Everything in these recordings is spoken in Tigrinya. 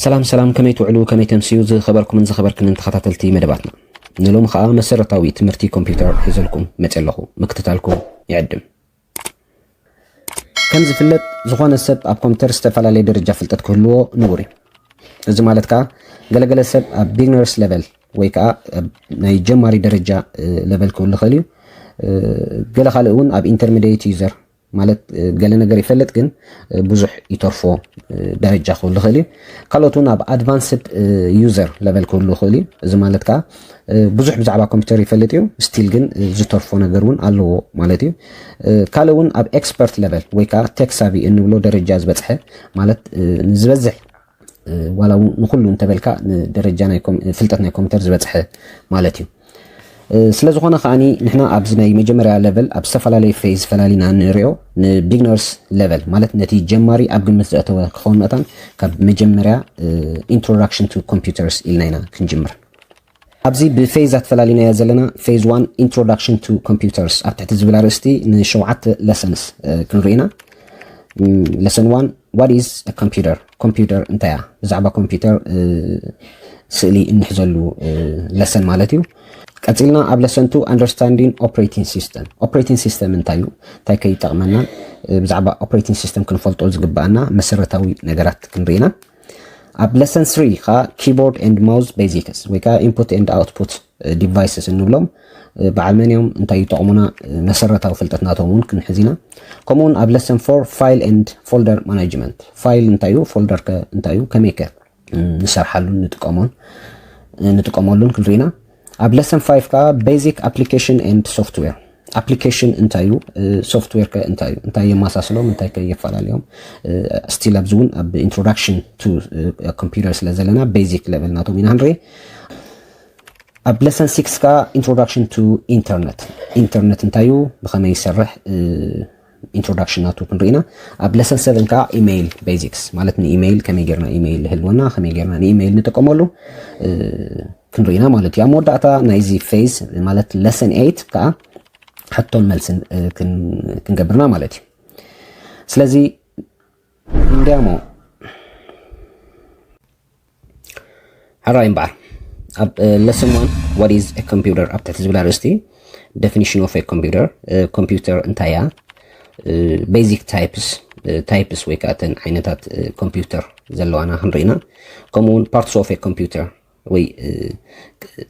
ሰላም ሰላም፣ ከመይ ትውዕሉ፣ ከመይ ተምስዩ ዝኸበርኩምን ዝኸበርክንን ተኸታተልቲ መደባትና። ንሎሚ ኸኣ መሰረታዊ ትምህርቲ ኮምፒውተር ሒዘልኩም መጽእ ኣለኹ። ምክትታልኩም ይዕድም። ከም ዝፍለጥ፣ ዝኾነ ሰብ ኣብ ኮምፒውተር ዝተፈላለየ ደረጃ ፍልጠት ክህልዎ ንቡር እዩ። እዚ ማለት ከኣ ገለገለ ሰብ ኣብ ቢግነርስ ሌቨል ወይ ከኣ ኣብ ናይ ጀማሪ ደረጃ ሌቨል ክህሉ ይኽእል እዩ። ገለ ካልእ እውን ኣብ ኢንተርሚዲየት ዩዘር ማለት ገለ ነገር ይፈልጥ ግን ብዙሕ ይተርፎ ደረጃ ክህሉ ይኽእል እዩ። ካልኦት እውን ኣብ ኣድቫንስድ ዩዘር ሌቨል ክህሉ ይኽእል እዩ። እዚ ማለት ከኣ ብዙሕ ብዛዕባ ኮምፒውተር ይፈልጥ እዩ፣ ስቲል ግን ዝተርፎ ነገር እውን ኣለዎ ማለት እዩ። ካልእ እውን ኣብ ኤክስፐርት ሌቨል ወይ ከኣ ቴክ ሳቪ እንብሎ ደረጃ ዝበጽሐ ማለት ንዝበዝሕ ዋላ እውን ንኹሉ እንተበልካ ንደረጃ ናይ ኮም- ፍልጠት ናይ ኮምፒውተር ዝበጽሐ ማለት እዩ። ስለ ዝኾነ ከኣኒ ንሕና ኣብዚ ናይ መጀመርያ ሌቨል ኣብ ዝተፈላለየ ፌዝ ፈላሊና ንሪኦ። ንቢግነርስ ሌቨል ማለት ነቲ ጀማሪ ኣብ ግምት ዘእተወ ክኸውን መታን ካብ መጀመርያ ኢንትሮዳክሽን ቱ ኮምፒውተርስ ኢልና ኢና ክንጅምር። ኣብዚ ብፌዛት ፈላሊናዮ ዘለና ፌዝ ዋን ኢንትሮዳክሽን ቱ ኮምፒውተርስ ኣብ ትሕቲ ዝብል ኣርእስቲ ንሸውዓተ ለሰንስ ክንርኢ ኢና። ለሰን ዋን፣ what is a computer? ኮምፒውተር እንታይ እያ? ብዛዕባ ኮምፒውተር ስእሊ እንሕዘሉ ለሰን ማለት እዩ። ቀጺልና ኣብ ለሰን ቱ ኣንደርስታንዲንግ ኦፕሬቲንግ ሲስተም። ኦፕሬቲንግ ሲስተም እንታይ እዩ? እንታይ ከ ይጠቕመና? ብዛዕባ ኦፕሬቲንግ ሲስተም ክንፈልጦ ዝግባኣና መሰረታዊ ነገራት ክንርኢ ኢና። ኣብ ለሰን ስሪ ከኣ ኪቦርድ ኤንድ ማውዝ ቤዚክስ ወይ ከኣ ኢንፑት ኤንድ ኣውትፑት ዲቫይስስ እንብሎም በዓል መን እዮም፣ እንታይ ይጠቕሙና፣ መሰረታዊ ፍልጠት ናቶም እውን ክንሕዝ ኢና። ከምኡውን ኣብ ለሰን ፎር ፋይል ኤንድ ፎልደር ማናጅመንት፣ ፋይል እንታይ እዩ፣ ፎልደር ከ እንታይ እዩ፣ ከመይ ከ ንሰርሓሉን ንጥቀሞን ንጥቀመሉን ክንርኢ ኢና። ኣብ ለሰን ፋይቭ ከኣ ቤዚክ ኣፕሊኬሽን ኤንድ ሶፍትዌር። ኣፕሊኬሽን እንታይ እዩ፣ ሶፍትዌር ከ እንታይ እዩ፣ እንታይ የመሳስሎም፣ እንታይ ከ የፈላለዮም፣ ስቲል ኣብዚ እውን ኣብ ኢንትሮዳክሽን ቱ ኮምፒውተር ስለ ዘለና ቤዚክ ሌቨል ናቶም ኢና ክንርኢ። ኣብ ለሰን ሲክስ ከኣ ኢንትሮዳክሽን ቱ ኢንተርነት፣ ኢንተርነት እንታይ እዩ፣ ብኸመይ ይሰርሕ፣ ኢንትሮዳክሽን ናቱ ክንርኢ ኢና። ኣብ ለሰን ሰቨን ከኣ ኢሜይል ቤዚክስ ማለት ንኢሜይል ከመይ ጌርና ኢሜይል ይህልወና፣ ከመይ ጌርና ንኢሜይል ንጥቀመሉ ክንርኢ ኢና ማለት እዩ። ኣብ መወዳእታ ናይዚ ፌዝ ማለት ለሰን ኤይት ከኣ ሕቶን መልስን ክንገብርና ማለት እዩ። ስለዚ እንዲያሞ ሕራይ እምበኣር ኣብ ለሰን ዋን what is a computer ኣብ ትሕቲ ዝብል ኣርእስቲ definition of a computer፣ ኮምፒውተር እንታይ እያ፣ ቤዚክ ታይፕስ፣ ታይፕስ ወይ ከዓ እተን ዓይነታት ኮምፒውተር ዘለዋና ክንርኢና፣ ከምኡውን parts of a computer ወይ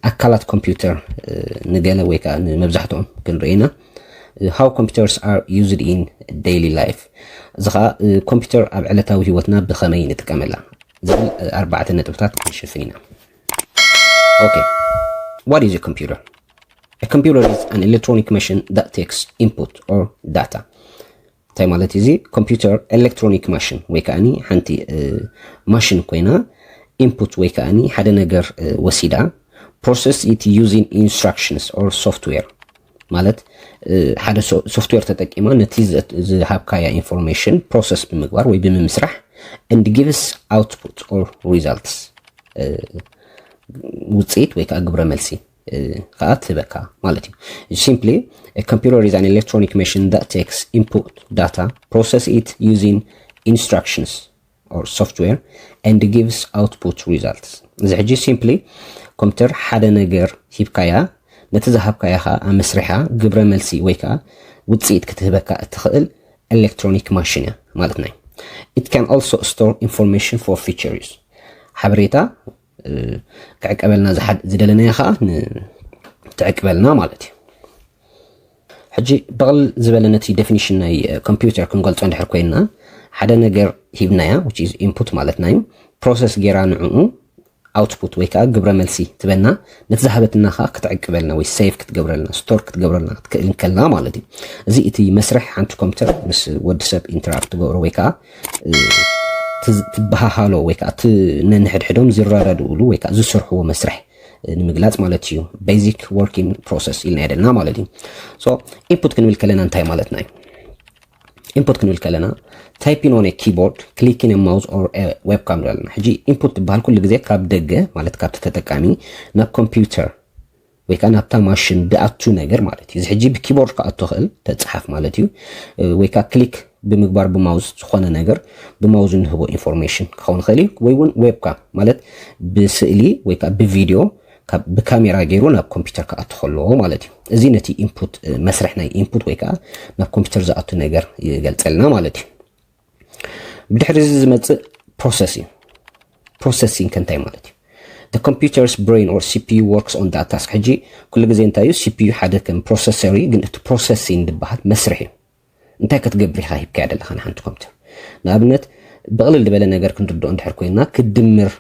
ኣካላት ኮምፒውተር ንገለ ወይ ከዓ ንመብዛሕትኦም ክንርኢ ኢና። How computers are used in daily life፣ እዚ ከዓ ኮምፒውተር ኣብ ዕለታዊ ህይወትና ብኸመይ ንጥቀመላ ዝብል ኣርባዕተ ነጥብታት ክንሽፍን ኢና። Okay, what is a computer? A computer is an electronic machine that takes input or data። እንታይ ማለት እዚ? ኮምፒውተር ኤሌክትሮኒክ ማሽን ወይ ከዓኒ ሓንቲ ማሽን ኮይና ኢንፑት ወይ ከዓኒ ሓደ ነገር ወሲዳ process it using instructions or software ማለት ሓደ ሶፍትዌር ተጠቂማ ነቲ ዝሃብካያ ኢንፎርሜሽን ፕሮሰስ ብምግባር ወይ ብምምስራሕ and gives output or results ውፅኢት ወይ ከዓ ግብረ መልሲ ከዓ ትህበካ ማለት እዩ። Simply, a computer is an electronic machine that takes input data, process it using instructions or software and gives output results። እዚ ሕጂ simply ኮምፒውተር ሓደ ነገር ሂብካያ ነቲ ዝሃብካያ ከዓ ኣመስሪሓ ግብረ መልሲ ወይ ከዓ ውፅኢት ክትህበካ እትኽእል ኤሌክትሮኒክ ማሽን እያ ማለት ናይ። It can also store information for future use። ሓበሬታ ክዕቀበልና ዝደለናዮ ከዓ ትዕቅበልና ማለት እዩ። ሕጂ ብቕል ዝበለ ነቲ ዴፊኒሽን ናይ ኮምፒውተር ክንገልጾ እንድሕር ኮይንና ሓደ ነገር ሂብናያ which is input ማለት ናይ ፕሮሰስ ጌራ ንዕኡ ኣውትፑት ወይ ከዓ ግብረ መልሲ ትበና ነቲ ዝሃበትና ከዓ ክትዕቅበልና ወይ ሴቭ ክትገብረልና ስቶር ክትገብረልና ክትክእል እንከልና ማለት እዩ። እዚ እቲ መስርሕ ሓንቲ ኮምፒውተር ምስ ወዲ ሰብ ኢንተራክት ትገብሮ ወይ ከዓ ትበሃሃሎ ወይ ከዓ ነንሕድሕዶም ዝረዳድእሉ ወይ ከዓ ዝሰርሕዎ መስርሕ ንምግላፅ ማለት እዩ። Basic working process ኢልና የደልና ማለት እዩ። So input ክንብል ከለና እንታይ ማለትና እዩ? Input ክንብል ከለና typing on a keyboard, clicking a mouse or a webcam ንብለና። ሕጂ ኢንፑት ትበሃል ኩሉ ግዜ ካብ ደገ ማለት ካብቲ ተጠቃሚ ናብ ኮምፒውተር ወይ ከዓ ናብታ ማሽን ድኣቱ ነገር ማለት እዩ። እዚ ሕጂ ብኪቦርድ ክኣቱ ክእል ተፅሓፍ ማለት እዩ። ወይ ከዓ ክሊክ ብምግባር ብማውዝ ዝኾነ ነገር ብማውዝ እንህቦ ኢንፎርሜሽን ክኸውን ይኽእል እዩ። ወይ እውን ዌብካ ማለት ብስእሊ ወይ ከዓ ብቪድዮ ብካሜራ ገይሩ ናብ ኮምፒውተር ክኣቱ ከለዎ ማለት እዩ። እዚ ነቲ ኢንፑት መስርሕ ናይ ኢንፑት ወይ ከዓ ናብ ኮምፒውተር ዝኣቱ ነገር ይገልፀልና ማለት እዩ። ብድሕሪ እዚ ዝመፅእ ፕሮሰስ እዩ። ፕሮሰሲንግ ከ እንታይ ማለት እዩ? The computer's brain or C P U works on that task። ሕጂ ኩሉ ግዜ እንታይ እዩ? C P U ሓደ ከም ፕሮሰሰር እዩ፣ ግን እቲ ፕሮሰሲንግ ዝበሃል መስርሕ እዩ። እንታይ ክትገብር ኢኻ ሂብካያ ዘለኻ ንሓንቲ ኮምፒውተር? ንኣብነት ብቕልል ዝበለ ነገር ክንርድኦ እንድሕር ኮይና ክድምር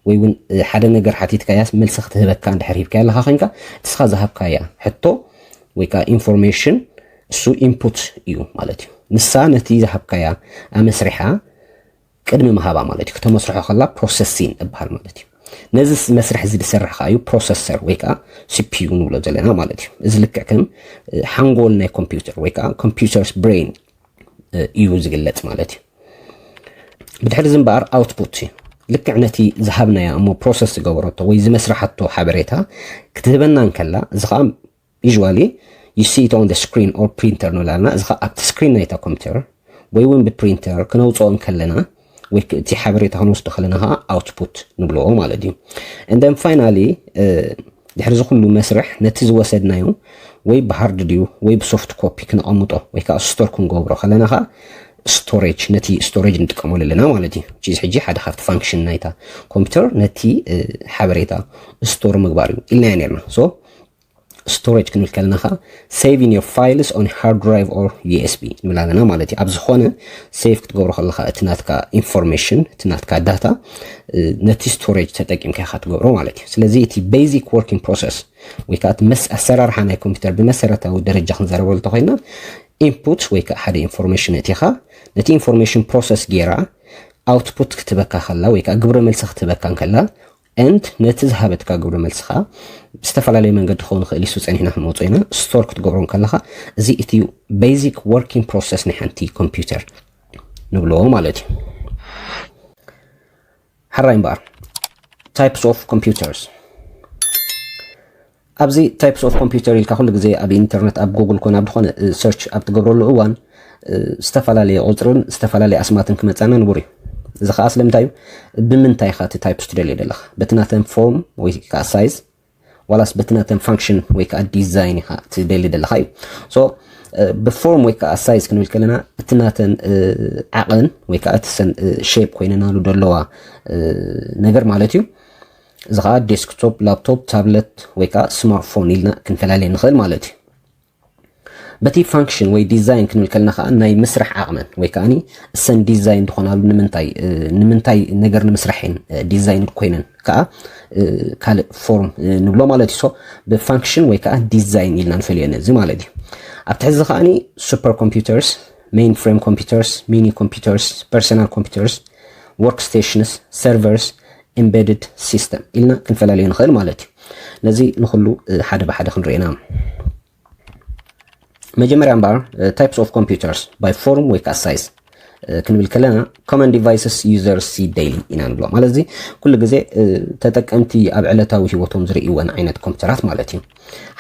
ወይ እውን ሓደ ነገር ሓቲትካያስ መልሲ ክትህበካ እንድሕር ሂብካያ ኣለኻ ኮይንካ እስኻ ዝሃብካያ ሕቶ ወይ ከዓ ኢንፎርሜሽን እሱ ኢንፑት እዩ ማለት እዩ። ንሳ ነቲ ዝሃብካያ ኣመስሪሓ ቅድሚ ምሃባ ማለት እዩ። ክተመስርሖ ከላ ፕሮሰሲን እበሃል ማለት እዩ። ነዚ መስርሕ እዚ ዝሰርሕ ከዓ እዩ ፕሮሰሰር ወይ ከዓ ሲፒዩ ንብሎ ዘለና ማለት እዩ። እዚ ልክዕ ከም ሓንጎል ናይ ኮምፒውተር ወይ ከዓ ኮምፒውተርስ ብሬን እዩ ዝግለጽ ማለት እዩ። ብድሕሪ እዚ እምበኣር ኣውትፑት እዩ። ልክዕ ነቲ ዝሃብናያ እሞ ፕሮሰስ ዝገበረቶ ወይ ዝመስርሓቶ ሓበሬታ ክትህበና እንከላ እዚ ከዓ usually you see it on the screen or printer ንብላልና። እዚ ከዓ ኣብቲ ስክሪን ናይታ ኮምፒውተር ወይ እውን ብፕሪንተር ክነውፅኦ እንከለና ወይ እቲ ሓበሬታ ክንወስዶ ከለና ከዓ ኣውትፑት ንብልዎ ማለት እዩ። And then finally ድሕሪ እዚ ኩሉ መስርሕ ነቲ ዝወሰድናዮ ወይ ብሃርድ ድዩ ወይ ብሶፍት ኮፒ ክነቐምጦ ወይ ከዓ ስቶር ክንገብሮ ከለና ከዓ ስቶሬጅ ነቲ ስቶሬጅ ንጥቀመሉ ኣለና ማለት እዩ። ቺዝ ሕጂ ሓደ ካብቲ ፋንክሽን ናይታ ኮምፒውተር ነቲ ሓበሬታ ስቶር ምግባር እዩ ኢልናዮ ነርና። ሶ ስቶሬጅ ክንብል ከለና ከዓ saving your files on hard drive or U S B ንብል ኣለና ማለት እዩ። ኣብ ዝኾነ ሴቭ ክትገብሮ ከለካ እቲ ናትካ ኢንፎርሜሽን እቲ ናትካ ዳታ ነቲ ስቶሬጅ ተጠቂምካ ኢካ ትገብሮ ማለት እዩ። ስለዚ እቲ ቤዚክ ወርኪንግ ፕሮሰስ ወይ ከዓ እቲ መስ ኣሰራርሓ ናይ ኮምፒውተር ብመሰረታዊ ደረጃ ክንዛረበሉ እንተኮይና ኢንፑት ወይ ከዓ ሓደ ኢንፎርሜሽን እቲኻ ነቲ ኢንፎርሜሽን ፕሮሰስ ጌራ ኣውትፑት ክትበካ ከላ ወይ ከዓ ግብረ መልሲ ክትበካ እንከላ ኤንድ ነቲ ዝሃበትካ ግብረ መልስኻ ብዝተፈላለየ መንገዲ ክኸውን ይኽእል እዩ። ጸኒሕና ክንወፅኦ ኢና። ስቶር ክትገብሮ ከለኻ እዚ እቲ ቤዚክ ወርኪንግ ፕሮሰስ ናይ ሓንቲ ኮምፒውተር ንብሎ ማለት እዩ። ሓራይ እምበኣር ታይፕስ ኦፍ ኮምፒውተርስ ኣብዚ ታይፕስ ኦፍ ኮምፒውተር ኢልካ ኩሉ ግዜ ኣብ ኢንተርነት ኣብ ጉግል ኮነ ኣብ ዝኾነ ሰርች ኣብ ትገብረሉ እዋን ዝተፈላለየ ቁፅርን ዝተፈላለየ ኣስማትን ክመፃና ንቡር እዩ። እዚ ከዓ ስለምንታይ እዩ? ብምንታይ ኢካ እቲ ታይፕስ ትደልዮ ዘለካ? በቲ ናተን ፎርም ወይ ከዓ ሳይዝ ዋላስ በቲ ናተን ፋንክሽን ወይ ከዓ ዲዛይን ኢካ ትደሊ ዘለካ እዩ። ሶ ብፎርም ወይ ከዓ ሳይዝ ክንብል ከለና እቲ ናተን ዓቐን ወይ ከዓ እቲ ሰን ሼፕ ኮይነናሉ ደለዋ ነገር ማለት እዩ። እዚ ከዓ ዴስክቶፕ፣ ላፕቶፕ፣ ታብለት ወይ ከዓ ስማርትፎን ኢልና ክንፈላለየ ንኽእል ማለት እዩ። በቲ ፋንክሽን ወይ ዲዛይን ክንብል ከለና ከዓ ናይ ምስራሕ ዓቕመን ወይ ከዓ እሰን ዲዛይን ዝኾናሉ ንምንታይ ንምንታይ ነገር ንምስራሕ እየን ዲዛይን ኮይነን ከዓ ካልእ ፎርም ንብሎ ማለት እዩ። ሶ ብፋንክሽን ወይ ከዓ ዲዛይን ኢልና ንፈልዮ ነዚ ማለት እዩ። ኣብ ትሕዚ ከዓ ሱፐር ኮምፒውተርስ፣ ሜይን ፍሬም ኮምፒውተርስ፣ ሚኒ ኮምፒውተርስ፣ ፐርሰናል ኮምፒውተርስ፣ ወርክ ስቴሽንስ፣ ሰርቨርስ፣ ኤምቤድድ ሲስተም ኢልና ክንፈላለዮ ንኽእል ማለት እዩ። ነዚ ንኩሉ ሓደ ብሓደ ክንሪኤና። መጀመርያ እምበኣር ታይፕስ ኦፍ ኮምፒውተርስ ባይ ፎርም ወይ ከዓ ሳይዝ ክንብል ከለና common devices users see daily ኢና ንብሎ። ማለት እዚ ኩሉ ግዜ ተጠቀምቲ ኣብ ዕለታዊ ህይወቶም ዝርእይወን ዓይነት ኮምፒውተራት ማለት እዩ።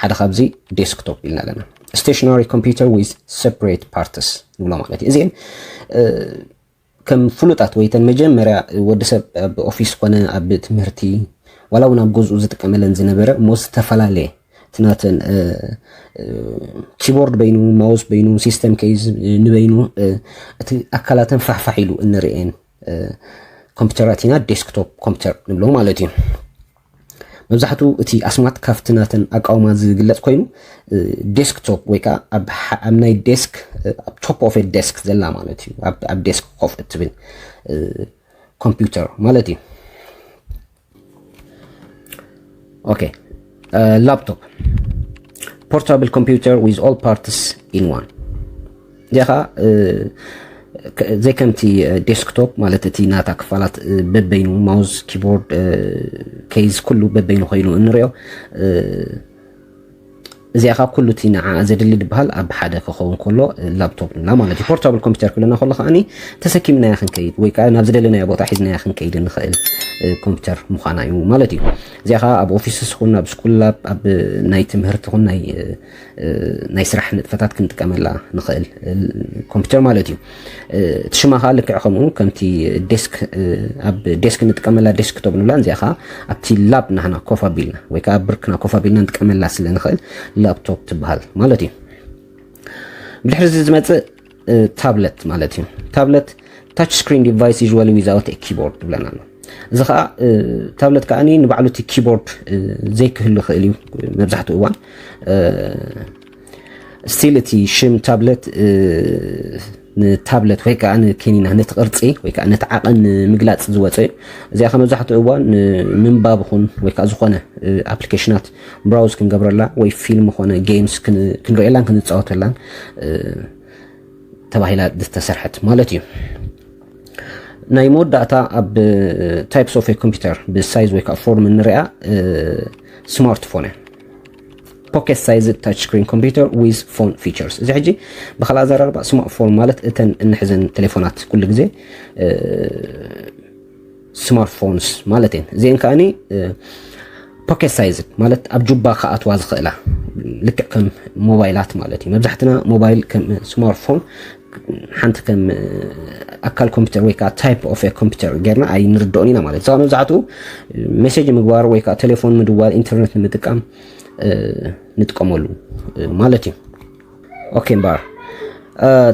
ሓደ ካብዚ ዴስክቶፕ ኢልና ኣለና። Stationary computer with separate parts ንብሎ ማለት እዩ። እዚአን ከም ፍሉጣት ወይ ተን መጀመርያ ወዲ ሰብ ኣብ ኦፊስ ኮነ ኣብ ትምህርቲ ዋላ እውን ኣብ ገዝኡ ዝጥቀመለን ዝነበረ እሞ ዝተፈላለየ እቲ ናተን ኪቦርድ በይኑ፣ ማውስ በይኑ፣ ሲስተም ኬዝ ንበይኑ እቲ ኣካላተን ፋሕፋሕ ኢሉ እንርእየን ኮምፒውተራት ኢና ዴስክቶፕ ኮምፒውተር ንብሎ ማለት እዩ። መብዛሕትኡ እቲ ኣስማት ካብቲ ናተን ኣቃውማ ዝግለጽ ኮይኑ ዴስክቶፕ ወይ ከዓ ኣብ ናይ ዴስክ ኣብ ቶፕ ኦፍ ዴስክ ዘላ ማለት እዩ። ኣብ ዴስክ ኮፍ እትብል ኮምፒውተር ማለት እዩ። ኦኬ ላፕቶፕ portable computer with all parts in one እዚኣ ከዓ ዘይከምቲ ዴስክቶፕ ማለት እቲ ናታ ክፋላት በበይኑ ማውስ፣ ኪቦርድ፣ ኬዝ ኩሉ በበይኑ ኮይኑ እንሪኦ እዚኣ ከዓ ኩሉ እቲ ንዓ ዘድሊ ዝበሃል ኣብ ሓደ ክኸውን ከሎ ላፕቶፕ ንብላ ማለት እዩ። ፖርታብል ኮምፒውተር ክብለና ከሎ ከዓኒ ተሰኪምናያ ክንከይድ ወይ ከዓ ናብ ዝደለናዮ ቦታ ሒዝናያ ክንከይድ እንኽእል ኮምፒውተር ምዃና እዩ ማለት እዩ። እዚኣ ከዓ ኣብ ኦፊስስ ይኹን ኣብ ስኩል ላብ ኣብ ናይ ትምህርቲ ይኹን ናይ ናይ ስራሕ ንጥፈታት ክንጥቀመላ ንኽእል ኮምፒውተር ማለት እዩ። እቲ ሽማ ከዓ ልክዕ ከምኡ ከምቲ ዴስክ ኣብ ዴስክ ንጥቀመላ ዴስክቶፕ ንብላ እዚኣ ከዓ ኣብቲ ላብ ናህና ኮፍ ኣቢልና ወይ ከዓ ኣብ ብርክና ኮፍ ኣቢልና ንጥቀመላ ስለ ንኽእል ላፕቶፕ ትበሃል ማለት እዩ። ብድሕሪ እዚ ዝመፅእ ታብለት ማለት እዩ። ታብለት touch screen device usually without a keyboard ይብለና ኣሎ። እዚ ከዓ ታብለት ከዓ ንባዕሉ እቲ ኪቦርድ ዘይክህሉ ይኽእል እዩ መብዛሕትኡ እዋን። ስቲል እቲ ሽም ታብለት ንታብለት ወይ ከዓ ንኬኒና ነቲ ቅርፂ ወይ ከዓ ነቲ ዓቐን ንምግላፅ ዝወፀ እዩ። እዚኣ ከ መብዛሕትኡ እዋን ንምንባብ ይኹን ወይ ከዓ ዝኾነ ኣፕሊኬሽናት ብራውዝ ክንገብረላ ወይ ፊልም ኾነ ጌምስ ክንርእየላን ክንፃወተላን ተባሂላ ዝተሰርሐት ማለት እዩ። ናይ መወዳእታ ኣብ ታይፕስ ኦፍ ኮምፒውተር ብሳይዝ ወይ ከዓ ፎርም እንሪኣ ስማርትፎን እያ። Pocket sized touch screen computer with phone features። እዚ ሕጂ ብካልእ ኣዘራርባ ስማርትፎን ማለት እተን እንሕዘን ቴሌፎናት ኩሉ ግዜ ስማርትፎንስ ማለት እየን። እዚአን ከዓኒ ፖኬት ሳይዝ ማለት ኣብ ጁባ ክኣትዋ ዝኽእላ ልክዕ ከም ሞባይላት ማለት እዩ። መብዛሕትና ሞባይል ከም ስማርትፎን ሓንቲ ከም ኣካል ኮምፒውተር ወይ ከዓ ታይፕ ኦፍ ኮምፒውተር ጌርና ኣይንርድኦን ኢና ማለት እዩ። መብዛሕትኡ ሜሴጅ ምግባር ወይ ከዓ ቴሌፎን ምድዋል ኢንተርኔት ንምጥቃም ንጥቀመሉ ማለት እዩ። ኦኬ እምበኣር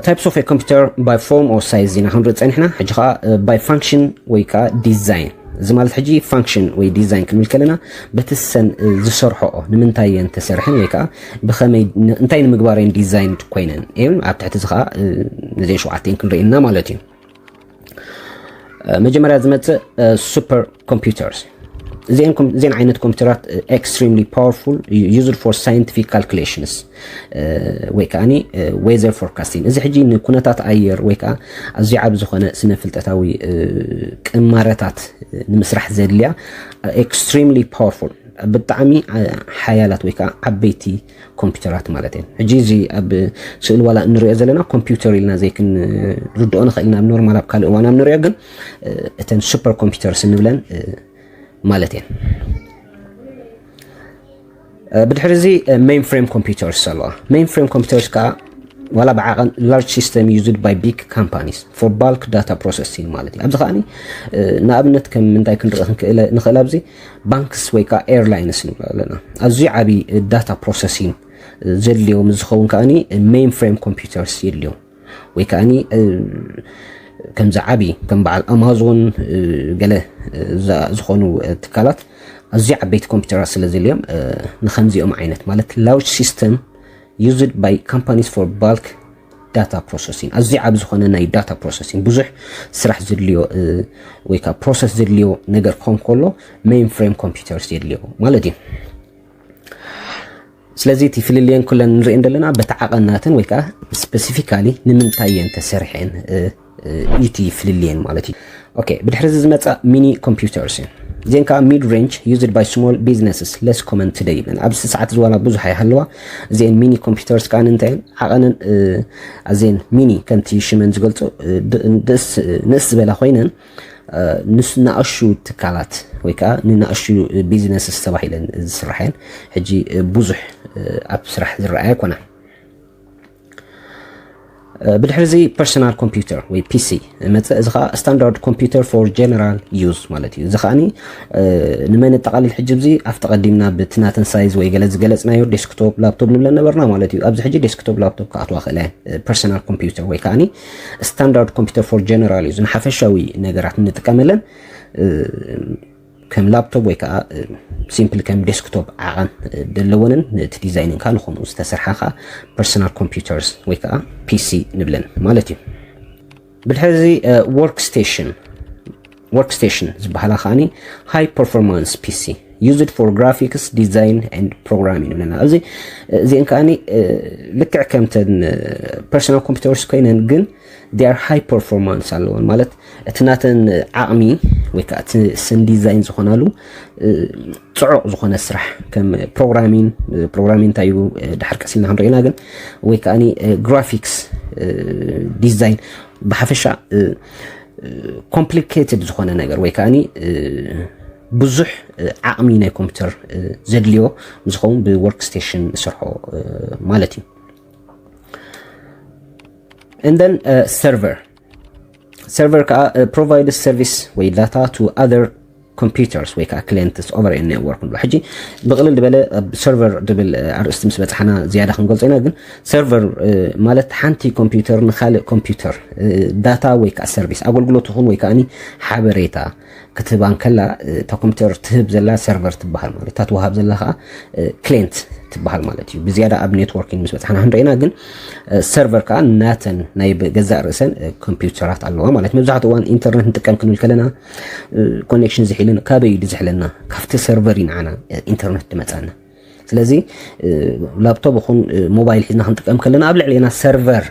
ታይፕስ ኦፍ ኮምፒውተር ባይ ፎርም ኦር ሳይዝ ኢና ክንርኢ ፀኒሕና። ሕጂ ከዓ ባይ ፋንክሽን ወይ ከዓ ዲዛይን፣ እዚ ማለት ሕጂ ፋንክሽን ወይ ዲዛይን ክንብል ከለና በቲ ሰን ዝሰርሖኦ ንምንታይ እየን ተሰርሐን ወይ ከዓ ብኸመይ እንታይ ንምግባር እየን ዲዛይን ኮይነን እዮም። ኣብ ትሕቲ እዚ ከዓ ነዚአን ሸውዓተ እየን ክንርኢ እና ማለት እዩ። መጀመርያ ዝመፅእ ሱፐር ኮምፒውተርስ። እዚአን ዓይነት ኮምፒውተራት extremely powerful used for scientific calculations ወይ ከዓ weather forecasting። እዚ ሕጂ ንኩነታት ኣየር ወይ ከዓ ኣዝዩ ዓብ ዝኾነ ስነ ፍልጠታዊ ቅማረታት ንምስራሕ ዘድልያ extremely powerful ብጣዕሚ ሓያላት ወይ ከዓ ዓበይቲ ኮምፒውተራት ማለት እየን። ሕጂ እዚ ኣብ ስእሊ ዋላ እንሪኦ ዘለና ኮምፒውተር ኢልና ዘይክንርድኦ ንኽእል ኢና ኣብ ኖርማል ኣብ ካልእ እዋን ኣብ ንሪኦ ግን እተን ሱፐር ኮምፒውተርስ እንብለን ማለት እየን። ብድሕሪ እዚ ሜን ፍሬም ኮምፒውተርስ ኣለዋ። ሜን ፍሬም ኮምፒውተርስ ከዓ ዋላ ብዓቐን large system used by big companies for bulk data processing ማለት እዩ። ኣብዚ ከዓ ንኣብነት ከም ምንታይ ክንርኢ ንኽእል ኣብዚ ባንክስ ወይ ከዓ ኤርላይንስ ንብሎ ኣለና። ኣዝዩ ዓብዪ ዳታ ፕሮሰሲንግ ዘድልዮ ምስ ዝኸውን ከዓኒ ሜን ፍሬም ኮምፒውተርስ የድልዮም ወይ ከዓኒ ከምዚ ዓብዪ ከም በዓል ኣማዞን ገለ ዝኾኑ ትካላት ኣዝዩ ዓበይቲ ኮምፒውተራት ስለ ዘድልዮም ንከምዚኦም ዓይነት ማለት large system used by companies for bulk data processing ኣዝዩ ዓብ ዝኾነ ናይ ዳታ ፕሮሰሲንግ ብዙሕ ስራሕ ዘድልዮ ወይ ከዓ ፕሮሰስ ዘድልዮ ነገር ክኾን ከሎ ሜን ፍሬም ኮምፒውተርስ የድልዮ ማለት እዩ። ስለዚ እቲ ፍልልየን ኩለን ንሪኤን ዘለና በቲ ዓቐናተን ወይ ከዓ ስፔሲፊካሊ ንምንታይ እየን ተሰሪሐን እቲ ፍልልየን ማለት እዩ። ኦኬ ብድሕሪ እዚ ዝመፃ ሚኒ ኮምፒውተርስ እየን። እዚአን ከዓ mid range used by small businesses less common today ይብለን። ኣብዚ ሰዓት ዝዋላ ብዙሕ ኣይሃለዋ። እዚአን ሚኒ ኮምፒውተርስ ከዓ እንታይ ዓቐነን ኣዘን ሚኒ ከምቲ ሽመን ዝገልፆ ንእስ ዝበላ ኮይነን ንኣሹ ትካላት ወይ ከዓ ንናእሹ ቢዝነስስ ተባሂለን ዝስራሕ እየን። ሕጂ ብዙሕ ኣብ ስራሕ ዝረኣያ ኣይኮና። ብድሕሪ እዚ ፐርሰናል ኮምፒውተር ወይ ፒሲ መፅእ። እዚ ከዓ standard computer for general use ማለት እዩ። እዚ ከዓኒ ንመን የጠቓልል? ሕጂ እዚ ኣብቲ ቀዲምና ብቲ ናተን ሳይዝ ወይ ገለ ዝገለፅናዮ ዴስክቶፕ ላፕቶፕ ንብለን ነበርና ማለት እዩ። ኣብዚ ሕጂ ዴስክቶፕ ላፕቶፕ ክኣትዋ ክእለ ፐርሰናል ኮምፒውተር ወይ ከዓኒ standard computer for general use ንሓፈሻዊ ነገራት እንጥቀመለን ከም ላፕቶፕ ወይ ከዓ ሲምፕል ከም ዴስክቶፕ ዓቐን ዘለወንን እቲ ዲዛይንን ከዓ ንከምኡ ዝተሰርሓ ከዓ ፐርሰናል ኮምፒውተርስ ወይ ከዓ ፒሲ ንብለን ማለት እዩ። ብድሕሪ እዚ ወርክ ስቴሽን ወርክ ስቴሽን ዝበሃላ ከዓኒ ሃይ ፐርፎርማንስ ፒሲ used for graphics design and programming ይብለና። እዚ እዚአን ከዓኒ ልክዕ ከምተን personal computers ኮይነን ግን they are high performance ኣለወን። ማለት እቲ ናተን ዓቕሚ ወይ ከዓ እቲ ስን ዲዛይን ዝኾናሉ ጽዑቕ ዝኾነ ስራሕ ከም ፕሮግራሚን ፕሮግራሚን እንታይ እዩ ድሓር ቀሲልና ክንርእና ግን ወይ ከዓ graphics design ብሓፈሻ complicated ዝኾነ ነገር ወይ ከዓ ብዙሕ ዓቕሚ ናይ ኮምፒውተር ዘድልዮ ዝኸውን ብ workstation ንሰርሖ ማለት እዩ። And then server server ከዓ provides service ወይ data to other computers ወይ ከዓ clients over a network ንብሎ። ሕጂ ብቕልል ዝበለ ኣብ server ዝብል ኣርእስቲ ምስ በፅሓና ዝያዳ ክንገልፆ ኢና። ግን server ማለት ሓንቲ ኮምፒውተር ንካልእ ኮምፒውተር data ወይ ከዓ service ኣገልግሎት ይኹን ወይ ከዓ ሓበሬታ ክትህባ እንከላ እታ ኮምፒውተር ትህብ ዘላ server ትበሃል ማለት እታ ትወሃብ ዘላ ከዓ client ትበሃል ማለት እዩ። ብዝያዳ ኣብ networking ምስ በፅሓና ክንርኢና ግን server ከዓ ናተን ናይ ገዛእ ርእሰን ኮምፒውተራት ኣለዋ ማለት። መብዛሕትኡ እዋን ኢንተርነት ንጥቀም ክንብል ከለና connection ዝሒልን ካበይ ድዝሕለና ካብቲ server እዩ ንዓና ኢንተርነት ድመፃና። ስለዚ laptop ይኹን mobile ሒዝና ክንጥቀም ከለና ኣብ ልዕሌና server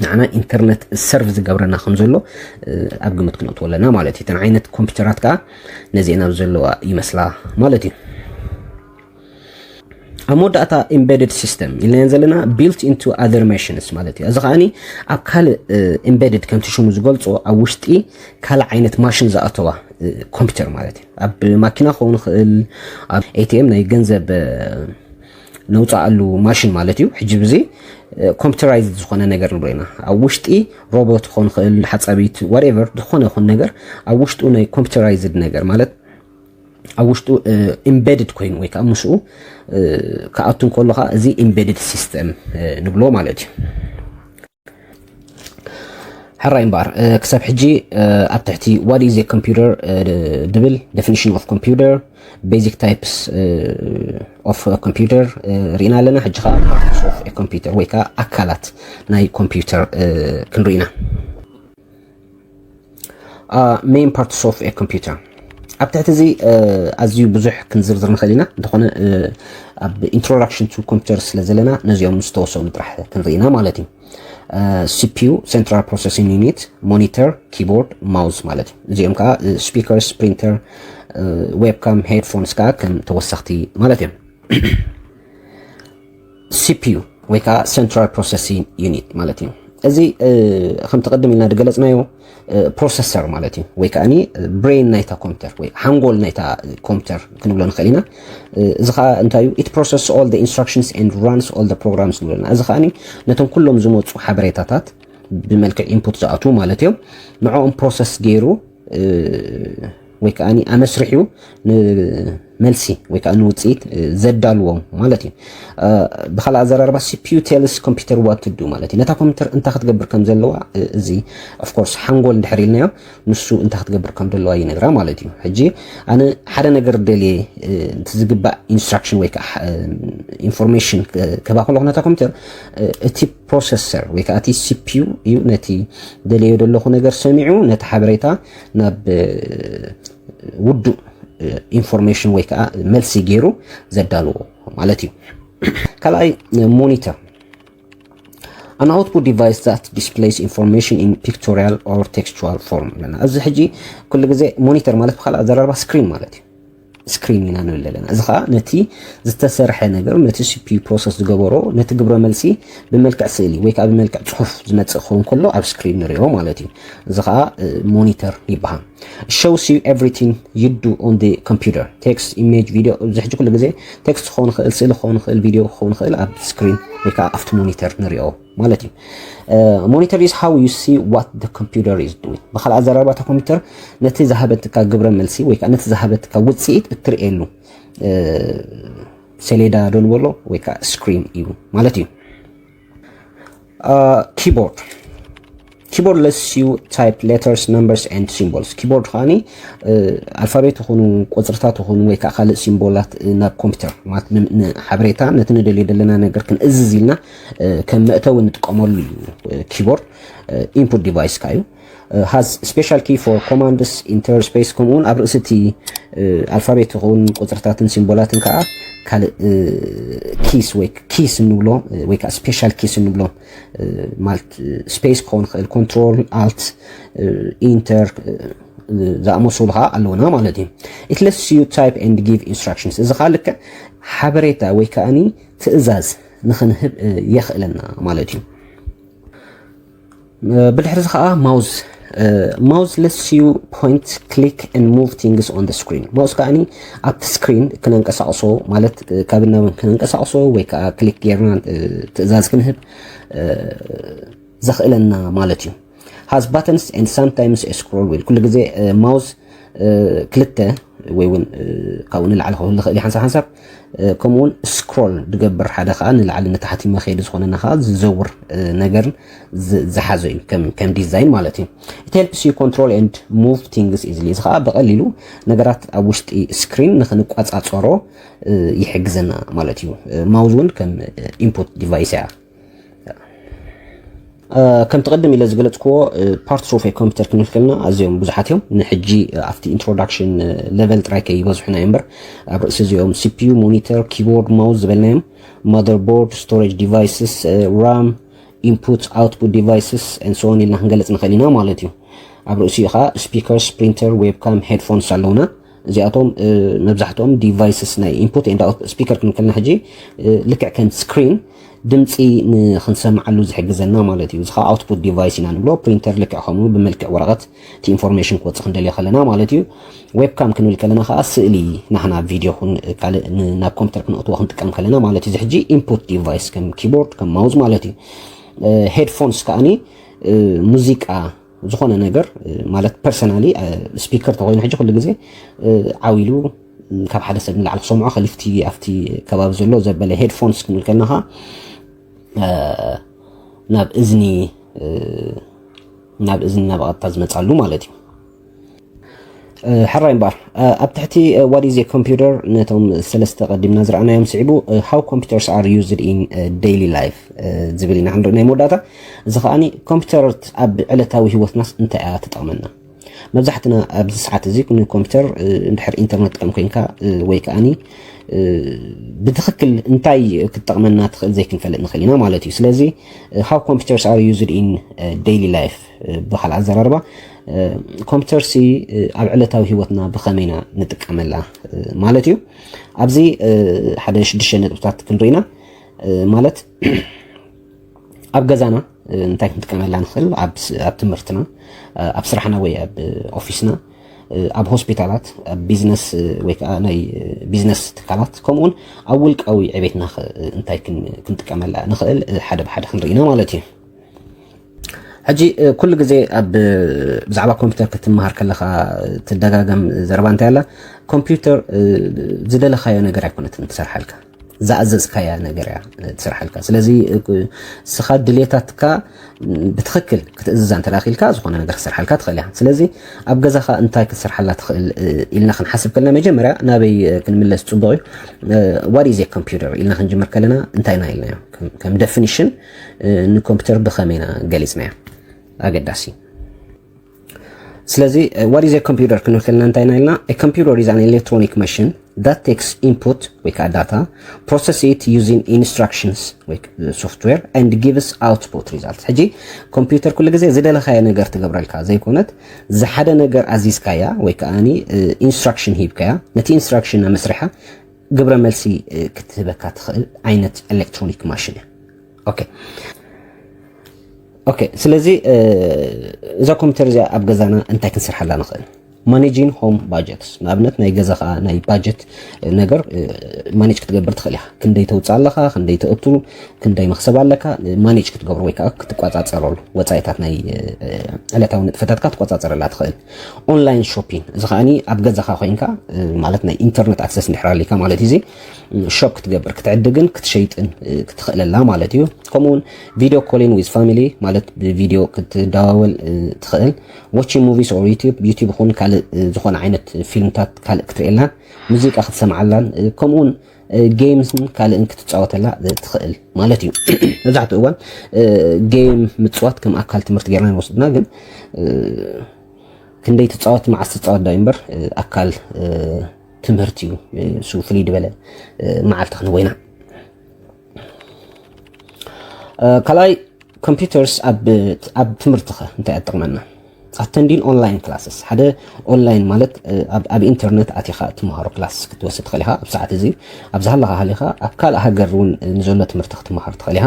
ንዓና ኢንተርነት serve ዝገብረና ከም ዘሎ ኣብ ግምት ክነእትዎ ኣለና ማለት እዩ። እተን ዓይነት ኮምፒውተራት ከዓ ነዚአን ኣብ ዘለዋ ይመስላ ማለት እዩ። ኣብ መወዳእታ embedded system ኢልናየን ዘለና built into other machines ማለት እዩ። እዚ ከዓኒ ኣብ ካልእ embedded ከምቲ ሽሙ ዝገልጾ ኣብ ውሽጢ ካልእ ዓይነት ማሽን ዝኣተዋ ኮምፒውተር ማለት እዩ። ኣብ ማኪና ክኸውን ይኽእል፣ ኣብ ATM ናይ ገንዘብ ነውፅኣሉ ማሽን ማለት እዩ። ሕጂ ብዚ computerized ዝኾነ ነገር ንብሎ ኢና። ኣብ ውሽጢ ሮቦት ክኾን ይኽእል፣ ሓፃቢት whatever ዝኾነ ይኹን ነገር ኣብ ውሽጡ ናይ computerized ነገር ማለት ኣብ ውሽጡ embedded ኮይኑ ወይ ከዓ ምስኡ ክኣቱ እንከሎ ከዓ እዚ embedded system ንብሎ ማለት እዩ። ሕራይ እምበኣር ክሳብ ሕጂ ኣብ ትሕቲ what is a computer ድብል definition of computer basic types of computer ርኢና ኣለና። ሕጂ ከዓ parts of a computer ወይ ከዓ ኣካላት ናይ ኮምፒውተር ክንርኢ ኢና። Main parts of a computer ኣብ ትሕቲ እዚ ኣዝዩ ብዙሕ ክንዝርዝር ንኽእል ኢና። እንተኾነ ኣብ introduction to computer ስለ ዘለና ነዚኦም ዝተወሰኑ ጥራሕ ክንርኢ ኢና ማለት እዩ። CPU central processing unit፣ monitor፣ keyboard፣ mouse ማለት እዩ። እዚኦም ከዓ speakers፣ printer፣ webcam፣ headphones ከዓ ከም ተወሰኽቲ ማለት እዮም። CPU ወይ ከዓ central processing unit ማለት እዩ። እዚ ከምቲ ቅድም ኢልና ዝገለፅናዮ processor ማለት እዩ ወይ ከዓ brain ናይታ ኮምፒውተር ወይ ሓንጎል ናይታ ኮምፒውተር ክንብሎ ንኽእል ኢና። እዚ ከዓ እንታይ እዩ? It process all the instructions and runs all the programs ንብለና። እዚ ከዓ ነቶም ኩሎም ዝመፁ ሓበሬታታት ብመልክዕ input ዝኣትዉ ማለት እዮም። ንዕኦም process ገይሩ ወይ ከዓ ኣመስሪሑ ንመልሲ ወይ ከዓ ንውፅኢት ዘዳልዎም ማለት እዩ። ብካልእ ኣዘራርባ CPU tells computer what to do ማለት እዩ። ነታ ኮምፒውተር እንታይ ክትገብር ከም ዘለዋ እዚ of course ሓንጎል እንድሕር ኢልናዮ ንሱ እንታይ ክትገብር ከም ዘለዋ ይነግራ ማለት እዩ። ሕጂ ኣነ ሓደ ነገር ደልየ እቲ ዝግባእ instruction ወይ ከዓ information ክህባ ከለኹ ነታ ኮምፒውተር እቲ processor ወይ ከዓ እቲ CPU እዩ ነቲ ደልዮ ዘለኹ ነገር ሰሚዑ ነቲ ሓበሬታ ናብ ውዱእ information ወይ ከዓ መልሲ ገይሩ ዘዳልዎ ማለት እዩ። ካልኣይ monitor። An output device that displays information in pictorial or textual form ኣለና። እዚ ሕጂ ኩሉ ግዜ ሞኒተር ማለት ብካልእ ኣዘራርባ ስክሪን ማለት እዩ። ስክሪን ኢና ንብል ዘለና። እዚ ከዓ ነቲ ዝተሰርሐ ነገር ነቲ CPU process ዝገበሮ ነቲ ግብረ መልሲ ብመልክዕ ስእሊ ወይ ከዓ ብመልክዕ ፅሑፍ ዝመፅእ ክኸውን ከሎ ኣብ ስክሪን ንሪኦ ማለት እዩ። እዚ ከዓ ሞኒተር ይበሃል። Shows you everything you do on the computer, text, image, video። እዚ ሕጂ ኩሉ ግዜ ቴክስት ክኸውን ይኽእል፣ ስእሊ ክኸውን ይኽእል፣ ቪድዮ ክኸውን ይኽእል ኣብ ስክሪን ወይ ከዓ ኣብቲ ሞኒተር ንሪኦ ማለት እዩ። Monitor is how you see what the computer is doing። ብካልእ ኣዘራርባ እታ ኮምፒውተር ነቲ ዝሃበትካ ግብረ መልሲ ወይ ከዓ ነቲ ዝሃበትካ ውፅኢት እትርእየሉ ሰሌዳ ዶ ንበሎ ወይ ከዓ ስክሪን እዩ ማለት እዩ። Keyboard። Keyboard lets you type letters, numbers and symbols. Keyboard ከዓኒ ኣልፋቤት ይኹኑ፣ ቁፅርታት ይኹኑ ወይ ከዓ ካልእ ሲምቦላት ናብ ኮምፒውተር ማለት ንሓበሬታ ነቲ ንደልዮ ዘለና ነገር ክንእዝዝ ኢልና ከም መእተዊ ንጥቀመሉ እዩ። Keyboard input device ካ እዩ። Has special key for commands, enter, space። ከምኡውን ኣብ ርእሲ እቲ ኣልፋቤት ይኹን ቁፅርታትን ሲምቦላትን ከዓ ካልእ keys ወይ keys እንብሎ ወይ ከዓ special keys እንብሎ ማለት space ክኸውን ይኽእል፣ control alt enter ዝኣመሰሉ ከዓ ኣለውና ማለት እዩ። It lets you type and give instructions። እዚ ከዓ ልክዕ ሓበሬታ ወይ ከዓኒ ትእዛዝ ንኽንህብ የኽእለና ማለት እዩ። ብድሕሪ እዚ ከዓ mouse mouse lets you point, click and move things on the screen። ማውስ ከዓኒ ኣብቲ ስክሪን ክነንቀሳቕሶ ማለት ካብ ናብን ክነንቀሳቕሶ ወይ ከዓ ክሊክ ጌርና ትእዛዝ ክንህብ ዘኽእለና ማለት እዩ። Has buttons and sometimes scroll wheel። ኩሉ ግዜ ማውስ ክልተ ወይ እውን ካብኡ ንላዕሊ ክኸውን ዝኽእል ሓንሳብ ሓንሳብ ከምኡውን ስክሮል ዝገብር ሓደ ከዓ ንላዕሊ ንታሕቲ መኸዲ ዝኾነና ከዓ ዝዘውር ነገርን ዝሓዘ እዩ ከም ዲዛይን ማለት እዩ። It helps you control and move things easily። እዚ ከዓ ብቐሊሉ ነገራት ኣብ ውሽጢ ስክሪን ንክንቋፃፀሮ ይሕግዘና ማለት እዩ። ማውዝ እውን ከም ኢንፑት ዲቫይስ እያ። ከምቲ ቅድም ኢለ ዝገለፅክዎ ፓርትስ ኦፍ ኮምፒውተር ክንብል ከለና ኣዝዮም ብዙሓት እዮም። ንሕጂ ኣብቲ ኢንትሮዳክሽን ሌቨል ጥራይ ከይበዝሑና እዮም እምበር ኣብ ርእሲ እዚኦም ሲፒዩ፣ ሞኒተር፣ ኪቦርድ፣ ማውዝ ዝበልናዮም፣ ማዘርቦርድ፣ ስቶሬጅ ዲቫይስስ፣ ራም፣ ኢንፑት ኣውትፑት ዲቫይስስ and so on ኢልና ክንገልፅ ንኽእል ኢና ማለት እዩ። ኣብ ርእሲኡ ከዓ ስፒከርስ፣ ፕሪንተር፣ ዌብካም፣ ሄድፎንስ ኣለውና። እዚኣቶም መብዛሕትኦም ዲቫይስስ ናይ ኢንፑት ኤንድ ኣውትፑት። ስፒከር ክንብል ከለና ሕጂ ልክዕ ከም ስክሪን ድምፂ ንክንሰምዓሉ ዝሕግዘና ማለት እዩ። እዚ ከዓ ኣውትፑት ዲቫይስ ኢና ንብሎ። ፕሪንተር ልክዕ ከምኡ ብመልክዕ ወረቐት እቲ ኢንፎርሜሽን ክወፅእ ክንደልዮ ከለና ማለት እዩ። ዌብካም ክንብል ከለና ከዓ ስእሊ ናህና ቪድዮ ኹን ካልእ ናብ ኮምፒውተር ክነእትዎ ክንጥቀም ከለና ማለት እዩ። እዚ ሕጂ ኢንፑት ዲቫይስ ከም ኪቦርድ ከም ማውዝ ማለት እዩ። ሄድፎንስ ከዓኒ ሙዚቃ ዝኾነ ነገር ማለት ፐርሰናሊ ስፒከር ተኮይኑ ሕጂ ኩሉ ግዜ ዓው ኢሉ ካብ ሓደ ሰብ ንላዕሊ ክሰምዖ ከሊፍቲ ኣብቲ ከባቢ ዘሎ ዘበለ ሄድፎንስ ክንብል ከለና ከዓ ናብ እዝኒ ናብ እዝኒ ናብ ቀጥታ ዝመፃሉ ማለት እዩ። ሕራይ እምበኣር ኣብ ትሕቲ what is a computer ነቶም ሰለስተ ቀዲምና ዝረኣናዮም ስዒቡ how computers are used in daily life ዝብል ኢና ክንርኢ ናይ መወዳእታ። እዚ ከዓኒ ኮምፒውተር ኣብ ዕለታዊ ህይወትናስ እንታይ እያ ትጠቕመና? መብዛሕትና ኣብዚ ሰዓት እዚ ንኮምፒውተር እንድሕር ኢንተርነት ጥቀም ኮይንካ ወይ ከዓኒ ብትኽክል እንታይ ክትጠቕመና ትኽእል ዘይክንፈልጥ ንኽእል ኢና ማለት እዩ። ስለዚ how computers are used in daily life ብካልእ ኣዘራርባ ኮምፒውተር ሲ ኣብ ዕለታዊ ህይወትና ብኸመይ ኢና ንጥቀመላ ማለት እዩ። ኣብዚ ሓደ ሽዱሽተ ነጥብታት ክንርኢ ኢና ማለት ኣብ ገዛና እንታይ ክንጥቀመላ ንኽእል ኣብ ትምህርትና ኣብ ስራሕና ወይ ኣብ ኦፊስና ኣብ ሆስፒታላት ኣብ ቢዝነስ ወይ ከዓ ናይ ቢዝነስ ትካላት ከምኡውን ኣብ ውልቃዊ ዕቤትና እንታይ ክንጥቀመላ ንኽእል ሓደ ብሓደ ክንርኢና ማለት እዩ። ሕጂ ኩሉ ግዜ ኣብ ብዛዕባ ኮምፒውተር ክትመሃር ከለካ ትደጋገም ዘረባ እንታይ ኣላ? ኮምፒውተር ዝደለካዮ ነገር ኣይኮነትን ትሰርሓልካ፣ ዝኣዘዝካያ ነገር እያ ትሰርሓልካ። ስለዚ ስኻ ድሌታትካ ብትኽክል ክትእዝዛ እንተ ኽኢልካ ዝኾነ ነገር ክትሰርሓልካ ትኽእል እያ። ስለዚ ኣብ ገዛኻ እንታይ ክትሰርሓላ ትኽእል ኢልና ክንሓስብ ከለና መጀመርያ ናበይ ክንምለስ ጽቡቕ እዩ? What is a computer ኢልና ክንጅምር ከለና እንታይ ኢና ኢልናዮ? ከም ደፊኒሽን ንኮምፒውተር ብኸመይ ኢና ገሊጽናዮ? ኣገዳሲ። ስለዚ what is a computer ክንብል ከለና እንታይ ኢና ኢልና? A computer is an electronic machine that takes input ወይ ከዓ data, process it using instructions ወይ software and gives output result። ሕጂ ኮምፒውተር ኩሉ ግዜ ዝደለኻዮ ነገር ትገብረልካ ዘይኮነት ዝሓደ ነገር ኣዚዝካያ ወይ ከዓ ኢንስትራክሽን ሂብካያ ነቲ ኢንስትራክሽን ኣመስሪሓ ግብረ መልሲ ክትህበካ ትኽእል ዓይነት ኤሌክትሮኒክ ማሽን እያ። ኦኬ ኦኬ። ስለዚ እዛ ኮምፒውተር እዚኣ ኣብ ገዛና እንታይ ክንሰርሓላ ንኽእል? Managing home budgets፣ ንኣብነት ናይ ገዛኻ ናይ ባጀት ነገር ማኔጅ ክትገብር ትኽእል ኢኻ። ክንደይ ተውፅእ ኣለኻ፣ ክንደይ ተእቱ፣ ክንደይ መክሰብ ኣለካ፣ ማኔጅ ክትገብሮ ወይ ከዓ ክትቆፃፀረሉ፣ ወፃኢታት ናይ ዕለታዊ ንጥፈታትካ ትቆፃፀረላ ትኽእል። ኦንላይን ሾፒንግ፣ እዚ ከዓኒ ኣብ ገዛኻ ኮይንካ ማለት ናይ ኢንተርኔት ኣክሰስ እንድሕር ኣሊካ ማለት እዩ። ሾፕ ክትገብር፣ ክትዕድግን ክትሸይጥን ክትኽእለላ ማለት እዩ። ከምኡውን ቪዲዮ ኮሊን ዊዝ ፋሚሊ፣ ማለት ብቪዲዮ ክትደዋወል ትኽእል። Watching movies or YouTube፣ ዩቲዩብ ይኹን ካልእ ዝኾነ ዓይነት ፊልምታት ካልእ ክትርእየላን ሙዚቃ ክትሰምዓላን ከምኡውን ጌምስን ካልእን ክትፃወተላ ትኽእል ማለት እዩ። መብዛሕትኡ እዋን ጌም ምፅዋት ከም ኣካል ትምህርቲ ጌርና ንወስድና፣ ግን ክንደይ ትፃወት፣ መዓስ ትፃወት ዶ እምበር ኣካል ትምህርቲ እዩ። እሱ ፍልይ ዝበለ መዓልቲ ክንወይና። ካልኣይ፣ ኮምፒውተርስ ኣብ ትምህርትኸ እንታይ ኣጠቕመና? ኣተንዲን ኦንላይን ክላስስ፣ ሓደ ኦንላይን ማለት ኣብ ኢንተርነት ኣቲኻ እትመሃሮ ክላስ ክትወስድ ትኽእል ኢኻ። ኣብ ሰዓት እዚ ኣብ ዝሃለኻ ሃሊኻ ኣብ ካልእ ሃገር እውን ንዘሎ ትምህርቲ ክትመሃር ትኽእል ኢኻ።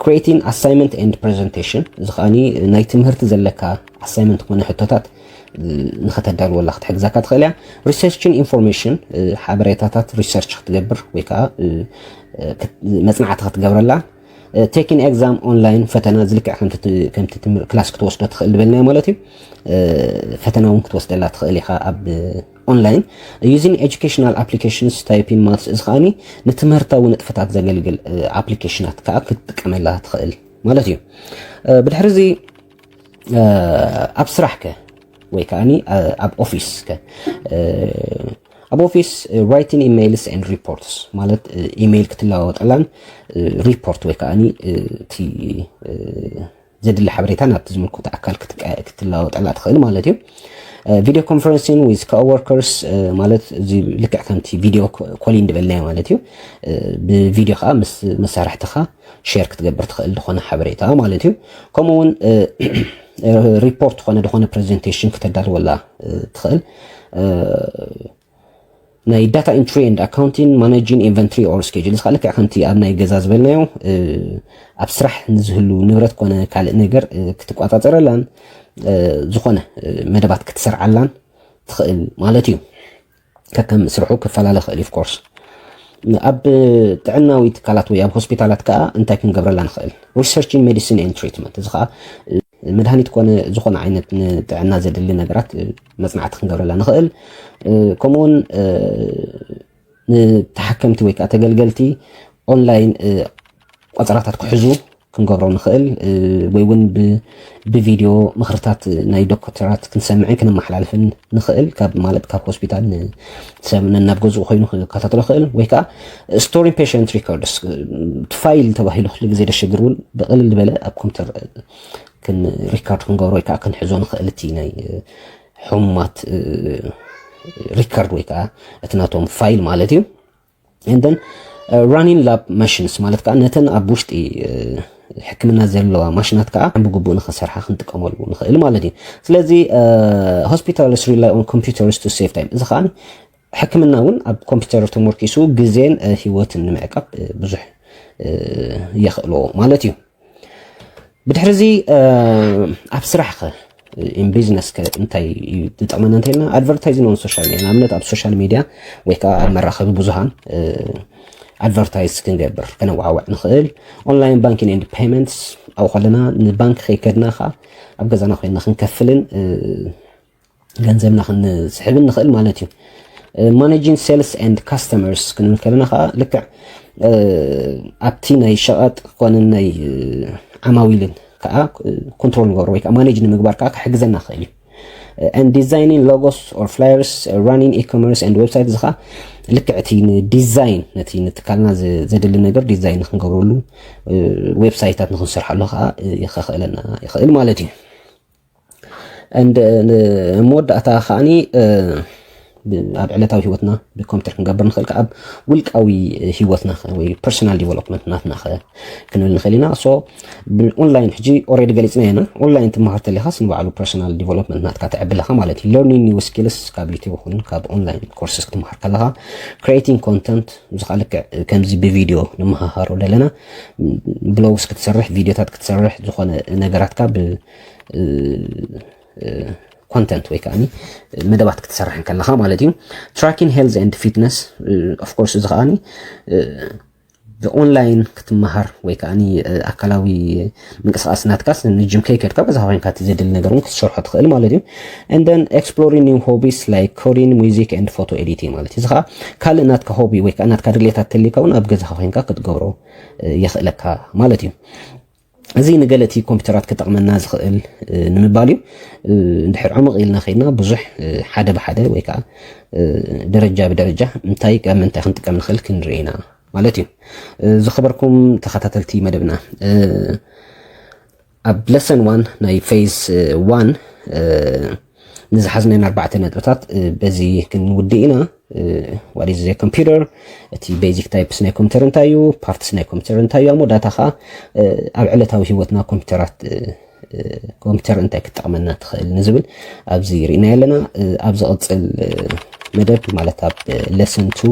Creating assignment and presentation፣ እዚ ከዓኒ ናይ ትምህርቲ ዘለካ ኣሳይመንት ኮነ ሕቶታት ንኸተዳልወላ ክትሕግዛካ ትኽእል እያ። Researching information፣ ሓበሬታታት ሪሰርች ክትገብር ወይ ከዓ መፅናዕቲ ክትገብረላ። Taking exam online፣ ፈተና ዝልክዕ ከምቲ ክላስ ክትወስዶ ትኽእል ዝበልናዮ ማለት እዩ። ፈተና እውን ክትወስደላ ትኽእል ኢኻ ኣብ ኦንላይን። Using educational applications፣ ታይፒን ማትስ፣ እዚ ከዓኒ ንትምህርታዊ ንጥፈታት ዘገልግል ኣፕሊኬሽናት ከዓ ክትጥቀመላ ትኽእል ማለት እዩ። ብድሕሪ እዚ ኣብ ስራሕ ከ ወይ ከዓኒ ኣብ ኦፊስ ከ? ኣብ ኦፊስ writing emails and reports፣ ማለት ኢሜይል ክትለዋወጠላን ሪፖርት ወይ ከዓኒ እቲ ዘድሊ ሓበሬታ ናብቲ ዝምልከቶ ኣካል ክትለዋወጠላ ትኽእል ማለት እዩ። Video conferencing with coworkers፣ ማለት እዚ ልክዕ ከምቲ ቪዲዮ ኮሊን ዝበልናዮ ማለት እዩ። ብቪዲዮ ከዓ ምስ መሳርሕትኻ ሼር ክትገብር ትኽእል ዝኾነ ሓበሬታ ማለት እዩ። ከምኡ እውን ሪፖርት ዝኾነ ዝኾነ ፕሬዘንቴሽን ክተዳልወላ ትኽእል። ናይ data entry and accounting፣ managing inventory or schedule፣ እዚ ከዓ ልክዕ ከምቲ ኣብ ናይ ገዛ ዝበልናዮ ኣብ ስራሕ ንዝህሉ ንብረት ኮነ ካልእ ነገር ክትቆፃፀረላን ዝኾነ መደባት ክትሰርዓላን ትኽእል ማለት እዩ። ከከም ስርሑ ክፈላለ ይኽእል እዩ። Of course ኣብ ጥዕናዊ ትካላት ወይ ኣብ ሆስፒታላት ከዓ እንታይ ክንገብረላ ንኽእል? Researching medicine and treatment፣ እዚ ከዓ መድሃኒት ኮነ ዝኾነ ዓይነት ንጥዕና ዘድሊ ነገራት መፅናዕቲ ክንገብረላ ንኽእል። ከምኡውን ንተሓከምቲ ወይ ከዓ ተገልገልቲ ኦንላይን ቆፀራታት ክሕዙ ክንገብሮ ንኽእል፣ ወይ እውን ብቪዲዮ ምኽርታት ናይ ዶክተራት ክንሰምዕን ክነመሓላልፍን ንኽእል። ካብ ማለት ካብ ሆስፒታል ንሰብ ነናብ ገዝኡ ኮይኑ ክከታተሎ ክእል፣ ወይ ከዓ storing patient records፣ ፋይል ተባሂሉ ኩሉ ግዜ ደሸግር እውን ብቕልል ዝበለ ኣብ ኮምፒተር ክን ሪካርድ ክንገብሮ ወይ ከዓ ክንሕዞ ንኽእል፣ እቲ ናይ ሕሙማት ሪካርድ ወይ ከዓ እቲ ናቶም ፋይል ማለት እዩ። And then running lab machines ማለት ከዓ ነተን ኣብ ውሽጢ ሕክምና ዘለዋ ማሽናት ከዓ ብግቡእ ንኽሰርሓ ክንጥቀመሉ ንኽእል ማለት እዩ። ስለዚ hospitals rely on computers to save time፣ እዚ ከዓ ሕክምና እውን ኣብ ኮምፒውተር ተመርኪሱ ግዜን ህይወትን ንምዕቃብ ብዙሕ የኽእሎ ማለት እዩ። ብድሕሪ እዚ ኣብ ስራሕ ኸ፣ in business ከ እንታይ እዩ ዝጠቕመና እንተኢልና፣ advertising on social media፣ ንኣብነት ኣብ ሶሻል ሚድያ ወይ ከዓ ኣብ መራኸቢ ብዙሃን ኣድቨርታይዝ ክንገብር ከነዋዓውዕ ንኽእል። Online banking and payments ኣብኡ ከለና ንባንክ ከይከድና ከዓ ኣብ ገዛና ኮይንና ክንከፍልን ገንዘብና ክንስሕብን ንኽእል ማለት እዩ። Managing sales and customers ክንብል ከለና ከዓ ልክዕ ኣብቲ ናይ ሸቐጥ ኮነ ናይ ዓማዊልን ከዓ ኮንትሮል ንገብሮ ወይ ከዓ ማኔጅ ንምግባር ከዓ ክሕግዘና ክኽእል እዩ። And designing logos or flyers, running e-commerce and website፣ እዚ ከዓ ልክዕ እቲ ንዲዛይን፣ ነቲ ንትካልና ዘድሊ ነገር ዲዛይን ንክንገብረሉ፣ ዌብሳይታት ንክንሰርሓሉ ከዓ ከኽእለና ይኽእል ማለት እዩ። And መወዳእታ ከዓኒ ኣብ ዕለታዊ ህይወትና ብኮምፒተር ክንገብር ንኽእል፣ ኣብ ውልቃዊ ህይወትና ወይ ፐርሶናል ዲቨሎፕመንት ናትና ክንብል ንኽእል ኢና። So ኦንላይን ሕጂ ኦልሬዲ ገሊፅና ኢና። ኦንላይን ትመሃር ተሊኻስ ንባዕሉ ፐርሶናል ዲቨሎፕመንት ናትካ ተዕብለኻ ማለት እዩ። Learning new skills ካብ ዩቲዩብ ይኹን ካብ ኦንላይን ኮርስስ ክትመሃር ከለኻ፣ creating content፣ እዚ ከዓ ልክዕ ከምዚ ብቪድዮ ንመሃሃሮ ዘለና፣ ብሎግስ ክትሰርሕ፣ ቪድዮታት ክትሰርሕ፣ ዝኾነ ነገራትካ ብ content ወይ ከዓ መደባት ክትሰርሕ ከለኻ ማለት እዩ። Tracking health and fitness, of course፣ እዚ ከዓ ብኦንላይን ክትመሃር ወይ ከዓ ኣካላዊ ምንቅስቃስ ናትካስ ንጅም ከይከድካ በዛ ኮይንካ እቲ ዘድሊ ነገር እውን ክትሰርሖ ትኽእል ማለት እዩ። And then exploring new hobbies like coding, music and photo editing ማለት እዩ። እዚ ከዓ ካልእ ናትካ ሆቢ ወይ ከዓ ናትካ ድሌታት ተልካ እውን ኣብ ገዛኻ ኮይንካ ክትገብሮ የኽእለካ ማለት እዩ። እዚ ንገለ እቲ ኮምፒውተራት ክጠቕመና ዝኽእል ንምባል እዩ። እንድሕር ዕምቕ ኢልና ከይድና ብዙሕ ሓደ ብሓደ ወይ ከዓ ደረጃ ብደረጃ እንታይ ካብ ምንታይ ክንጥቀም ንኽእል ክንርኢ ኢና ማለት እዩ። ዝኸበርኩም ተኸታተልቲ መደብና፣ ኣብ lesson one ናይ phase one ንዝሓዝናይ ኣርባዕተ ነጥብታት በዚ ክንውድእ ኢና። What is a computer? እቲ basic types ናይ ኮምፒውተር እንታይ እዩ? Parts ናይ ኮምፒውተር እንታይ እዩ? ኣብ መወዳእታ ከዓ ኣብ ዕለታዊ ህይወትና ኮምፒውተራት ኮምፒውተር እንታይ ክትጠቕመና ትኽእል ንዝብል ኣብዚ ርኢና ኣለና። ኣብ ዝቕፅል መደብ ማለት ኣብ lesson two፣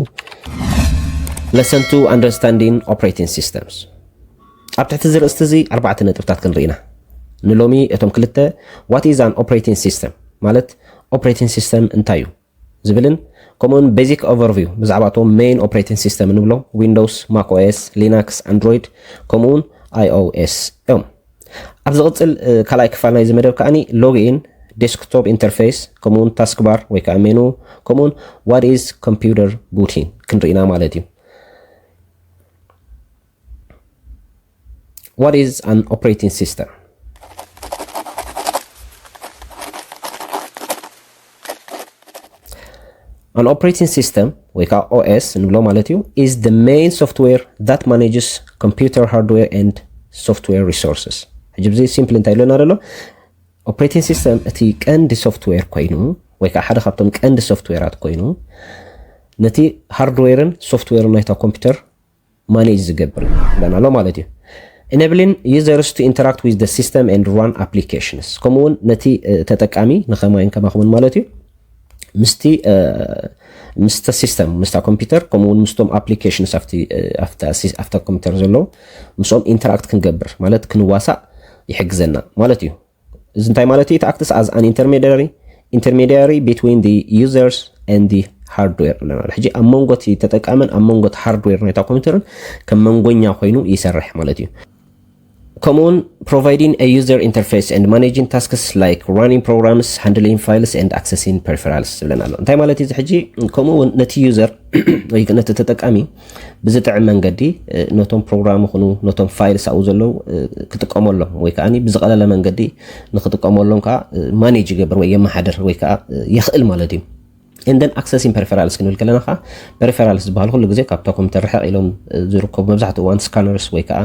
lesson two understanding operating systems፣ ኣብ ትሕቲ እዚ ርእስቲ እዚ ኣርባዕተ ነጥብታት ክንርኢ ኢና። ንሎሚ እቶም ክልተ what is an operating system ማለት operating system እንታይ እዩ ዝብልን ከምኡውን basic overview ብዛዕባ እቶም main operating system ንብሎም Windows, Mac O S, Linux, Android ከምኡውን iOS እዮም። ኣብ ዝቕፅል ካልኣይ ክፋል ናይዚ መደብ ከዓኒ login, desktop interface ከምኡውን taskbar ወይ ከዓ menu ከምኡውን what is computer booting ክንርኢና ማለት እዩ። What is an operating system? An operating system ወይ ከዓ O S ንብሎ ማለት እዩ is the main software that manages computer hardware and software resources። ሕጂ ብዚ simple እንታይ ይብለና ዘሎ? Operating system እቲ ቀንዲ ሶፍትዌር ኮይኑ ወይ ከዓ ሓደ ካብቶም ቀንዲ ሶፍትዌራት ኮይኑ ነቲ ሃርድዌርን ሶፍትዌርን ናይታ ኮምፒውተር ማኔጅ ዝገብር ይብለና ኣሎ ማለት እዩ። Enabling users to interact with the system and run applications ከምኡ እውን ነቲ ተጠቃሚ ንኸማይን ከማኹምን ማለት እዩ ምስቲ ምስተ ሲስተም ምስታ ኮምፒውተር ከምኡ እውን ምስቶም applications ኣብታ ኮምፒውተር ዘለዉ ምስኦም interact ክንገብር ማለት ክንዋሳእ ይሕግዘና ማለት እዩ። እዚ እንታይ ማለት እዩ? It acts as an intermediary intermediary between the users and the hardware ኣለና። ሕጂ ኣብ መንጎ እቲ ተጠቃምን ኣብ መንጎ እቲ ሃርድዌር ናይታ ኮምፒውተርን ከም መንጎኛ ኮይኑ ይሰርሕ ማለት እዩ። ከምኡውን providing a user interface and managing tasks like running programs, handling files and accessing peripherals ዝብለና ኣሎ። እንታይ ማለት እዩ እዚ? ሕጂ ከምኡ እውን ነቲ ዩዘር ወይ ነቲ ተጠቃሚ ብዝጥዕም መንገዲ ነቶም ፕሮግራም ይኹኑ ነቶም ፋይልስ ኣብኡ ዘለዉ ክጥቀመሎም ወይ ከዓ ብዝቐለለ መንገዲ ንክጥቀመሎም ከዓ ማኔጅ ይገብር ወይ የመሓድር ወይ ከዓ የኽእል ማለት እዩ። And then accessing peripherals ክንብል ከለና ከዓ peripherals ዝበሃል ኩሉ ግዜ ካብታ ኮምፒውተር ርሕቕ ኢሎም ዝርከቡ መብዛሕትኡ እዋን ስካነርስ ወይ ከዓ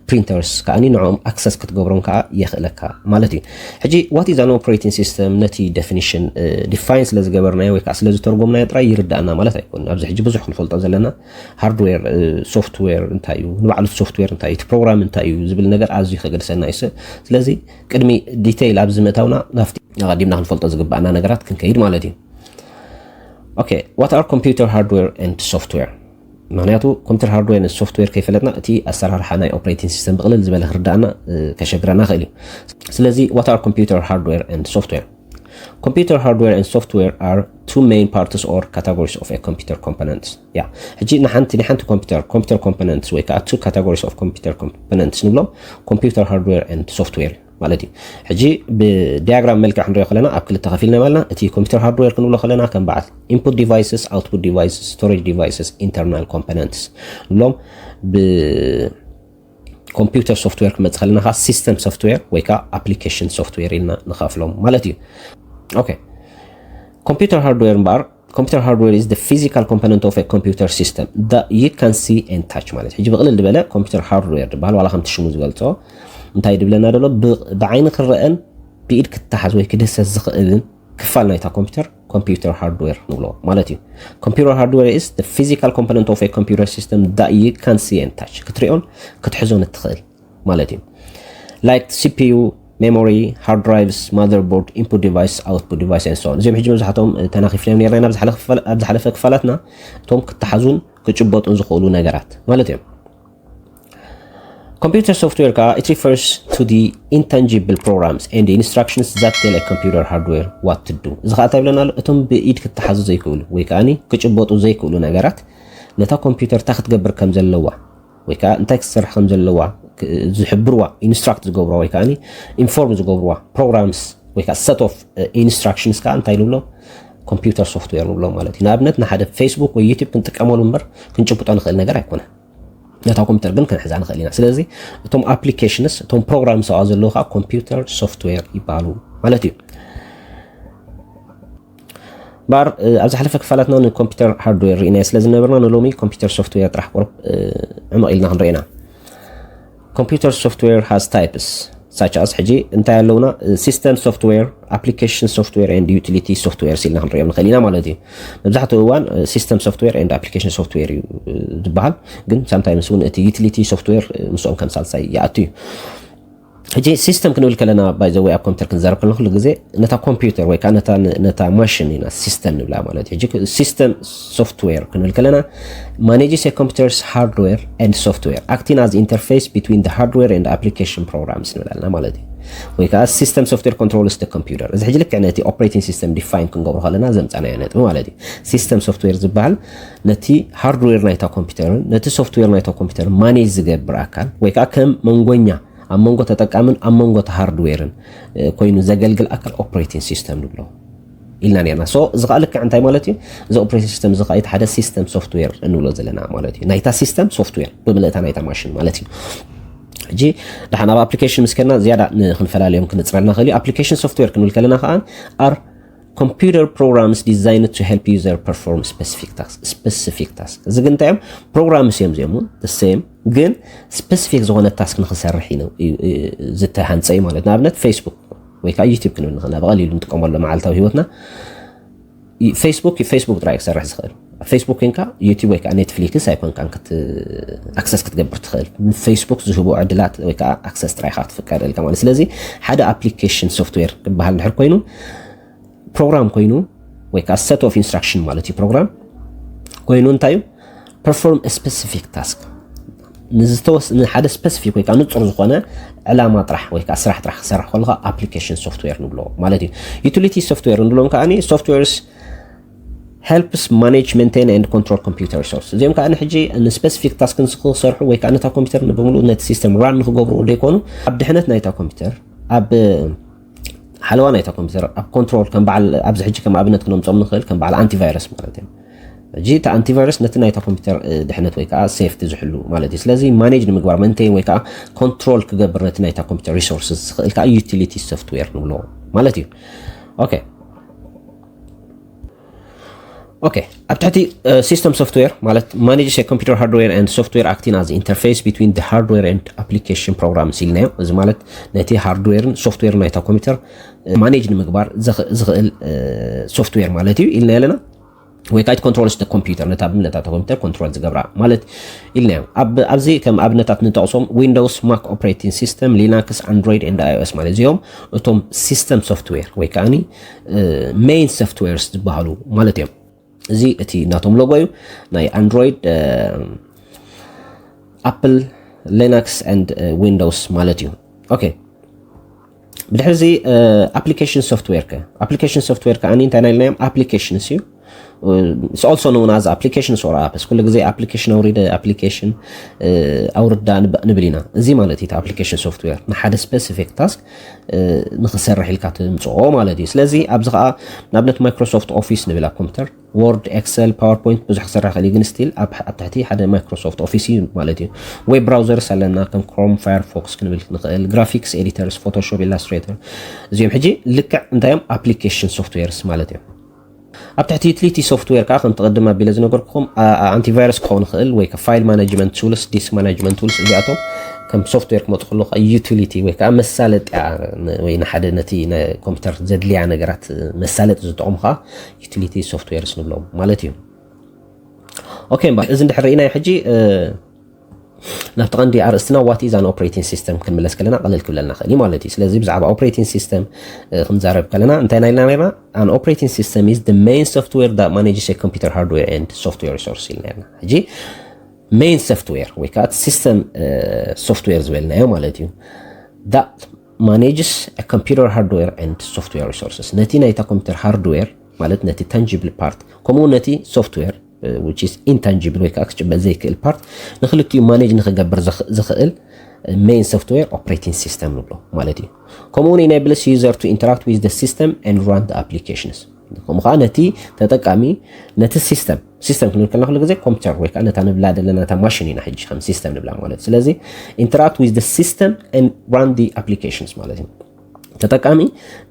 ፕሪንተርስ ከዓ ንዕኦም ኣክሰስ ክትገብሮም ከዓ የኽእለካ ማለት እዩ። ሕጂ what is an operating system ነቲ definition define ስለ ዝገበርናዮ ወይ ከዓ ስለ ዝተርጎምናዮ ጥራይ ይርዳእና ማለት ኣይኮን። ኣብዚ ሕጂ ብዙሕ ክንፈልጦ ዘለና ሃርድዌር ሶፍትዌር እንታይ እዩ፣ ንባዕሉ ሶፍትዌር እንታይ እዩ፣ እቲ ፕሮግራም እንታይ እዩ ዝብል ነገር ኣዝዩ ከገድሰና እዩ። ስለዚ ቅድሚ ዲቴይል ኣብዚ ምእታውና ናብቲ ኣቐዲምና ክንፈልጦ ዝግባኣና ነገራት ክንከይድ ማለት እዩ። Okay, what are computer hardware and software? ምክንያቱ ኮምፒውተር ሃርድዌር ሶፍትዌር ከይፈለጥና እቲ ኣሰራርሓ ናይ ኦፕሬቲንግ ሲስተም ብቕልል ዝበለ ክርዳእና ከሸግረና ክእል እዩ። ስለዚ what are computer hardware and software? Computer hardware and software are two main parts or categories of a computer components. ያ ሕጂ ንሓንቲ ንሓንቲ ኮምፒውተር ኮምፒውተር ኮምፖነንትስ ወይ ከዓ two categories of computer components ንብሎም ኮምፒውተር ሃርድዌር and software ማለት እዩ። ሕጂ ብዲያግራም መልክዕ ክንሪኦ ከለና ኣብ ክልተ ከፊልና ማልና እቲ ኮምፒውተር ሃርድዌር ክንብሎ ከለና ከም በዓል input devices, output devices, storage devices, internal components ንብሎም ብ ኮምፒውተር ሶፍትዌር ክመጽእ ከለና ከዓ ሲስተም ሶፍትዌር ወይ ከዓ ኣፕሊኬሽን ሶፍትዌር ኢልና ንኸፍሎም ማለት እዩ። Okay, computer hardware እምበኣር computer hardware is the physical component of a computer system that you can see and touch ማለት ሕጂ ብቕልል ዝበለ ኮምፒውተር ሃርድዌር ዝበሃል ዋላ ከምቲ ሽሙ ዝገልጾ እንታይ ድብለና ደሎ ብዓይኒ ክረአን ብኢድ ክተሓዝ ወይ ክድህሰስ ዝኽእልን ክፋል ናይታ ኮምፒውተር ኮምፒውተር ሃርድዌር ንብሎ ማለት እዩ። Computer hardware is the physical component of a computer system that you can see and touch ክትሪኦን ክትሕዞን እትኽእል ማለት እዩ። Like CPU, memory, hard drives, motherboard, input device, output device and so on። እዚኦም ሕጂ መብዛሕትኦም ተናኺፍናዮም ነርና ኢና ኣብ ዝሓለፈ ክፋላትና እቶም ክተሓዙን ክጭበጡን ዝኽእሉ ነገራት ማለት እዮም። Computer software ከዓ it refers to the intangible programs and instructions that tell a computer hardware what to do። እዚ ከዓ እንታይ ይብለና ኣሎ? እቶም ብኢድ ክተሓዙ ዘይክእሉ ወይ ከዓኒ ክጭበጡ ዘይክእሉ ነገራት ነታ ኮምፒውተር እንታይ ክትገብር ከም ዘለዋ ወይ ከዓ እንታይ ክትሰርሕ ከም ዘለዋ ዝሕብርዋ፣ ኢንስትራክት ዝገብርዋ ወይ ከዓ ኢንፎርም ዝገብርዋ ፕሮግራምስ ወይ ከዓ ሰት ኦፍ ኢንስትራክሽንስ ከዓ እንታይ ንብሎ? ኮምፒውተር ሶፍትዌር ንብሎ ማለት እዩ። ንኣብነት ንሓደ ፌስቡክ ወይ ዩቲብ ክንጥቀመሉ እምበር ክንጭብጦ ንኽእል ነገር ኣይኮነን። ነታ ኮምፒውተር ግን ክንሕዛ ንኽእል ኢና። ስለዚ እቶም ኣፕሊኬሽንስ እቶም ፕሮግራም ሰብኣ ዘለዉ ከዓ ኮምፒውተር ሶፍትዌር ይበሃሉ ማለት እዩ። ባር ኣብ ዝሓለፈ ክፋላትና ንኮምፒውተር ሃርድዌር ርኢናዮ ስለ ዝነበርና ንሎሚ ኮምፒውተር ሶፍትዌር ጥራሕ ቁሩብ ዕምቕ ኢልና ክንርኢ ኢና። Computer software has types such as ሕጂ እንታይ ኣለውና? System software, application software and utility software ኢልና ክንሪኦም ንኽእል ኢና ማለት እዩ። መብዛሕትኡ እዋን system software and application software እዩ ዝበሃል፣ ግን ሳምታይምስ እውን እቲ ዩቲሊቲ ሶፍትዌር ምስኦም ከም ሳልሳይ ይኣቱ እዩ። ሕጂ ሲስተም ክንብል ከለና ባይ ዘ ወይ ኣብ ኮምፒውተር ክንዛረብ ከለና ኩሉ ግዜ ነታ ኮምፒውተር ወይ ከዓ ነታ ማሽን ኢና ሲስተም ንብላ ማለት እዩ። ሕጂ ሲስተም ሶፍትዌር ክንብል ከለና manages a computer's hardware and software acting as interface between the hardware and application programs ንብላልና ማለት እዩ። ወይ ከዓ system software controls the computer። እዚ ሕጂ ልክዕ ነቲ ኦፕሬቲንግ ሲስተም ዲፋይን ክንገብሮ ከለና ዘምፃናዮ ነጥቢ ማለት እዩ። ሲስተም ሶፍትዌር ዝበሃል ነቲ ሃርድዌር ናይታ ኮምፒውተርን ነቲ ሶፍትዌር ናይታ ኮምፒውተር ማኔጅ ዝገብር ኣካል ወይ ከዓ ከም መንጎኛ ኣብ መንጎ ተጠቃምን ኣብ መንጎ እቲ ሃርድዌርን ኮይኑ ዘገልግል ኣካል ኦፕሬቲንግ ሲስተም ንብሎ ኢልና ነርና። ሶ እዚ ከዓ ልክዕ እንታይ ማለት እዩ? እዚ ኦፕሬቲንግ ሲስተም እዚ ከዓ እቲ ሓደ ሲስተም ሶፍትዌር እንብሎ ዘለና ማለት እዩ። ናይታ ሲስተም ሶፍትዌር ብምልእታ ናይታ ማሽን ማለት እዩ። ሕጂ ደሓን ኣብ ኣፕሊኬሽን ምስ ከድና ዝያዳ ንክንፈላለዮም ክንፅረልና ክእል እዩ። ኣፕሊኬሽን ሶፍትዌር ክንብል ከለና ከዓ are computer programs designed to help user perform specific task። ስፔሲፊክ ታስክ እዚ ግን እንታይ እዮም? ፕሮግራምስ እዮም እዚኦም እውን ሴም፣ ግን ስፔሲፊክ ዝኾነ ታስክ ንክሰርሕ እዩ ዝተሃንፀ እዩ ማለት። ንኣብነት ፌስቡክ ወይ ከዓ ዩቲብ ክንብል ንኽእል ኢና። ብቐሊሉ ንጥቀመሉ መዓልታዊ ህይወትና ፌስቡክ ፌስቡክ ጥራይ ክሰርሕ ዝኽእል። ፌስቡክ ኮንካ ዩቲብ ወይ ከዓ ኔትፍሊክስ ኣይኮንካን ኣክሰስ ክትገብር ትኽእል። ፌስቡክ ዝህቡ ዕድላት ወይ ከዓ ኣክሰስ ጥራይ ኢኻ ክትፍቀደልካ ማለት። ስለዚ ሓደ ኣፕሊኬሽን ሶፍትዌር ክበሃል ድሕር ኮይኑ ፕሮግራም ኮይኑ ወይ ከዓ ሰት ኦፍ ኢንስትራክሽን ማለት እዩ። ፕሮግራም ኮይኑ እንታይ እዩ? ፐርፎርም ስፔሲፊክ ታስክ ንዝተወስ ንሓደ ስፔሲፊክ ወይ ከዓ ንፁር ዝኾነ ዕላማ ጥራሕ ወይ ከዓ ስራሕ ጥራሕ ክሰርሕ ከለካ ኣፕሊኬሽን ሶፍትዌር ንብሎ ማለት እዩ። ዩቲሊቲ ሶፍትዌር ንብሎም ከዓ ሶፍትዌርስ helps manage, maintain and control computer resource። እዚኦም ከዓ ንሕጂ ንስፔሲፊክ ታስክ ንስክሰርሑ ወይ ከዓ ነታ ኮምፒውተር ንብምሉእ ነቲ ሲስተም ራን ንክገብርዎ ዘይኮኑ ኣብ ድሕነት ናይታ ኮምፒውተር ኣብ ሓለዋ ናይታ ኮምፒውተር ኣብ ኮንትሮል ከም በዓል ኣብዚ ሕጂ ከም ኣብነት ክነምፆም ንኽእል ከም በዓል ኣንቲቫይረስ ማለት እዮም። ሕጂ እቲ ኣንቲቫይረስ ነቲ ናይታ ኮምፒውተር ድሕነት ወይ ከዓ ሴፍቲ ዝሕሉ ማለት እዩ። ስለዚ ማኔጅ ንምግባር መንቴን ወይ ከዓ ኮንትሮል ክገብር ነቲ ናይታ ኮምፒውተር ሪሶርስ ዝኽእል ከዓ ዩቲሊቲ ሶፍትዌር ንብሎ ማለት እዩ። ኦኬ ኦኬ ኣብ ትሕቲ ሲስተም ሶፍትዌር ማለት manages a computer hardware and software acting as interface between the hardware and application programs ኢልናዮ። እዚ ማለት ነቲ ሃርድዌርን ሶፍትዌርን ናይታ ኮምፒውተር ማኔጅ ንምግባር ዝኽእል ሶፍትዌር ማለት እዩ ኢልና ኣለና። ወይ ከዓ ኮንትሮልስ ኮምፒውተር ነታ ብምለታ ኮምፒውተር ኮንትሮል ዝገብራ ማለት ኢልናዮ። ኣብዚ ከም ኣብነታት ንጠቕሶም ዊንዶውስ፣ ማክ ኦፕሬቲንግ ሲስተም፣ ሊናክስ፣ ኣንድሮይድ ኤንድ ኣይኦኤስ ማለት እዚኦም እቶም ሲስተም ሶፍትዌር ወይ ከዓ ሜይን ሶፍትዌርስ ዝበሃሉ ማለት እዮም። እዚ እቲ ናቶም ሎጎ እዩ። ናይ ኣንድሮይድ፣ ኣፕል፣ ሊናክስ ኤንድ ዊንዶውስ ማለት እዩ። ኦኬ ብድሕሪ እዚ ኣፕሊኬሽን ሶፍትዌር ከ ኣፕሊኬሽን ሶፍትዌር ከ እንታይ ናይ ኢልናዮም ኣፕሊኬሽንስ እዩ። Also known as applications or apps። ኩሉ ግዜ ኣፕሊኬሽን ኣውሪደ ኣፕሊኬሽን ኣውርዳ ንብል ኢና። እዚ ማለት እዩ ኣፕሊኬሽን ሶፍትዌር ንሓደ ስፔሲፊክ ታስክ ንክሰርሕ ኢልካ ትምፅኦ ማለት እዩ። ስለዚ ኣብዚ ከዓ ንኣብነት ማይክሮሶፍት ኦፊስ ንብል ኣብ ኮምፒውተር ወርድ፣ ኤክሰል፣ ፓወርፖይንት ብዙሕ ክሰርሕ ይኽእል እዩ፣ ግን ስቲል ኣብ ኣብ ትሕቲ ሓደ ማይክሮሶፍት ኦፊስ እዩ ማለት እዩ። ዌብ ብራውዘርስ ኣለና ከም ክሮም፣ ፋየርፎክስ ክንብል ንኽእል፣ ግራፊክስ ኤዲተርስ፣ ፎቶሾፕ፣ ኢላስትሬተር እዚኦም ሕጂ ልክዕ እንታይ እዮም ኣፕሊኬሽን ሶፍትዌርስ ማለት እዮም። ኣብ ትሕቲ ዩቲሊቲ ሶፍትዌር ከዓ ከምቲ ቅድም ኣቢለ ዝነገርኩኹም ኣንቲቫይረስ ክኸውን ይኽእል ወይ ፋይል ማናጅመንት ቱልስ፣ ዲስክ ማናጅመንት ቱልስ እዚኣቶም ከም ሶፍትዌር ክመፁ ከለዉ ከዓ ዩቲሊቲ ወይ ከዓ መሳለጥያ ወይ ንሓደ ነቲ ኮምፒውተር ዘድልያ ነገራት መሳለጢ ዝጠቕሙ ከዓ ዩቲሊቲ ሶፍትዌርስ ንብሎም ማለት እዩ። ኦኬ እምበር እዚ እንድሕር ርኢናዮ ሕጂ ናብቲ ቀንዲ ኣርእስትና what is an operating system ክንምለስ ከለና ቀለል ክብለልና ክእል እዩ ማለት እዩ። ስለዚ ብዛዕባ ኦፕሬቲንግ ሲስተም ክንዛረብ ከለና እንታይ ናይልና ነርና? An operating system is the main software that manages a computer hardware and software resource ኢልና ነርና። ሕጂ main software ወይ ከዓ system software ዝበልናዮ ማለት እዩ። That manages computer hardware and software resources፣ ነቲ ናይታ ኮምፒውተር hardware ማለት ነቲ tangible part፣ ከምኡ ነቲ software which is intangible ወይ ከዓ ክጭበጥ ዘይክእል part ንክልቲኡ manage ንክገብር ዝኽእል main software operating system ንብሎ ማለት እዩ። ከምኡ እውን enables user to interact with the system and run the applications። ከምኡ ከዓ ነቲ ተጠቃሚ ነቲ system፣ system ክንብል ከለና ኩሉ ግዜ ኮምፒውተር ወይ ከዓ ነታ ንብላ ዘለና እታ ማሽን ኢና ሕጂ ከም system ንብላ ማለት። ስለዚ interact with the system and run the applications ማለት እዩ። ተጠቃሚ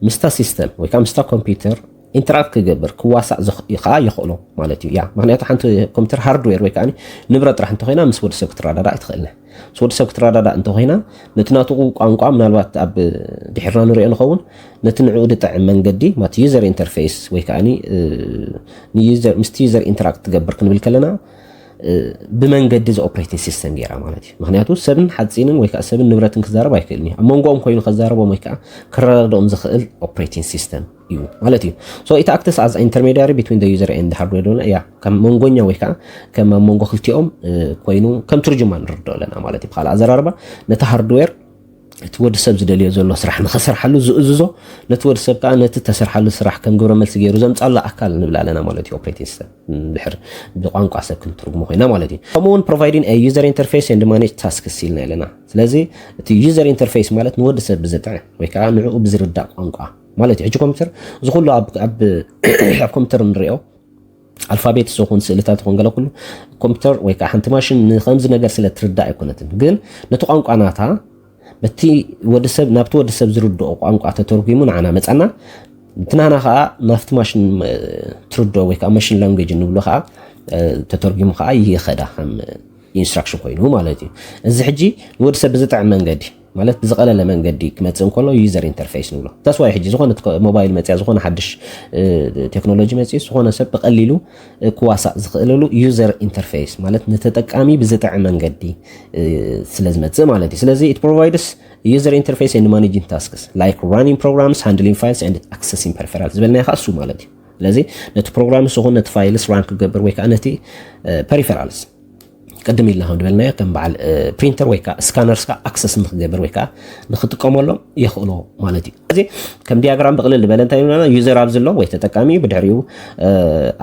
ምስታ system ወይ ከዓ ምስታ ኮምፒውተር interact ክገብር ክዋሳእ ከዓ የኽእሎ ማለት እዩ። ያ ምክንያቱ ሓንቲ ኮምፒውተር hardware ወይ ከዓ ንብረት ጥራሕ እንተኮይና ምስ ወዲ ሰብ ክትረዳዳእ ኣይትኽእልን። ምስ ወዲ ሰብ ክትረዳዳእ እንተኮይና ነቲ ናቱ ቋንቋ ምናልባት ኣብ ድሕርና ንሪኦ ንኸውን ነቲ ንዕኡ ድጥዕም መንገዲ ማለት user interface ወይ ከዓ ምስቲ user interact ትገብር ክንብል ከለና ብመንገዲ እዚ operating system ገይራ ማለት እዩ። ምክንያቱ ሰብን ሓፂንን ወይ ከዓ ሰብን ንብረትን ክዛረብ ኣይክእልን እዩ። ኣብ መንጎኦም ኮይኑ ከዛረቦም ወይ ከዓ ክረዳድኦም ዝኽእል operating system እዩ ማለት እዩ። So it acts as intermediary between the user and hardware። ያ ከም መንጎኛ ወይ ከዓ ከም ኣብ መንጎ ክልቲኦም ኮይኑ ከም ትርጅማን ንርድኦ ኣለና ማለት እዩ። ብካልእ ኣዘራርባ ነቲ hardware እቲ ወዲ ሰብ ዝደልዮ ዘሎ ስራሕ ንኸሰርሓሉ ዝእዝዞ፣ ነቲ ወዲ ሰብ ከዓ ነቲ ተሰርሓሉ ስራሕ ከም ግብረ መልሲ ገይሩ ዘምፃሉ ኣካል ንብል ኣለና ማለት እዩ። Operating system ድሕር ብቋንቋ ሰብ ክንትርጉሞ ኮይና ማለት እዩ። ከምኡ እውን providing a user interface and manage tasks ኢልና ኣለና። ስለዚ እቲ user interface ማለት ንወዲ ሰብ ብዝጥዕም ወይ ከዓ ንዕኡ ብዝርዳእ ቋንቋ ማለት እዩ። ሕጂ ኮምፒውተር ዝኩሉ ኣብ ኮምፒውተር ንሪኦ ኣልፋቤት ዝኾን ስእልታት ይኹን ገለ ኩሉ ኮምፒውተር ወይ ከዓ ሓንቲ ማሽን ንከምዚ ነገር ስለ ትርዳእ ኣይኮነትን። ግን ነቲ ቋንቋ ናታ በቲ ወዲ ሰብ ናብቲ ወዲ ሰብ ዝርድኦ ቋንቋ ተተርጉሙ ንዓና መፃና፣ እቲ ናና ከዓ ናብቲ ማሽን ትርድኦ ወይ ከዓ machine language ንብሎ ከዓ ተተርጉሙ ከዓ ይኸዳ ከም instruction ኮይኑ ማለት እዩ። እዚ ሕጂ ንወዲ ሰብ ብዝጥዕም መንገዲ ማለት ብዝቐለለ መንገዲ ክመፅእ እንከሎ user interface ንብሎ። That's why ሕጂ ዝኾነ ሞባይል መፅያ ዝኾነ ሓድሽ ቴክኖሎጂ መፅዩ ዝኾነ ሰብ ብቐሊሉ ክዋሳእ ዝኽእለሉ user interface ማለት ንተጠቃሚ ብዝጥዕም መንገዲ ስለ ዝመፅእ ማለት እዩ። ስለዚ it provides user interface and managing tasks like running programs, handling files and accessing peripherals ዝበልናዮ ከዓ እሱ ማለት እዩ። ስለዚ ነቲ programs ይኹን ነቲ files run ክገብር ወይ ከዓ ነቲ peripherals ቅድም ኢልና ከም ዝበልናዮ ከም በዓል printer ወይ ከዓ scanners ከዓ access ንክገብር ወይ ከዓ ንክጥቀመሎም የኽእሎ ማለት እዩ። ስለዚ ከም diagram ብቕልል ዝበለ እንታይ ይብለና user ኣብዚ ኣሎ ወይ ተጠቃሚ ብድሕሪኡ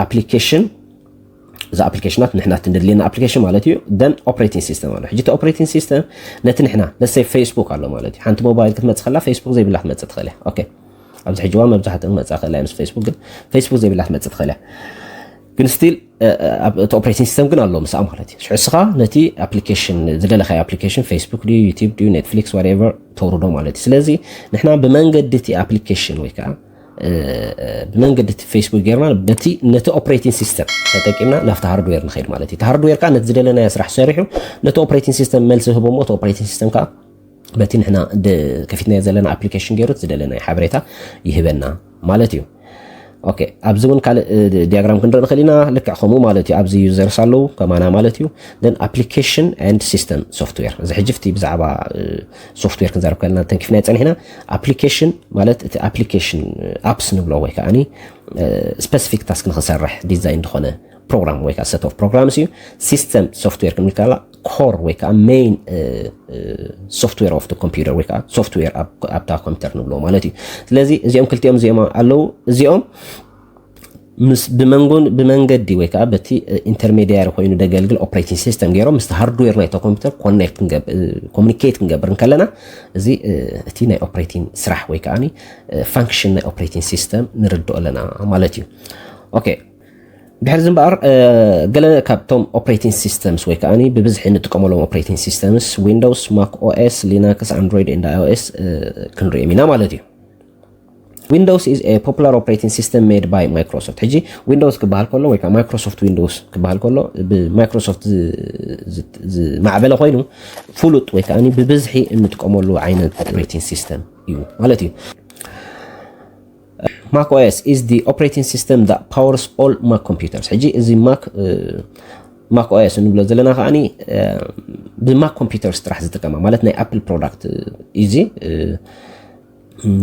application እዛ ኣፕሊኬሽናት ንሕና ትንድልየና ኣፕሊኬሽን ማለት እዩ። Then operating system ኣሎ። ሕጂ እቲ operating system ነቲ ንሕና let's say Facebook ኣሎ ማለት እዩ። ሓንቲ ሞባይል ክትመጽእ ከላ Facebook ዘይብላ ክትመጽእ ትኽእል እያ። ኦኬ ኣብዚ ሕጂ እዋን መብዛሕትኡ ክመጽእ ክእል ምስ Facebook ግን Facebook ዘይብላ ክትመጽእ ትኽእል እያ። ግን still እቲ operating system ግን ኣሎ ምስኣ ማለት እዩ። ሽዑ እስኻ ነቲ ኣፕሊኬሽን ዝደለኻዮ ኣፕሊኬሽን Facebook ድዩ YouTube ድዩ Netflix whatever ተውርዶ ማለት እዩ። ስለዚ ንሕና ብመንገዲ እቲ ኣፕሊኬሽን ወይ ከዓ ብመንገዲ እቲ Facebook ጌርና በቲ ነቲ operating system ተጠቂምና ናብቲ hardware ንኸይድ ማለት እዩ። እቲ hardware ከዓ ነቲ ዝደለናዮ ስራሕ ሰሪሑ ነቲ operating system መልሲ ህቦ እሞ እቲ operating system ከዓ በቲ ንሕና ከፊትናዮ ዘለና ኣፕሊኬሽን ገይሩ ዝደለናዮ ሓበሬታ ይህበና ማለት እዩ። ኦኬ ኣብዚ እውን ካልእ diagram ክንርኢ ንኽእል ኢና። ልክዕ ከምኡ ማለት እዩ። ኣብዚ users ኣለዉ ከማና ማለት እዩ። Then application and system software እዚ ሕጂ ፍቲ ብዛዕባ software ክንዛረብ ከለና ተንኪፍናዮ ፀኒሕና። Application ማለት እቲ application apps ንብሎ ወይ ከዓኒ specific task ንክሰርሕ design ዝኾነ program ወይ ከዓ set of programs እዩ። System software ክንብል ከላ core ወይ ከዓ main software of the computer ወይ ከዓ software ኣብታ ኮምፒውተር ንብሎ ማለት እዩ። ስለዚ እዚኦም ክልቲኦም እዚኦም ኣለዉ። እዚኦም ምስ ብመንጎን ብመንገዲ ወይ ከዓ በቲ intermediary ኮይኑ ደገልግል operating system ገይሮም ምስቲ hardware ናይቶ ኮምፒውተር connect communicate ክንገብር እንከለና እዚ እቲ ናይ operating ስራሕ ወይ ከዓ function ናይ operating system ንርድኦ ኣለና ማለት እዩ። ኦኬ ድሕሪ እዚ እምበኣር ገለ ካብቶም operating systems ወይ ከዓ ብብዝሒ እንጥቀመሎም operating systems Windows, Mac OS, Linux, Android and iOS ክንሪኦም ኢና ማለት እዩ። Windows is a popular operating system made by Microsoft። ሕጂ Windows ክበሃል ከሎ ወይ ከዓ Microsoft Windows ክበሃል ከሎ ብ Microsoft ዝማዕበለ ኮይኑ ፍሉጥ ወይ ከዓ ብብዝሒ እንጥቀመሉ ዓይነት operating system እዩ ማለት እዩ። Mac OS is the operating system that powers all Mac computers። ሕጂ እዚ Mac Mac OS እንብሎ ዘለና ከዓ ብ Mac computers ጥራሕ ዝጥቀማ ማለት ናይ Apple product እዩ።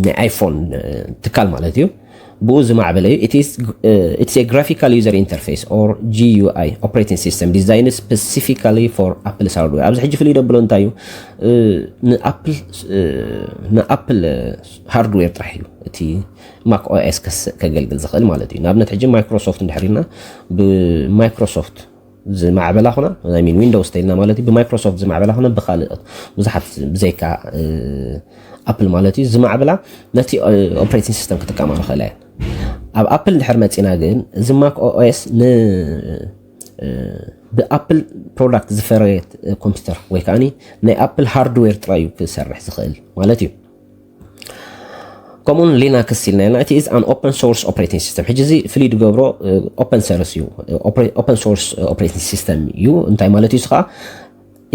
ናይ iPhone ትካል ማለት እዩ። ብኡ ዝማዕበለ እዩ። It's graphical user interface or GUI operating system designed specifically for Apple's hardware። ኣብዚ ሕጂ ፍልይ ደብሎ እንታይ እዩ? ንኣፕል ሃርድዌር ጥራሕ እዩ እቲ ማክ ኦኤስ ከገልግል ዝኽእል ማለት እዩ። ንኣብነት ሕጂ ማይክሮሶፍት እንድሕር ኢልና ብማይክሮሶፍት ዝማዕበላ ኹና ሚን ዊንዶውስ ተይልና ማለት እዩ። ብማይክሮሶፍት ዝማዕበላ ኹና ብካልእ ብዙሓት ብዘይካ ኣፕል ማለት እዩ ዝማዕበላ ነቲ ኦፕሬቲንግ ሲስተም ክጥቀማ ንኽእላ እየን። ኣብ ኣፕል እንድሕር መፂና ግን እዚ ማክ ኦኤስ ን ብኣፕል ፕሮዳክት ዝፈረየት ኮምፒውተር ወይ ከዓ ናይ ኣፕል ሃርድዌር ጥራይ እዩ ክሰርሕ ዝኽእል ማለት እዩ። ከምኡውን ሊናክስ ኢልና ኢልና እቲ is an open source operating system። ሕጂ እዚ ፍልይ ዝገብሮ ኦፐን ሰርስ እዩ። ኦፐን ሶርስ ኦፕሬቲንግ ሲስተም እዩ። እንታይ ማለት እዩ? ስኻ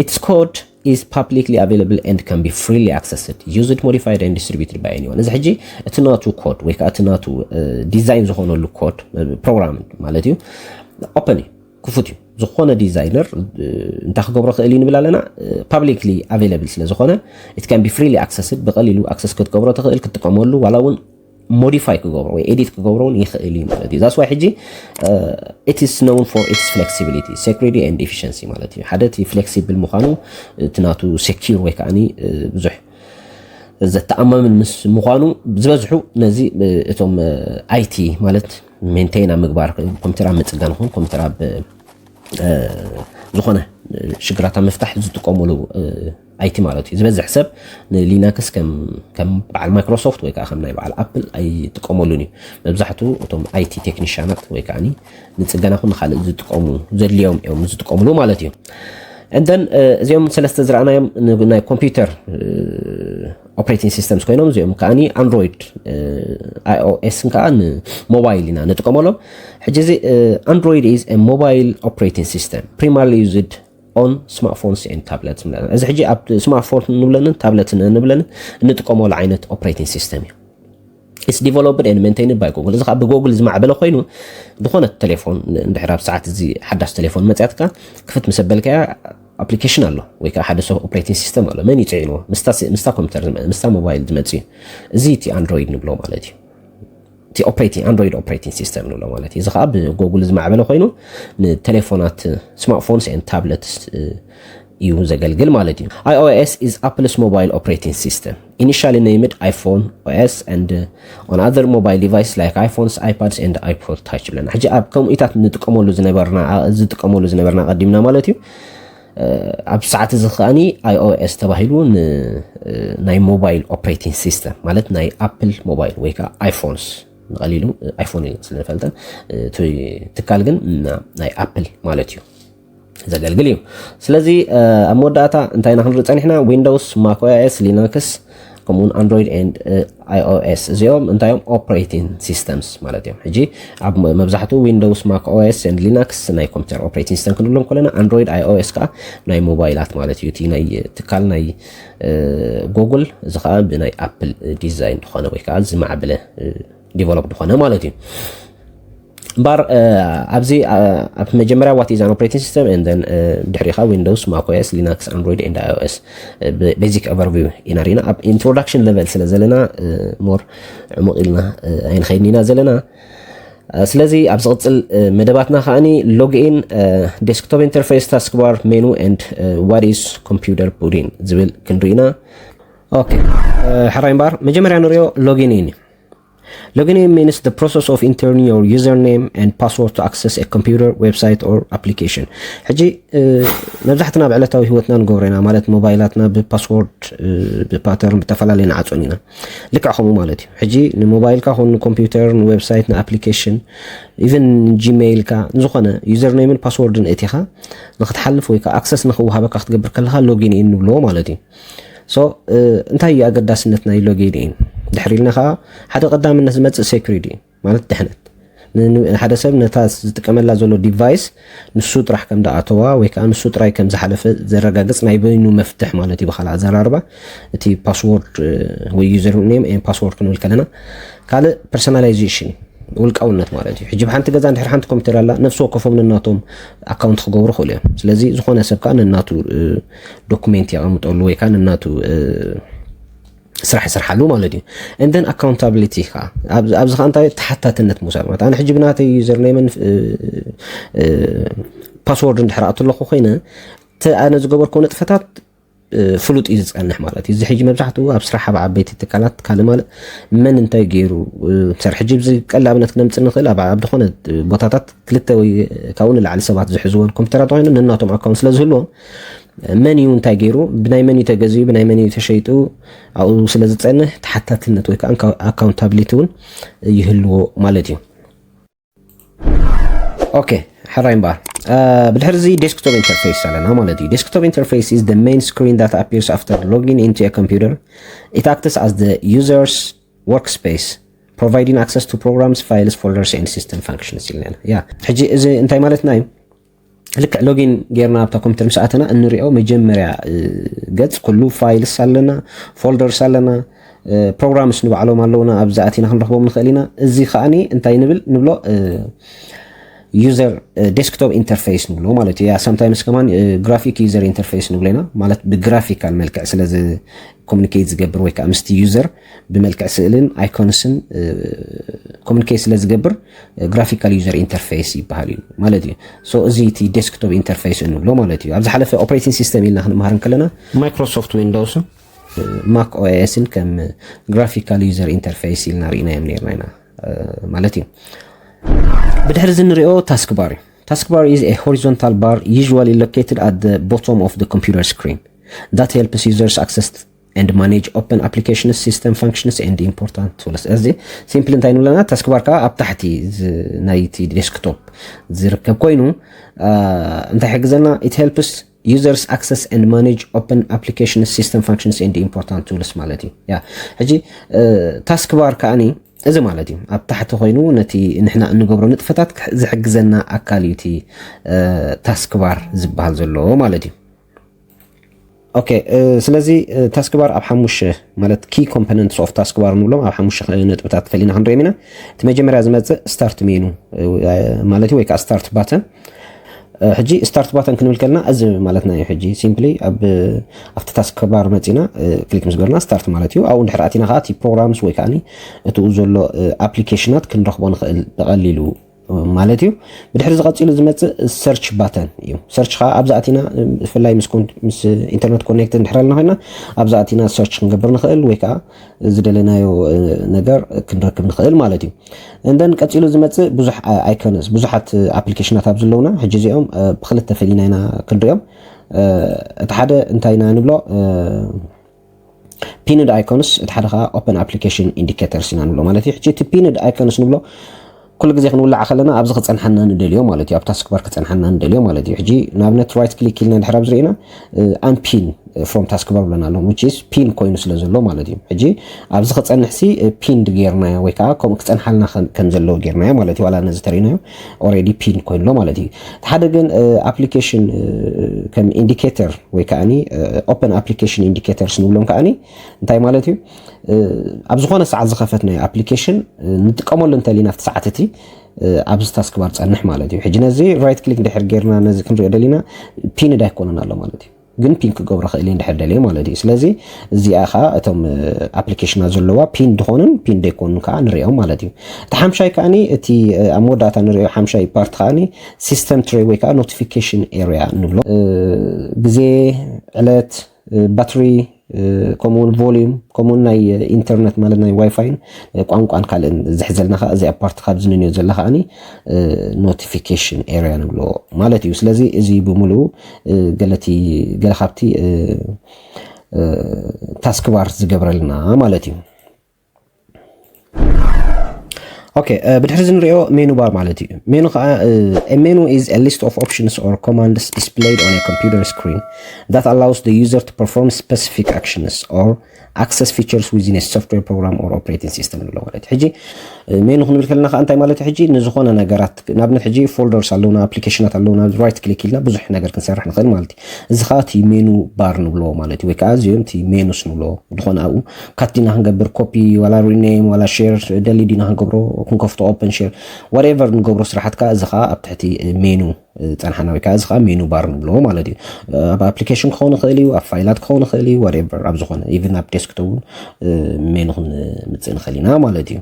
its code is publicly available and can be freely accessed, used, modified and distributed by anyone። እዚ ሕጂ እቲ ናቱ ኮድ ወይ ከዓ እቲ ናቱ ዲዛይን ዝኾነሉ ኮድ ፕሮግራም ማለት እዩ ኦፐን እዩ፣ ክፉት እዩ። ዝኾነ ዲዛይነር እንታይ ክገብሮ ክእል እዩ ንብል ኣለና? ፓብሊክሊ ኣቬለብል ስለ ዝኾነ it can be freely accessed፣ ብቐሊሉ ኣክሰስ ክትገብሮ ትኽእል ክትጥቀመሉ ዋላ እውን ሞዲፋይ ክገብሮ ወይ ኤዲት ክገብሮ እውን ይኽእል እዩ ማለት እዩ። That's why ሕጂ it is known for its flexibility, security and efficiency ማለት እዩ። ሓደ እቲ ፍሌክሲብል ምዃኑ እቲ ናቱ ሴኪር ወይ ከዓ ብዙሕ ዘተኣማምን ምስ ምዃኑ ዝበዝሑ ነዚ እቶም ኣይቲ ማለት ሜንቴን ኣብ ምግባር ኮምፒውተር ኣብ ምፅጋን ይኹን ኮምፒውተር ኣብ ዝኾነ ሽግራታ ምፍታሕ ዝጥቀሙሉ ኣይቲ ማለት እዩ። ዝበዝሕ ሰብ ንሊናክስ ከም በዓል ማይክሮሶፍት ወይ ከዓ ከም ናይ በዓል ኣፕል ኣይጥቀመሉን እዩ። መብዛሕትኡ እቶም ኣይቲ ቴክኒሻናት ወይ ከዓ ንፅገና ኹን ካልእ ዝጥቀሙ ዘድልዮም እዮም ዝጥቀሙሉ ማለት እዩ። And then እዚኦም ሰለስተ ዝረኣናዮም ናይ ኮምፒውተር ኦፕሬቲንግ ሲስተምስ ኮይኖም እዚኦም ከዓ ኣንድሮይድ ኣይኦኤስን ከዓ ንሞባይል ኢና ንጥቀመሎም። ሕጂ እዚ ኣንድሮይድ is mobile operating system primarily used on smartphones and tablets። እዚ ሕጂ ኣብ ስማርትፎን ንብለንን ታብለት ንብለንን እንጥቀመሉ ዓይነት ኦፕሬቲንግ ሲስተም እዩ። It's developed and maintained by Google። እዚ ከዓ ብጎግል ዝማዕበለ ኮይኑ ዝኾነት ቴሌፎን እንድሕር ኣብ ሰዓት እዚ ሓዳሽ ቴሌፎን መፅያትካ ክፍት ምስ ኣበልካያ ኣፕሊኬሽን ኣሎ ወይ ከዓ ሓደ ሰብ ኦፕሬቲንግ ሲስተም ኣሎ። መን ይፅዒንዎ? ምስታ ኮምፒውተር ምስታ ሞባይል ዝመፅእ እዩ። እዚ እቲ ኣንድሮይድ ንብሎ ማለት እዩ። እቲ ኦፕሬቲንግ ኣንድሮይድ ኦፕሬቲንግ ሲስተም ንብሎ ማለት እዩ። እዚ ከዓ ብጎግል ዝማዕበለ ኮይኑ ንቴሌፎናት ስማርትፎንስ and tablets እዩ ዘገልግል ማለት እዩ። iOS is Apple's mobile operating system, initially named iPhone OS and on other mobile devices like iPhones, iPads and iPod Touch ብለና። ሕጂ ኣብ ከምኡታት ንጥቀመሉ ዝነበርና ዝጥቀመሉ ዝነበርና ቀዲምና ማለት እዩ። ኣብ ሰዓት እዚ ከዓኒ iOS ተባሂሉ ናይ ሞባይል ኦፕሬቲንግ ሲስተም ማለት ናይ ኣፕል ሞባይል ወይ ከዓ ኣይፎንስ ንቐሊሉ ኣይፎን ኢልና ስለ ንፈልጠን ትካል ግን ናይ ኣፕል ማለት እዩ ዘገልግል እዩ። ስለዚ ኣብ መወዳእታ እንታይ ኢና ክንርኢ ፀኒሕና? ዊንዶውስ፣ ማክ ኦኤስ፣ ሊናክስ ከምኡውን ኣንድሮይድ ኤንድ iOS እዚኦም እንታይ እዮም? ኦፕሬቲንግ ሲስተምስ ማለት እዮም። ሕጂ ኣብ መብዛሕትኡ ዊንዶውስ፣ ማክ ኦኤስ ኤንድ ሊናክስ ናይ ኮምፒውተር ኦፕሬቲንግ ሲስተም ክንብሎም ከለና ኣንድሮይድ፣ iOS ከዓ ናይ ሞባይላት ማለት እዩ። እቲ ናይ ትካል ናይ ጉግል እዚ ከዓ ብናይ ኣፕል ዲዛይን ዝኾነ ወይ ከዓ ዝማዕበለ ዲቨሎፕ ዝኾነ ማለት እዩ። እምበር ኣብዚ ኣብ መጀመርያ what is an operating system and then ድሕሪኻ ዊንዶውስ፣ ማክ ኦኤስ፣ ሊናክስ፣ ኣንድሮይድ ኤንድ iOS basic overview ኢና ሪና ኣብ ኢንትሮዳክሽን ሌቨል ስለ ዘለና ሞር ዕሙቕ ኢልና ኣይንኸይድን ኢና ዘለና። ስለዚ ኣብ ዝቕፅል መደባትና ከዓኒ ሎግኢን ዴስክቶፕ ኢንተርፌስ ታስክ ባር ሜኑ and what is computer booting ዝብል ክንርኢ ኢና። ኦኬ ሕራይ እምበር መጀመርያ ንሪኦ ሎጊን ኢን እዩ። Login in means the process of entering your username and password to access a computer, website or application. ሕጂ መብዛሕትና ኣብ ዕለታዊ ህይወትና ንገብሮ ኢና ማለት ሞባይላትና ብፓስወርድ ብፓተርን ብተፈላለየ ንዓፆን ኢና። ልክዕ ከምኡ ማለት እዩ። ሕጂ ንሞባይልካ ኹን ንኮምፒውተር ንዌብሳይት ንኣፕሊኬሽን ኢቨን ጂሜይልካ ንዝኾነ ዩዘርኔምን ፓስወርድን እቲኻ ንክትሓልፍ ወይ ከዓ ኣክሰስ ንክወሃበካ ክትገብር ከለካ ሎጊን ኢን ንብልዎ ማለት እዩ። So እንታይ እዩ ኣገዳስነት ናይ ሎጊን ኢን? ድሕሪ ኢልና ከዓ ሓደ ቀዳምነት ዝመፅእ ሴኩሪቲ ማለት ድሕነት ሓደ ሰብ ነታ ዝጥቀመላ ዘሎ ዲቫይስ ንሱ ጥራሕ ከም ዝኣተዋ ወይ ከዓ ንሱ ጥራይ ከም ዝሓለፈ ዘረጋግፅ ናይ በይኑ መፍትሕ ማለት እዩ። ብካልእ ኣዘራርባ እቲ ፓስወርድ ወይ ዩዘር ኔም ን ፓስወርድ ክንብል ከለና ካልእ ፐርሶናላይዜሽን ውልቃውነት ማለት እዩ። ሕጂ ብሓንቲ ገዛ እንድሕር ሓንቲ ኮምፒውተር ኣላ ነፍሲ ወከፎም ነናቶም ኣካውንት ክገብሩ ክእሉ እዮም። ስለዚ ዝኾነ ሰብ ከዓ ነናቱ ዶኩሜንት የቐምጠሉ ወይ ከዓ ነናቱ ስራሕ ይስርሓሉ ማለት እዩ። And then accountability ከ ኣብዚ ከ እንታይ ተሓታትነት ምውሳድ ማለት ኣነ ሕጂ ብናተይ username ን password እንድሕር ኣእቱ ኣለኹ ኮይነ እቲ ኣነ ዝገበርኩ ንጥፈታት ፍሉጥ እዩ ዝፀንሕ ማለት እዩ። እዚ ሕጂ መብዛሕትኡ ኣብ ስራሕ ኣብ ዓበይቲ ትካላት ካልእ ማለት መን እንታይ ገይሩ ሰር ሕጂ ብዚ ቀል ኣብነት ክነምፅእ ንኽእል ኣብ ዝኾነ ቦታታት ክልተ ወይ ካብኡ ንላዕሊ ሰባት ዝሕዝወን ኮምፒውተራት ኮይኑ ነናቶም ኣካውንት ስለ ዝህልዎም መን እዩ እንታይ ገይሩ ብናይ መን እዩ ተገዚኡ ብናይ መን እዩ ተሸይጡ ኣብኡ ስለ ዝፀንሕ ተሓታትነት ወይ ከዓ ኣካውንታብሊቲ እውን ይህልዎ ማለት እዩ። ኦኬ ሕራይ እምበኣር ብድሕሪ እዚ desktop interface ኣለና ማለት እዩ። Desktop interface is the main screen that appears after logging into a computer. It acts as the user's workspace, providing access to programs, files, folders, and system functions ኢልና ኢና። ያ ሕጂ እዚ እንታይ ማለትና እዩ? ልክዕ ሎጊን ጌርና ኣብታ ኮምፒውተር ምስ ኣተና እንሪኦ መጀመርያ ገጽ ኩሉ ፋይልስ ኣለና፣ ፎልደርስ ኣለና፣ ፕሮግራምስ ንባዕሎም ኣለውና ኣብዚ ኣቲና ክንረኽቦም ንኽእል ኢና። እዚ ከዓኒ እንታይ ንብል ንብሎ user desktop interface ንብሎ ማለት እዩ። ያ sometimes ከማን graphic user interface ንብሎ ኢና ማለት ብግራፊካል መልክዕ ስለ communicate ዝገብር ወይ ከዓ ምስቲ user ብመልክዕ ስእልን icons ን communicate ስለ ዝገብር graphical user interface ይበሃል እዩ ማለት እዩ። So እዚ እቲ desktop interface እንብሎ ማለት እዩ። ኣብ ዝሓለፈ operating system ኢልና ክንመሃር እንከለና Microsoft Windows ን Mac OS ን ከም graphical user interface ኢልና ርኢናዮም ነርና ኢና ማለት እዩ። ብድሕሪ እዚ ንሪኦ taskbar እዩ። Taskbar is a horizontal bar usually located at the bottom of the computer screen that helps users access and manage open applications, system functions, and important tools. እዚ simply እንታይ ንብለና taskbar ከዓ ኣብ ታሕቲ ናይቲ desktop ዝርከብ ኮይኑ እንታይ ይሕግዘና? It helps users access and manage open applications, system functions, and important tools ማለት እዩ። ያ ሕጂ taskbar ከዓኒ እዚ ማለት እዩ ኣብ ታሕቲ ኮይኑ ነቲ ንሕና እንገብሮ ንጥፈታት ዝሕግዘና ኣካል እዩ እቲ taskbar ዝበሃል ዘሎ ማለት እዩ። ኦኬ ስለዚ taskbar ኣብ ሓሙሽተ ማለት key components of taskbar ንብሎም ኣብ ሓሙሽተ ነጥብታት ፈሊና ክንሪኦም ኢና። እቲ መጀመርያ ዝመፅእ start menu ማለት እዩ ወይ ከዓ start button። ሕጂ start button ክንብል ከለና እዚ ማለትና እዩ። ሕጂ simply ኣብ ኣብቲ taskbar መፂና click ምስ ገርና start ማለት እዩ። ኣብኡ እንድሕር ኣቲና ከዓ እቲ programs ወይ ከዓ እቲኡ ዘሎ application ኣት ክንረኽቦ ንኽእል ብቐሊሉ ማለት እዩ። ብድሕሪ ዝቐፂሉ ዝመፅእ search button እዩ። Search ከዓ ኣብዚ ኣቲና ብፍላይ ምስ internet connected እንድሕር ኣለና ኮይና ኣብዚ ኣቲና search ክንገብር ንኽእል ወይ ከዓ ዝደለናዮ ነገር ክንረክብ ንኽእል ማለት እዩ። And then ቀፂሉ ዝመፅእ ብዙሕ icons ብዙሓት application ኣት ኣብ ዘለውና ሕጂ እዚኦም ብክልተ ፈሊና ኢና ክንሪኦም። እቲ ሓደ እንታይ ኢና ንብሎ pinned icons እቲ ሓደ ከዓ open application indicators ኢና ንብሎ ማለት እዩ። ሕጂ እቲ pinned icons ንብሎ ኩሉ ግዜ ክንውልዓ ከለና ኣብዚ ክፀንሓና ንደልዮ ማለት እዩ። ኣብ taskbar ክፀንሓና ንደልዮ ማለት እዩ። ሕጂ ንኣብነት right click ኢልና ድሕር ኣብዚ ርኢና unpin from taskbar ብለና ኣሎ which is pin ኮይኑ ስለ ዘሎ ማለት እዩ። ሕጂ ኣብዚ ክፀንሕ ሲ pinned ጌርናዮ ወይ ከዓ ከምኡ ክፀንሓልና ከም ዘለዎ ጌርናዮ ማለት እዩ። ዋላ ነዚ ተሪእናዮ already pin ኮይኑ ኣሎ ማለት እዩ። እቲ ሓደ ግን application ከም indicator ወይ ከዓ open application indicators ንብሎም ከዓ እንታይ ማለት እዩ? ኣብ ዝኾነ ሰዓት ዝኸፈትናዮ application ንጥቀመሉ እንተሊና ኣብቲ ሰዓት እቲ ኣብዚ taskbar ፀንሕ ማለት እዩ። ሕጂ ነዚ right click ድሕር ጌርና ነዚ ክንሪኦ ደሊና pinned ኣይኮነን ኣሎ ማለት እዩ። ግን pin ክገብሮ ክእል ድሕር ደልየ ማለት እዩ። ስለዚ እዚኣ ከዓ እቶም application ኣት ዘለዋ pinned ዝኾኑን pinned ዘይኮኑን ከዓ ንሪኦም ማለት እዩ። እቲ ሓምሻይ ከዓኒ እቲ ኣብ መወዳእታ ንሪኦ ሓምሻይ part ከዓኒ system tray ወይ ከዓ notification area ንብሎ ግዜ ዕለት battery ከምኡውን volume ከምኡውን ናይ internet ማለት ናይ wi-fi ን ቋንቋን ካልእን ዝሕዘልና ከዓ እዚኣ part ካብዚ ንንዮ ዘላ ከዓኒ notification area ንብሎ ማለት እዩ። ስለዚ እዚ ብምሉኡ ገለቲ ገለ ካብቲ taskbar ዝገብረልና ማለት እዩ። ኦኬ ብድሕሪ እዚ ንሪኦ menu bar ማለት እዩ። Menu ከዓ menu is a list of options or commands displayed on a computer screen that allows the user to perform specific actions or access features within a software program or operating system ንብሎ ማለት እዩ። ሕጂ menu ክንብል ከለና ከዓ እንታይ ማለት እዩ? ሕጂ ንዝኾነ ነገራት ንኣብነት ሕጂ folders ኣለውና፣ application ኣት ኣለውና፣ right click ኢልና ብዙሕ ነገር ክንሰርሕ ንኽእል ማለት እዩ። እዚ ከዓ እቲ menu bar ንብሎ ማለት እዩ። ወይ ከዓ እዚኦም እቲ menus ንብሎ ዝኾነ ኣብኡ cut ዲና ክንገብር copy ዋላ rename ዋላ share delete ዲና ክንገብሮ ክንከፍቶ፣ open share whatever ንገብሮ ስራሓት ከዓ እዚ ከዓ ኣብ ትሕቲ ሜኑ ጸንሓና ወይ ከዓ እዚ ከዓ ሜኑ ባር ንብሎ ማለት እዩ። ኣብ ኣፕሊኬሽን ክኸውን ይኽእል እዩ፣ ኣብ ፋይላት ክኸውን ይኽእል እዩ፣ whatever ኣብ ዝኾነ even ኣብ ዴስክቶፕ እውን ሜኑ ክንምጽእ ንኽእል ኢና ማለት እዩ።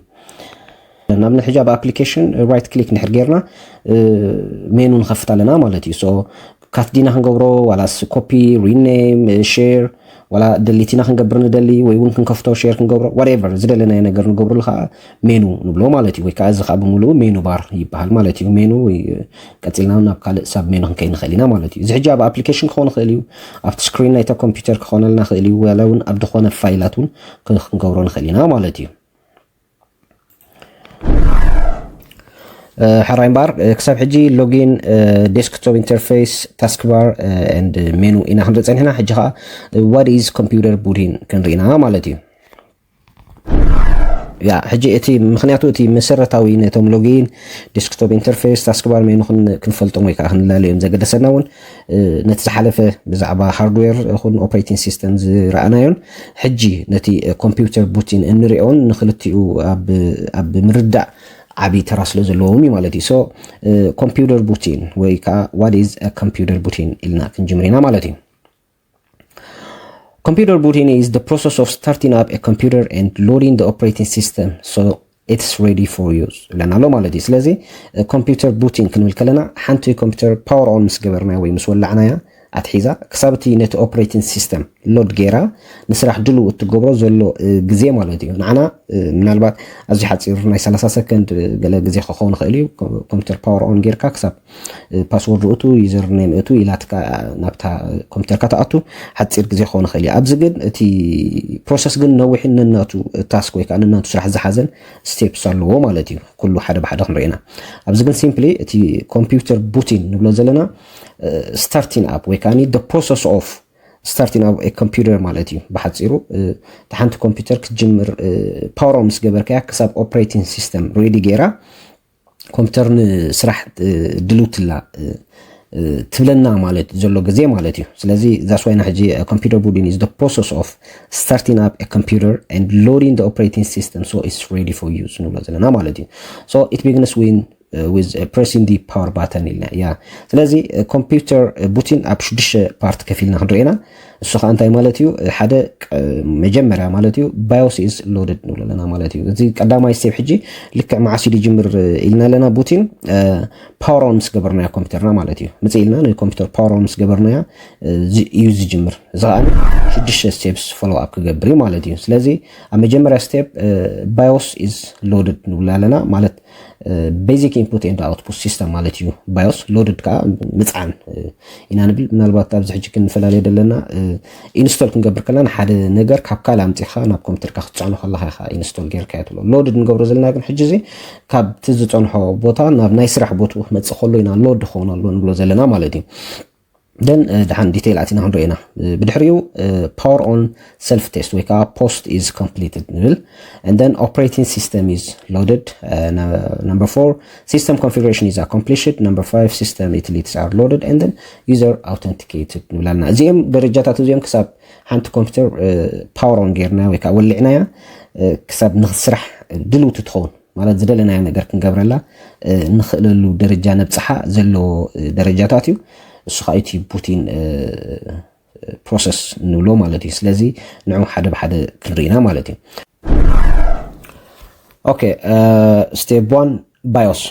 ንኣብነት ሕጂ ኣብ ኣፕሊኬሽን right click ንድሕር ጌርና ሜኑ ንኸፍት ኣለና ማለት እዩ። So ካት ዲና ክንገብሮ ዋላስ ኮፒ፣ ሪኔም፣ ሼር ዋላ ደሊቲና ክንገብር ንደሊ ወይ እውን ክንከፍቶ ሼር ክንገብሮ whatever ዝደለናዮ ነገር ንገብርሉ ከዓ ሜኑ ንብሎ ማለት እዩ። ወይ ከዓ እዚ ከዓ ብምሉኡ ሜኑ ባር ይበሃል ማለት እዩ። ሜኑ ወይ ቀፂልና ናብ ካልእ ሳብ ሜኑ ክንከይድ ንኽእል ኢና ማለት እዩ። እዚ ሕጂ ኣብ ኣፕሊኬሽን ክኸውን ይኽእል እዩ፣ ኣብቲ ስክሪን ናይታ ኮምፒውተር ክኾነልና ይኽእል እዩ፣ ዋላ እውን ኣብ ዝኾነ ፋይላት እውን ክንገብሮ ንኽእል ኢና ማለት እዩ። ሕራይ እምበኣር ክሳብ ሕጂ ሎጊን፣ ዴስክቶፕ ኢንተርፌስ፣ ታስክ ባር ኤንድ ሜኑ ኢና ክንርኢ ፀኒሕና። ሕጂ ከዓ what is computer booting ክንርኢና ማለት እዩ። ያ ሕጂ እቲ ምክንያቱ እቲ መሰረታዊ ነቶም ሎጊን፣ ዴስክቶፕ ኢንተርፌስ፣ ታስክ ባር ሜኑ ክንፈልጦም ወይ ከዓ ክንላለዮም ዘገደሰና እውን ነቲ ዝሓለፈ ብዛዕባ ሃርድዌር ይኹን ኦፕሬቲንግ ሲስተም ዝረኣናዮን ሕጂ ነቲ ኮምፒውተር ቡቲን እንሪኦን ንክልቲኡ ኣብ ምርዳእ ዓብዪ ተራ ስለ ዘለዎም እዩ ማለት እዩ። So computer booting ወይ ከዓ what is computer booting ኢልና ክንጅምር ኢና ማለት እዩ። Computer booting is the process of starting up a computer and loading the operating system so it's ready for use ይብለና ኣሎ ማለት እዩ። ስለዚ ኮምፒውተር ቡቲን ክንብል ከለና ሓንቲ ኮምፒውተር ፓወር ኦን ምስ ገበርናያ ወይ ምስ ወላዕናያ ኣትሒዛ ክሳብ እቲ ነቲ ኦፕሬቲንግ ሲስተም ሎድ ገይራ ንስራሕ ድልው እትገብሮ ዘሎ ግዜ ማለት እዩ። ንዓና ምናልባት ኣዝዩ ሓፂር ናይ ሰላሳ ሰከንድ ገለ ግዜ ክኸውን ይኽእል እዩ። ኮምፒውተር ፓወር ኦን ጌርካ ክሳብ ፓስወርድ እቱ፣ ዩዘር ኔም እቱ ኢላትካ ናብታ ኮምፒውተርካ ትኣቱ ሓፂር ግዜ ክኸውን ይኽእል እዩ። ኣብዚ ግን እቲ ፕሮሰስ ግን ነዊሕን ነናቱ ታስክ ወይ ከዓ ነናቱ ስራሕ ዝሓዘን ስቴፕስ ኣለዎ ማለት እዩ። ኩሉ ሓደ ብሓደ ክንርኢና ኣብዚ ግን ሲምፕሊ እቲ ኮምፒውተር ቡቲን ንብሎ ዘለና ስታርቲንግ ኣፕ ወይ ከዓ ፕሮሰስ ኦፍ ስታርቲንግ ኣፕ ኮምፒውተር ማለት እዩ ብሓፂሩ። እቲ ሓንቲ ኮምፒውተር ክትጅምር ፓወር ኦን ምስ ገበርካያ ክሳብ ኦፕሬቲንግ ሲስተም ሬዲ ገይራ ኮምፒውተር ንስራሕ ድልውትላ ትብለና ማለት ዘሎ ግዜ ማለት እዩ። ስለዚ that's why ሕጂ computer booting is the process of starting up a computer and loading the operating system so it's ready for use ንብሎ ዘለና ማለት እዩ። So it begins when with pressing the power button ኢልና ያ። ስለዚ ኮምፒውተር ቡቲን ኣብ ሽዱሽተ ፓርት ከፊልና ክንርኤና። እሱ ከዓ እንታይ ማለት እዩ? ሓደ መጀመርያ ማለት እዩ ባዮስ ኢዝ ሎድድ ንብሎ ኣለና ማለት እዩ። እዚ ቀዳማይ ስቴፕ ሕጂ ልክዕ መዓስ እዩ ዝጅምር ኢልና ኣለና ቡቲን ፓወር ኦን ምስ ገበርናዮ ኮምፒውተርና ማለት እዩ። ምፅእ ኢልና ንኮምፒውተር ፓወር ኦን ምስ ገበርናዮ እዩ ዝጅምር። እዚ ከዓ ሽዱሽተ ስቴፕስ ፎሎ ኣፕ ክገብር እዩ ማለት እዩ። ስለዚ ኣብ መጀመርያ ስቴፕ ባዮስ ኢዝ ሎድድ ንብሎ ኣለና ማለት basic input and output system ማለት እዩ። ባዮስ ሎድድ ከዓ ምፅዓን ኢና ንብል። ምናልባት ኣብዚ ሕጂ ክንፈላለየ ዘለና ኢንስቶል ክንገብር ከለና ሓደ ነገር ካብ ካልእ ኣምፂኻ ናብ ኮምፒውተርካ ክትፀዕኖ ከለካ ኢኻ ኢንስቶል ጌርካ ትብሎ። ሎድድ ንገብሮ ዘለና ግን ሕጂ እዚ ካብቲ ዝፀንሖ ቦታ ናብ ናይ ስራሕ ቦትኡ ክመፅእ ከሎ ኢና ሎድ ክኸውን ኣሎ ንብሎ ዘለና ማለት እዩ። ደን ድሓን ዲቴይል ኣቲና ክንሪኦ ኢና። ብድሕሪኡ ፓወር ኦን ሰልፍ ቴስት ወይ ከዓ ፖስት ኢዝ ኮምፕሊትድ ንብል። And then operating system is loaded. Number four system configuration is accomplished. Number five system utilities are loaded and then user authenticated ንብላልና። እዚኦም ደረጃታት እዚኦም ክሳብ ሓንቲ ኮምፒውተር ፓወር ኦን ጌርና ወይ ከዓ ወሊዕናያ ክሳብ ንስራሕ ድልውቲ ትኸውን ማለት ዝደለናዮ ነገር ክንገብረላ ንኽእለሉ ደረጃ ነብፅሓ ዘለዎ ደረጃታት እዩ። እሱ ከዓ እቲ ቡቲን ፕሮሰስ ንብሎ ማለት እዩ። ስለዚ ንዑ ሓደ ብሓደ ክንርኢና ማለት እዩ። ኦኬ ስቴፕ ዋን ባዮስ።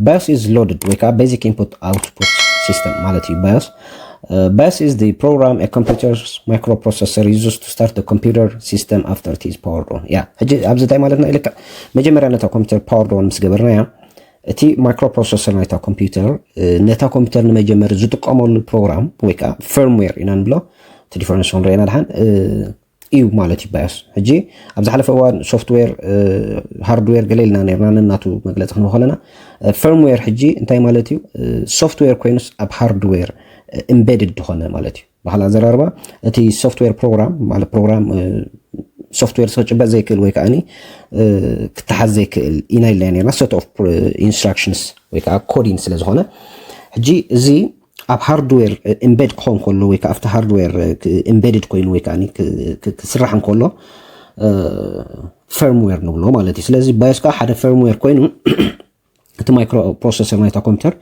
Bios is loaded ወይ ከዓ basic input output system ማለት እዩ። Bios Bios is the program a computer's microprocessor uses to start the computer system after it is powered on. ያ ሕጂ ኣብዚ እንታይ ማለትና ኢልካ መጀመርያ ነታ ኮምፒውተር ፓወርድ ኦን ምስ ገበርናያ እቲ ማይክሮ ፕሮሰሰር ናይታ ኮምፒውተር ነታ ኮምፒውተር ንመጀመሪ ዝጥቀመሉ ፕሮግራም ወይ ከዓ ፈርምዌር ኢና ንብሎ እቲ ዲፈረንስ ክንረአና ድሓን እዩ ማለት እዩ። ባዮስ ሕጂ ኣብ ዝሓለፈ እዋን ሶፍትዌር ሃርድዌር ገለ ኢልና ነርና ነናቱ መግለፂ ክንብ ከለና ፈርምዌር ሕጂ እንታይ ማለት እዩ? ሶፍትዌር ኮይኑስ ኣብ ሃርድዌር ኢምቤድድ ዝኾነ ማለት እዩ። ብካልእ ኣዘራርባ እቲ ሶፍትዌር ፕሮግራም ማለት ፕሮግራም ሶፍትዌር ክጭበጥ ዘይክእል ወይ ከዓ ክተሓዝ ዘይክእል ኢና ኢልና ነርና set of instructions ወይ ከዓ ኮዲንግ ስለ ዝኾነ ሕጂ እዚ ኣብ ሃርድዌር ኢምቤድ ክኸውን ከሎ ወይ ከዓ ኣብቲ ሃርድዌር ኢምቤድድ ኮይኑ ወይ ከዓ ክስራሕ እንከሎ firmware ንብሎ ማለት እዩ። ስለዚ BIOS ከዓ ሓደ firmware ኮይኑ እቲ microprocessor ናይታ ኮምፒውተር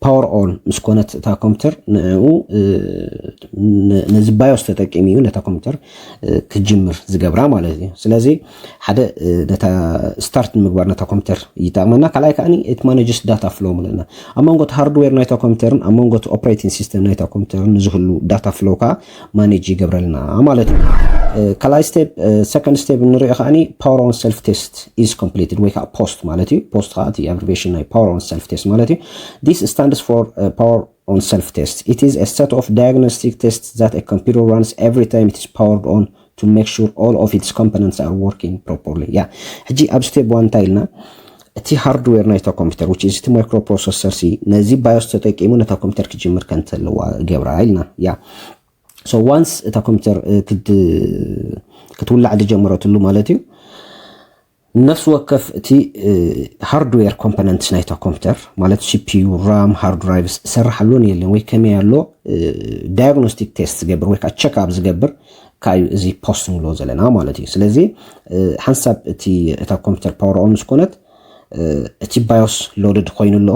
power on ምስ ኮነት እታ ኮምፒውተር ንኡ ነዚ BIOS ተጠቂሙ እዩ ነታ ኮምፒውተር ክጅምር ዝገብራ ማለት እዩ። ስለዚ ሓደ ነታ start ንምግባር ነታ ኮምፒውተር ይጠቕመና። ካልኣይ ከዓኒ it manages data flow ምለና ኣብ መንጎ hardware ናይታ ኮምፒውተርን ኣብ መንጎ operating system ናይታ ኮምፒውተርን ንዝህሉ data flow ከዓ manage ይገብረልና ማለት እዩ። ካልኣይ step፣ second step ንሪኦ ከዓኒ power on self test is completed ወይ ከዓ POST ማለት እዩ። POST ከዓ እቲ abbreviation ናይ power on self test ማለት እዩ። This stands for power on self test. It is a set of diagnostic tests that a computer runs every time it is powered on to make sure all of its components are working properly. ያ ሕጂ ኣብ step one እንታይ ኢልና? እቲ hardware ናይታ ኮምፒውተር which is እቲ microprocessor ሲ ነዚ BIOS ተጠቂሙ ነታ ኮምፒውተር ክጅምር ከንተለዋ ገብራ ኢልና። ያ so once እታ ኮምፒውተር ክትውላዕ ዝጀመረትሉ ማለት እዩ፣ ነፍሲ ወከፍ እቲ hardware components ናይታ ኮምፒውተር ማለት CPU፣ RAM፣ hard drives ዝሰርሕ ኣሎ የለን ወይ ከመይ ኣሎ diagnostic test ዝገብር ወይ ከዓ check up ዝገብር ከዓ እዩ እዚ POST ንብሎ ዘለና ማለት እዩ። ስለዚ ሓንሳብ እቲ እታ ኮምፒውተር power on ምስ ኮነት እቲ BIOS loaded ኮይኑ ኣሎ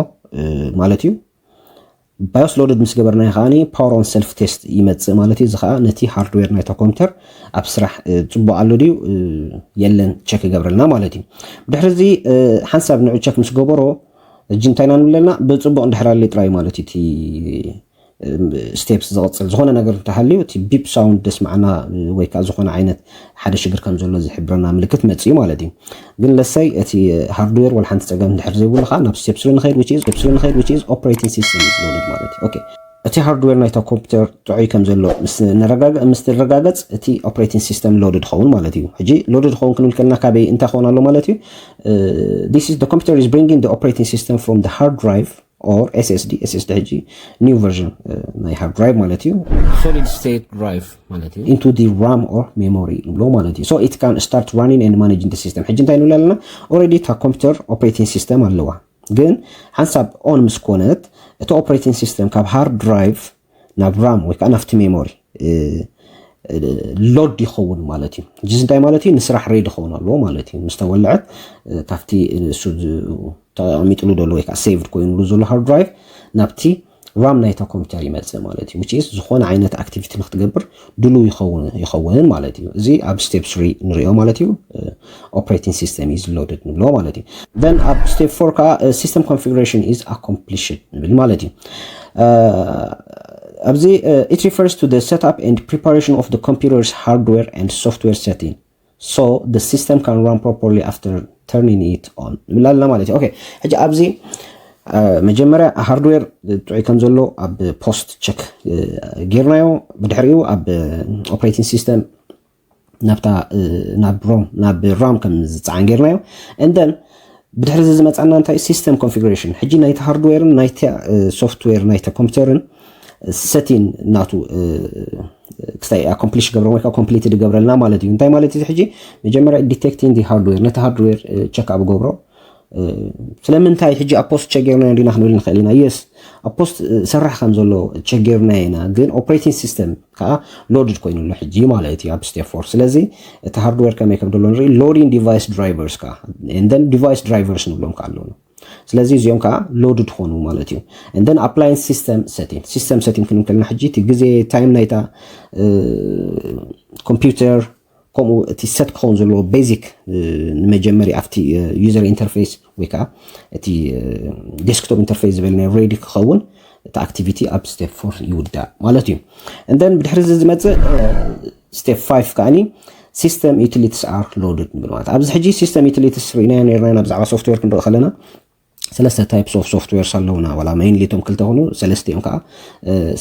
ማለት እዩ። BIOS loaded ምስ ገበርናዮ ከዓኒ power on self test ይመጽእ ማለት እዩ። እዚ ከዓ ነቲ hardware ናይታ ኮምፒውተር ኣብ ስራሕ ጽቡቕ ኣሎ ድዩ የለን check ይገብረልና ማለት እዩ። ብድሕሪ እዚ ሓንሳብ ንዑ check ምስ ገበሮ ሕጂ እንታይ ኢና ንብለና ብጽቡቕ እንድሕር ኣሎ ጥራይ ማለት እዩ እቲ steps ዝቕጽል። ዝኾነ ነገር እንተሃልዩ እቲ beep sound ደስማዕና ወይ ከዓ ዝኾነ ዓይነት ሓደ ሽግር ከም ዘሎ ዝሕብረና ምልክት መጽእ እዩ ማለት እዩ። ግን ለሰይ እቲ hardware ወላ ሓንቲ ጸገም እንድሕር ዘይብሉ ከዓ ናብ step three ንኸይድ which is step three ንኸይድ which is operating system is loaded ማለት እዩ። Okay፣ እቲ hardware ናይታ ኮምፒውተር ጥዑይ ከም ዘሎ ምስ ንረጋገ- ምስ ንረጋገጽ እቲ operating system loaded ኸውን ማለት እዩ። ሕጂ loaded ኸውን ክንብል ከለና ካበይ እንታይ ክኸውን ኣሎ ማለት እዩ? This is the computer is bringing the operating system from the hard drive or SSD፣ SSD ሕጂ new version ናይ hard drive ማለት እዩ፣ solid state drive ማለት እዩ፣ into the RAM or memory ንብሎ ማለት እዩ። So it can start running and managing the system። ሕጂ እንታይ ንብል ኣለና? Already እታ ኮምፒውተር operating system ኣለዋ፣ ግን ሓንሳብ on ምስ ኮነት እቲ operating system ካብ hard drive ናብ RAM ወይ ከዓ ናብቲ memory load ይኸውን ማለት እዩ። እዚ እንታይ ማለት እዩ? ንስራሕ ready ክኸውን ኣለዎ ማለት እዩ። ምስ ተወልዐት ካብቲ እሱ ተቐሚጥሉ ዘሎ ወይ ከዓ saved ኮይኑሉ ዘሎ hard drive ናብቲ RAM ናይታ ኮምፒውተር ይመጽእ ማለት እዩ። Which is ዝኾነ ዓይነት activity ንክትገብር ድሉው ይኸውን ይኸውን ማለት እዩ። እዚ ኣብ step three ንሪኦ ማለት እዩ። Operating system is loaded ንብሎ ማለት እዩ። Then ኣብ step four ከዓ system configuration is accomplished ንብል ማለት እዩ። ኣብዚ it refers to the setup and preparation of the computer's hardware and software setting so the system can run properly after turning it on ንብል ኣለና ማለት እዩ። Okay፣ ሕጂ ኣብዚ መጀመርያ hardware ጥዑይ ከም ዘሎ ኣብ POST check ጌርናዮ። ብድሕሪኡ ኣብ operating system ናብታ ናብ ROM ናብ RAM ከም ዝፀዓን ጌርናዮ። And then ብድሕሪ እዚ ዝመፃና እንታይ? System configuration። ሕጂ ናይቲ hardware ን ናይቲ software ናይቲ ኮምፒውተርን setting ናቱ ክስታይ accomplish ገብረ ወይ ከዓ complete ይገብረልና ማለት እዩ። እንታይ ማለት እዩ? ሕጂ መጀመርያ detecting the hardware፣ ነቲ hardware check up ገብሮ። ስለምንታይ ሕጂ ኣብ POST check ጌርናዮ እንዲና ክንብል ንኽእል ኢና። Yes፣ ኣብ POST ዝሰርሕ ከም ዘሎ check ጌርናዮ ኢና፣ ግን operating system ከዓ loaded ኮይኑ ኣሎ ሕጂ ማለት እዩ ኣብ step four። ስለዚ እቲ hardware ከመይ ከም ዘሎ ንርኢ። Loading device drivers ከዓ and then device drivers ንብሎም ከዓ ኣለዉ። ስለዚ እዚኦም ከዓ loaded ክኾኑ ማለት እዩ። And then applying system setting፣ system setting ክንብል ከለና ሕጂ እቲ ግዜ time ናይታ ኮምፒውተር ከምኡ እቲ set ክኸውን ዘለዎ basic ንመጀመሪ ኣብቲ user interface ወይ ከዓ እቲ desktop interface ዝበልናዮ ready ክኸውን እቲ activity ኣብ step four ይውዳእ ማለት እዩ። And then ብድሕሪ እዚ ዝመፅእ step five ከዓኒ system utilities are loaded ንብል ማለት ኣብዚ ሕጂ system utilities ርኢናዮ ነርና ኢና ብዛዕባ software ክንርኢ ከለና ሰለስተ types of softwares ኣለውና ዋላ mainly እቶም ክልተ ኮኑ ሰለስቲኦም ከዓ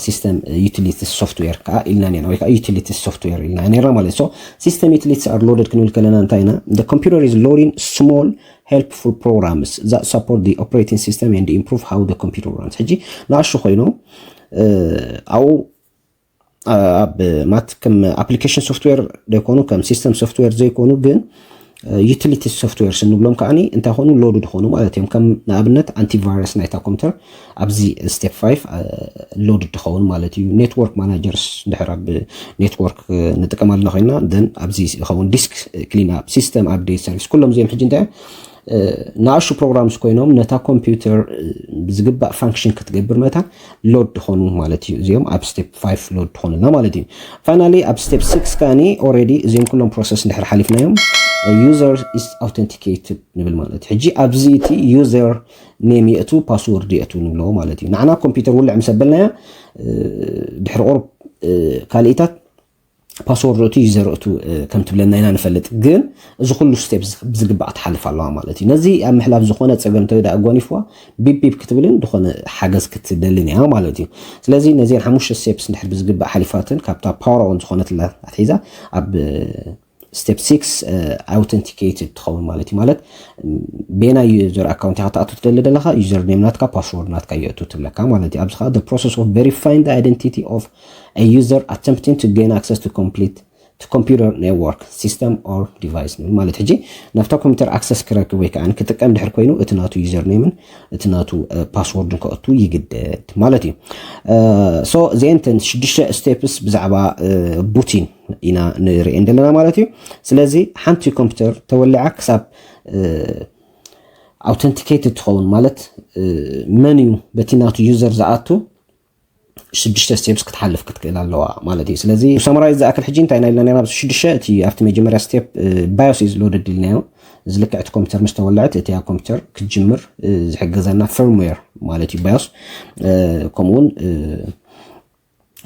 system utilities software ከዓ ኢልና ነርና ወይ ከዓ utilities software ኢልና ነርና ማለት so system utilities are loaded ክንብል ከለና እንታይ ኢና the computer is loading small helpful programs that support the operating system and improve how the computer runs ሕጂ ንኣሹ ኮይኖም ኣብኡ ኣብ ማት ከም application software ዘይኮኑ ከም system software ዘይኮኑ ግን utility softwares እንብሎም ከዓኒ እንታይ ኾኑ? ሎድ ድኾኑ ማለት እዮም። ከም ንኣብነት ኣንቲቫይረስ ናይታ ኮምፒውተር ኣብዚ step five ሎድ ድኸውን ማለት እዩ። ኔትወርክ ማናጀርስ ድሕር ኣብ ኔትወርክ ንጥቀም ኣለና ኮይና ን ኣብዚ ይኸውን ዲስክ ክሊን ኣፕ ሲስተም ኣፕዴት ሰርቪስ ኩሎም እዚኦም ሕጂ እንታይ ንኣሹ ፕሮግራምስ ኮይኖም ነታ ኮምፒውተር ብዝግባእ ፋንክሽን ክትገብር መታን ሎድ ድኾኑ ማለት እዩ። እዚኦም ኣብ step five ሎድ ድኾኑልና ማለት እዩ። ፋይናሊ ኣብ step six ከዓኒ ኦልሬዲ እዚኦም ኩሎም ፕሮሰስ እንድሕር ሓሊፍናዮም user is authenticated ንብል ማለት እዩ። ሕጂ ኣብዚ እቲ ዩዘር ኔም የእቱ ፓስወርድ የእቱ ንብሎ ማለት እዩ። ንዓና ኮምፒውተር ውልዕ ምስ ኣበልናያ ድሕሪ ቁሩብ ካልኢታት ፓስወርድ እቱ ዩዘር እቱ ከም ትብለና ኢና ንፈልጥ። ግን እዚ ኩሉ ስቴፕ ብዝግባእ ትሓልፍ ኣለዋ ማለት እዩ። ነዚ ኣብ ምሕላፍ ዝኾነ ፀገም ተወዳ ኣጓኒፍዋ ቢፕ ቢፕ ክትብልን ዝኾነ ሓገዝ ክትደልን እያ ማለት እዩ። ስለዚ ነዚን ሓሙሽተ ስቴፕስ እንድሕር ብዝግባእ ሓሊፋትን ካብታ ፓወር ኦን ዝኾነትላ ኣትሒዛ ኣብ step six authenticated ትኸውን ማለት እዩ። ማለት ቤና ዩዘር ኣካውንት ኢኻ ትኣቱ ትደሊ ዘለኻ ዩዘር ኔም ናትካ ፓስወርድ ናትካ የእቱ ትብለካ ማለት እዩ። ኣብዚ ከዓ process of verifying the identity of a user attempting to gain access to complete to computer network system or device ንብል ማለት ሕጂ ናብታ ኮምፒውተር ኣክሰስ ክረክብ ወይ ከዓ ክጥቀም ድሕር ኮይኑ እቲ ናቱ ዩዘር ኔምን እቲ ናቱ ፓስወርድን ከእቱ ይግደድ ማለት እዩ። ሶ እዚአን ተን ሽዱሽተ ስቴፕስ ብዛዕባ ቡቲን ኢና ንርእየን ዘለና ማለት እዩ። ስለዚ ሓንቲ ኮምፒውተር ተወሊዓ ክሳብ ኣውተንቲኬትድ ትኸውን ማለት መን እዩ በቲ ናቱ ዩዘር ዝኣቱ ሽዱሽተ ስቴፕስ ክትሓልፍ ክትክእል ኣለዋ ማለት እዩ። ስለዚ ሰመራይዝ ዝኣክል ሕጂ እንታይ ኢና ኢልና ነና ኣብዚ ሽዱሽተ እቲ ኣብቲ መጀመርያ ስቴፕ ባዮስ ኢዝ ሎደድ ኢልናዮ። እዚ ልክዕ እቲ ኮምፒውተር ምስ ተወለዐት እቲ ኮምፒውተር ክትጅምር ዝሕግዘና ፈርምዌር ማለት እዩ ባዮስ። ከምኡውን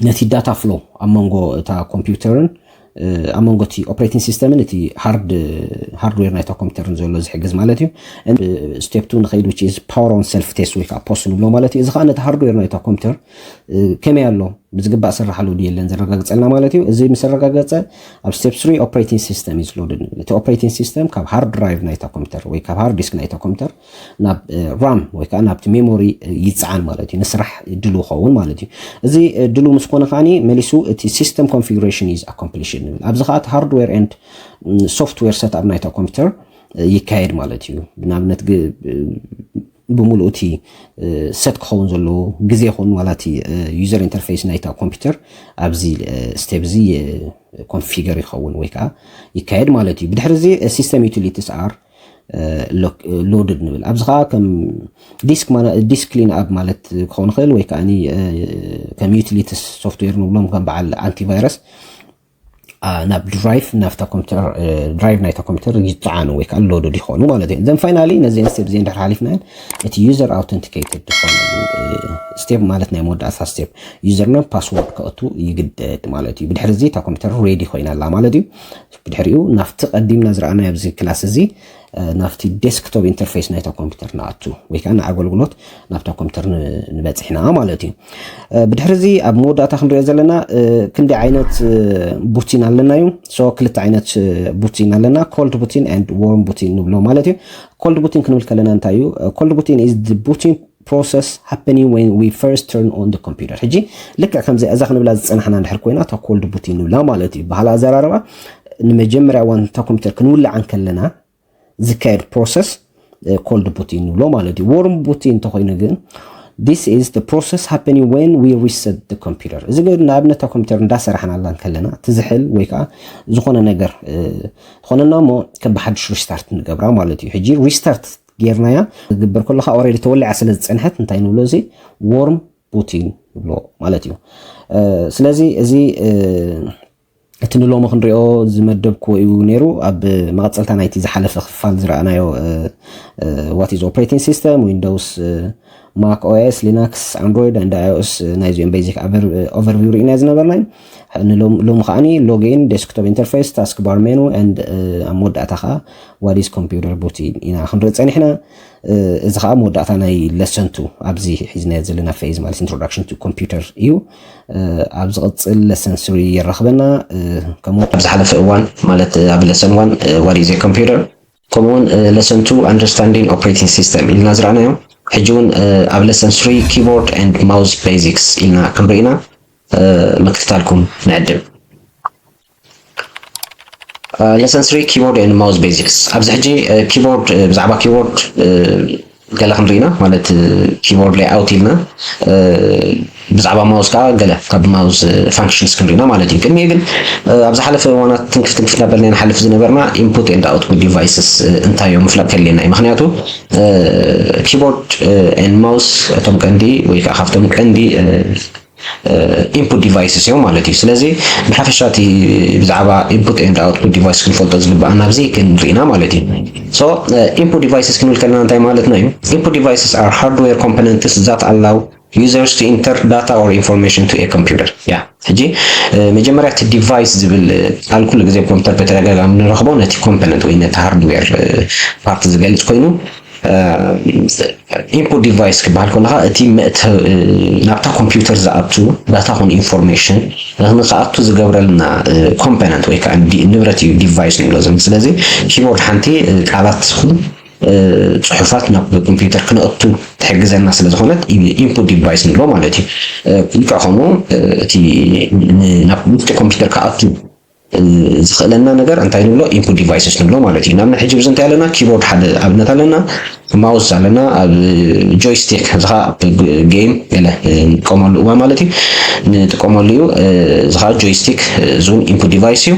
ነቲ ዳታ ፍሎ ኣብ መንጎ እታ ኮምፒውተርን ኣብ መንጎ እቲ ኦፕሬቲንግ ሲስተምን እቲ ሃርድዌር ናይታ ኮምፒውተርን ዘሎ ዝሕግዝ ማለት እዩ። ስቴፕ ቱ ንኸይድ which is power on self test ወይ ከዓ ፖስ ንብሎ ማለት እዩ። እዚ ከዓ ነቲ ሃርድዌር ናይታ ኮምፒውተር ከመይ ኣሎ ብዝግባእ ስራሕ ኣሎ ድዩ የለን ዘረጋግፀልና ማለት እዩ። እዚ ምስ ኣረጋገፀ ኣብ ስቴፕ ስሪ ኦፕሬቲንግ ሲስተም ኢዝ ሎድድ ንብል። እቲ ኦፕሬቲንግ ሲስተም ካብ ሃርድ ድራይቭ ናይታ ኮምፒውተር ወይ ካብ ሃርድ ዲስክ ናይታ ኮምፒውተር ናብ ራም ወይ ከዓ ናብቲ ሜሞሪ ይፅዓን ማለት እዩ። ንስራሕ ድሉ ኸውን ማለት እዩ። እዚ ድሉ ምስ ኮነ ከዓኒ መሊሱ እቲ ሲስተም ኮንፊግሬሽን ኢዝ ኣኮምፕሊሽድ ንብል። ኣብዚ ከዓ እቲ ሃርድዌር ኤንድ ሶፍትዌር ሰትኣፕ ናይታ ኮምፒውተር ይካየድ ማለት እዩ። ብንኣብነት ብምሉኡ እቲ ሰት ክኸውን ዘለዎ ግዜ ይኹን ዋላ እቲ ዩዘር ኢንተርፌስ ናይታ ኮምፒውተር ኣብዚ ስቴፕ እዚ ኮንፊገር ይኸውን ወይ ከዓ ይካየድ ማለት እዩ። ብድሕሪ እዚ ሲስተም ዩቲሊቲስ ኣር ሎድድ ንብል። ኣብዚ ከዓ ከም ዲስክ ዲስክ ክሊን ኣፕ ማለት ክኸውን ይኽእል ወይ ከዓ ከም ዩቲሊቲስ ሶፍትዌር ንብሎም ከም በዓል ኣንቲቫይረስ ናብ ድራይቭ ናብታ ኮምፒውተር ድራይቭ ናይታ ኮምፒውተር ይፀዓኑ ወይ ከዓ ሎድድ ይኾኑ ማለት እዩ። ዘን ፋይናሊ ነዚን ስቴፕ እዚን ድሕር ሓሊፍናየን እቲ ዩዘር ኣውተንቲኬትድ ዝኾነሉ ስቴፕ ማለት ናይ መወዳእታ ስቴፕ ዩዘር ኔም ፓስወርድ ከእቱ ይግደድ ማለት እዩ። ብድሕሪ እዚ እታ ኮምፒውተር ሬዲ ኮይና ኣላ ማለት እዩ። ብድሕሪኡ ናብቲ ቀዲምና ዝረኣናዮ ኣብዚ ክላስ እዚ ናብቲ ዴስክቶፕ ኢንተርፌስ ናይታ ኮምፒውተር ንኣቱ ወይ ከዓ ንኣገልግሎት ናብታ ኮምፒውተር ንበፅሕና ማለት እዩ። ብድሕሪ እዚ ኣብ መወዳእታ ክንሪኦ ዘለና ክንዲ ዓይነት ቡቲን ኣለና እዩ። ሶ ክልተ ዓይነት ቡቲን ኣለና፣ ኮልድ ቡቲን ኤንድ ዎርም ቡቲን ንብሎ ማለት እዩ። ኮልድ ቡቲን ክንብል ከለና እንታይ እዩ? ኮልድ ቡቲን ኢዝ ቡቲን process happening when we first turn on the computer። ሕጂ ልክዕ ከምዚ እዛ ክንብላ ዝፀናሕና እንድሕር ኮይና እታ ኮልድ ቡቲን ንብላ ማለት እዩ። ባህላ ኣዘራርባ ንመጀመርያ እዋን እታ ኮምፒውተር ክንውልዓ እንከለና ዝካየድ ፕሮሰስ ኮልድ ቡቲን ንብሎ ማለት እዩ። ዎርም ቡቲን እንተኮይኑ ግን this is the process happening when we reset the computer። እዚ ግን ንኣብነት እታ ኮምፒውተር እንዳሰራሕናላ እንከለና ትዝሕል ወይ ከዓ ዝኾነ ነገር ዝኾነና እሞ ከም ብሓድሽ ሪስታርት ንገብራ ማለት እዩ። ሕጂ ሪስታርት ጌርናያ ዝግበር ከሎ ከዓ ኦልሬዲ ተወሊዓ ስለ ዝፀንሐት እንታይ ንብሎ እዚ ዎርም ቡቲን ንብሎ ማለት እዩ። ስለዚ እዚ እቲ ንሎሚ ክንሪኦ ዝመደብክዎ እዩ ነይሩ። ኣብ መቐፀልታ ናይቲ ዝሓለፈ ክፋል ዝረኣናዮ what is operating system፣ ዊንዶውስ፣ ማክ ኦኤስ፣ ሊናክስ፣ ኣንድሮይድ and iOS ናይዚኦም ቤዚክ ኦቨርቪው ርኢና ዝነበርና እዩ። ሎሚ ከዓኒ ሎጊን፣ ዴስክቶፕ ኢንተርፌስ፣ ታስክ ባር ሜኑ and ኣብ መወዳእታ ከዓ what is computer ቡቲን ኢና ክንርኢ ፀኒሕና። እዚ ከዓ መወዳእታ ናይ ለሰን ቱ ኣብዚ ሒዝናዮ ዘለና ፌዝ ማለት introduction to computer እዩ። ኣብ ዝቕፅል ለሰን ስሪ የራኽበና። ከምኡ ኣብ ዝሓለፈ እዋን ማለት ኣብ ለሰን ዋን what is computer ከምኡውን ለሰን ቱ understanding operating system ኢልና ዝረኣናዮ ሕጂ እውን ኣብ ለሰን ስሪ keyboard and mouse basics ኢልና ክንርኢና ምክትታልኩም ንዕድም። Lesson three, keyboard and mouse basics። ኣብዚ ሕጂ ኪቦርድ፣ ብዛዕባ ኪቦርድ ገለ ክንርኢና፣ ማለት ኪቦርድ ሌይኣውት ኢልና፣ ብዛዕባ ማውስ ከዓ ገለ ካብ ማውስ ፋንክሽንስ ክንርኢና ማለት እዩ። ቅድሚኡ ግን ኣብ ዝሓለፈ እዋናት ትንክፍ ትንክፍ እናበልና ንሓልፍ ዝነበርና input and output devices እንታይ እዮም ምፍላጥ ከድልየና እዩ። ምክንያቱ ኪቦርድ and mouse እቶም ቀንዲ ወይ ከዓ ካብቶም ቀንዲ input devices እዮም ማለት እዩ። ስለዚ ብሓፈሻ እቲ ብዛዕባ input and output device ክንፈልጦ ዝግባኣና ኣብዚ ክንርኢና ማለት እዩ። So input devices ክንብል ከለና እንታይ ማለትና እዩ? Input devices are hardware components that allow users to enter data or information to a computer። ያ ሕጂ መጀመርያ እቲ ዲቫይስ ዝብል ቃል ኩሉ ግዜ ኮምፒውተር በተደጋጋሚ ንረኽቦ ነቲ ኮምፖነንት ወይ ነቲ ሃርድዌር ፓርት ዝገልጽ ኮይኑ input device ክበሃል ከሎ ከዓ እቲ መእተ ናብታ ኮምፒውተር ዝኣቱ ዳታ ኮን ኢንፎርሜሽን ንክኣቱ ዝገብረልና ኮምፖነንት ወይ ከዓ ንብረት እዩ ዲቫይስ ንብሎ። ስለዚ ኪቦርድ ሓንቲ ቃላት ትኹን ፅሑፋት ናብ ኮምፒውተር ክነእቱ ትሕግዘና ስለዝኾነት input device ንብሎ ማለት እዩ። ልክዕ ከምኡ እቲ ናብ ውሽጢ ኮምፒውተር ክኣቱ ዝኽእለና ነገር እንታይ ንብሎ? Input devices ንብሎ ማለት እዩ። ንኣብነት ሕጂ ብዚ እንታይ ኣለና? ኪቦርድ ሓደ ኣብነት ኣለና፣ ማውስ ኣለና፣ ኣብ ጆይስቲክ እዚ ከዓ ኣብ ጌም ገለ ንጥቀመሉ እዋን ማለት እዩ ንጥቀመሉ እዩ። እዚ ከዓ ጆይስቲክ እዚውን input device እዩ።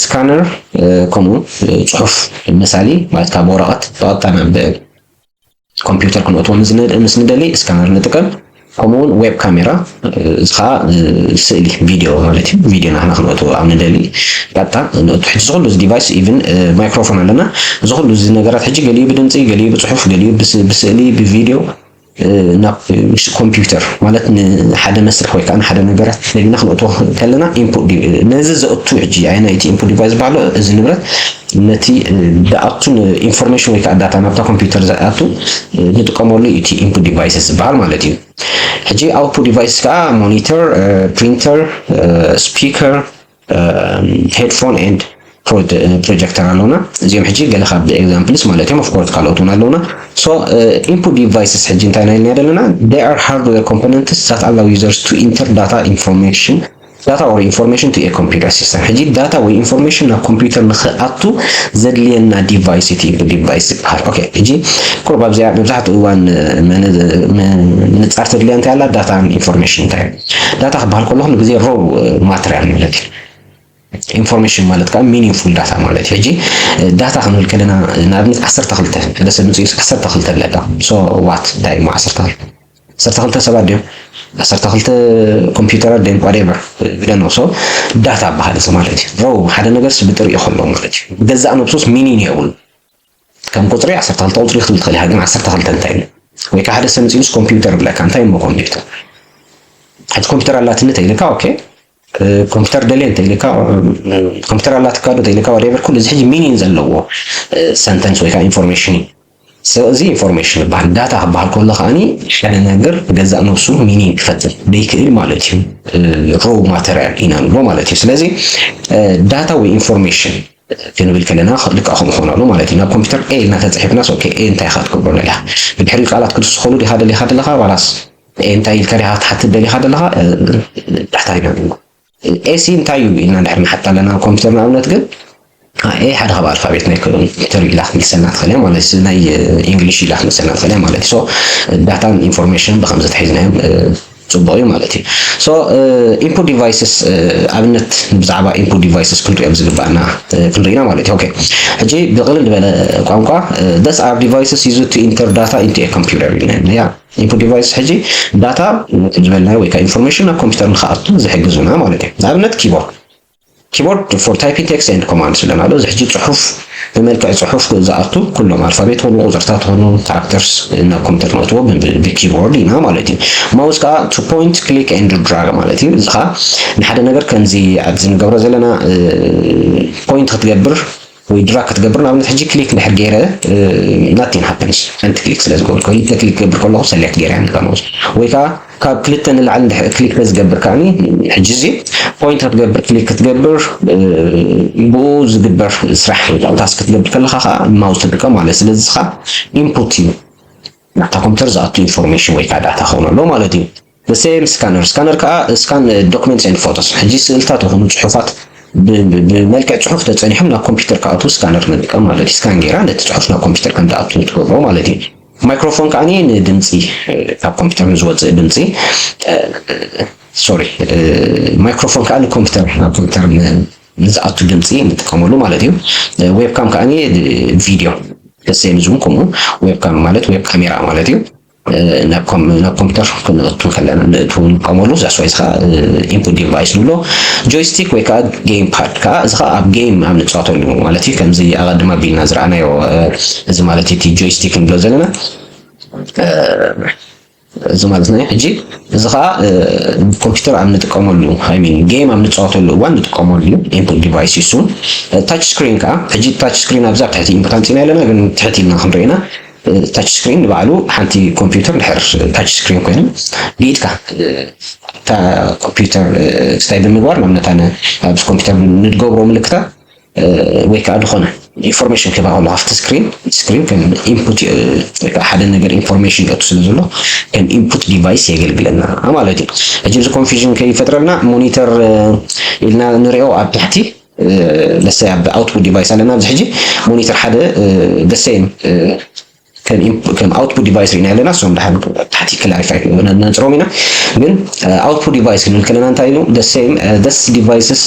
ስካነር ከምኡ ፅሑፍ መሳሊ ማለት ካብ ወረቐት ብቐጥታ ናብ ኮምፒውተር ክንእትዎ ምስ ንደሊ ስካነር ንጥቀም። ከምኡውን ዌብ ካሜራ እዚ ከዓ ስእሊ ቪድዮ ማለት እዩ። ቪድዮ ናህና ክንእትዎ ኣብ ንደሊ ቀጥታ ንእቱ። ሕጂ ዝኩሉ እዚ ዲቫይስ ኢቭን ማይክሮፎን ኣለና። ዝኩሉ እዚ ነገራት ሕጂ ገሊኡ ብድምፂ፣ ገሊኡ ብፅሑፍ፣ ገሊኡ ብስእሊ፣ ብቪድዮ ናብ ውሽጢ ኮምፒውተር ማለት ንሓደ መስርሕ ወይ ከዓ ንሓደ ነገራት ደሊና ክንእትዎ ከለና ኢንፑት ነዚ ዘእቱ ሕጂ ኣየናይ እቲ ኢንፑት ዲቫይስ ዝበሃሎ እዚ ንብረት ነቲ ዝኣቱ ኢንፎርሜሽን ወይ ከዓ ዳታ ናብታ ኮምፒውተር ዝኣቱ ንጥቀመሉ እቲ ኢንፑት ዲቫይስስ ዝበሃል ማለት እዩ። ሕጂ ኣውትፑት ዲቫይስ ከዓ ሞኒተር፣ ፕሪንተር፣ ስፒከር፣ ሄድፎን ኤንድ ፕሮጀክተር ኣለውና። እዚኦም ሕጂ ገለ ካብ ኤግዛምፕልስ ማለት እዮም። ኦፍኮርስ ካልኦት እውን ኣለውና። So input devices ሕጂ እንታይ ናይ ዘለና ዘለና? They are hardware components that allow users to enter data information data or information to a computer system። ሕጂ ዳታ ወይ ኢንፎርሜሽን ናብ ኮምፒውተር ንክኣቱ ዘድልየና ዲቫይስ እቲ ዲቫይስ ዝበሃል። ኦኬ፣ ሕጂ ቁሩብ ኣብዚኣ መብዛሕትኡ እዋን ምንፃር ተድልያ እንታይ ኣላ? ዳታ ኢንፎርሜሽን እንታይ እዩ? ዳታ ክበሃል ከለኹ ንግዜ ሮው ማተርያል ማለት እዩ። ኢንፎርሜሽን ማለት ከዓ ሚኒንፉል ዳታ ማለት እዩ። ሕጂ ዳታ ክንብል ከለና ንኣብነት ዓሰርተ ክልተ ሓደ ሰብ ምፅኡ ዓሰርተ ክልተ ኣለካ። So what እንታይ እሞ ዓሰርተ ክልተ ዓሰርተ ክልተ ሰባት ድዮም ዓሰርተ ክልተ ኮምፒውተራት ድዮም whatever ብለኖ። So ዳታ በሃል እዚ ማለት እዩ። ሮው ሓደ ነገር ስብጥር እዩ ከሎ ማለት እዩ። ብገዛእ ነብሱስ ሚኒን የብሉ። ከም ቁፅሪ ዓሰርተ ክልተ ቁፅሪ ክትብል ትኽእል ኢኻ፣ ግን ዓሰርተ ክልተ እንታይ እዩ? ወይ ከዓ ሓደ ሰብ ምፅኡስ ኮምፒውተር ብለካ እንታይ እሞ ኮምፒውተር? ሕጂ ኮምፒውተር ኣላትኒ ተይልካ ኦኬ፣ ኮምፒውተር ደልየ እንተኢልካ ኮምፒውተር ኣላትካ ዶ ተኢልካ whatever ኩሉ እዚ ሕጂ ሚኒን ዘለዎ ሰንተንስ ወይ ከዓ ኢንፎርሜሽን እዩ። So እዚ ኢንፎርሜሽን ይበሃል። ዳታ ክበሃል ከሎ ከዓኒ ሓደ ነገር ብገዛእ ነብሱ ሚኒን ክፈጥር ዘይክእል ማለት እዩ። ሮው ማተርያል ኢና ንብሎ ማለት እዩ። ስለዚ ዳታ ወይ ኢንፎርሜሽን ክንብል ከለና ልክዕ ከምኡ ክኾነሉ ማለት እዩ። ናብ ኮምፒውተር ኤ ኢልና ተፅሒፍናስ ኦኬ ኤ እንታይ ኢኻ ትገብሮ ደሊኻ? ብድሕሪኡ ቃላት ክትስኸሉ ዲኻ ደሊኻ ዘለኻ ዋላስ ኤ እንታይ ኢልካ ዲኻ ክትሓትት ደሊኻ ዘለኻ? ዳታ ኢና ንብሎ። ኤሲ እንታይ እዩ ኢልና እንድሕር ንሓታ ኣለና ኮምፒውተር ንኣብነት ግን ኤ ሓደ ካብ ኣልፋቤት ናይ ኮምፒውተር ኢላ ክትመልሰልና ትኽእል እያ ማለት እዩ። ናይ ኢንግሊሽ ኢላ ክትመልሰልና ትኽእል እያ ማለት እዩ። So ዳታን ኢንፎርሜሽንን ብኸምዚ ተሒዝናዮም ፅቡቕ እዩ ማለት እዩ። So ኢንፑት ዲቫይስስ ኣብነት ብዛዕባ ኢንፑት ዲቫይስስ ክንሪኦም ዝግባኣና ክንርኢና ማለት እዩ። ኦኬ፣ ሕጂ ብቕልል ዝበለ ቋንቋ these are devices used to enter data into a computer ኢልና ያ ኢንፑት ዲቫይስ ሕጂ ዳታ ዝበልናዮ ወይ ከዓ ኢንፎርሜሽን ናብ ኮምፒውተር ንክኣቱ ዝሕግዙና ማለት እዩ። ንኣብነት ኪቦርድ ኪቦርድ for typing text and commands ብለና ኣሎ። እዚ ሕጂ ፅሑፍ ብመልክዕ ፅሑፍ ዝኣቱ ኩሎም ኣልፋቤት ኾኑ ቁፅርታት ኾኑ ካራክተርስ ናብ ኮምፒውተር ነእትዎ ብኪቦርድ ኢና ማለት እዩ። ማውስ ከዓ to point click and drag ማለት እዩ። እዚ ከዓ ንሓደ ነገር ከምዚ ኣብዚ ንገብሮ ዘለና ፖይንት ክትገብር ወይ ድራግ ክትገብር ንኣብነት ሕጂ ክሊክ እንድሕር ገይረ nothing happens ሓንቲ ክሊክ ስለ ዝገብር ክሊክ ክገብር ከለኹ ሰሌክት ገይረ እያ ንካ ማውስ ወይ ከዓ ካብ ክልተ ንላዕሊ እንድሕር ክሊክ ተዝገብር ከዓኒ ሕጂ እዚ ፖይንት ክትገብር ክሊክ ክትገብር ብኡ ዝግበር ስራሕ ወይ ከዓ ታስክ ክትገብር ከለካ ከዓ ማውስ ትጥቀም ማለት ስለዚ ከዓ ኢንፑት እዩ ናብታ ኮምፒውተር ዝኣቱ ኢንፎርሜሽን ወይ ከዓ ዳታ ክኸውን ኣሎ ማለት እዩ። The same scanner scanner ከዓ scan documents and photos ሕጂ ስእልታት ይኹኑ ፅሑፋት ብመልክዕ ፅሑፍ ተፀኒሖም ናብ ኮምፒውተር ክኣትዉ ስካነር ንጥቀም ማለት እዩ። ስካን ጌራ ነቲ ፅሑፍ ናብ ኮምፒውተር ከም ዝኣትዉ ትገብሮ ማለት እዩ። ማይክሮፎን ከዓ ንድምፂ ካብ ኮምፒውተር ንዝወፅእ ድምፂ ሶሪ ማይክሮፎን ከዓ ንኮምፒውተር ናብ ኮምፒውተር ንዝኣቱ ድምፂ ንጥቀመሉ ማለት እዩ። ዌብካም ከዓ ቪድዮ ደሴም ዝውን ከምኡ ዌብካም ማለት ዌብ ካሜራ ማለት እዩ። ናብ ኮምፒውተር ክንእቱ ከለና ንእቱ ንጥቀመሉ ዛስዋይ ከዓ ኢንፑት ዲቫይስ ንብሎ። ጆይስቲክ ወይ ከዓ ጌም ፓድ ከዓ እዚ ከዓ ኣብ ጌም ኣብ ንፃወተሉ ማለት እዩ። ከምዚ ኣቐድም ኣቢልና ዝረኣናዮ እዚ ማለት እቲ ጆይስቲክ ንብሎ ዘለና እዚ ማለት ናይ ሕጂ እዚ ከዓ ኮምፒውተር ኣብ ንጥቀመሉ ሚን ጌም ኣብ ንፃወተሉ እዋን ንጥቀመሉ እዩ። ኢንፑት ዲቫይስ ይሱን ታች ስክሪን ከዓ ሕጂ ታች ስክሪን ኣብዛ ትሕቲ ኢንፑት ኣንፂና ኣለና፣ ግን ትሕቲ ኢልና ክንርኢና ታች ስክሪን ንባዕሉ ሓንቲ ኮምፒውተር ድሕር ታች ስክሪን ኮይኑ ብኢድካ እታ ኮምፒውተር ስታይ ብምግባር ናብነታ ኣብዚ ኮምፒውተር ንትገብሮ ምልክታት ወይ ከዓ ዝኾነ ኢንፎርሜሽን ክህባ ከሎ ኣብቲ ስክሪን ስክሪን ከም ኢንፑት ወይ ከዓ ሓደ ነገር ኢንፎርሜሽን ይእቱ ስለ ዘሎ ከም ኢንፑት ዲቫይስ የገልግለና ማለት እዩ። ሕጂ እዚ ኮንፊዥን ከይፈጥረልና ሞኒተር ኢልና ንሪኦ ኣብ ታሕቲ ለሰ ኣብ ኣውትፑት ዲቫይስ ኣለና ኣብዚ ሕጂ ሞኒተር ሓደ ደሴም ከም output device ሪና ኣለና። እሶም ድሓን ታሕቲ ክላሪፋይ ነንፅሮም ኢና። ግን output device ክንብል ከለና እንታይ ኢሉ the same this devices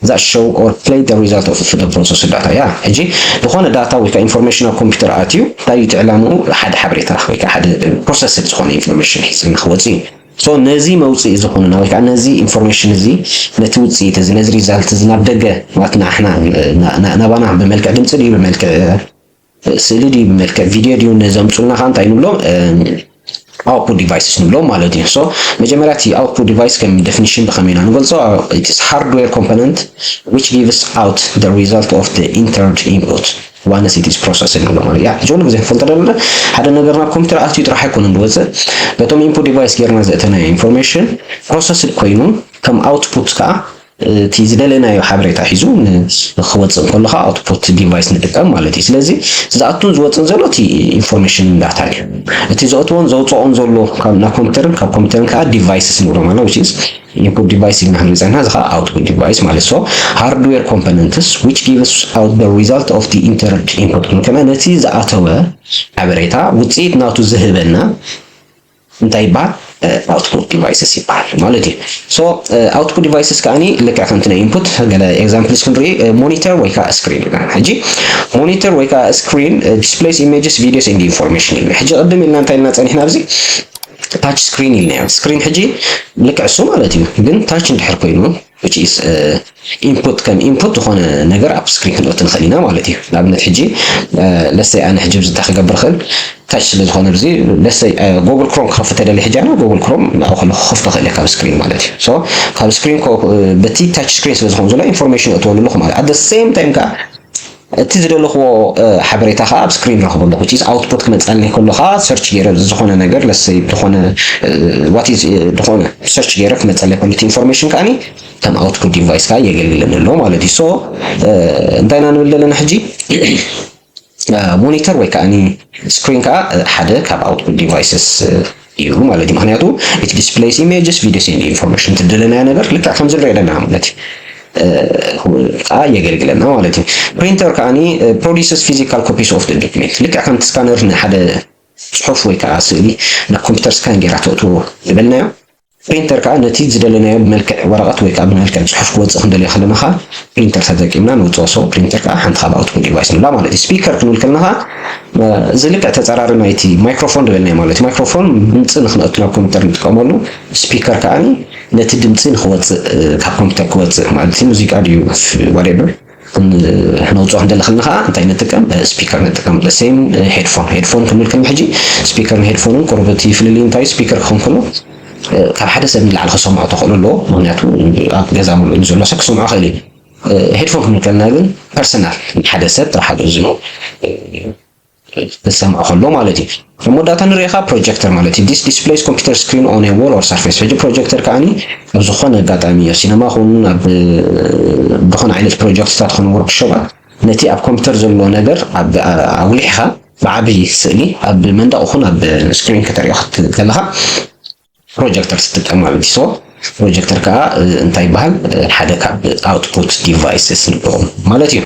that show or play the result of the process data ያ ሕጂ ዝኾነ ዳታ ወይ ከዓ ኢንፎርሜሽን ኣብ ኮምፒውተር ኣትዩ እንታይ እዩ ዕላምኡ ሓደ ሓበሬታ ወይ ከዓ ሓደ ፕሮሰስድ ዝኾነ ኢንፎርሜሽን ሒዝና ክወፅእ እዩ። So ነዚ መውፅኢ ዝኾኑና ወይ ከዓ ነዚ ኢንፎርሜሽን እዚ ነቲ ውፅኢት እዚ ነዚ ሪዛልት እዚ ናብ ደገ ማለት ንዓሕና ናባና ብመልክዕ ድምፂ ድዩ ብመልክዕ ስእሊ ድዩ ብመልክዕ ቪድዮ ድዩ ነዘምፁልና ከዓ እንታይ ንብሎም output devices ንብሎም ማለት እዩ። So መጀመርያ እቲ output device ከም definition ብከመይ ኢና ንገልፆ? It is hardware component which gives out the result of the entered input once it is processed ንብሎ ማለት ያ ጆሉ ግዜ ክፈልጠ ደለ ሓደ ነገር ናብ ኮምፒውተር ኣትዩ ጥራሕ ኣይኮነን ዝወፅእ በቶም input device ጌርና ዘእተናዮ ኢንፎርሜሽን ፕሮሰስድ ኮይኑ ከም ኣውትፑት ከዓ እቲ ዝደለናዮ ሓበሬታ ሒዙ ክወፅእ ከሎ ከዓ ኣውትፑት ዲቫይስ ንጥቀም ማለት እዩ። ስለዚ ዝኣቱን ዝወፅን ዘሎ እቲ ኢንፎርሜሽን ዳታ እዩ። እቲ ዘእትዎን ዘውፅኦን ዘሎ ናብ ኮምፒውተርን ካብ ኮምፒውተርን ከዓ ዲቫይስስ ንብሎ ማለት which is input device ኢልና ክንብል ፀንሕና እዚ ከዓ output device ማለት so hardware components which gives out the result of the entered input ከና ነቲ ዝኣተወ ሓበሬታ ውፅኢት ናቱ ዝህበና እንታይ ይበሃል? ኣውትፑት ዲቫይስስ ይበሃል ማለት እዩ። So ኣውትፑት ዲቫይስስ ከዓኒ ልክዕ ከምቲ ናይ ኢንፑት ገለ ኤግዛምፕልስ ክንርኢ ሞኒተር ወይ ከዓ ስክሪን ይበሃል። ሕጂ ሞኒተር ወይ ከዓ ስክሪን displays images, videos and information ኢልና ሕጂ ቅድም ኢልና እንታይ ኢልና ፀኒሕና ኣብዚ ታች ስክሪን ኢልናዮ። ስክሪን ሕጂ ልክዕ እሱ ማለት እዩ፣ ግን ታች እንድሕር ኮይኑ which is ኢንፑት ከም ኢንፑት ዝኾነ ነገር ኣብ ስክሪን ክንእቱ ንኽእል ኢና ማለት እዩ። ንኣብነት ሕጂ ለሰይ ኣነ ሕጂ ብዝታ ክገብር ክእል ታች ስለ ዝኾነ ብዚ ለሰይ ጎግል ክሮም ክኸፍት ተደሊ ሕጂ ኣነ ጎግል ክሮም ናብኡ ከሎ ክኸፍቶ ክእል ካብ ስክሪን ማለት እዩ። So ካብ ስክሪን በቲ ታች ስክሪን ስለ ዝኾነ ዘሎ ኢንፎርሜሽን እእትወሉ ኣለኹ ማለት at the same time ከዓ እቲ ዝደለኽዎ ሓበሬታ ከዓ ኣብ ስክሪን ረኽበ ኣለኹ። Which is ኣውትፑት ክመፀልኒ ከሎ ከዓ ሰርች ገይረ ዝኾነ ነገር ለሰይ ዝኾነ what is ዝኾነ ሰርች ገይረ ክመፀለይ ከሎ እቲ ኢንፎርሜሽን ከዓኒ ከም ኣውትፑት ዲቫይስ ከዓ የገልግለኒ ኣሎ ማለት እዩ። So እንታይ ኢና ንብል ዘለና ሕጂ ሞኒተር ወይ ከዓ ስክሪን ከዓ ሓደ ካብ ኣውትፑት ዲቫይስስ እዩ ማለት እዩ። ምክንያቱ it displays images, videos and information ትደለናዮ ነገር ልክዕ ከምዚ ንሪኦ ዘለና ማለት እዩ ከዓ የገልግለና ማለት እዩ። ፕሪንተር ከዓ produces physical copies of the document ልክዕ ከምቲ ስካነር ንሓደ ፅሑፍ ወይ ከዓ ስእሊ ናብ ኮምፒውተር ስካን ጌራ ተእትዎ ዝበልናዮ ፕሪንተር ከዓ ነቲ ዝደለናዮ ብመልክዕ ወረቐት ወይ ከዓ ብመልክዕ ፅሑፍ ክወፅእ ክንደልዮ ከለና ከዓ ፕሪንተር ተጠቂምና ንውፅኦ። So ፕሪንተር ከዓ ሓንቲ ካብ ኣውትፑት ዲቫይስ ንብላ ማለት እዩ። ስፒከር ክንብል ከለና ከዓ እዚ ልክዕ ተፃራሪ ናይቲ ማይክሮፎን ዝበልናዮ ማለት እዩ። ማይክሮፎን ድምፂ ንክነእቱ ናብ ኮምፒውተር ንጥቀመሉ ስፒከር ከዓ ነቲ ድምፂ ንክወፅእ ካብ ኮምፒውተር ክወፅእ ማለት እዩ። ሙዚቃ ድዩ whatever ነውፅኦ ክንደሊ ከለና ከዓ እንታይ ንጥቀም? ስፒከር ንጥቀም። ሴም ሄድፎን ሄድፎን ክንብል ከለና ሕጂ ስፒከርን ሄድፎንን ቁርብ እቲ ፍልልይ እንታይ ስፒከር ክኸውን ከሎ ካብ ሓደ ሰብ ንላዕሊ ክሰምዖ ተኽእሎ ኣለዎ። ምክንያቱ ኣብ ገዛ ምሉእ ንዘሎ ሰብ ክሰምዖ ክእል እዩ። ሄድፎን ክንብል ከለና ግን ፐርሰናል ሓደ ሰብ ጥራሕ ዝእዝኖ ክሰምዖ ከሎ ማለት እዩ። ኣብ መወዳእታ ንሪኦ ከዓ ፕሮጀክተር ማለት እዩ። This displays computer screen on a wall or surface። ሕጂ ፕሮጀክተር ከዓኒ ኣብ ዝኾነ ኣጋጣሚ ኣብ ሲነማ ኹን ኣብ ዝኾነ ዓይነት ፕሮጀክትታት ኹን ወርክሾፓት ነቲ ኣብ ኮምፒውተር ዘሎ ነገር ኣጉሊሕኻ ብዓብዪ ስእሊ ኣብ መንደቕ ኹን ኣብ ስክሪን ከተርእዮ ከለኻ ፕሮጀክተር ትጥቀም ማለት እዩ። So ፕሮጀክተር ከዓ እንታይ ይበሃል? ሓደ ካብ ኣውትፑት ዲቫይስስ ንብሎም ማለት እዩ።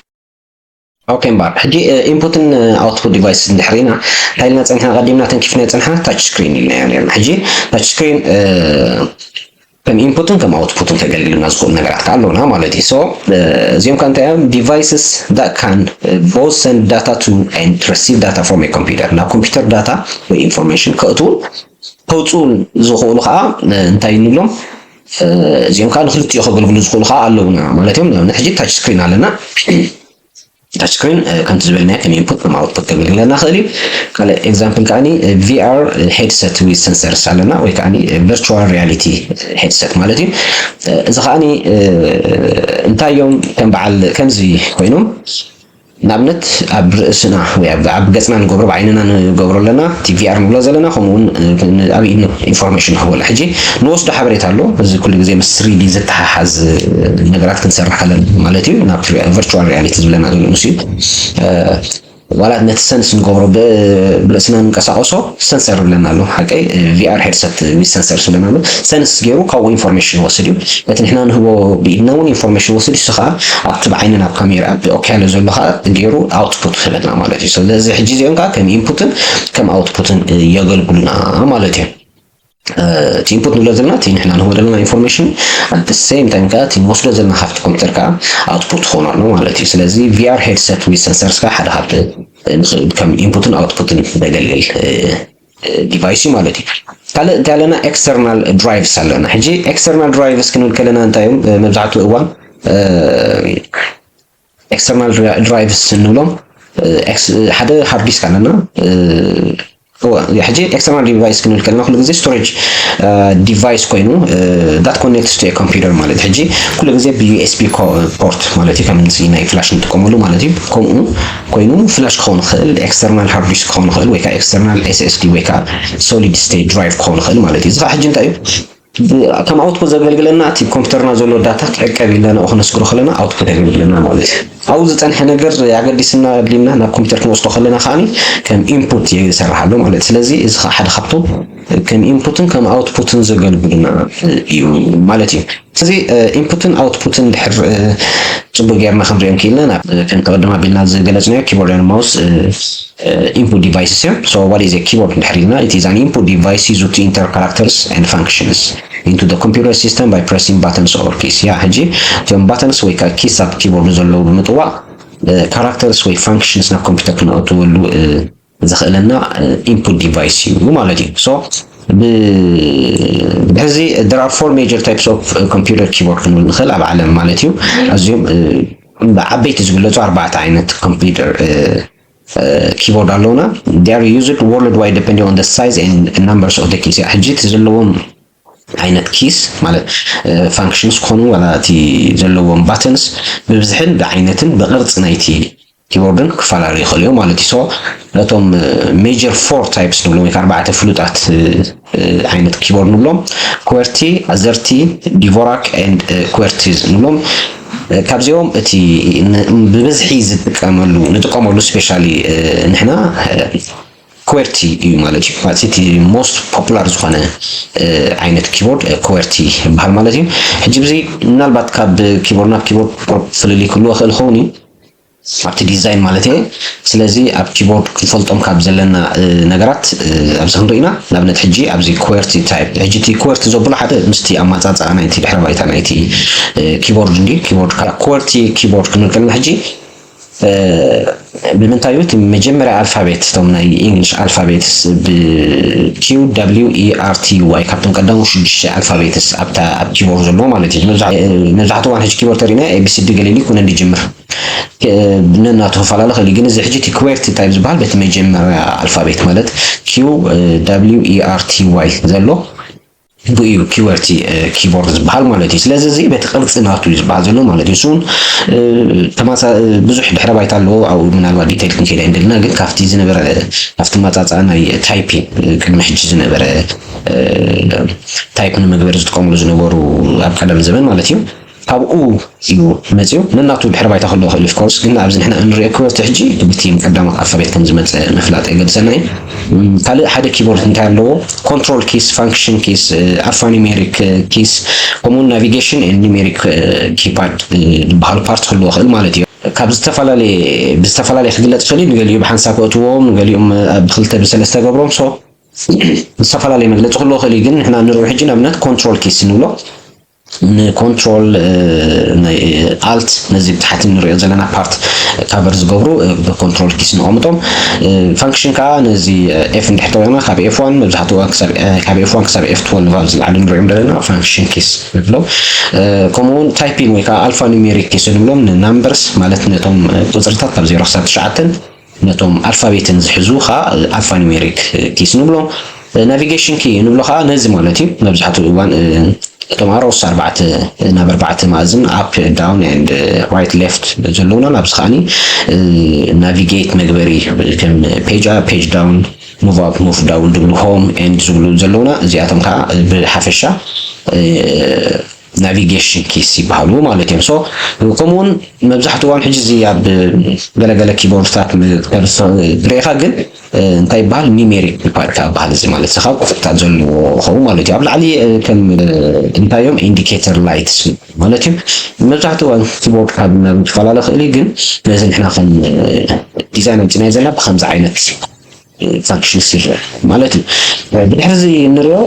ኦኬ እምበኣር ሕጂ ኢንፑትን ኣውትፑት ዲቫይስ እንድሕር ኢና እንታይ ኢልና ፀኒሕና? ቀዲምና ተንኪፍና ፀንሕና ታች ስክሪን ኢልና ነርና። ሕጂ ታች ስክሪን ከም ኢንፑትን ከም ኣውትፑትን ከገልግልና ዝኽእሉ ነገራት ከዓ ኣለውና ማለት እዩ። እዚኦም ከ እንታይ እዮም? Devices that can both send data to and receive data from a computer፣ ናብ ኮምፒውተር ዳታ ወይ ኢንፎርሜሽን ከእትውን ከውፅኡን ዝኽእሉ ከዓ እንታይ ንብሎም? እዚኦም ከዓ ንክልቲኡ ከገልግሉ ዝኽእሉ ከዓ ኣለውና ማለት እዮም። ንኣብነት ሕጂ ታች ስክሪን ኣለና። ታች ስክሪን ከምቲ ዝበልናዮ ከም ኢንፑት ከም ኣውትፑት ከገልግለና ክእል እዩ። ካልእ ኤግዛምፕል ከዓ ቪኣር ሄድሰት ዊዝ ሰንሰርስ ኣለና፣ ወይ ከዓ ቨርቹዋል ሪያሊቲ ሄድሰት ማለት እዩ። እዚ ከዓ እንታይ እዮም? ከም በዓል ከምዚ ኮይኖም ንኣብነት ኣብ ርእስና ወይ ኣብ ገፅና ንገብሮ ብዓይንና ንገብሮ ኣለና፣ እቲ ቪኣር ንብሎ ዘለና ከምኡውን ኣብ ኢድና ኢንፎርሜሽን ንክበሉ ሕጂ ንወስዶ ሓበሬታ ኣሎ። እዚ ኩሉ ግዜ ምስ ስሪዲ ዝተሓሓዝ ነገራት ክንሰርሕ ከለና ማለት እዩ። ናብ ቨርቹዋል ሪያሊቲ ዝብለና ዘሎ ንሱ እዩ። ዋላ ነቲ ሰንስ ንገብሮ ብርእስና ንንቀሳቀሶ ሰንሰር ብለና ኣሎ። ሓቀይ ቪኣር ሄድሰት ዊዝ ሰንሰር ዝብለና ኣሎ። ሰንስ ገይሩ ካብኡ ኢንፎርሜሽን ይወስድ እዩ። በቲ ንሕና ንህቦ ብኢድና እውን ኢንፎርሜሽን ይወስድ እዩ። እሱ ከዓ ኣብቲ ብዓይንና ኣብ ካሜራ ብኦክያሎ ዘሎ ከዓ ገይሩ ኣውትፑት ይህበና ማለት እዩ። ስለዚ ሕጂ እዚኦም ከዓ ከም ኢንፑትን ከም ኣውትፑትን የገልግሉና ማለት እዩ። እቲ ኢንፑት ንብሎ ዘለና እቲ ንሕና ንህቦ ዘለና ኢንፎርሜሽን፣ at the same time ከዓ እቲ ንወስዶ ዘለና ካብቲ ኮምፒውተር ከዓ ኣውትፑት ክኾኑ ኣሎ ማለት እዩ። ስለዚ ቪኣር ሄድሰት ዊዝ ሰንሰርስ ከዓ ሓደ ካብቲ ከም ኢንፑትን ኣውትፑትን ዘገልግል ዲቫይስ እዩ ማለት እዩ። ካልእ እንታይ ኣለና? ኤክስተርናል ድራይቭስ ኣለና። ሕጂ ኤክስተርናል ድራይቭስ ክንብል ከለና እንታይ እዮም? መብዛሕትኡ እዋን ኤክስተርናል ድራይቭስ እንብሎም ሓደ ሃርድ ዲስክ ኣለና። ሕጂ ኤክስተርናል ዲቫይስ ክንብል ከለና ኩሉ ግዜ ስቶሬጅ ዲቫይስ ኮይኑ that connects to a computer ማለት ሕጂ ኩሉ ግዜ ብዩኤስቢ ፖርት ማለት እዩ። ከም ናይ ፍላሽ ንጥቀመሉ ማለት እዩ። ከምኡ ኮይኑ ፍላሽ ክኸውን ይኽእል፣ ኤክስተርናል ሃርድ ዲስክ ክኸውን ይኽእል፣ ወይ ከዓ ኤክስተርናል ኤስኤስዲ ወይ ከዓ ሶሊድ ስቴት ድራይቭ ክኸውን ይኽእል ማለት እዩ። እዚ ከዓ ሕጂ እንታይ እዩ? ከም ኣውትፑት ዘገልግለና እቲ ኮምፒውተርና ዘሎ ዳታ ክዕቀብ ኢልና ንኡ ክነስግሮ ከለና ኣውትፑት የገልግለና ማለት እዩ። ኣብኡ ዝፀንሐ ነገር ኣገዲስና ኣድሊና ናብ ኮምፒውተር ክንወስዶ ከለና ከዓ ከም ኢንፑት ይሰርሓሉ ማለት እዩ። ስለዚ እዚ ከዓ ሓደ ካብቶም ከም ኢንፑትን ከም ኣውትፑትን ዘገልግሉና እዩ ማለት እዩ። ስለዚ ኢንፑትን ኣውትፑትን ድሕር ፅቡቅ ጌርና ክንሪኦም ክኢልና ናብ ከምቲ ቅድም ኣቢልና ዝገለፅናዮ ኪቦርድ ማውስ ኢንፑት ዲቫይስስ እዮም። So what is a keyboard እንድሕር ኢልና it is an input device used to enter characters and functions into the computer system by pressing buttons or keys። ያ ሕጂ እቶም ባተንስ ወይ ከዓ ኪስ ኣብ ኪቦርድ ዘለዉ ብምጥዋቅ ካራክተርስ ወይ ፋንክሽንስ ናብ ኮምፒውተር ክነእትወሉ ዘኽእለና ኢንፑት ዲቫይስ እዩ ማለት እዩ። So ብሕዚ there are four major types of computer keyboard ክንብል ንኽእል ኣብ ዓለም ማለት እዩ። ኣዝዮም ብዓበይቲ ዝግለፁ ኣርባዕተ ዓይነት ኮምፒውተር ኪቦርድ ኣለውና። They are used worldwide depending on the size and numbers of the keys። ሕጂ እቲ ዘለዎም ዓይነት ኪስ ማለት ፋንክሽንስ ክኾኑ ዋላ እቲ ዘለዎም ባተንስ ብብዝሕን ብዓይነትን ብቅርፂ ናይቲ ኪቦርድን ክፈላለዩ ይኽእሉ እዮም ማለት እዩ። So ነቶም ሜጀር ፎር ታይፕስ ንብሎም ወይ ኣርባዕተ ፍሉጣት ዓይነት ኪቦርድ ንብሎም፣ ክወርቲ፣ ኣዘርቲ፣ ዲቮራክ ኤንድ ኩወርቲዝ ንብሎም። ካብዚኦም እቲ ብብዝሒ ዝጥቀመሉ ንጥቀመሉ ስፔሻሊ ንሕና ክወርቲ እዩ ማለት እዩ። እቲ ሞስት ፖፑላር ዝኾነ ዓይነት ኪቦርድ ክወርቲ ይበሃል ማለት እዩ። ሕጂ ብዚ ምናልባት ካብ ኪቦርድ ናብ ኪቦርድ ፍልልይ ክህልዎ ይኽእል ይኸውን እዩ ኣብቲ ዲዛይን ማለት እየ። ስለዚ ኣብ ኪቦርድ ክንፈልጦም ካብ ዘለና ነገራት ኣብዚ ክንርኢ ኢና። ንኣብነት ሕጂ ኣብዚ ክወርቲ ታይፕ፣ ሕጂ እቲ ክወርቲ ዘብሎ ሓደ ምስቲ ኣማፃፅኣ ናይቲ ድሕረ ባይታ ናይቲ ኪቦርድ እንዲ ኪቦርድ ክወርቲ ኪቦርድ ክንብል ከለና ሕጂ ብምንታይ እዩ እቲ መጀመርያ ኣልፋቤት እቶም ናይ ኢንግሊሽ ኣልፋቤትስ ብ Q W E R T Y ካብቶም ቀዳሙ ሽዱሽተ ኣልፋቤትስ ኣብታ ኣብ ኪቦርድ ዘለዎ ማለት እዩ። መብዛሕትኡ እዋን ሕጂ ኪቦርድ ተሪና ኤቢሲዲ ገለ ኢሉ ይኮነ ዝጅምር ነናቱ ክፈላለ ክእል እዩ። ግን እዚ ሕጂ እቲ ክዌርቲ ታይፕ ዝበሃል በቲ መጀመርያ ኣልፋቤት ማለት Q W E R T Y ዘሎ ብኡ እዩ ኪወርቲ ኪቦርድ ዝበሃል ማለት እዩ። ስለዚ እዚ በቲ ቅርፂ ናቱ እዩ ዝበሃል ዘሎ ማለት እዩ። እሱን ተማሳ ብዙሕ ድሕረ ባይታ ኣለዎ። ኣብኡ ምናልባት ዲቴይል ክንከይድ ኣይንደልና፣ ግን ካብቲ ዝነበረ ካብቲ መፃፃ ናይ ታይፒንግ ቅድሚ ሕጂ ዝነበረ ታይፕ ንምግበር ዝጥቀምሉ ዝነበሩ ኣብ ቀደም ዘበን ማለት እዩ። ካብኡ እዩ መፅኡ። ነናቱ ድሕሪ ባይታ ክህልዎ ይኽእል፣ of course፣ ግን ኣብዚ ንሕና እንሪኦ ኪቦርድ ሕጂ ብቲ ቀዳማት ኣልፋቤት ከም ዝመፀ ምፍላጥ የገድሰና እዩ። ካልእ ሓደ ኪቦርድ እንታይ ኣለዎ? ኮንትሮል ኪስ፣ ፋንክሽን ኪስ፣ ኣልፋ ኒሜሪክ ኪስ፣ ከምኡውን ናቪጌሽን ኒሜሪክ ኪፓድ ዝበሃሉ ፓርት ክህልዎ ይኽእል ማለት እዩ። ካብ ዝተፈላለየ ብዝተፈላለየ ክግለፅ ይኽእል እዩ። ንገሊኡ ብሓንሳብ ከእትዎም፣ ንገሊኦም ብክልተ ብሰለስተ ገብሮም። ሶ ዝተፈላለየ መግለፂ ክህልዎ ይኽእል እዩ። ግን ንሕና ንሪኦ ሕጂ ንኣብነት ኮንትሮል ኪስ ንብሎ። ንኮንትሮል ኣልት ነዚ ብታሕቲ ንሪኦ ዘለና ፓርት ካቨር ዝገብሩ ብኮንትሮል ኪስ ንቐምጦም። ፋንክሽን ከዓ ነዚ ኤፍ እንድሕር ተሪእና ካብ ኤፍ ዋን መብዛሕትኡ ካብ ኤፍ ዋን ክሳብ ኤፍ ትወልቭ ኣብ ዝለዓለ ንሪኦም ዘለና ፋንክሽን ኪስ ንብሎም። ከምኡውን ታይፒን ወይ ከዓ ኣልፋ ኒሜሪክ ኪስ ንብሎም ንናምበርስ ማለት ነቶም ቁፅርታት ካብ ዜሮ ክሳብ ትሽዓተን ነቶም ኣልፋቤትን ዝሕዙ ከዓ ኣልፋ ኒሜሪክ ኪስ ንብሎ። ናቪጌሽን ኪ ንብሎ ከዓ ነዚ ማለት እዩ። መብዛሕትኡ እዋን እቶም ኣሮውስ ኣርባዕተ ናብ ኣርባዕተ መኣዝን ኣፕ ዳውን ኤንድ ራይት ሌፍት ዘለውና ናብዚ ከዓኒ ናቪጌት መግበሪ ከም ፔጅ ኣፕ ፔጅ ዳውን ሙቭ ኣፕ ሙቭ ዳውን ዝብሉ ሆም ኤንድ ዝብሉ ዘለውና እዚኣቶም ከዓ ብሓፈሻ ናቪጌሽን ኪስ ይበሃሉ ማለት እዮም። ሶ ከምኡውን መብዛሕትኡ እዋን ሕጂ እዚ ኣብ ገለገለ ኪቦርድታት ርኢኻ ግን እንታይ ይበሃል? ኒሜሪክ ኪፓድ ከዓ ይበሃል። እዚ ማለት እዚ ካብ ቁፅርታት ዘለዎ ኸውን ማለት እዩ። ኣብ ላዕሊ ከም እንታይ እዮም ኢንዲኬተር ላይትስ ማለት እዩ። መብዛሕትኡ እዋን ኪቦርድ ካብ ናብ ዝፈላለ ክእል እዩ፣ ግን ነዚ ንሕና ከም ዲዛይን ኣምፅናዮ ዘለና ብከምዚ ዓይነት ፋንክሽንስ ይረአ ማለት እዩ። ብድሕርዚ እንሪኦ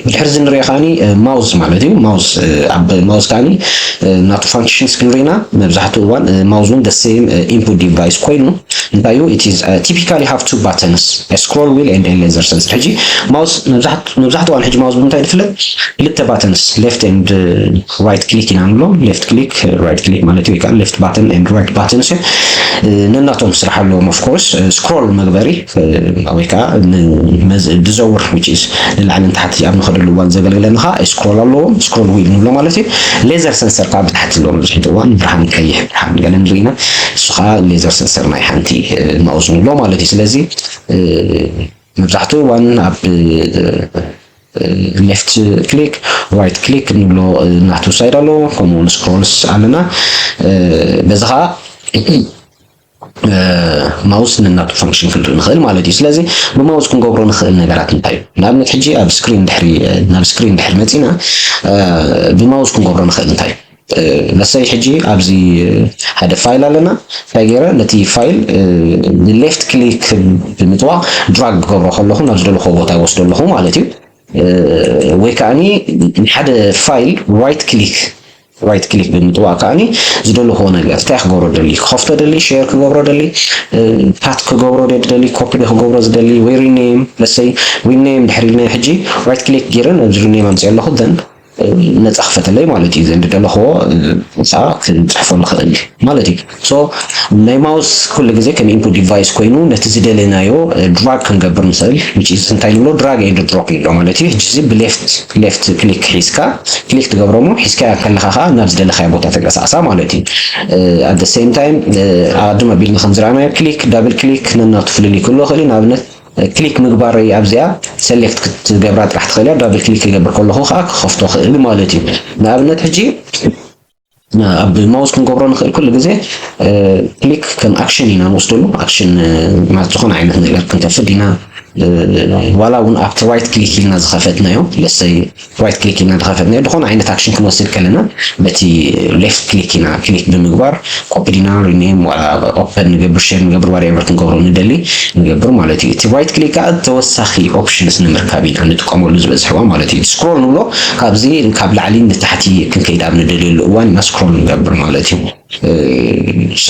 ድሕርዚ ንሪኦ ከዓኒ ማውስ ማለት እዩ። ማውስ ኣብ ማውስ ከዓኒ ናቱ ፋንክሽንስ ክንሪና መብዛሕትኡ እዋን ማውስ እውን the same input device ኮይኑ እንታይ እዩ it is typically have two buttons, a scroll wheel and a laser sensor። ሕጂ ማውስ መብዛሕትኡ እዋን ሕጂ ማውስ ብምንታይ ዝፍለጥ ክልተ ባተንስ ሌፍት ኤንድ ራይት ክሊክ ኢና ንብሎ። ሌፍት ክሊክ ራይት ክሊክ ማለት እዩ ወይ ከዓ ሌፍት ባተን ኤንድ ራይት ባተንስ እዮም። ነናቶም ስራሕ ኣለዎም። Of course ስክሮል መግበሪ ወይ ከዓ ዝዘውር which is ንላዕልን ታሕቲ ኣብ ንኸደሉ እዋን ዘገልግለኒ ከዓ ስክሮል ኣለዎም። ስክሮል ዊል ንብሎ ማለት እዩ። ሌዘር ሰንሰር ከዓ ብታሕቲ ኣለዎም። ብዙሕ እዋን ብርሃን ቀይሕ ብርሃን ገለ ንርኢና እሱ ከዓ ሌዘር ሰንሰር ናይ ሓንቲ ማውስ ንብሎ ማለት እዩ። ስለዚ መብዛሕትኡ እዋን ኣብ ሌፍት ክሊክ ራይት ክሊክ ንብሎ ናቱ ሳይድ ኣለዎ። ከምኡውን ስክሮልስ ኣለና። በዚ ከዓ ማውስ ንናቱ ፋንክሽን ክንርኢ ንኽእል ማለት እዩ። ስለዚ ብማውስ ክንገብሮ ንኽእል ነገራት እንታይ እዩ? ንኣብነት ሕጂ ኣብ ስክሪን ድሕሪ ናብ ስክሪን ድሕሪ መፂና ብማውስ ክንገብሮ ንኽእል እንታይ እዩ? ለሰይ ሕጂ ኣብዚ ሓደ ፋይል ኣለና። እንታይ ገይረ ነቲ ፋይል ንሌፍት ክሊክ ብምጥዋቕ ድራግ ክገብሮ ከለኹ ናብ ዝደለኹዎ ቦታ ይወስዶ ኣለኹ ማለት እዩ። ወይ ከዓኒ ንሓደ ፋይል ራይት ክሊክ ራይት ክሊክ ብምጥዋቕ ከዓኒ ዝደለኹዎ ነገር እንታይ ክገብሮ ደሊ ክኸፍቶ ደሊ ሼር ክገብሮ ደሊ ፓት ክገብሮ ደ ደሊ ኮፒ ክገብሮ ዝደሊ ወይ ሪኔም ለሰይ ሪኔም ድሕሪ ኢልና ሕጂ ራይት ክሊክ ገይረ ነዚ ሪኔም ኣምፅኦ ኣለኹ ዘን ነፃ ክፈተለይ ማለት እዩ። ዘን ዝደለኽዎ ከዓ ክንፅሕፎ ንኽእል ማለት እዩ። ሶ ናይ ማውስ ኩሉ ግዜ ከም ኢንፑት ዲቫይስ ኮይኑ ነቲ ዝደለናዮ ድራግ ክንገብር ንኽእል። Which is እንታይ ንብሎ ድራግ ኤንድ ድሮፕ ንብሎ ማለት እዩ። ሕጂ እዚ ብሌፍት ሌፍት ክሊክ ሒዝካ ክሊክ ትገብሮ እሞ ሒዝካ ከለኻ ከዓ ናብ ዝደለኻዮ ቦታ ተንቀሳቕሳ ማለት እዩ። At the same time ኣቐድም ኣቢልና ከም ዝረኣናዮ ክሊክ ዳብል ክሊክ ነናቱ ፍልልይ ክህልዎ ይኽእል እዩ። ንኣብነት ክሊክ ምግባረይ ኣብዚኣ ሰሌክት ክትገብራ ጥራሕ ትኽእል እያ። ዳብል ክሊክ ክገብር ከለኹ ከዓ ክኸፍቶ ክእል ማለት እዩ። ንኣብነት ሕጂ ኣብ ማውስ ክንገብሮ ንኽእል ኩሉ ግዜ ክሊክ ከም ኣክሽን ኢና ንወስደሉ። ኣክሽን ማለት ዝኾነ ዓይነት ነገር ክንከፍት ኢና። ዋላ እውን ኣብቲ ራይት ክሊክ ኢልና ዝኸፈትናዮ ለሰይ ራይት ክሊክ ኢልና ዝኸፈትናዮ ዝኾነ ዓይነት ኣክሽን ክንወስድ ከለና በቲ ሌፍት ክሊክ ኢና ክሊክ ብምግባር ኮፒ ዲና ሪኔም ዋላ ኦፐን ንገብር ሼር ንገብር ዋትኤቨር ክንገብሮ ንደሊ ንገብር ማለት እዩ። እቲ ራይት ክሊክ ከዓ ተወሳኺ ኦፕሽንስ ንምርካብ ኢና ንጥቀመሉ ዝበዝሕዋ ማለት እዩ። ስክሮል ንብሎ ካብዚ ካብ ላዕሊ ንታሕቲ ክንከይድ ኣብ ንደልየሉ እዋን ኢና ስክሮል ንገብር ማለት እዩ። ሶ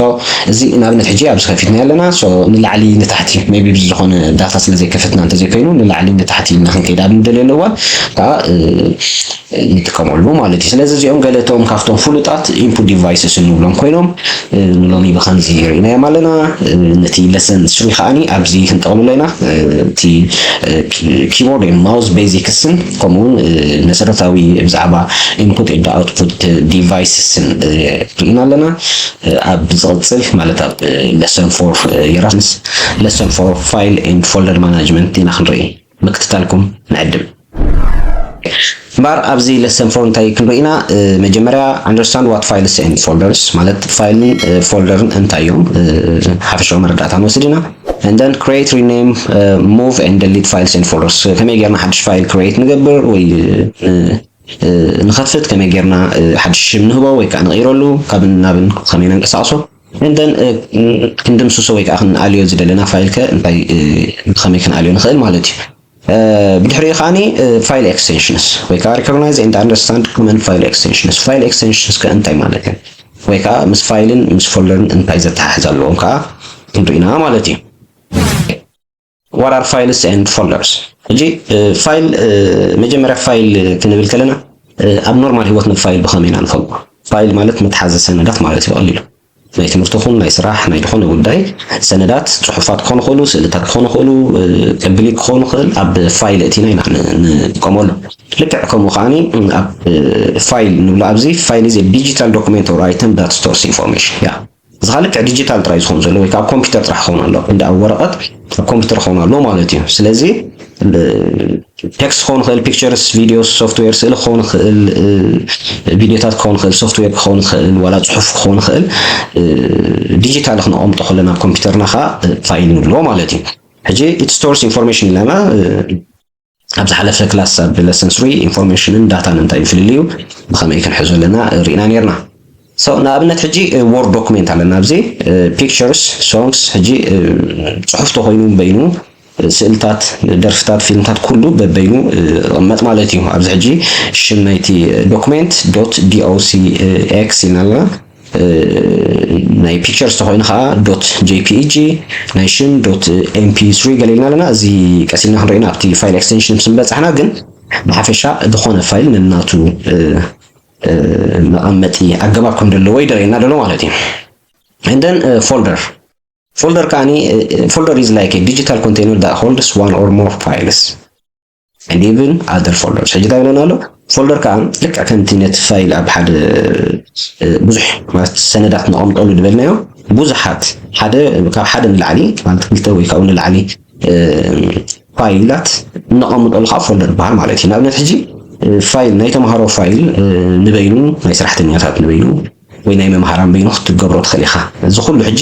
እዚ ንኣብነት ሕጂ ኣብዚ ከፊትና ኣለና። ሶ ንላዕሊ ንታሕቲ ሜይ ቢ ብዝኾነ ዳታ ስለ ዘይከፈትና እንተዘይኮይኑ ንላዕሊ ንታሕቲ ኢልና ክንከይድ ኣብ ንደልየሉ እዋን ከዓ ንጥቀመሉ ማለት እዩ። ስለዚ እዚኦም ገለቶም ካብቶም ፍሉጣት ኢንፑት ዲቫይስስ እንብሎም ኮይኖም ንሎሚ ብኸምዚ ርኢናዮም ኣለና። ነቲ ለሰን ስሪ ከዓኒ ኣብዚ ክንጠቕልሎ ኢና። እቲ ኪቦርድ ወይ ማውስ ቤዚክስን ከምኡውን መሰረታዊ ብዛዕባ ኢንፑት ኤንድ ኣውትፑት ዲቫይስስን ርኢና ኣለና። ኣብ ዝቕፅል ማለት ኣብ ለሰን ፎር የራስምስ ለሰን ፎር ፋይል ኤንድ ፎልደር ማናጅመንት ኢና ክንርኢ። ምክትታልኩም ንዕድም። እምበኣር ኣብዚ lesson four እንታይ ክንርኢ ኢና? መጀመርያ understand what files and folders ማለት ፋይልን ፎልደርን እንታይ እዮም፣ ሓፈሻዊ መረዳእታ ንወስድ ኢና። And then create, rename, move and delete files and folders። ከመይ ጌርና ሓድሽ ፋይል create ንገብር ወይ ንኸፍት፣ ከመይ ጌርና ሓድሽ ሽም ንህቦ ወይ ከዓ ንቕይረሉ፣ ካብን ናብን ከመይ ነንቀሳቕሶ፣ and then ክንድምስሶ ወይ ከዓ ክንኣልዮ ዝደለና ፋይል ከ እንታይ፣ ከመይ ክንኣልዮ ንኽእል ማለት እዩ። ብድሕሪኡ ከዓኒ file extensions ወይ ከዓ recognize and understand common file extensions። File extensions ከ እንታይ ማለት እዩ? ወይ ከዓ ምስ ፋይልን ምስ ፎልደርን እንታይ ዘተሓሕዝ ኣለዎም ከዓ ክንርኢ ኢና ማለት እዩ። What are files and folders? ሕጂ ፋይል፣ መጀመርያ ፋይል ክንብል ከለና ኣብ ኖርማል ህይወትና ፋይል ብኸመይ ኢና ንፈልጦ? ፋይል ማለት መትሓዚ ሰነዳት ማለት እዩ ቀሊሉ። ናይ ትምህርቲ ኹን ናይ ስራሕ ናይ ዝኾነ ጉዳይ ሰነዳት፣ ጽሑፋት ክኾኑ ይኽእሉ፣ ስእልታት ክኾኑ ይኽእሉ፣ ቅብሊ ክኾኑ ይኽእል፣ ኣብ ፋይል እቲና ኢና ንጥቀመሉ። ልክዕ ከምኡ ከዓኒ ኣብ ፋይል ንብሎ ኣብዚ file is a digital document or item that stores information። ያ እዚ ኸዓ ልክዕ ዲጂታል ጥራይ ዝኸውን ዘሎ ወይ ከዓ ኮምፒውተር ጥራሕ ክኸውን ኣሎ፣ እንደ ኣብ ወረቐት ኣብ ኮምፒውተር ክኸውን ኣሎ ማለት እዩ። ስለዚ ቴክስት ክኸውን ይኽእል፣ ፒክቸርስ፣ ቪዲዮስ፣ ሶፍትዌር፣ ስእሊ ክኸውን ይኽእል፣ ቪዲዮታት ክኸውን ይኽእል፣ ሶፍትዌር ክኸውን ይኽእል፣ ዋላ ጽሑፍ ክኸውን ይኽእል፣ ዲጂታል ክነቐምጦ ከለና ኣብ ኮምፒውተርና ኸዓ ፋይል ንብሎ ማለት እዩ። ሕጂ it stores information ኢላና ኣብ ዝሓለፈ ክላስ ኣብ lesson three ኢንፎርሜሽንን ዳታን እንታይ እዩ ፍልልዩ፣ ብኸመይ ክንሕዞ ኣለና ርኢና ነርና። So ንኣብነት ሕጂ word document ኣለና ኣብዚ፣ pictures፣ songs፣ ሕጂ ጽሑፍ ተኾይኑ በይኑ፣ ስእልታት፣ ደርፍታት፣ ፊልምታት ኩሉ በበይኑ ይቕመጥ ማለት እዩ። ኣብዚ ሕጂ ሽም ናይቲ document dot docx ኢልና ኣለና። ናይ ፒክቸርስ ተኾይኑ ከዓ dot jpg፣ ናይ ሽም dot mp three ገለ ኢልና ኣለና። እዚ ቀስ ኢልና ክንሪኦ ኢና ኣብቲ ፋይል ኤክስቴንሽን ምስ በጻሕና፣ ግን ብሓፈሻ ዝኾነ ፋይል ነናቱ መቐመጢ ኣገባብ ከም ዘለዎ ይደረየና ደሎ ማለት እዩ። And then folder። Folder ከዓኒ folder is like a digital container that holds one or more files and even other folders። ሕጂ እንታይ ይብለና ኣሎ? ፎልደር ከዓ ልክዕ ከምቲ ነቲ ፋይል ኣብ ሓደ ብዙሕ ማለት ሰነዳት ነቐምጠሉ ዝበልናዮ ብዙሓት ሓደ ካብ ሓደ ንላዕሊ ማለት ክልተ ወይ ካብኡ ንላዕሊ ፋይላት እነቐምጠሉ ከዓ ፎልደር ይበሃል ማለት እዩ። ንኣብነት ሕጂ ፋይል ናይ ተምሃሮ ፋይል ንበይኑ ናይ ሰራሕተኛታት ንበይኑ ወይ ናይ መምሃራን በይኑ ክትገብሮ ትኽእል ኢኻ። እዚ ኩሉ ሕጂ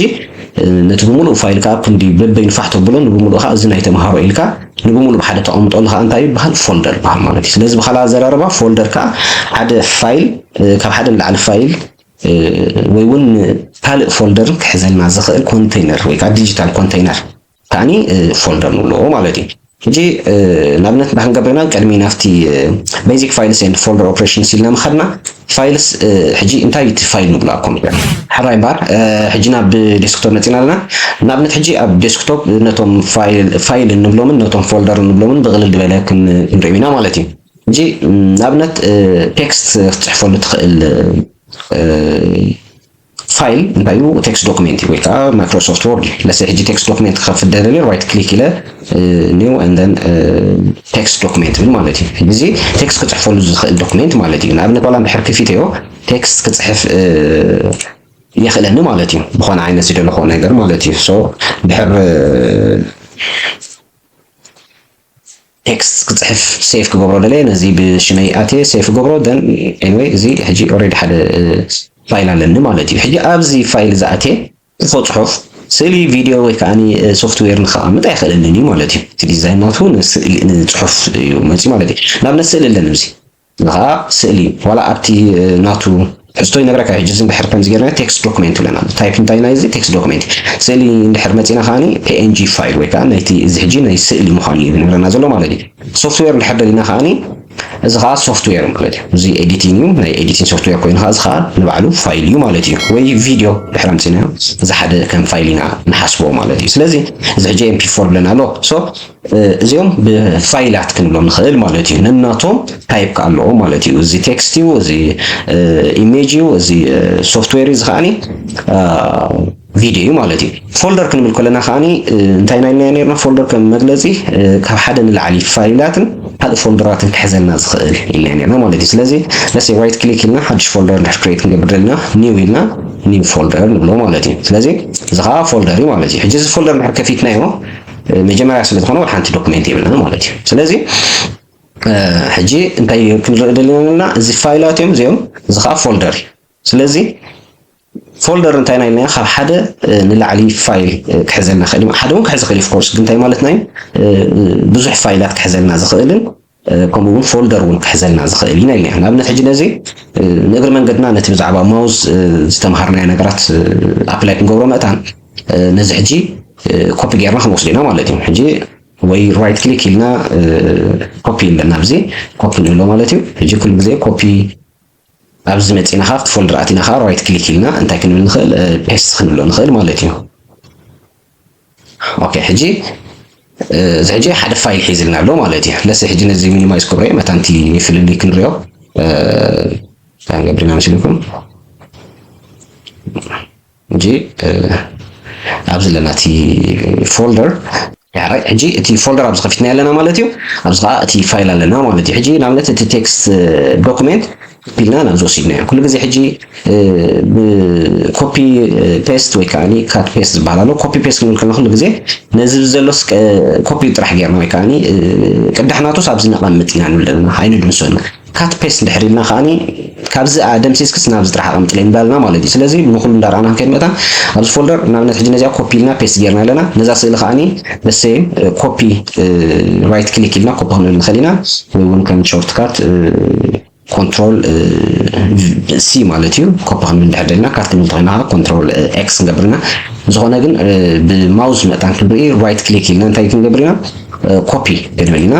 ነቲ ብምሉእ ፋይል ከዓ ክንዲ በበይኑ ፋሕ ተብሎ ንብምሉእ ከዓ እዚ ናይ ተምሃሮ ኢልካ ንብምሉእ ብሓደ ተቐምጠሉ ከዓ እንታይ ይበሃል? ፎልደር ይበሃል ማለት እዩ። ስለዚ ብኻልእ ኣዘራርባ ፎልደር ከዓ ሓደ ፋይል ካብ ሓደ ንላዕሊ ፋይል ወይ እውን ካልእ ፎልደርን ክሕዘልና ዝኽእል ኮንቴይነር ወይ ከዓ ዲጂታል ኮንቴይነር ከዓኒ ፎልደር ንብልዎ ማለት እዩ። ሕጂ ንኣብነት እንታይ ክንገብር ኢና? ቅድሚ ናብቲ basic files and folder operations ኢልና ምኻድና ፋይልስ ሕጂ እንታይ እቲ ፋይል ንብሎ ኣብ ኮምፒውተር ሓራይ እምበኣር ሕጂ ናብ ዴስክቶፕ መፂና ኣለና። ንኣብነት ሕጂ ኣብ ዴስክቶፕ ነቶም ፋይል እንብሎምን ነቶም ፎልደር እንብሎምን ብቕልል ዝበለ ክንሪኦ ኢና ማለት እዩ። ሕጂ ንኣብነት ቴክስት ክትፅሕፈሉ ትኽእል ፋይል እንታይ እዩ? ቴክስት ዶክሜንት እዩ ወይ ከዓ ማይክሮሶፍት ወርድ እዩ። ለሰ ሕጂ ቴክስት ዶክሜንት ክኸፍት ደለለ right click ኢለ new and then text document ብል ማለት እዩ። እዚ ቴክስት ክፅሕፈሉ ዝኽእል ዶክሜንት ማለት እዩ። ንኣብነት ዋላ እንድሕር ክፊተዮ ቴክስት ክፅሕፍ የኽእለኒ ማለት እዩ። ዝኾነ ዓይነት ዝደለኹዎ ነገር ማለት እዩ። So ድሕር ቴክስት ክፅሕፍ ሴፍ ክገብሮ ደለየ ነዚ ብሽመይ ኣትየ ሴፍ ክገብሮ then anyway እዚ ሕጂ already ሓደ ፋይል ኣለኒ ማለት እዩ። ሕጂ ኣብዚ ፋይል ዝኣትየ ጽፎ ጽሑፍ ስእሊ ቪድዮ ወይ ከዓ ሶፍትዌር ንከቐምጥ ኣይኽእለንን እዩ ማለት እዩ። እቲ ዲዛይን ናቱ ንስእሊ ንጽሑፍ እዩ መፂ ማለት እዩ። ንኣብነት ስእሊ ኣለኒ እዚ ከዓ ስእሊ ዋላ ኣብቲ ናቱ ሕዝቶ ይነግረካ። ሕጂ እዚ እንድሕር ከምዚ ጌርና ቴክስት ዶክሜንት ብለና ታይፕ እንታይ ናይ እዚ ቴክስት ዶክሜንት ስእሊ እንድሕር መፂና ከዓኒ png ፋይል ወይ ከዓ ናይቲ እዚ ሕጂ ናይ ስእሊ ምዃኑ እዩ ዝነግረና ዘሎ ማለት እዩ። ሶፍትዌር እንድሕር ደሊና ከዓኒ እዚ ከዓ ሶፍትዌር ማለት እዩ። እዚ ኤዲቲንግ እዩ፣ ናይ ኤዲቲንግ ሶፍትዌር ኮይኑ ከዓ እዚ ከዓ ንባዕሉ ፋይል እዩ ማለት እዩ። ወይ ቪድዮ ድሕር ኣምፂናዮ እዚ ሓደ ከም ፋይል ኢና ንሓስቦ ማለት እዩ። ስለዚ እዚ ሕጂ ኤምፒ ፎር ብለና ኣሎ። So እዚኦም ብፋይላት ክንብሎም ንኽእል ማለት እዩ። ነናቶም ታይፕ ከዓ ኣለዎ ማለት እዩ። እዚ ቴክስት እዩ፣ እዚ ኢሜጅ እዩ፣ እዚ ሶፍትዌር እዩ፣ እዚ ከዓኒ ቪድዮ እዩ ማለት እዩ። ፎልደር ክንብል ከለና ከዓኒ እንታይ ናይ ኢልና ነርና? ፎልደር ከም መግለፂ ካብ ሓደ ንላዕሊ ፋይላትን ካልእ ፎልደራትን ክሕዘልና ዝኽእል ኢልና ነርና ማለት እዩ። ስለዚ ለስ right click ኢልና ሓድሽ ፎልደር እንድሕር ክሬት ክንገብር ደልና ኒው ኢልና ኒው ፎልደር ንብሎ ማለት እዩ። ስለዚ እዚ ከዓ ፎልደር እዩ ማለት እዩ። ሕጂ እዚ ፎልደር እንድሕር ከፊትናዮ መጀመርያ ስለ ዝኾነ ወላ ሓንቲ ዶክሜንት የብልና ማለት እዩ። ስለዚ ሕጂ እንታይ ክንርኢ ደሊና ኣለና? እዚ ፋይላት እዮም እዚኦም፣ እዚ ከዓ ፎልደር እዩ። ስለዚ ፎልደር እንታይ ናይ ኢልና ካብ ሓደ ንላዕሊ ፋይል ክሕዘልና ክእል ሓደ እውን ክሕዝ ክእል ኮርስ ግን እንታይ ማለት ናይ ብዙሕ ፋይላት ክሕዘልና ዝኽእልን ከምኡ እውን ፎልደር እውን ክሕዘልና ዝኽእል ኢና ኢልና። ንኣብነት ሕጂ ነዚ ንእግሪ መንገድና ነቲ ብዛዕባ ማውዝ ዝተምሃርናዮ ነገራት ኣፕላይ ክንገብሮ መእታን ነዚ ሕጂ ኮፒ ጌርና ክንወስዶ ኢና ማለት እዩ። ሕጂ ወይ ራይት ክሊክ ኢልና ኮፒ ኢልና ኣብዚ ኮፒ ንብሎ ማለት እዩ። ሕጂ ኩሉ ግዜ ኮፒ ኣብዚ መፂና ካብ ፎልደር ኣቲና ከዓ ራይት ክሊክ ኢልና እንታይ ክንብል ንኽእል ፔስት ክንብሎ ንኽእል ማለት እዩ። ኦኬ ሕጂ እዚ ሕጂ ሓደ ፋይል ሒዝልና ኣሎ ማለት እዩ። ለሲ ሕጂ ነዚ ሚኒማይዝ ክብረ መታንቲ ፍልልይ ክንሪኦ እንታይ ንገብር ኢና መሲልኩም እንጂ ኣብዚ ኣለና እቲ ፎልደር ያራይ ሕጂ እቲ ፎልደር ኣብዚ ከፊትና ኣለና ማለት እዩ። ኣብዚ ከዓ እቲ ፋይል ኣለና ማለት እዩ። ሕጂ ንኣብነት እቲ ቴክስት ዶኩሜንት ኢልና ናብዚ ወሲድናዮ። ኩሉ ግዜ ሕጂ ኮፒ ፔስት ወይ ከዓ ካት ፔስት ዝበሃል ኣሎ። ኮፒ ፔስት ክንብል ከለና ኩሉ ግዜ ነዚ ዘሎስ ኮፒ ጥራሕ ጌርና ወይ ከዓ ቅዳሕ ናቱስ ኣብዚ ነቐምጥ ኢና ንብል ዘለና ኣይንድምሶ ኢና። ካት ፔስት እንድሕር ኢልና ከዓኒ ካብዚ ደምሲስክስ ናብዚ ጥራሕ ኣቐምጥለይ እንዳልና ማለት እዩ። ስለዚ ንኩሉ እንዳረኣና ክንከይድ መእታ ኣብዚ ፎልደር ንኣብነት ሕጂ ነዚኣ ኮፒ ኢልና ፔስት ጌርና ኣለና። ነዛ ስእሊ ከዓኒ በሰይም ኮፒ ራይት ክሊክ ኢልና ኮፒ ክንብል ንኽእል ኢና ወይ እውን ከም ሾርት ካት ኮንትሮል ሲ ማለት እዩ። ኮፒ ክንብል እንድሕር ደልና ካት ክንብል ተኾይና ኮንትሮል ኤክስ ንገብርና። ዝኾነ ግን ብማውዝ መእታን ክንርኢ ራይት ክሊክ ኢልና እንታይ ክንገብር ኢና ኮፒ ክንብል ኢና።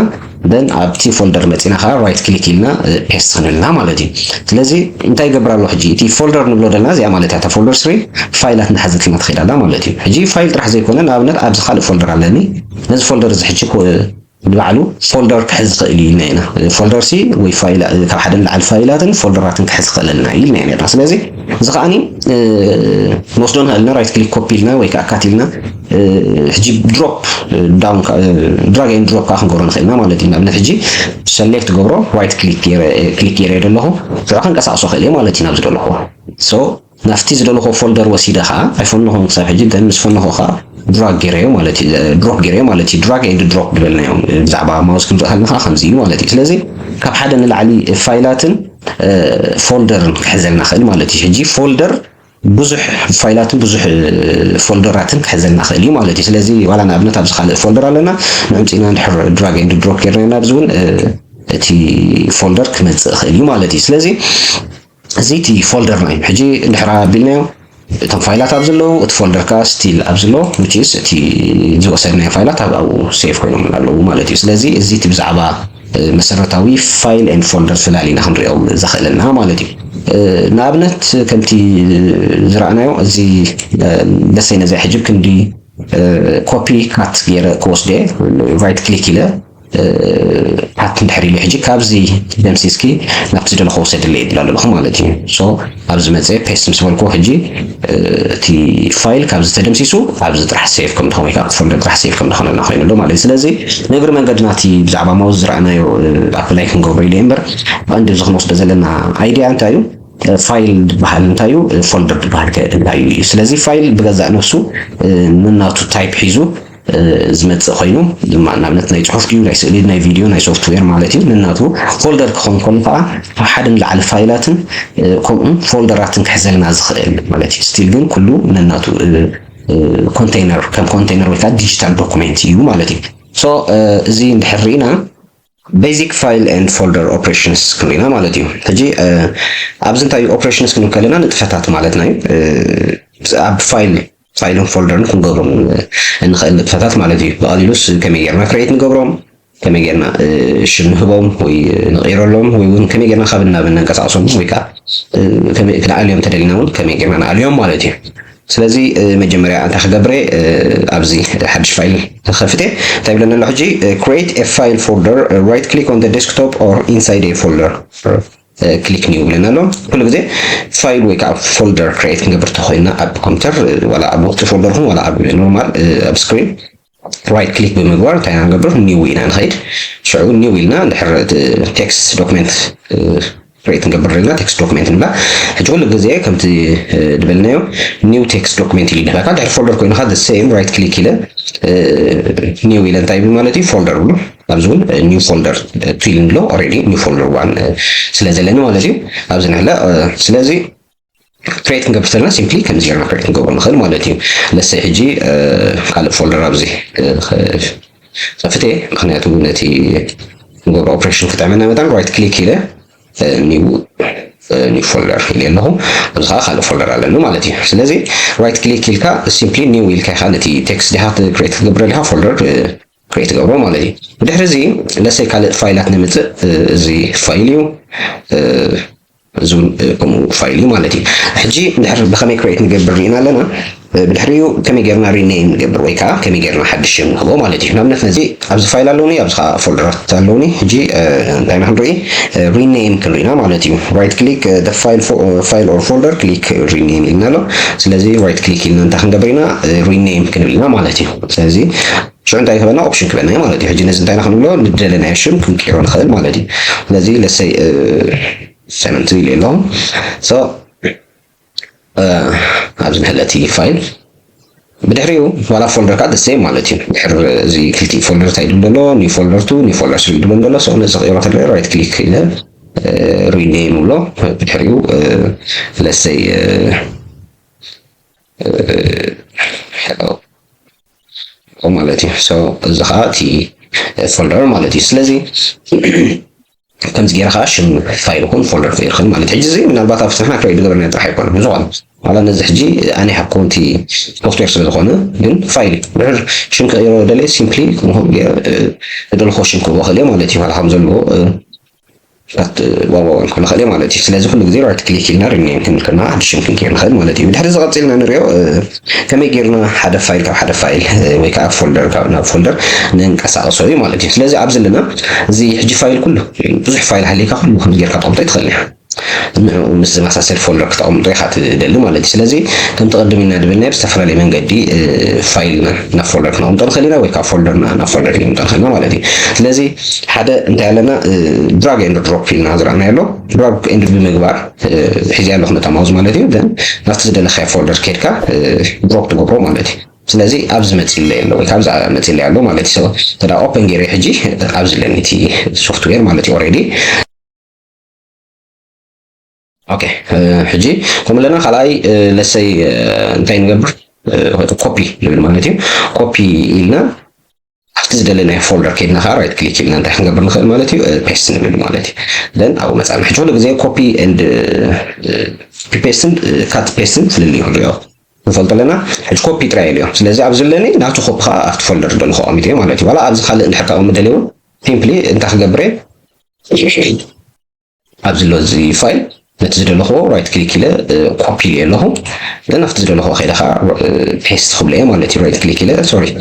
ደን ኣብቲ ፎልደር መፂና ከዓ ራይት ክሊክ ኢልና ፔስት ክንብል ኢና ማለት እዩ። ስለዚ እንታይ ይገብር ኣሎ ሕጂ እቲ ፎልደር ንብሎ ደልና እዚኣ ማለት እያ ፎልደር ስሪ ፋይላት እንዳሓዘትልና ትኸይድ ኣላ ማለት እዩ። ሕጂ ፋይል ጥራሕ ዘይኮነ ንኣብነት ኣብዚ ካልእ ፎልደር ኣለኒ ነዚ ፎልደር እዚ ሕጂ ንባዕሉ ፎልደር ክሕዝ ዝኽእል እዩ ኢልና ኢና። ፎልደር ሲ ወይ ካብ ሓደ ንላዕሊ ፋይላትን ፎልደራትን ክሕዝ ክኽእለልና እዩ ኢልና ኢና። ስለዚ እዚ ከዓኒ ንወስዶ ንኽእልና ራይት ክሊክ ኮፒ ኢልና ወይ ከዓ ካት ኢልና ሕጂ ድሮፕ ዳውን ድራግ ኤንድ ድሮፕ ከዓ ክንገብሮ ንኽእልና ማለት እዩ። ንኣብነት ሕጂ ሰሌክት ገብሮ ራይት ክሊክ ገይረ ደለኹ ሽዑ ከንቀሳቕሶ ክእል እየ ማለት እዩ ናብ ዝደለኹዎ ናብቲ ዝደለኹ ፎልደር ወሲደ ከዓ ኣይፈነኹን ክሳብ ሕጂ ደን ምስ ፈነኹ ከዓ ድራግ ገይረዮ ማለት እዩ ድሮፕ ገይረዮ ማለት እዩ ድራግ ኤንድ ድሮፕ ዝበልናዮ ብዛዕባ ማውስ ክንርኢ ከለና ከዓ ከምዚ እዩ ማለት እዩ። ስለዚ ካብ ሓደ ንላዕሊ ፋይላትን ፎልደርን ክሕዘልና ክእል ማለት እዩ። ሕጂ ፎልደር ብዙሕ ፋይላትን ብዙሕ ፎልደራትን ክሕዘልና ክእል እዩ ማለት እዩ። ስለዚ ዋላ ንኣብነት ኣብዚ ካልእ ፎልደር ኣለና ንዕምፂና ድሕር ድራግ ኤንድ ድሮፕ ገይርና ኣብዚ እውን እቲ ፎልደር ክመፅእ ክእል እዩ ማለት እዩ። ስለዚ እዚ እቲ ፎልደርና እዩ። ሕጂ እንድሕር ኣቢልናዮ እቶም ፋይላት ኣብ ዘለዉ እቲ ፎልደር ከዓ ስቲል ኣብ ዘሎ which is እቲ ዝወሰድናዮ ፋይላት ኣብ ኣብኡ ሴቭ ኮይኖም ኣለዉ ማለት እዩ። ስለዚ እዚ እቲ ብዛዕባ መሰረታዊ ፋይል ኤንድ ፎልደር ፈላሊና ክንሪኦ ዘኽእለና ማለት እዩ። ንኣብነት ከምቲ ዝረኣናዮ እዚ ደሰይ ነዚያ ሕጂ ክንዲ ኮፒ ካት ገይረ ክወስደ ራይት ክሊክ ኢለ ፓት እንድሕር ኢሉ ሕጂ ካብዚ ደምሲስኪ ናብቲ ዝደለኹ ወሰድለይ ይብል ኣለኹ ማለት እዩ። ኣብዚ መፀ ፔስት ምስ በልኩ ሕጂ እቲ ፋይል ካብዚ ተደምሲሱ ኣብዚ ጥራሕ ሴቭ ከም ዝኾነ ወይ ከዓ ፎልደር ጥራሕ ሴቭ ከም ዝኾነና ኮይኑ ኣሎ ማለት እዩ። ስለዚ ንእግሪ መንገድና እቲ ብዛዕባ ማውዝ ዝረኣናዮ ኣፕላይ ክንገብሮ ኢለ እምበር ቀንዲ እዚ ክንወስዶ ዘለና ኣይዲያ እንታይ እዩ ፋይል ዝበሃል እንታይ እዩ ፎልደር ዝበሃል እንታይ እዩ። ስለዚ ፋይል ብገዛእ ነፍሱ ንናቱ ታይፕ ሒዙ ዝመፅእ ኮይኑ ድማ ንኣብነት ናይ ፅሑፍ ድዩ ናይ ስእሊ ናይ ቪድዮ ናይ ሶፍትዌር ማለት እዩ ንናቱ ፎልደር ክኸውን ከሎ ከዓ ካብ ሓደ ንላዕሊ ፋይላትን ከምኡ ፎልደራትን ክሕዘልና ዝኽእል ማለት እዩ። ስቲል ግን ኩሉ ነናቱ ኮንቴይነር ከም ኮንቴይነር ወይ ከዓ ዲጂታል ዶኩሜንት እዩ ማለት እዩ። ሶ እዚ እንድሕር ርኢና ቤዚክ ፋይል ኤንድ ፎልደር ኦፕሬሽንስ ክንሪና ማለት እዩ። ሕጂ ኣብዚ እንታይ ኦፕሬሽንስ ክንብል ከለና ንጥፈታት ማለትና እዩ። ኣብ ፋይል ፋይልን ፎልደርን ክንገብሮም እንኽእል ንጥፈታት ማለት እዩ። ብቐሊሉስ ከመይ ጌርና ክሬት ንገብሮም፣ ከመይ ጌርና ሽም ንህቦም ወይ ንቐይረሎም ወይ እውን ከመይ ጌርና ካብ እናብን ነንቀሳቕሶም ወይ ከዓ ክንኣልዮም ተደሊና እውን ከመይ ጌርና ንኣልዮም ማለት እዩ። ስለዚ መጀመርያ እንታይ ክገብረ ኣብዚ ሓድሽ ፋይል ክኸፍተ እንታይ ብለና ኣሎ ሕጂ create a file folder right click on the desktop or inside a folder click new ብለና ኣሎ። ኩሉ ግዜ ፋይል ወይ ከዓ ፎልደር ክሬት ክንገብር ተኮይና ኣብ ኮምፒተር ዋላ ኣብ ውሽጢ ፎልደር ኹን ዋላ ኣብ ኖርማል ኣብ ስክሪን ራይት ክሊክ ብምግባር እንታይ ኢና ንገብር ኒው ኢና ንኸይድ። ሽዑ ኒው ኢልና ድሕር ቴክስት ዶክመንት create ንገብር ዘለና text document ንብላ። ሕጂ ኩሉ ግዜ ከምቲ ዝበልናዮ new text document ኢሉ ይድህበካ። ድሕሪ folder ኮይኑ ከኣ the same right click ኢለ new ኢለ እንታይ ይብል ማለት እዩ? Folder ብሎ ኣብዚ እውን new folder two ኢሉ ኣሎ። Already new folder one ስለ ዘለኒ ማለት እዩ ኣብዚ ንሕለ። ስለዚ create ክንገብር ከለና simply ከምዚ ጌርና create ክንገብሮ ንኽእል ማለት እዩ። ለሰይ ሕጂ ካልእ folder ኣብዚ ከፍተ፣ ምክንያቱ ነቲ ንገብሮ operation ክጥዕመና መጠን right click ኢለ new new folder ኢለ ኣለኹ። ኣብዚ ከዓ ካልእ folder ኣለኒ ማለት እዩ። ስለዚ right click ኢልካ simply new ኢልካ ኢኻ ነቲ text ዲኻ create ክትገብር ደሊኻ folder create ትገብሮ ማለት እዩ። ብድሕሪ እዚ ለሰይ ካልእ ፋይላት ንምፅእ፣ እዚ ፋይል እዩ፣ እዚ እውን ከምኡ ፋይል እዩ ማለት እዩ። ሕጂ እንድሕር ብኸመይ create ንገብር ርኢና ኣለና። ብድሕሪኡ ከመይ ጌርና rename ንገብር ወይ ከዓ ከመይ ጌርና ሓድሽ ሽም ንህቦ ማለት እዩ። ንኣብነት ነዚ ኣብዚ ፋይል ኣለውኒ፣ ኣብዚ ከዓ ፎልደራት ኣለውኒ። ሕጂ እንታይ ኢና ክንርኢ? Rename ክንርኢ ኢና ማለት እዩ። Right click file or folder click rename ኢልና ኣሎ። ስለዚ right click ኢልና እንታይ ክንገብር ኢና? Rename ክንብል ኢና ማለት እዩ። ስለዚ ሽዑ እንታይ ክበና? Option ክበና እዩ ማለት እዩ። ሕጂ ነዚ እንታይ ኢና ክንብሎ? ንደለናዮ ሽም ክንቅይሮ ንኽእል ማለት እዩ። ስለዚ ለሰይ ሰመንቲ ኢለ ኣለኹ። So ኣብዚ ንሕለቲ ፋይል ብድሕሪኡ ዋላ ፎልደር ከዓ the same ማለት እዩ። ድሕር እዚ ክልቲ ፎልደር እንታይ ይድሎ ኣሎ? New folder two፣ new folder three ይድሎ ኣሎ። So ነዚ ክቕይሮ ከለለ right click ኢለ rename ብሎ። ብድሕሪኡ ለሰይ hello ማለት እዩ። So እዚ ከዓ እቲ ፎልደር ማለት እዩ። ስለዚ ከምዚ ገይረ ከዓ ሽም ፋይል ይኹን ፎልደር ክቕይር ይኽእል ማለት እዩ። ሕጂ እዚ ምናልባት ኣብ ስራሕና ክረይ ዝገበርና ጥራሕ ኣይኮነ። ብዝኾነ ዋላ ነዚ ሕጂ ኣነ ሃብኮንቲ ሶፍትዌር ስለ ዝኾነ ግን ፋይል ድሕር ሽም ክቕይሮ ደለ simply ዝደለኹዎ ሽም ክህቦ ክእል ማለት እዩ። ዋላ ከም ዘለዎ ዋዋዋን ክብሎ ክእል ማለት እዩ። ስለዚ ኩሉ ግዜ right click ኢልና rename ክንብል ከለና ሓድሽ ሽም ክንቅይር ንኽእል ማለት እዩ። ብድሕሪ እዚ ቀፂልና ንሪኦ ከመይ ጌርና ሓደ ፋይል ካብ ሓደ ፋይል ወይ ከዓ ፎልደር ካብ ናብ ፎልደር ንንቀሳቀሶ እዩ ማለት እዩ። ስለዚ ኣብዚ ኣለና እዚ ሕጂ ፋይል ኩሉ ብዙሕ ፋይል ሃልይካ ኩሉ ከምዚ ጌርካ ተቐምጦ ይትኽእል ኢኻ። ምስ ዝመሳሰል ፎልደር ክተቐምጦ ኢኻ ትደሊ ማለት እዩ። ስለዚ ከምቲ ቅድም ኢልና ድብልናዮ ብዝተፈላለየ መንገዲ ፋይልና ናብ ፎልደር ክነቕምጦ ንኽእል ኢና ወይ ካብ ፎልደርና ናብ ፎልደር ክነቕምጦ ንኽእል ኢና ማለት እዩ። ስለዚ ሓደ እንታይ ኣለና drag and drop ኢልና ዝረኣናዮ ኣሎ። Drag and ብምግባር ሒዚ ኣለኹ ነታ ማውዝ ማለት እዩ። Then ናብቲ ዝደለኻዮ ፎልደር ከድካ ድሮፕ ትገብሮ ማለት እዩ። ስለዚ ኣብዚ መፂለይ ኣሎ ወይ ካብዚ መፂለይ ኣሎ ማለት እዩ። ተዳ ኦፕን ገይረ ሕጂ ኣብዚ ኣለኒ እቲ ሶፍትዌር ማለት እዩ። Already okay ሕጂ ከምለና ካልኣይ ለሰይ እንታይ ንገብር? ኮፒ ንብል ማለት እዩ። ኮፒ ኢልና ኣብቲ ዝደለናዮ ፎልደር ከድና ከዓ right click ኢልና እንታይ ክንገብር ንኽእል ማለት እዩ? Paste ንብል ማለት እዩ። Then ኣብኡ መፃና ሕጂ ኩሉ ግዜ copy and copy paste ን cut paste ን ፍልልዩ ክንሪኦ ንፈልጦ ኣለና። ሕጂ ኮፒ ጥራይ ኢለዮ። ስለዚ ኣብዚ ዘለኒ ናቱ ኮፒ ከዓ ኣብቲ ፎልደር ዝደለኹ ኣቐሚጠዮ ማለት እዩ። ዋላ ኣብዚ ካልእ እንድሕር ከቐምጥ ደልየ እውን simply እንታይ ክገብር እየ? ኣብዚ ኣሎ እዚ ፋይል ነቲ ዝደለኽዎ right click ኢለ ኮፒ ኢለ ኣለኹ። Then ኣብቲ ዝደለኽዎ ከይደ ከዓ paste ክብሎ እየ ማለት እዩ። Right click ኢለ sorry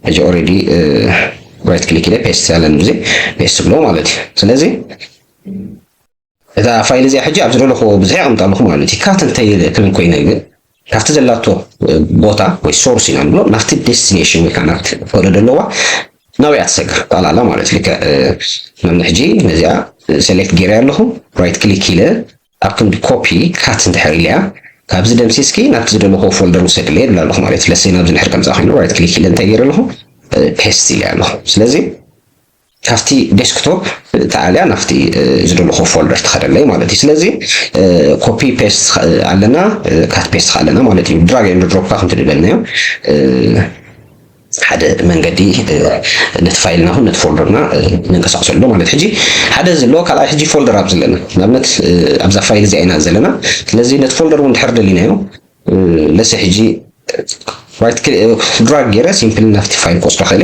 ሕጂ already right click ኢለ paste ኣለኒ እዚ paste ክብሎ ማለት እዩ። ስለዚ እታ ፋይል እዚኣ ሕጂ ኣብ ዝደለኽዎ ብዙሕ የቐምጣ ኣለኹ ማለት እዩ። cut እንተ ክብል ኮይነ ግን ካብቲ ዘላቶ ቦታ ወይ source ኢና ንብሎ ናብቲ destination ወይ ከዓ ናብቲ ፈዶ ዘለዋ ናብያ ትሰግር ጠቕላላ ማለት እዩ። ልክዕ ንኣብነት ሕጂ ነዚኣ select ገይረ ኣለኹ right click ኢለ ኣብ ክንዲ copy cut እንድሕር ኢለያ ካብዚ ደምሲስኪ ናብቲ ዝደለኽዎ ፎልደር ውሰድለይ ይብል ኣለኹ ማለት እዩ። ለሰይ ናብዚ እንድሕር ከምፃ ኮይኑ right click ኢለ እንታይ ገይረ ኣለኹ? Paste ኢለ ኣለኹ። ስለዚ ካብቲ ዴስክቶፕ ተኣልያ ናብቲ ዝደለኹ ፎልደር ትኸደለይ ማለት እዩ። ስለዚ copy paste ኣለና፣ cut paste ኣለና ማለት እዩ። Drag and drop ካ ከምቲ ዝበልናዮ ሓደ መንገዲ ነቲ ፋይልና ይኹን ነቲ ፎልደርና ንንቀሳቀሰሉ ማለት። ሕጂ ሓደ ዘሎ ካልኣይ ሕጂ ፎልደር ኣብ ዘለና ንኣብነት ኣብዛ ፋይል እዚኣ ኢና ዘለና። ስለዚ ነቲ ፎልደር እውን ድሕር ደሊናዮ ለሰ ሕጂ right drag ገይረ simply ናብቲ ፋይል ክወስዶ ክእል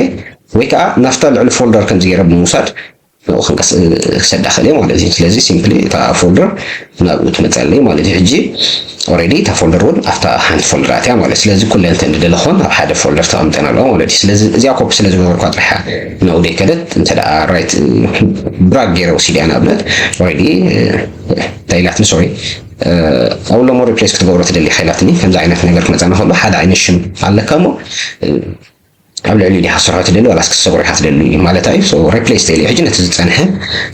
ወይ ከዓ ናብታ ልዕሊ ፎልደር ከምዚ ገይረ ብምውሳድ ክሰዳ ክእል ማለት እዩ። ስለዚ simply እታ ፎልደር ናብኡ ትመፀለይ ማለት እዩ። ሕጂ already እታ ፎልደር እውን ኣብታ ሓንቲ ፎልደር ኣትያ ማለት ስለዚ ኩለን ተን ዝደለኾን ኣብ ሓደ ፎልደር ተቐምጠን ኣለዋ ማለት እዩ። ስለዚ እዚኣ ኮፒ ስለ ዝገበርኳ ጥራሕ ናብኡ ደይከደት እንተ ደኣ right drag ገይረ ወሲደ እያ ንኣብነት already እንታይ ኢላትኒ sorry ኣብኡ ሎሞ replace ክትገብሮ ትደሊ ኢኻ ኢላትኒ። ከምዚ ዓይነት ነገር ክመፀና ከሎ ሓደ ዓይነት ሽም ኣለካ እሞ ኣብ ልዕሊኡ ዲኻ ክትሰርሖ ትደሊ ዋላስ ክትሰብሮ ኢኻ ትደሊ ማለት እዩ። So replace ተይሉ ሕጂ ነቲ ዝጸንሐ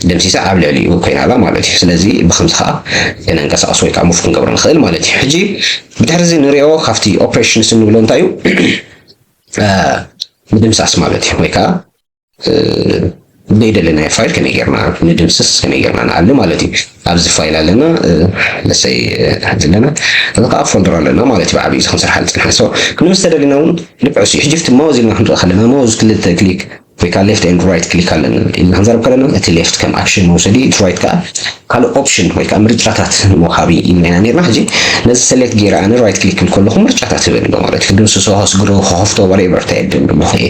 ደምሲሳ ኣብ ልዕሊኡ ኮይና ኣላ ማለት እዩ። ስለዚ ብኸምዚ ኸኣ ከነንቀሳቕሶ ወይ ከዓ move ክንገብሮ ንኽእል ማለት እዩ። ሕጂ ብድሕሪ እዚ ንሪኦ ካብቲ operations እንብሎ እንታይ እዩ? ምድምሳስ ማለት እዩ። ወይ ከዓ ዘይደለናዮ ፋይል ከመይ ጌርና ንድምስስ፣ ከመይ ጌርና ንኣሊ ማለት እዩ። ኣብዚ ፋይል ኣለና፣ ለሰይ ኣለና፣ እዚ ከዓ ፎልደር ኣለና ማለት እዩ። ብዓብዩ እዚ ክንሰርሓ ዝፅንሐ። So ክንምስ ተደሊና እውን ልክዕ እሱ እዩ። ሕጂ ፍቲ ማውዝ ኢልና ክንርኢ ከለና፣ ማውዝ ክልተ ክሊክ ወይ ከዓ left and right click ኣለና ኢልና ክንዛረብ ከለና፣ እቲ left ከም ኣክሽን መውሰዲ፣ እቲ right ከዓ ካልእ ኦፕሽን ወይ ከዓ ምርጫታት መውሃቢ ኢልና ኢና ነርና። ሕጂ ነዚ ሰሌክት ገይረ ኣነ ራይት ክሊክ ክብል ከለኹ ምርጫታት ይበኒ ኣሎ ማለት እዩ። ክድምስሶ፣ ከስግሮ፣ ከኸፍቶ፣ whatever እንታይ የድልየኒ ኣሎ።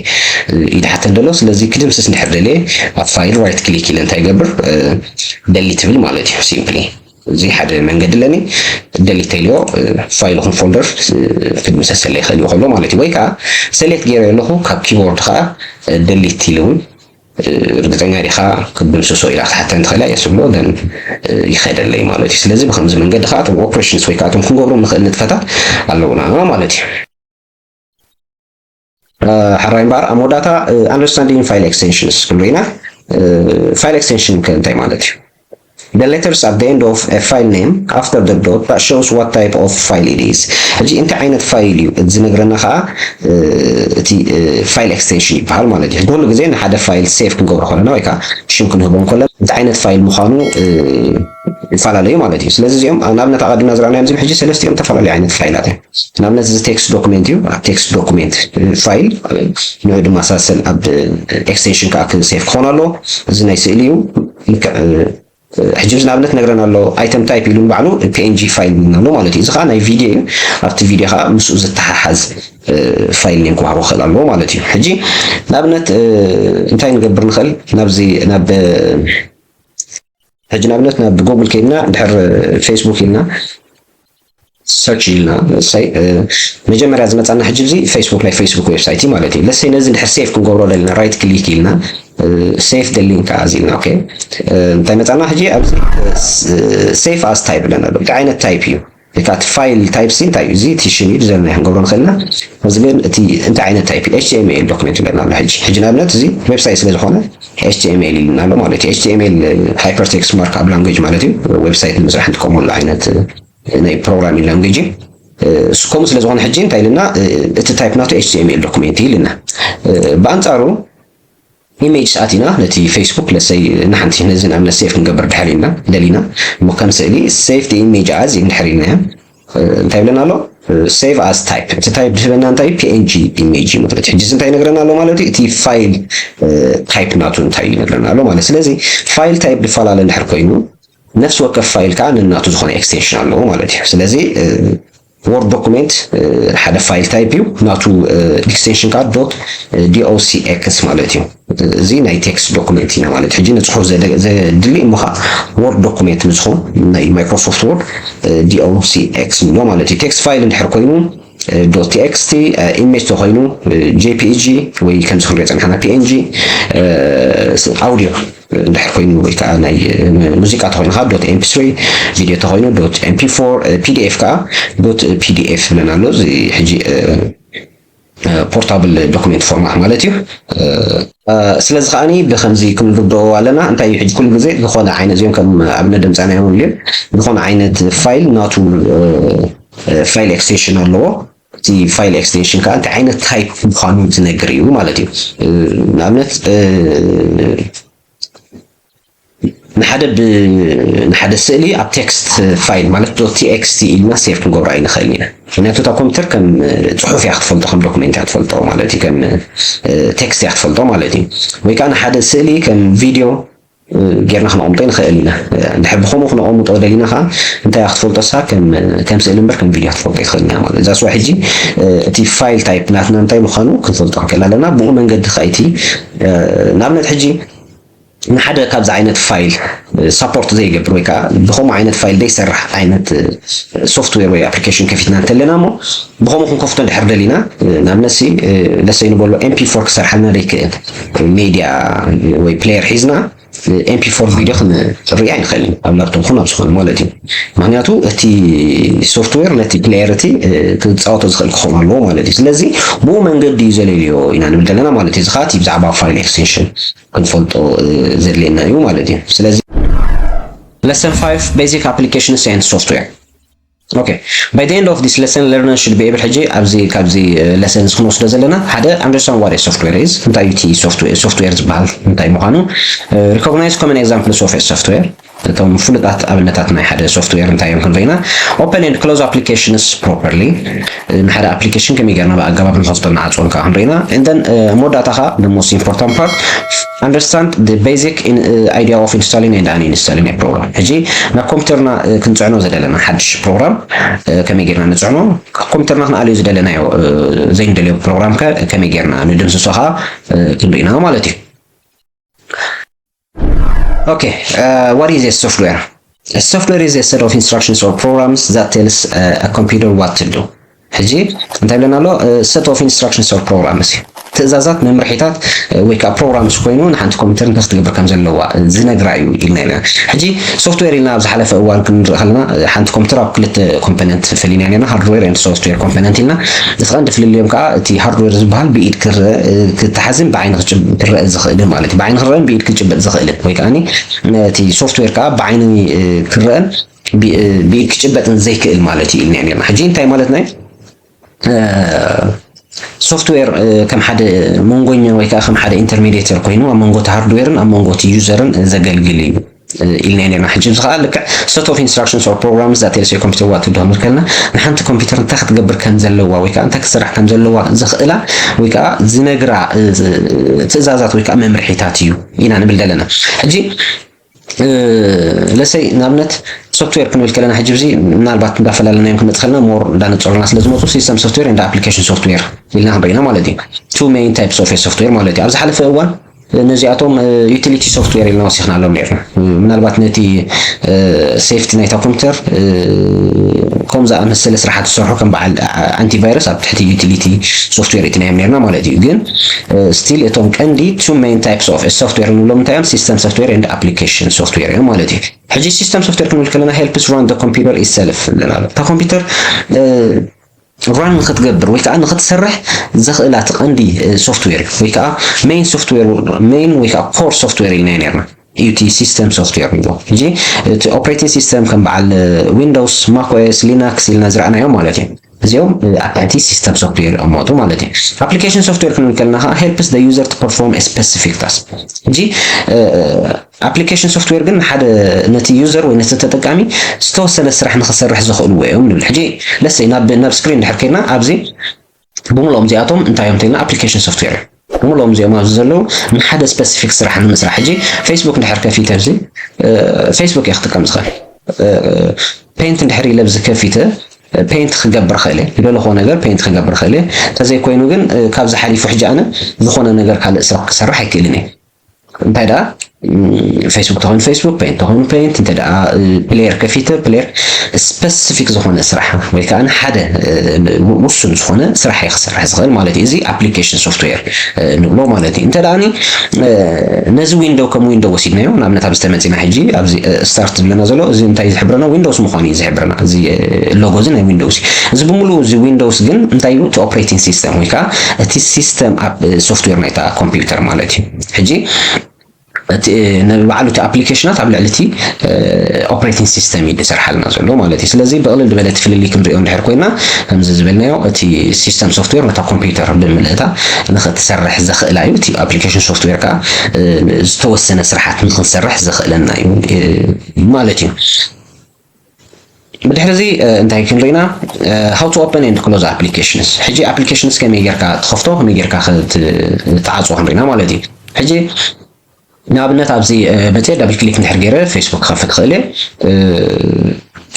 ይድሓተን ዘሎ። ስለዚ ክድምስስ እንድሕር ደልየ ኣብ ፋይል ራይት ክሊክ ኢለ እንታይ ይገብር? ደሊት ትብል ማለት እዩ። ሲምፕሊ እዚ ሓደ መንገዲ ኣለኒ። ደሊት ተይልዮ ፋይል ይኹን ፎልደር ክድምሰሰለ ይኽእል እዩ ከሎ ማለት እዩ። ወይ ከዓ ሰሌክት ገይረ ኣለኹ ካብ ኪቦርድ ከዓ ደሊት ኢሉ እውን ርግፀኛ ዲኻ ክድምስሶ ኢላ ክትሓተን ትኽእላ እየ ዝብሎ then ይኸደለይ ማለት እዩ። ስለዚ ብከምዚ መንገዲ ከዓ እቶም ኦፕሬሽንስ ወይ ከዓ እቶም ክንገብሮም ንኽእል ንጥፈታት ኣለውና ማለት እዩ። ሕራይ እምበኣር ኣብ መወዳእታ understanding file extensions ክንርኢ ኢና። File extension ከ እንታይ ማለት እዩ? The letters at the end of a file name after the dot that shows what type of file it is. ሕጂ እንታይ ዓይነት ፋይል እዩ ዝነግረና ከዓ እቲ ፋይል ኤክስቴንሽን ይበሃል ማለት እዩ። ኩሉ ግዜ ንሓደ ፋይል ሴቭ ክንገብሮ ከለና ወይ ከዓ ሽም ክንህቦ ከለና እንታይ ዓይነት ፋይል ምዃኑ ይፈላለዩ ማለት እዩ። ስለዚ እዚኦም ንኣብነት ኣቐዲምና ዝረኣናዮም እዚኦም ሕጂ ሰለስቲኦም ዝተፈላለዩ ዓይነት ፋይላት እዮም። ንኣብነት እዚ ቴክስት ዶክሜንት እዩ። ኣብ ቴክስት ዶክሜንት ፋይል ንዑ ድማ ሳሰል ኣብ ኤክስቴንሽን ከዓ ክሴቭ ክኾን ኣለዎ። እዚ ናይ ስእሊ እዩ። ልክዕ ሕጂ እዚ ንኣብነት ነግረና ኣሎ። ኣይተም ታይፕ ኢሉ ንባዕሉ ፒኤንጂ ፋይል ኢልና ኣሎ ማለት እዩ። እዚ ከዓ ናይ ቪድዮ እዩ። ኣብቲ ቪድዮ ከዓ ምስኡ ዝተሓሓዝ ፋይል ኔም ክወሃቦ ክኽእል ኣለዎ ማለት እዩ። ሕጂ ንኣብነት እንታይ ንገብር ንኽእል? ናብዚ ናብ ሕጂ ንኣብነት ናብ ጉግል ከይድና ድሕር ፌስቡክ ኢልና ሰርች ኢልና ሳይ መጀመርያ ዝመፃና ሕጂ እዚ ፌስቡክ ናይ ፌስቡክ ዌብሳይት እዩ ማለት እዩ። ለሰይ ነዚ ድሕር ሴፍ ክንገብሮ ደልና ራይት ክሊክ ኢልና ሴፍ ደሊን ከዓ እዚ ኢልና ኦኬ እንታይ መፃና ሕጂ ኣብዚ ሴፍ ኣስ ታይፕ ኣለና ኣሎ። እንታይ ዓይነት ታይፕ እዩ? እቲ ፋይል ታይፕ ሲ እንታይ እዩ? እዚ እቲ ሽም እዩ ዘለና ክንገብሮ ንኽእልና። እዚ ግን እቲ እንታይ ዓይነት ታይፕ እዩ? ኤችቲኤምኤል ዶክመንት ይብለና ኣሎ። ሕጂ ሕጂ ንኣብነት እዚ ዌብሳይት ስለ ዝኾነ ኤችቲኤምኤል ኢልና ኣሎ ማለት እዩ። ኤችቲኤምኤል ሃይፐርቴክስት ማርክኣፕ ላንጉጅ ማለት እዩ። ዌብሳይት ንምስራሕ እንጥቀመሉ ዓይነት ናይ ፕሮግራሚንግ ላንጉጅ እዩ። እሱ ከምኡ ስለ ዝኾነ ሕጂ እንታይ ኢልና እቲ ታይፕ ናቱ ኤችቲኤምኤል ዶክመንት እዩ ኢልና። ብኣንፃሩ ኢሜጅስ ኣቲና ነቲ ፌስቡክ ለሰይ ንሓንቲ ነዚ ንኣብነት ሴፍ ክንገብር ድሕር ኢልና ደሊና እሞ ከም ስእሊ ሴፍ ኢሜጅ ኣዝ እንድሕር ኢልና እንታይ ይብለና ኣሎ? ሴቭ ኣስ ታይፕ። እቲ ታይፕ ዝህበና እንታይ ፒኤንጂ ኢሜጅ እዩ ማለት እዩ። ሕጂ እንታይ ይነግረና ኣሎ ማለት እዩ? እቲ ፋይል ታይፕ ናቱ እንታይ ይነግረና ኣሎ ማለት። ስለዚ ፋይል ታይፕ ዝፈላለ እንድሕር ኮይኑ ነፍሲ ወከፍ ፋይል ከዓ ነናቱ ዝኾነ ኤክስቴንሽን ኣለዎ ማለት እዩ። ስለዚ ወርድ ዶኩሜንት ሓደ ፋይል ታይፕ እዩ። ናቱ ኤክስቴንሽን ከዓ ዶት ዲኦሲኤክስ ማለት እዩ። እዚ ናይ ቴክስት ዶኩሜንት ኢና ማለት ሕጂ ንፅሑፍ ዘድሊ እሞ ከዓ ወርድ ዶኩሜንት ንዝኾን ናይ ማይክሮሶፍት ወርድ ዲኦሲኤክስ ንብሎ ማለት እዩ። ቴክስት ፋይል እንድሕር ኮይኑ ዶት ቲኤክስቲ፣ ኢሜጅ ተኮይኑ ጄፒጂ ወይ ከምዚ ክንሪኦ ፀኒሕና ፒኤንጂ፣ ኣውዲዮ እንድሕር ኮይኑ ወይ ከዓ ናይ ሙዚቃ ተኮይኑ ከዓ ዶት ኤምፒ ስሪ፣ ቪድዮ ተኮይኑ ዶት ኤምፒ ፎር፣ ፒዲኤፍ ከዓ ዶት ፒዲኤፍ ብለና ኣሎ። እዚ ሕጂ ፖርታብል ዶክሜንት ፎርማት ማለት እዩ። ስለዚ ከዓኒ ብከምዚ ክንርድኦ ኣለና። እንታይ እዩ ሕጂ ኩሉ ግዜ ዝኾነ ዓይነት እዚኦም ከም ኣብነት ደምፃናዮም እዮም ዝኾነ ዓይነት ፋይል ናቱ ፋይል ኤክስቴንሽን ኣለዎ። እቲ ፋይል ኤክስቴንሽን ከዓ እንታይ ዓይነት ታይፕ ምዃኑ ዝነግር እዩ ማለት እዩ። ንኣብነት ንሓደ ንሓደ ስእሊ ኣብ ቴክስት ፋይል ማለት ዶት ቲኤክስቲ ኢልና ሴቭ ክንገብሮ ኣይንኽእልን ኢና። ምክንያቱ እታ ኮምፒውተር ከም ፅሑፍ እያ ክትፈልጦ፣ ከም ዶክሜንት እያ ትፈልጦ ማለት እዩ፣ ከም ቴክስት እያ ክትፈልጦ ማለት እዩ። ወይ ከዓ ንሓደ ስእሊ ከም ቪድዮ ጌርና ክነቐምጦ ይንኽእል ኢና። እንድሕር ብኸምኡ ክነቐምጦ ደሊና ከዓ እንታይ እያ ክትፈልጦ እሳ ከም ስእሊ እምበር ከም ቪድዮ ክትፈልጦ ይትኽእል ኢና ማለት እዛ ስዋ ሕጂ እቲ ፋይል ታይፕ ናትና እንታይ ምዃኑ ክንፈልጦ ክንክእል ኣለና። ብኡ መንገዲ ከዓ እቲ ንኣብነት ሕጂ ንሓደ ካብዚ ዓይነት ፋይል ሳፖርት ዘይገብር ወይ ከዓ ብከምኡ ዓይነት ፋይል ዘይሰርሕ ዓይነት ሶፍትዌር ወይ ኣፕሊኬሽን ከፊትና እንተለና እሞ ብከምኡ ክንከፍቶ እንድሕር ደሊና ንኣብነት ሲ ለሰይ ንበሎ ኤምፒ ፎር ክሰርሓልና ዘይክእል ሜድያ ወይ ፕሌየር ሒዝና MP4 ቪድዮ ክንርኢ ኣይንኽእልን ኣብ ላፕቶፕ ኹን ኣብ ዝኾነ ማለት እዩ። ምክንያቱ እቲ ሶፍትዌር ነቲ ፕሌየር እቲ ክፃወቶ ዝኽእል ክኸውን ኣለዎ ማለት እዩ። ስለዚ ብኡ መንገዲ እዩ ዘለልዮ ኢና ንብል ዘለና ማለት እዩ። እዚ ከዓ እቲ ብዛዕባ ፋይል ኤክስቴንሽን ክንፈልጦ ዘድልየና እዩ ማለት እዩ። ስለዚ lesson five basic applications and software. Okay, by the end of this lesson, learner should be able ሕጂ ኣብዚ ካብዚ lesson እዚ ክንወስዶ ዘለና ሓደ understand what a software is፣ እንታይ እዩ እቲ software ዝበሃል እንታይ ምዃኑ፣ recognize common examples of a software፣ እቶም ፍሉጣት ኣብነታት ናይ ሓደ ሶፍትዌር እንታይ እዮም ክንርኢ ኢና፣ open and close applications properly፣ ንሓደ ኣፕሊኬሽን ከመይ ጌርና ብኣገባብ ንኸፍቶ ንዓፅዎን ከዓ ክንርኢ ኢና። And then መወዳእታ ከዓ the most important part, understand the basic idea of installing and uninstalling a program። ሕጂ ናብ ኮምፒውተርና ክንፅዕኖ ዝደለና ሓድሽ ፕሮግራም ከመይ ጌርና ንፅዕኖ፣ ኮምፒውተርና ክንኣልዮ ዝደለናዮ ዘይንደልዮ ፕሮግራም ከ ከመይ ጌርና ንድምስሶ ከዓ ክንርኢ ኢና ማለት እዩ። Okay, what is a software? A software is a set of instructions or programs that tells a computer what to do. ሕጂ እንታይ ብለና ኣሎ? Set of instructions or programs እዩ። ትእዛዛት፣ መምርሒታት ወይ ከዓ ፕሮግራምስ ኮይኑ ንሓንቲ ኮምፒውተር እንታይ ክትገብር ከም ዘለዋ ዝነግራ እዩ ኢልና ኢና። ሕጂ ሶፍትዌር ኢልና ኣብ ዝሓለፈ እዋን ክንርኢ ከለና ሓንቲ ኮምፒውተር ኣብ ክልተ ኮምፖነንት ፈሊና ነርና፣ hardware and software component ኢልና። እቲ ቀንዲ ፍልልዮም ከዓ እቲ ሃርድዌር ዝበሃል ብኢድ ክረአ ክተሓዝን ብዓይኒ ክረአ ዝኽእልን ማለት እዩ። ብዓይኒ ክረአን ብኢድ ክጭበጥ ዝኽእልን ወይ ከዓ እቲ ሶፍትዌር ከዓ ብዓይኒ ክረአን ብኢድ ክጭበጥን ዘይክእል ማለት እዩ ኢልና ነርና። ሕጂ እንታይ ማለትና እዩ? ሶፍትዌር ከም ሓደ መንጎኛ ወይ ከዓ ከም ሓደ ኢንተርሜዲየተር ኮይኑ ኣብ መንጎ እቲ ሃርድዌርን ኣብ መንጎ እቲ ዩዘርን ዘገልግል እዩ ኢልና ነርና። ሕጂ እዚ ከዓ ልክዕ set of instructions or programs that tells a computer what to do ክንብል ከለና ንሓንቲ ኮምፒውተር እንታይ ክትገብር ከም ዘለዋ ወይ ከዓ እንታይ ክትሰርሕ ከም ዘለዋ ዘኽእላ ወይ ከዓ ዝነግራ ትእዛዛት ወይ ከዓ መምርሒታት እዩ ኢና ንብል ዘለና። ሕጂ ለሰይ ንኣብነት ሶፍትዌር ክንብል ከለና ሕጂ ብዚ ምናልባት እንዳፈላለናዮም ክንመፅ ከለና ሞር እንዳነፀሩና ስለ ዝመፁ system software and application software ኢልና ክንርኢና ማለት እዩ። Two main types of software ማለት እዩ። ኣብ ዝሓለፈ እዋን ነዚኣቶም ዩቲሊቲ ሶፍትዌር ኢልና ወሲኽናሎም ነርና። ምናልባት ነቲ ሴፍቲ ናይታ ኮምፒውተር ከም ዝኣመሰለ ስራሓት ዝሰርሑ ከም በዓል ኣንቲቫይረስ ኣብ ትሕቲ ዩቲሊቲ ሶፍትዌር እትናዮም ነርና ማለት እዩ። ግን ስቲል እቶም ቀንዲ two main types of software ንብሎም እንታይ እዮም? System software and application software እዮም ማለት እዩ። ሕጂ system software ክንብል ከለና helps run the computer itself ኣለና። እታ ኮምፒውተር ራን ንክትገብር ወይ ከዓ ንክትሰርሕ ዘኽእላ እቲ ቀንዲ ሶፍትዌር ወይ ከዓ ሜይን ሶፍትዌር፣ ሜይን ወይ ከዓ ኮር ሶፍትዌር ኢልና ነርና። እዩ እቲ ሲስተም ሶፍትዌር ንብሎ። ሕጂ እቲ ኦፕሬቲንግ ሲስተም ከም በዓል ዊንዶውስ፣ ማክ ኦኤስ፣ ሊናክስ ኢልና ዝረኣናዮም ማለት እዩ። እዚኦም ኣብ ትሕቲ ሲስተም ሶፍትዌር ይቕመጡ ማለት እዩ። ኣፕሊኬሽን ሶፍትዌር ክንብል ከለና ከዓ helps the user to perform a specific task። ሕጂ ኣፕሊኬሽን ሶፍትዌር ግን ሓደ ነቲ ዩዘር ወይ ነቲ ተጠቃሚ ዝተወሰነ ስራሕ ንክሰርሕ ዘኽእልዎ እዮም ንብል። ሕጂ ለሰይ ናብ ናብ ስክሪን ድሕር ከይድና ኣብዚ ብምልኦም እዚኣቶም እንታይ እዮም ተልና ኣፕሊኬሽን ሶፍትዌር እዮም። ብምልኦም እዚኦም ኣብዚ ዘለዉ ንሓደ ስፐሲፊክ ስራሕ ንምስራሕ። ሕጂ ፌስቡክ እንድሕር ከፊተ ኣብዚ ፌስቡክ እየ ክጥቀም ዝኽእል። ፔንት እንድሕር ኢለ ኣብዚ ከፊተ ፔንት ክገብር ኽእል እየ። ዝደለኹዎ ነገር ፔንት ክገብር ኽእል እየ። እንተዘይኮይኑ ግን ካብዚ ሓሊፉ ሕጂ ኣነ ዝኾነ ነገር ካልእ ስራሕ ክሰርሕ ኣይክእልን እየ። እንታይ ደኣ ፌስቡክ ተኾይኑ ፌስቡክ፣ ፔንት ተኾይኑ ፔንት፣ እንተ ደኣ ፕሌየር ከፊተ ፕሌየር ስፐሲፊክ ዝኾነ ስራሕ ወይ ከዓ ሓደ ውሱን ዝኾነ ስራሕ እየ ክሰርሕ ዝኽእል ማለት እዩ። እዚ ኣፕሊኬሽን ሶፍትዌር ንብሎ ማለት እዩ። እንተ ደኣ ነዚ ዊንዶው ከም ዊንዶው ወሲድናዮ፣ ንኣብነት ኣብዚ ተመፂና ሕጂ ኣብዚ ስታርት ዝብለና ዘሎ እዚ እንታይ ዝሕብረና? ዊንዶውስ ምዃኑ እዩ ዝሕብረና እዚ ሎጎ እዚ ናይ ዊንዶውስ እዩ። እዚ ብምሉኡ እዚ ዊንዶውስ ግን እንታይ እዩ? እቲ ኦፕሬቲንግ ሲስተም ወይ ከዓ እቲ ሲስተም ኣብ ሶፍትዌር ናይታ ኮምፒውተር ማለት እዩ። ሕጂ እቲ ንባዕሉ እቲ ኣፕሊኬሽናት ኣብ ልዕሊ እቲ ኦፕሬቲንግ ሲስተም እዩ ዝሰርሓልና ዘሎ ማለት እዩ። ስለዚ ብቕልል ዝበለ እቲ ፍልልይ ክንሪኦ እንድሕር ኮይና ከምዚ ዝበልናዮ እቲ ሲስተም ሶፍትዌር ነታ ኮምፒውተር ብምልእታ ንኽትሰርሕ ዘኽእላ እዩ። እቲ ኣፕሊኬሽን ሶፍትዌር ከዓ ዝተወሰነ ስራሓት ንኽንሰርሕ ዘኽእለና እዩ ማለት እዩ። ብድሕሪ እዚ እንታይ ክንርኢና? How to open and close applications። ሕጂ ኣፕሊኬሽንስ ከመይ ጌርካ ትኸፍቶ ከመይ ጌርካ ክትዓፅዎ ክንርኢና ማለት እዩ። ሕጂ ንኣብነት ኣብዚ መፅየ ዳብል ክሊክ እንድሕር ገይረ ፌስቡክ ክኸፍት ክኽእል እየ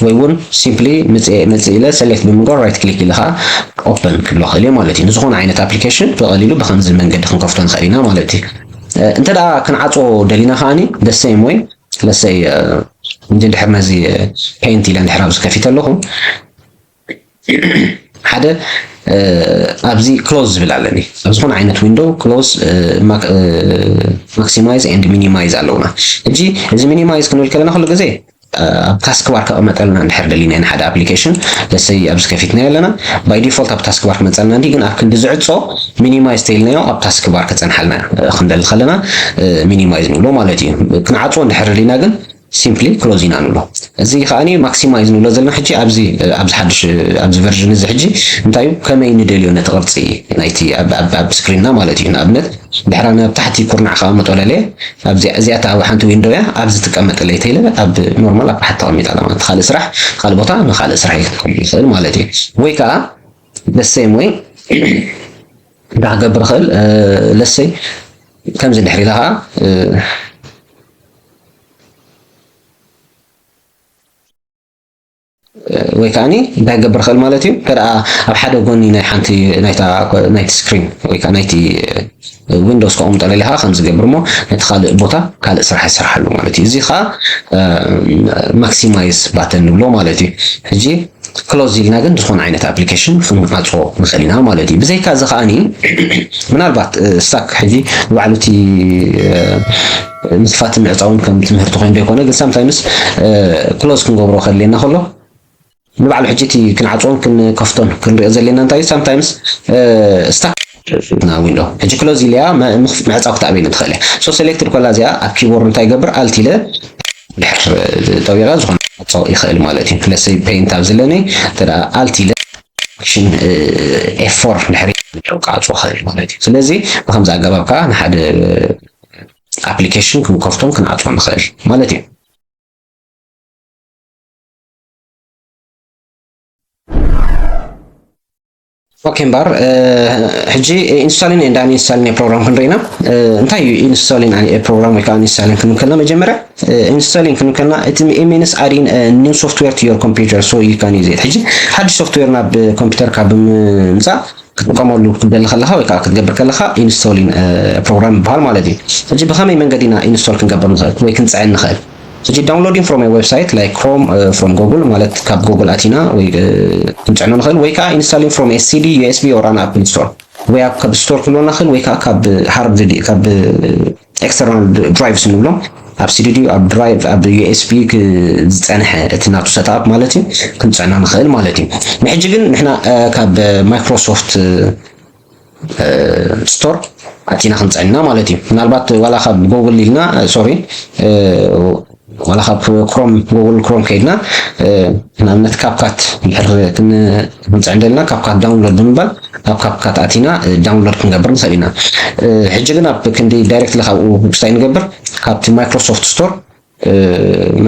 ወይ እውን ሲምፕሊ መፅእ ኢለ ሰሌክት ብምግባር ራይት ክሊክ ኢለ ከዓ ኦፐን ክብሎ ክእል እየ ማለት እዩ። ንዝኾነ ዓይነት ኣፕሊኬሽን ብቐሊሉ ብከምዚ መንገዲ ክንከፍቶ ንኽእል ኢና ማለት እዩ። እንተ ደኣ ክንዓፅዎ ደሊና ከዓኒ ደሰይም ወይ ለሰይ እንድሕር ነዚ ፔንት ኢለ እንድሕር ኣብዚ ከፊተ ኣለኹ ሓደ ኣብዚ close ዝብል ኣለኒ። ኣብ ዝኾነ ዓይነት window close፣ maximize and minimize ኣለውና። ሕጂ እዚ minimize ክንብል ከለና ኩሉ ግዜ ኣብ task bar ከቐመጠልና እንድሕር ደሊና ኢና ሓደ application፣ ለሰይ ኣብዚ ከፊትና ኣለና። By default ኣብ task bar ክመፀልና እንዲ፣ ግን ኣብ ክንዲ ዝዕፆ minimize ተይልናዮ ኣብ task bar ከፀንሓልና ክንደሊ ከለና minimize ንብሎ ማለት እዩ። ክንዓፅዎ እንድሕር ደሊና ግን simply close ኢና ንብሎ። እዚ ከዓኒ maximize ንብሎ ዘለና ሕጂ ኣብዚ ኣብዚ ሓድሽ ኣብዚ version እዚ ሕጂ እንታይ እዩ፣ ከመይ ንደልዮ ነቲ ቅርፂ ናይቲ ኣብ ኣብ ኣብ screen ና ማለት እዩ። ንኣብነት ድሕራ ናብ ታሕቲ ኩርናዕ ከቐምጦ ደልየ፣ ኣብዚ እዚኣ እታ ሓንቲ window እያ፣ ኣብዚ ትቀመጠለይ ተይለ ኣብ normal ኣብ ታሕቲ ተቐሚጣ ማለት ካልእ ስራሕ ካልእ ቦታ ንካልእ ስራሕ ይክእል ማለት እዩ። ወይ ከዓ the same way እንታይ ክገብር ይኽእል፣ let's say ከምዚ ድሕሪ ኢላ ከዓ ወይ ከዓኒ እንታይ ክገብር ይኽእል ማለት እዩ። ከደኣ ኣብ ሓደ ጎኒ ናይ ሓንቲ ናይቲ screen ወይ ከዓ ናይቲ Windows ከቐምጦ ደሊኻ ከም ዝገብር እሞ ነቲ ካልእ ቦታ ካልእ ስራሕ ይሰርሓሉ ማለት እዩ። እዚ ከዓ maximize button ንብሎ ማለት እዩ። ሕጂ close ኢልና ግን ዝኾነ ዓይነት application ክንዓፅዎ ንኽእል ኢና ማለት እዩ። ብዘይካ እዚ ከዓኒ ምናልባት stack ሕጂ ንባዕሉ እቲ ምኽፋትን ምዕፃውን ከም ትምህርቲ ኮይኑ ዘይኮነ፣ ግን sometimes close ክንገብሮ ከድልየና ከሎ ንባዕሉ ሕጂ እቲ ክንዓፅዎን ክንከፍቶን ክንሪኦ ዘለና እንታይ እዩ፣ sometimes stack ና window ሕጂ close ኢለያ ምዕፃው ክትኣብየኒ ትኽእል እያ። So selected ኮላ እዚኣ ኣብ keyboard እንታይ ይገብር፣ alt ኢለ ድሕር ጠቢቐ ዝኾነ ክዓፅዎ ይኽእል ማለት እዩ። ስለዚ paint ኣብ ዘለኒ እንተ alt ኢለ option F four ድሕሪ ክዓፅዎ ይኽእል ማለት እዩ። ስለዚ ብከምዚ ኣገባብ ከዓ ንሓደ application ክንከፍቶን ክንዓፅዎን ንኽእል ማለት እዩ። ኦኬ እምበር ሕጂ installing and uninstalling a program ክንርኢ ኢና። እንታይ እዩ installing a program ወይ ከዓ uninstalling ክንብል ከለና፣ መጀመርያ installing ክንብል ከለና it means adding a new software to your computer so you can use it። ሕጂ ሓድሽ software ናብ ኮምፒውተርካ ብምምፃእ ክትጥቀመሉ ክትደሊ ከለኻ ወይ ከዓ ክትገብር ከለኻ installing program ይበሃል ማለት እዩ። ሕጂ ብኸመይ መንገዲ ኢና install ክንገብር ንኽእል ወይ ክንፅዕን ንኽእል? ሕጂ downloading from a website like Chrome from Google ማለት ካብ Google ኣቲና ወይ ክንፅዕኖ ንኽእል፣ ወይ ከዓ installing from a CD, USB or an Apple Store ወይ ኣብ ካብ store ክህልወና ይኽእል ወይ ከዓ ካብ hard ካብ external drives ንብሎም ኣብ CD ኣብ drive ኣብ USB ዝፀንሐ እቲ ናቱ setup ማለት እዩ ክንፅዕኖ ንኽእል ማለት እዩ። ንሕጂ ግን ንሕና ካብ Microsoft store ኣቲና ክንፅዕን ኢና ማለት እዩ። ምናልባት ዋላ ካብ Google ኢልና፣ sorry፣ ዋላ ካብ Chrome Google Chrome ከይድና ንኣብነት CapCut እንድሕር ክንፅዕን ደልና CapCut download ብምባል ኣብ CapCut ኣቲና download ክንገብር ንኽእል ኢና። ሕጂ ግን ኣብ ክንዲ directly ካብኡ እንታይ ንገብር፣ ካብቲ Microsoft store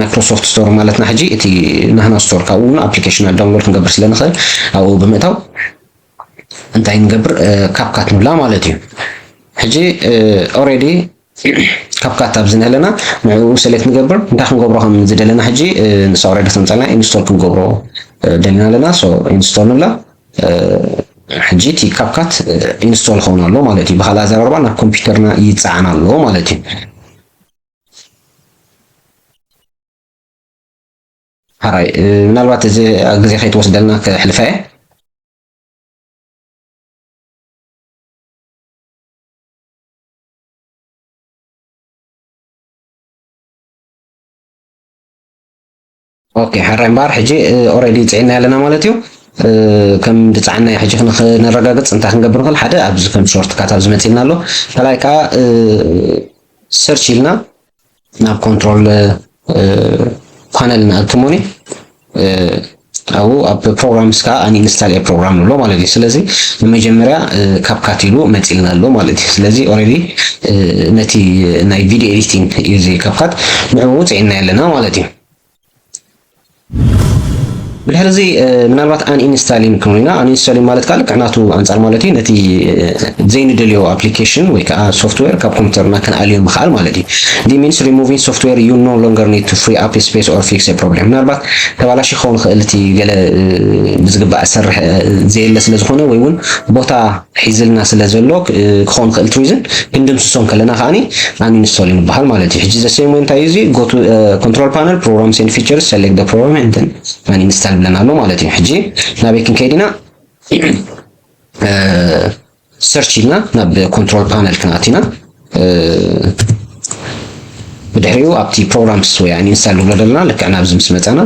Microsoft store ማለትና ሕጂ እቲ ናህና store ካብኡ እውን application download ክንገብር ስለ ንኽእል ኣብኡ ብምእታው እንታይ ንገብር፣ CapCut ንብላ ማለት እዩ። ሕጂ already CapCut ኣብዚ ንህለና ንዕኡ select ንገብር እንታይ ክንገብሮ ከም ዝደለና ሕጂ ንሳ already ተምፀልና install ክንገብሮ ደሊና ኣለና። So install ንብላ። ሕጂ እቲ CapCut install ይኸውን ኣሎ ማለት እዩ። ብኻልእ ኣዘራርባ ናብ ኮምፒውተርና ይፀዓን ኣሎ ማለት እዩ። ሓራይ ምናልባት እዚ ግዜ ከይትወስደልና ከሕልፈ እየ። ኦኬ፣ ሕራይ እምበኣር ሕጂ already ፅዒና ኣለና ማለት እዩ። ከም ዝፀዓናዮ ሕጂ ክንረጋግፅ እንታይ ክንገብር ንኽእል? ሓደ ኣብዚ ከም shortcut ኣብዚ መፂልና ኣሎ። ካልኣይ ከዓ search ኢልና ናብ control panel ንኣቱ እሞኒ ኣብኡ ኣብ programs ከዓ uninstall a program ንብሎ ማለት እዩ። ስለዚ ንመጀመርያ CapCut ኢሉ መፂልና ኣሎ ማለት እዩ። ስለዚ already ነቲ ናይ video editing እዩ እዚ CapCut ንዕኡ ፅዒናዮ ኣለና ማለት እዩ። ብድሕሪ እዚ ምናልባት uninstalling ክንብል ኢና። Uninstalling ማለት ከዓ ልክዕ ናቱ ኣንፃር ማለት እዩ። ነቲ ዘይንደልዮ application ወይ ከዓ software ካብ ኮምፒውተርና ክንኣልዮ ምኽኣል ማለት እዩ። This means removing software you no longer need to free up space or fix a problem። ምናልባት ተባላሽዩ ክኸውን ይኽእል፣ እቲ ገለ ብዝግባእ ዝሰርሕ ዘየለ ስለ ዝኾነ ወይ እውን ቦታ ሒዝልና ስለ ዘሎ ክኸውን ይኽእል እቲ reason፣ ክንድምስሶ ከለና ከዓኒ uninstall ይበሃል ማለት እዩ። ሕጂ the same way እንታይ እዩ እዚ? Go to control panel, programs and features, select the program and then uninstall ብለና ኣሎ ማለት እዩ። ሕጂ ናበይ ክንከይድ ኢና? search ኢልና ናብ control panel ክንኣቲና ብድሕሪኡ ኣብቲ programs ወይ uninstall ንብሎ ዘለና ልክዕ ናብዚ ምስ መፀና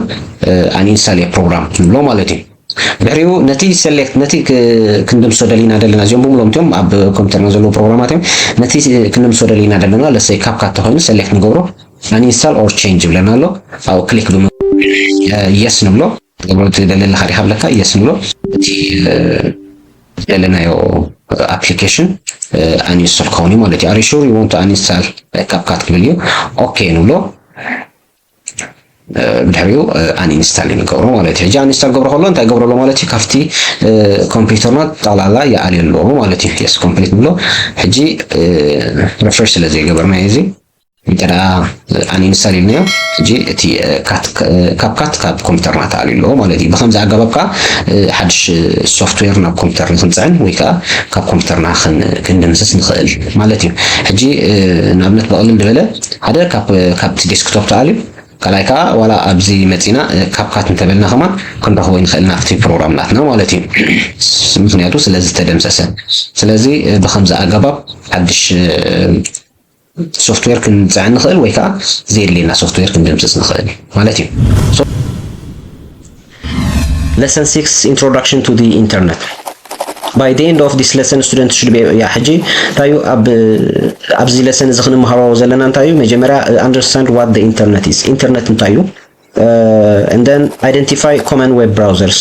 uninstall የ program ንብሎ ማለት እዩ። ድሕሪኡ ነቲ select ነቲ ክንድምሶ ደሊና ደለና እዚኦም ብምሎም እቲኦም ኣብ ኮምፒተርና ዘለዉ ፕሮግራማት እዮም። ነቲ ክንድምሶ ደሊና ደለና ለሰይ CapCut ተኮይኑ select ንገብሮ uninstall or change ይብለና ኣሎ። ኣብኡ click ብም yes ንብሎ። ትገብሮ ትደሊ ኣለካ ዲካ ብለካ yes ንብሎ። እቲ ደለናዮ application uninstall ክኸውን እዩ ማለት እዩ። Are you sure you want to uninstall CapCut ክብል እዩ። Okay ንብሎ። ብድሕሪኡ uninstall ንገብሮ ማለት እዩ። ሕጂ uninstall ገብሮ ከሎ እንታይ ገብሮ ኣሎ ማለት እዩ? ካብቲ ኮምፒውተርና ጠቕላላ ይኣልዮ ኣሎ ማለት እዩ። Yes complete ንብሎ። ሕጂ refresh ስለ ዘይገበርናዮ እዚ እንተ ደኣ uninstall ኢልናዮ፣ ሕጂ እቲ CapCut ካብ ኮምፒውተርና ተኣልዩ ኣሎ ማለት እዩ። ብኸምዚ ኣገባብ ከኣ ሓድሽ software ናብ ኮምፒውተር ንክንፅዕን ወይ ከኣ ካብ ኮምፒውተርና ክንድምስስ ንኽእል ማለት እዩ። ሕጂ ንኣብነት ብቕልል ዝበለ ሓደ ካብቲ desktop ተኣልዩ ካልኣይ ከዓ ዋላ ኣብዚ መፂና CapCut እንተበልና ከማን ክንረኽቦ ንኽእል ናብቲ ፕሮግራም ናትና ማለት እዩ። ምክንያቱ ስለ ዝተደምሰሰ። ስለዚ ብከምዚ ኣገባብ ሓድሽ software ክንፅዕን ንኽእል ወይ ከዓ ዘየድልየና software ክንድምስስ ንኽእል ማለት እዩ። Lesson six, Introduction to the Internet. By the end of this lesson, student should be, ያ ሕጂ እንታይ እዩ ኣብ ኣብዚ lesson እዚ ክንመሃሮ ዘለና እንታይ እዩ? መጀመርያ understand what the internet is. ኢንተርኔት እንታይ እዩ? And then identify common web browsers.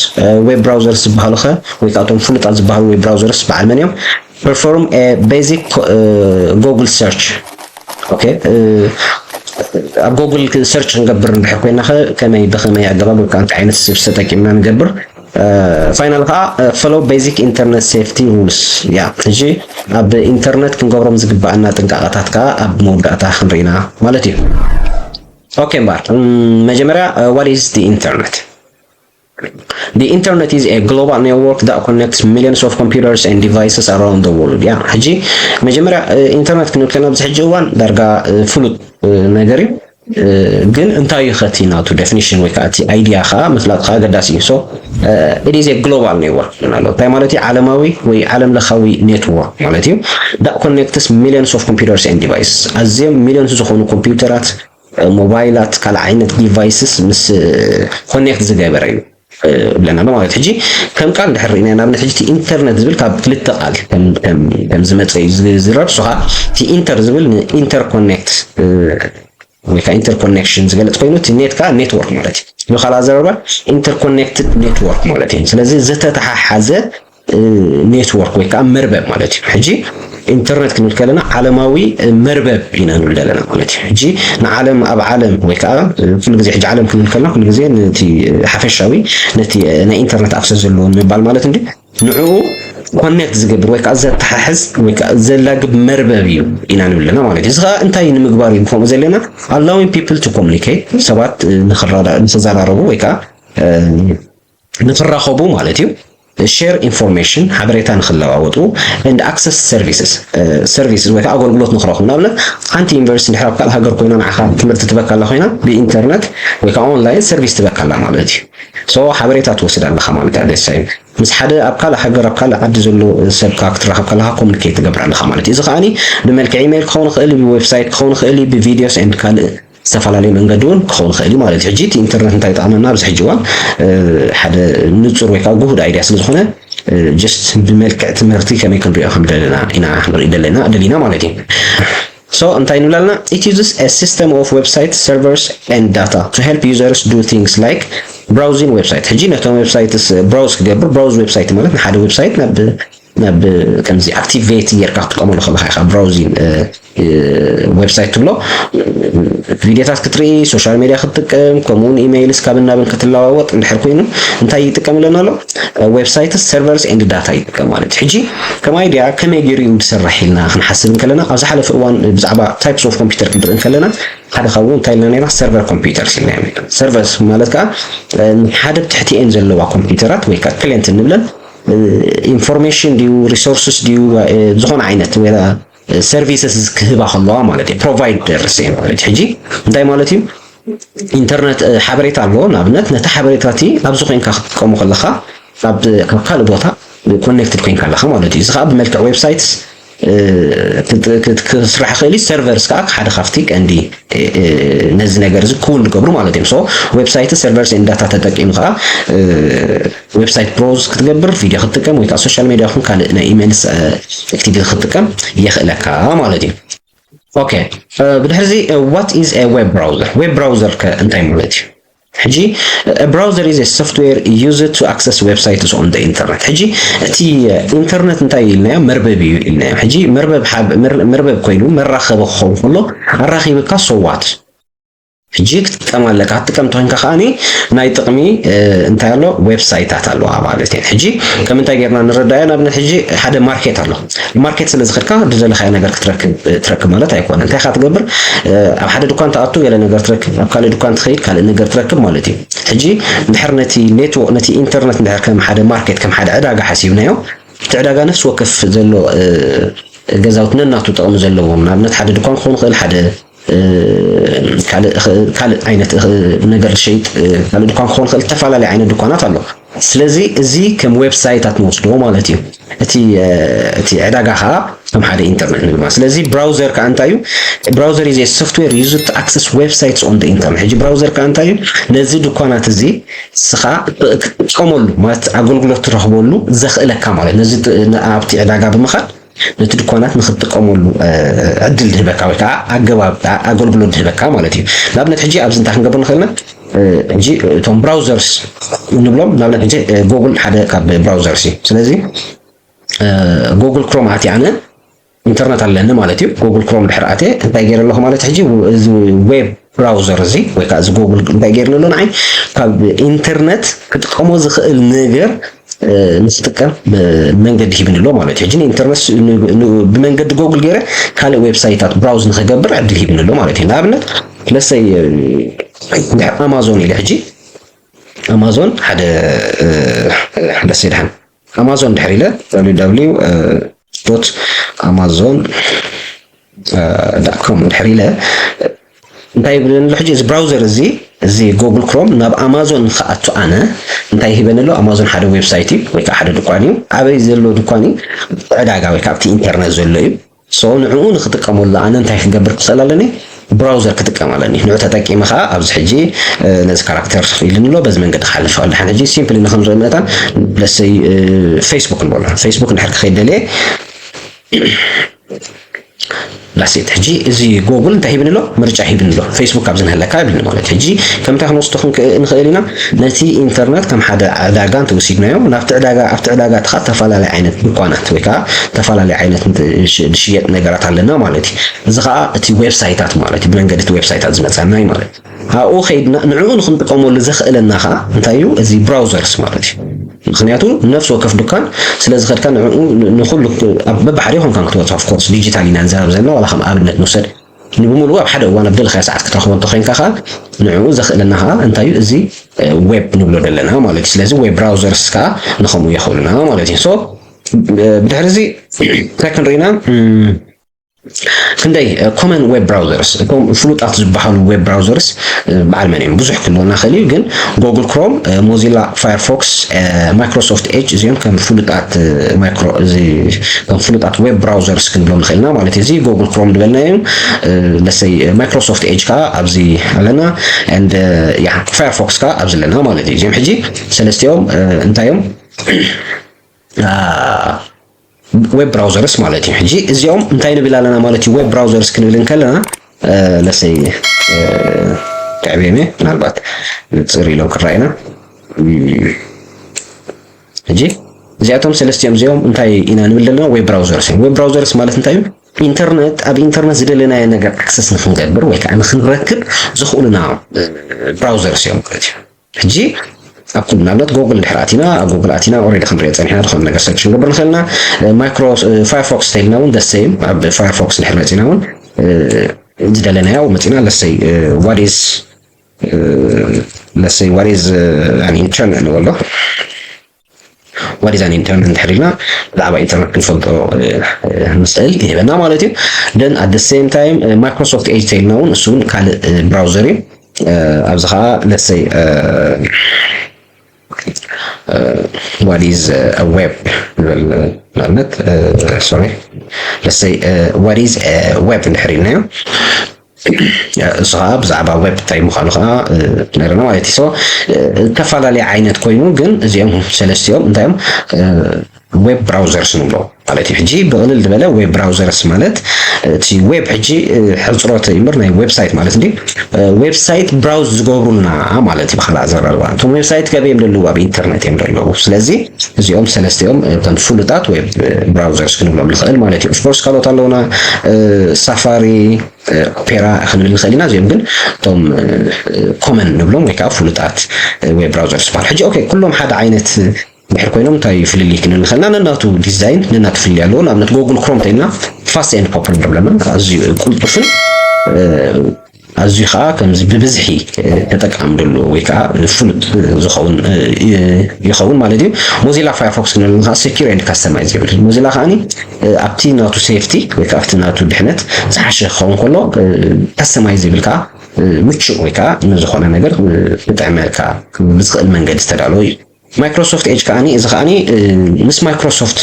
Web browsers ዝበሃሉ ከ ወይ ከዓ እቶም ፍሉጣት ዝበሃሉ web browsers በዓል መን እዮም? Perform a basic Google search. Okay. ኣብ Google search ክንገብር እንድሕር ኮይና ከ ከመይ ብከመይ ኣገባብ ወይ ከዓ እንታይ ዓይነት search ተጠቂምና ንገብር? Final ከዓ follow basic internet safety rules. ያ ሕጂ ኣብ ኢንተርኔት ክንገብሮም ዝግባኣና ጥንቃቐታት ከዓ ኣብ መወዳእታ ክንርኢና ማለት እዩ። Okay እምበኣር መጀመርያ what is the internet? The internet is a global network that connects millions of computers and devices around the world. ያ ሕጂ መጀመርያ ኢንተርኔት ክንብል ከለና ኣብዚ ሕጂ እዋን ዳርጋ ፍሉጥ ነገር እዩ። ግን እንታይ እዩ ከቲ ናቱ definition ወይ ከዓ እቲ idea ከዓ ምፍላጥ ከዓ ኣገዳሲ እዩ። So it is a global network ንብሎ እንታይ ማለት እዩ? ዓለማዊ ወይ ዓለም ለኻዊ network ማለት እዩ። That connects millions of computers and devices. ኣዝዮም ሚሊዮን ዝኾኑ ኮምፒውተራት፣ ሞባይላት፣ ካልእ ዓይነት devices ምስ connect ዝገበረ እዩ ብለና ኣሎ ማለት። ሕጂ ከም ቃል እንድሕር ርኢና ንኣብነት ሕጂ ኢንተርኔት ዝብል ካብ ክልተ ቃል ከም ዝመፀ እዩ ዝዝረብ። ንሱ ከዓ እቲ ኢንተር ዝብል ን interconnect ወይ ከዓ interconnection ዝገልፅ ኮይኑ እቲ ኔት ከዓ network ማለት እዩ። ብካልእ ኣዘራርባ interconnected network ማለት እዩ። ስለዚ ዝተተሓሓዘ network ወይ ከዓ መርበብ ማለት እዩ። ሕጂ ኢንተርኔት ክንብል ከለና ዓለማዊ መርበብ ኢና ንብል ዘለና ማለት እዩ። ሕጂ ንዓለም ኣብ ዓለም ወይ ከዓ ኩሉ ግዜ ሕጂ ዓለም ክንብል ከለና ኩሉ ግዜ ነቲ ሓፈሻዊ ነቲ ናይ ኢንተርኔት access ዘለዎ ንምባል ማለት እንዲ ንዕኡ connect ዝገብር ወይ ከዓ ዘተሓሕዝ ወይ ከዓ ዘላግብ መርበብ እዩ ኢና ንብል ኣለና ማለት እዩ። እዚ ከዓ እንታይ ንምግባር እዩ ንከምኡ ዘለና? Allowing people to communicate፣ ሰባት ንክዘራረቡ ወይ ከዓ ንክራኸቡ ማለት እዩ። Share information፣ ሓበሬታ ንክለዋወጡ፣ and access services፣ services ወይ ከዓ ኣገልግሎት ንክረኽቡ። ንኣብነት ሓንቲ ዩኒቨርሲቲ እንድሕር ኣብ ካልእ ሃገር ኮይና ንዓኻ ትምህርቲ ትበካ ኣላ ኮይና ብኢንተርኔት ወይ ከዓ online service ትበካ ኣላ ማለት እዩ። So ሓበሬታ ትወስድ ኣለኻ ማለት እዩ። ኣደሳይ ምስ ሓደ ኣብ ካልእ ሃገር ኣብ ካልእ ዓዲ ዘሎ ሰብ ከዓ ክትራኸብ ከለኻ communicate ትገብር ኣለኻ ማለት እዩ። እዚ ከዓኒ ብመልክዕ ኢሜይል ክኸውን ይኽእል እዩ፣ ብዌብሳይት ክኸውን ይኽእል እዩ፣ ብቪዲዮስ and ካልእ ዝተፈላለዩ መንገዲ እውን ክኸውን ይኽእል እዩ ማለት እዩ። ሕጂ እቲ ኢንተርኔት እንታይ ይጠቕመና? ኣብዚ ሕጂ እዋን ሓደ ንፁር ወይ ከዓ ጉሁድ idea ስለ ዝኾነ just ብመልክዕ ትምህርቲ ከመይ ክንሪኦ ከም ደለና ኢና ክንርኢ ደለና ደሊና ማለት እዩ። So እንታይ ንብል ኣለና? It uses a system of website servers and data to help users do things like browsing website። ሕጂ ነቶም websites browse ክገብር፣ browse website ማለት ንሓደ website ናብ ናብ ከምዚ activate ጌርካ ክትጥቀመሉ ከለካ ኢኻ browsing website ትብሎ። ቪዲዮታት ክትርኢ፣ social media ክትጥቀም፣ ከምኡውን ኢሜይልስ ካብ እናበል ክትለዋወጥ እንድሕር ኮይኑ እንታይ ይጥቀም ኣለና ኣሎ? Websites servers and data ይጥቀም ማለት እዩ። ሕጂ ከም idea ከመይ ገይሩ እዩ ዝሰርሕ ኢልና ክንሓስብ እንከለና ኣብ ዝሓለፈ እዋን ብዛዕባ types of computer ክንርኢ እንከለና ሓደ ካብኡ እንታይ ኢልና ነርና? Server computers ኢልና ነርና። Servers ማለት ከዓ ሓደ ብትሕቲኤን ዘለዋ ኮምፒውተራት ወይ ከዓ client እንብለን information ድዩ resources ድዩ ዝኾነ ዓይነት ወይ services ክህባ ከለዋ ማለት እዩ። Providers እየን ማለት እዩ። ሕጂ እንታይ ማለት እዩ? ኢንተርኔት ሓበሬታ ኣለዎ። ንኣብነት ነቲ ሓበሬታ እቲ ኣብዚ ኮይንካ ክትጥቀሙ ከለካ ካብ ካልእ ቦታ ኮኔክትድ ኮይንካ ኣለኻ ማለት እዩ። እዚ ከዓ ብመልክዕ ዌብሳይትስ ክትስራሕ ይኽእል እዩ። ሰርቨርስ ከዓ ሓደ ካብቲ ቀንዲ ነዚ ነገር እዚ ክውን ዝገብሩ ማለት እዮም። ሶ ዌብሳይት ሰርቨርስ ኤንድ ዳታ ተጠቂሙ ከዓ ዌብሳይት ብሮዝ ክትገብር፣ ቪድዮ ክትጥቀም ወይ ከዓ ሶሻል ሜድያ ይኹን ካልእ ናይ ኢሜይልስ ኣክቲቪቲ ክትጥቀም የኽእለካ ማለት እዩ። ኦኬ፣ ብድሕርዚ what is a web browser? ዌብ ብራውዘር ከ እንታይ ማለት እዩ? ሕጂ browser is a software used to access websites on the internet። ሕጂ እቲ ኢንተርነት እንታይ ኢልናዮ? መርበብ እዩ ኢልናዮ። ሕጂ መርበብ መርበብ ኮይኑ መራኸቢ ክኸውን ከሎ ኣራኺብካ so what? ሕጂ ክትጥቀም ኣለካ። ክትጥቀም ተኮንካ ከዓኒ ናይ ጥቕሚ እንታይ ኣሎ? ዌብሳይታት ኣለዋ ማለት እየን። ሕጂ ከም እንታይ ጌርና ንረዳዮ? ንኣብነት ሕጂ ሓደ ማርኬት ኣሎ። ማርኬት ስለ ዝኸድካ ዝደለኻዮ ነገር ክትረክብ ትረክብ ማለት ኣይኮነን። እንታይ ኢኻ ትገብር? ኣብ ሓደ ድኳን ትኣቱ ገለ ነገር ትረክብ፣ ኣብ ካልእ ድኳን ትኸይድ ካልእ ነገር ትረክብ ማለት እዩ። ሕጂ እንድሕር ነቲ ኔትወርክ ነቲ ኢንተርነት እንድሕር ከም ሓደ ማርኬት ከም ሓደ ዕዳጋ ሓሲብናዮ፣ እቲ ዕዳጋ ነፍሲ ወከፍ ዘሎ ገዛውቲ ነናቱ ጥቕሚ ዘለዎም፣ ንኣብነት ሓደ ድኳን ክኸውን ይኽእል፣ ሓደ ካልእ ዓይነት ነገር ዝሸይጥ ካልእ ድኳን ክኸውን ይኽእል፣ ዝተፈላለዩ ዓይነት ድኳናት ኣሎ። ስለዚ እዚ ከም ዌብሳይታት ንወስዶ ማለት እዩ። እቲ እቲ ዕዳጋ ከዓ ከም ሓደ ኢንተርነት ንብል ማለት። ስለዚ ብራውዘር ከዓ እንታይ እዩ? Browser is a software used to access websites on the internet። ሕጂ ብራውዘር ከዓ እንታይ እዩ? ነዚ ድኳናት እዚ ንስኻ ክትጥቀመሉ ማለት ኣገልግሎት ትረኽበሉ ዘኽእለካ ማለት ነዚ ኣብቲ ዕዳጋ ብምኻድ ነቲ ድኳናት ንክትጥቀመሉ ዕድል ዝህበካ ወይ ከዓ ኣገባብ ኣገልግሎት ዝህበካ ማለት እዩ። ንኣብነት ሕጂ ኣብዚ እንታይ ክንገብር ንኽእልና ሕጂ እቶም ብራውዘርስ እንብሎም ንኣብነት ሕጂ ጎግል ሓደ ካብ ብራውዘርስ እዩ። ስለዚ ጎግል ክሮም ኣትየ ኣነ ኢንተርነት ኣለኒ ማለት እዩ። ጎግል ክሮም ድሕር ኣትየ እንታይ ገይረ ኣለኹ ማለት ሕጂ እዚ ዌብ ብራውዘር እዚ ወይ ከዓ እዚ ጎግል እንታይ ገይርኒ ኣሎ ንዓይ ካብ ኢንተርነት ክጥቀሞ ዝኽእል ነገር ንክጥቀም መንገዲ ሂብኒ ኣሎ ማለት እዩ። ሕጂ ንኢንተርነት ብመንገዲ ጎግል ገይረ ካልእ ዌብሳይታት ብራውዝ ንክገብር ዕድል ሂብኒ ኣሎ ማለት እዩ። ንኣብነት ለሰይ ድሕር ኣማዞን ኢለ ሕጂ ኣማዞን ሓደ ለሰይ ድሓን ኣማዞን ድሕር ኢለ www amazon com ድሕር ኢለ እንታይ ይብለኒ ኣሎ ሕጂ እዚ ብራውዘር እዚ እዚ ጎግል ክሮም ናብ ኣማዞን ክኣቱ ኣነ እንታይ ይህበኒ ኣሎ? ኣማዞን ሓደ ዌብሳይት እዩ ወይ ከዓ ሓደ ድኳን እዩ። ኣበይ ዘሎ ድኳን እዩ? ዕዳጋ ወይ ከዓ ኣብቲ ኢንተርነት ዘሎ እዩ። ሶ ንዕኡ ንክጥቀመሉ ኣነ እንታይ ክገብር ክኽእል ኣለኒ? ብራውዘር ክጥቀም ኣለኒ። ንዑ ተጠቂመ ከዓ ኣብዚ ሕጂ ነዚ ካራክተር ኢልኒ ኣሎ በዚ መንገዲ ክሓልፍ ኣሎ። ድሓን ሕጂ ሲምፕሊ ንከምዝኦ መጠን ለሰይ ፌስቡክ ንበሎ። ፌስቡክ እንድሕር ክኸይድ ደልየ ዳሴት ሕጂ እዚ ጎግል እንታይ ሂብኒ ኣሎ? ምርጫ ሂብኒ ኣሎ። ፌስቡክ ኣብዚ ንህለካ ይብልኒ ማለት እዩ። ሕጂ ከምታይ ክንወስዶ ክንክ- ንኽእል ኢና? ነቲ ኢንተርነት ከም ሓደ ዕዳጋ እንተወሲድናዮ ናብቲ ዕዳጋ ኣብቲ ዕዳጋ እቲ ከዓ ተፈላለየ ዓይነት ድኳናት ወይ ከዓ ተፈላለየ ዓይነት ንት- ሽ- ዝሽየጥ ነገራት ኣለና ማለት እዩ። እዚ ከዓ እቲ ዌብሳይታት ማለት እዩ። ብመንገዲ እቲ ዌብሳይታት ዝመፀና እዩ ማለት እዩ። ኣብኡ ከይድና ንዕኡ ንክንጥቀመሉ ዘኽእለና ከዓ እንታይ እዩ? እዚ ብራውዘርስ ማለት እዩ። ምክንያቱ ነፍሲ ወከፍ ድኳን ስለ ዝኸድካ ንዕኡ ንኩሉ በብሓደ ይኮንካ ክትወፅኦ ኦፍኮርስ ዲጂታል ኢና ንዛረብ ዘለና ዋላ ከም ኣብነት ንውሰድ ንብምሉኡ ኣብ ሓደ እዋን ኣብ ደለካዮ ሰዓት ክትረክቦ እንተኮይንካ ከዓ ንዕኡ ዘኽእለና ከዓ እንታይ እዩ እዚ ዌብ ንብሎ ዘለና ማለት እዩ። ስለዚ ዌብ ብራውዘርስ ከዓ ንከምኡ የኽእሉና ማለት እዩ። ሶ ብድሕሪ እዚ እንታይ ክንርኢና ክንደይ ኮመን ዌብ ብራውዘርስ እቶም ፍሉጣት ዝበሃሉ ዌብ ብራውዘርስ በዓል መን እዮም ብዙሕ ክህልወና ክእል እዩ ግን ጎግል ክሮም ሞዚላ ፋየርፎክስ ማይክሮሶፍት ኤጅ እዚኦም ከም ፍሉጣት ማይክሮ እዚ ከም ፍሉጣት ዌብ ብራውዘርስ ክንብሎም ንኽእልና ማለት እዩ። እዚ ጎግል ክሮም ዝበልና እዮም። ለሰይ ማይክሮሶፍት ኤጅ ከዓ ኣብዚ ኣለና and ያ ፋየርፎክስ ከዓ ኣብዚ ኣለና ማለት እዩ። እዚኦም ሕጂ ሰለስቲኦም እንታይ እዮም? ዌብ ብራውዘርስ ማለት እዩ። ሕጂ እዚኦም እንታይ ንብል ኣለና ማለት እዩ? ዌብ ብራውዘርስ ክንብል እንከለና ለሰይ ከዕብየም እየ ምናልባት ንፅር ኢሎም ክረኣዩና። ሕጂ እዚኣቶም ሰለስቲኦም እዚኦም እንታይ ኢና ንብል ዘለና? ዌብ ብራውዘርስ እዮም። ዌብ ብራውዘርስ ማለት እንታይ እዩ? ኢንተርነት ኣብ ኢንተርነት ዝደለናዮ ነገር ኣክሰስ ንክንገብር ወይ ከዓ ንክንረክብ ዝኽእሉና ብራውዘርስ እዮም ማለት እዩ። ሕጂ ኣብ ኩሉ ንኣብነት ጎግል ድሕር ኣቲና ኣብ ጎግል ኣቲና ኦሬዲ ክንሪኦ ፀኒሕና ዝኾነ ነገር ሰርች ክንገብር ንኽእልና ማይክሮ ፋየርፎክስ ተይልና እውን ደሰይም ኣብ ፋየርፎክስ ድሕር መፂና እውን ዝደለናዮ መፂና ለሰይ ዋዲስ ለሰይ ዋዲዝ ኢንተርነት ንበሎ ዋዲዝ ኣን ኢንተርነት እንድሕር ኢልና ብዛዕባ ኢንተርነት ክንፈልጦ ንኽእል ይህበና ማለት እዩ። Then at the same time ማይክሮሶፍት ኤጅ ተይልና እውን እሱ እውን ካልእ ብራውዘር እዩ። ኣብዚ ከዓ ለሰይ what is a web ንብል። ንኣብነት፣ sorry፣ let's say what is a web እንድሕር ኢልናዮ፣ እዚ ከዓ ብዛዕባ ዌብ እንታይ ምዃኑ ከዓ ነርና ማለት እዩ። So ዝተፈላለየ ዓይነት ኮይኑ፣ ግን እዚኦም ሰለስቲኦም እንታይ እዮም? ዌብ ብራውዘርስ ንብሎ ማለት እዩ። ሕጂ ብቕልል ዝበለ ዌብ ብራውዘርስ ማለት እቲ ዌብ ሕጂ ሕፅሮት እምበር ናይ ዌብሳይት ማለት እንዲ ዌብሳይት ብራውዝ ዝገብሩልና ማለት እዩ። ብካልእ ኣዘራርባ እቶም ዌብሳይት ገበ እዮም ደለዉ፣ ኣብ ኢንተርኔት እዮም ደለዉ። ስለዚ እዚኦም ሰለስቲኦም ከም ፍሉጣት ዌብ ብራውዘርስ ክንብሎም ንኽእል ማለት እዩ። ኦፍኮርስ ካልኦት ኣለውና፣ ሳፋሪ፣ ኦፔራ ክንብል ንኽእል ኢና። እዚኦም ግን እቶም ኮመን ንብሎም ወይ ከዓ ፍሉጣት ዌብ ብራውዘርስ ዝበሃል። ሕጂ ኦኬ፣ ኩሎም ሓደ ዓይነት ድሕር ኮይኖም እንታይ ፍልልይ ክንብል ንኽእልና? ነናቱ ዲዛይን ነናቱ ፍልልይ ኣለዎ። ንኣብነት ጎግል ክሮም እንተኢልና ፋስት ኤንድ ፖፑላር ኣለና፣ ኣዝዩ ቅልጡፍን ኣዝዩ ከዓ ከምዚ ብብዝሒ ተጠቃሚ ደሎ ወይ ከዓ ፍሉጥ ዝኸውን ይኸውን ማለት እዩ። ሞዚላ ፋየርፎክስ ክንብል ከዓ ሴኪር ኤንድ ካስተማይዝ ይብል። ሞዚላ ከዓኒ ኣብቲ ናቱ ሴፍቲ ወይ ከዓ ኣብቲ ናቱ ድሕነት ዝሓሸ ክኸውን ከሎ፣ ካስተማይዝ ይብል ከዓ ምቹእ ወይ ከዓ ንዝኾነ ነገር ክጥዕመካ ብዝኽእል መንገዲ ዝተዳለወ እዩ። ማይክሮሶፍት ኤጅ ከዓኒ፣ እዚ ከዓኒ ምስ ማይክሮሶፍት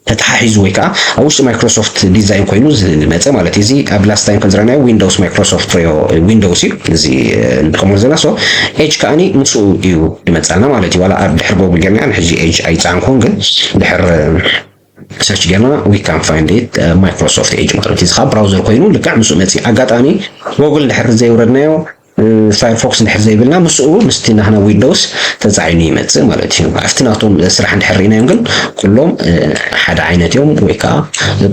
ተተሓሒዙ ወይ ከዓ ኣብ ውሽጢ ማይክሮሶፍት ዲዛይን ኮይኑ ዝመፀ ማለት እዩ። እዚ ኣብ ላስት ታይም ከም ዝረኣናዮ ዊንዶውስ ማይክሮሶፍት ሪዮ ዊንዶውስ እዩ እዚ እንጥቀመሉ ዘለና። So ኤጅ ከዓኒ ምስኡ እዩ ዝመፃልና ማለት እዩ። ዋላ ኣብ ድሕር ጎግል ጌርና ሕጂ ኤጅ ኣይፀዓንኩን፣ ግን ድሕር ሰርች ጌርና we can find it ማይክሮሶፍት ኤጅ ማለት እዩ። እዚ ከዓ ብራውዘር ኮይኑ ልክዕ ምስኡ መፅእ። ኣጋጣሚ ጎግል ድሕር ዘይውረድናዮ ፋየርፎክስ እንድሕር ዘይብልና ምስኡ ምስቲ ናህና ዊንዶውስ ተፃዒኑ ይመፅእ ማለት እዩ። ኣብቲ ናቶም ስራሕ እንድሕር ርኢናዮም ግን ኩሎም ሓደ ዓይነት እዮም፣ ወይ ከዓ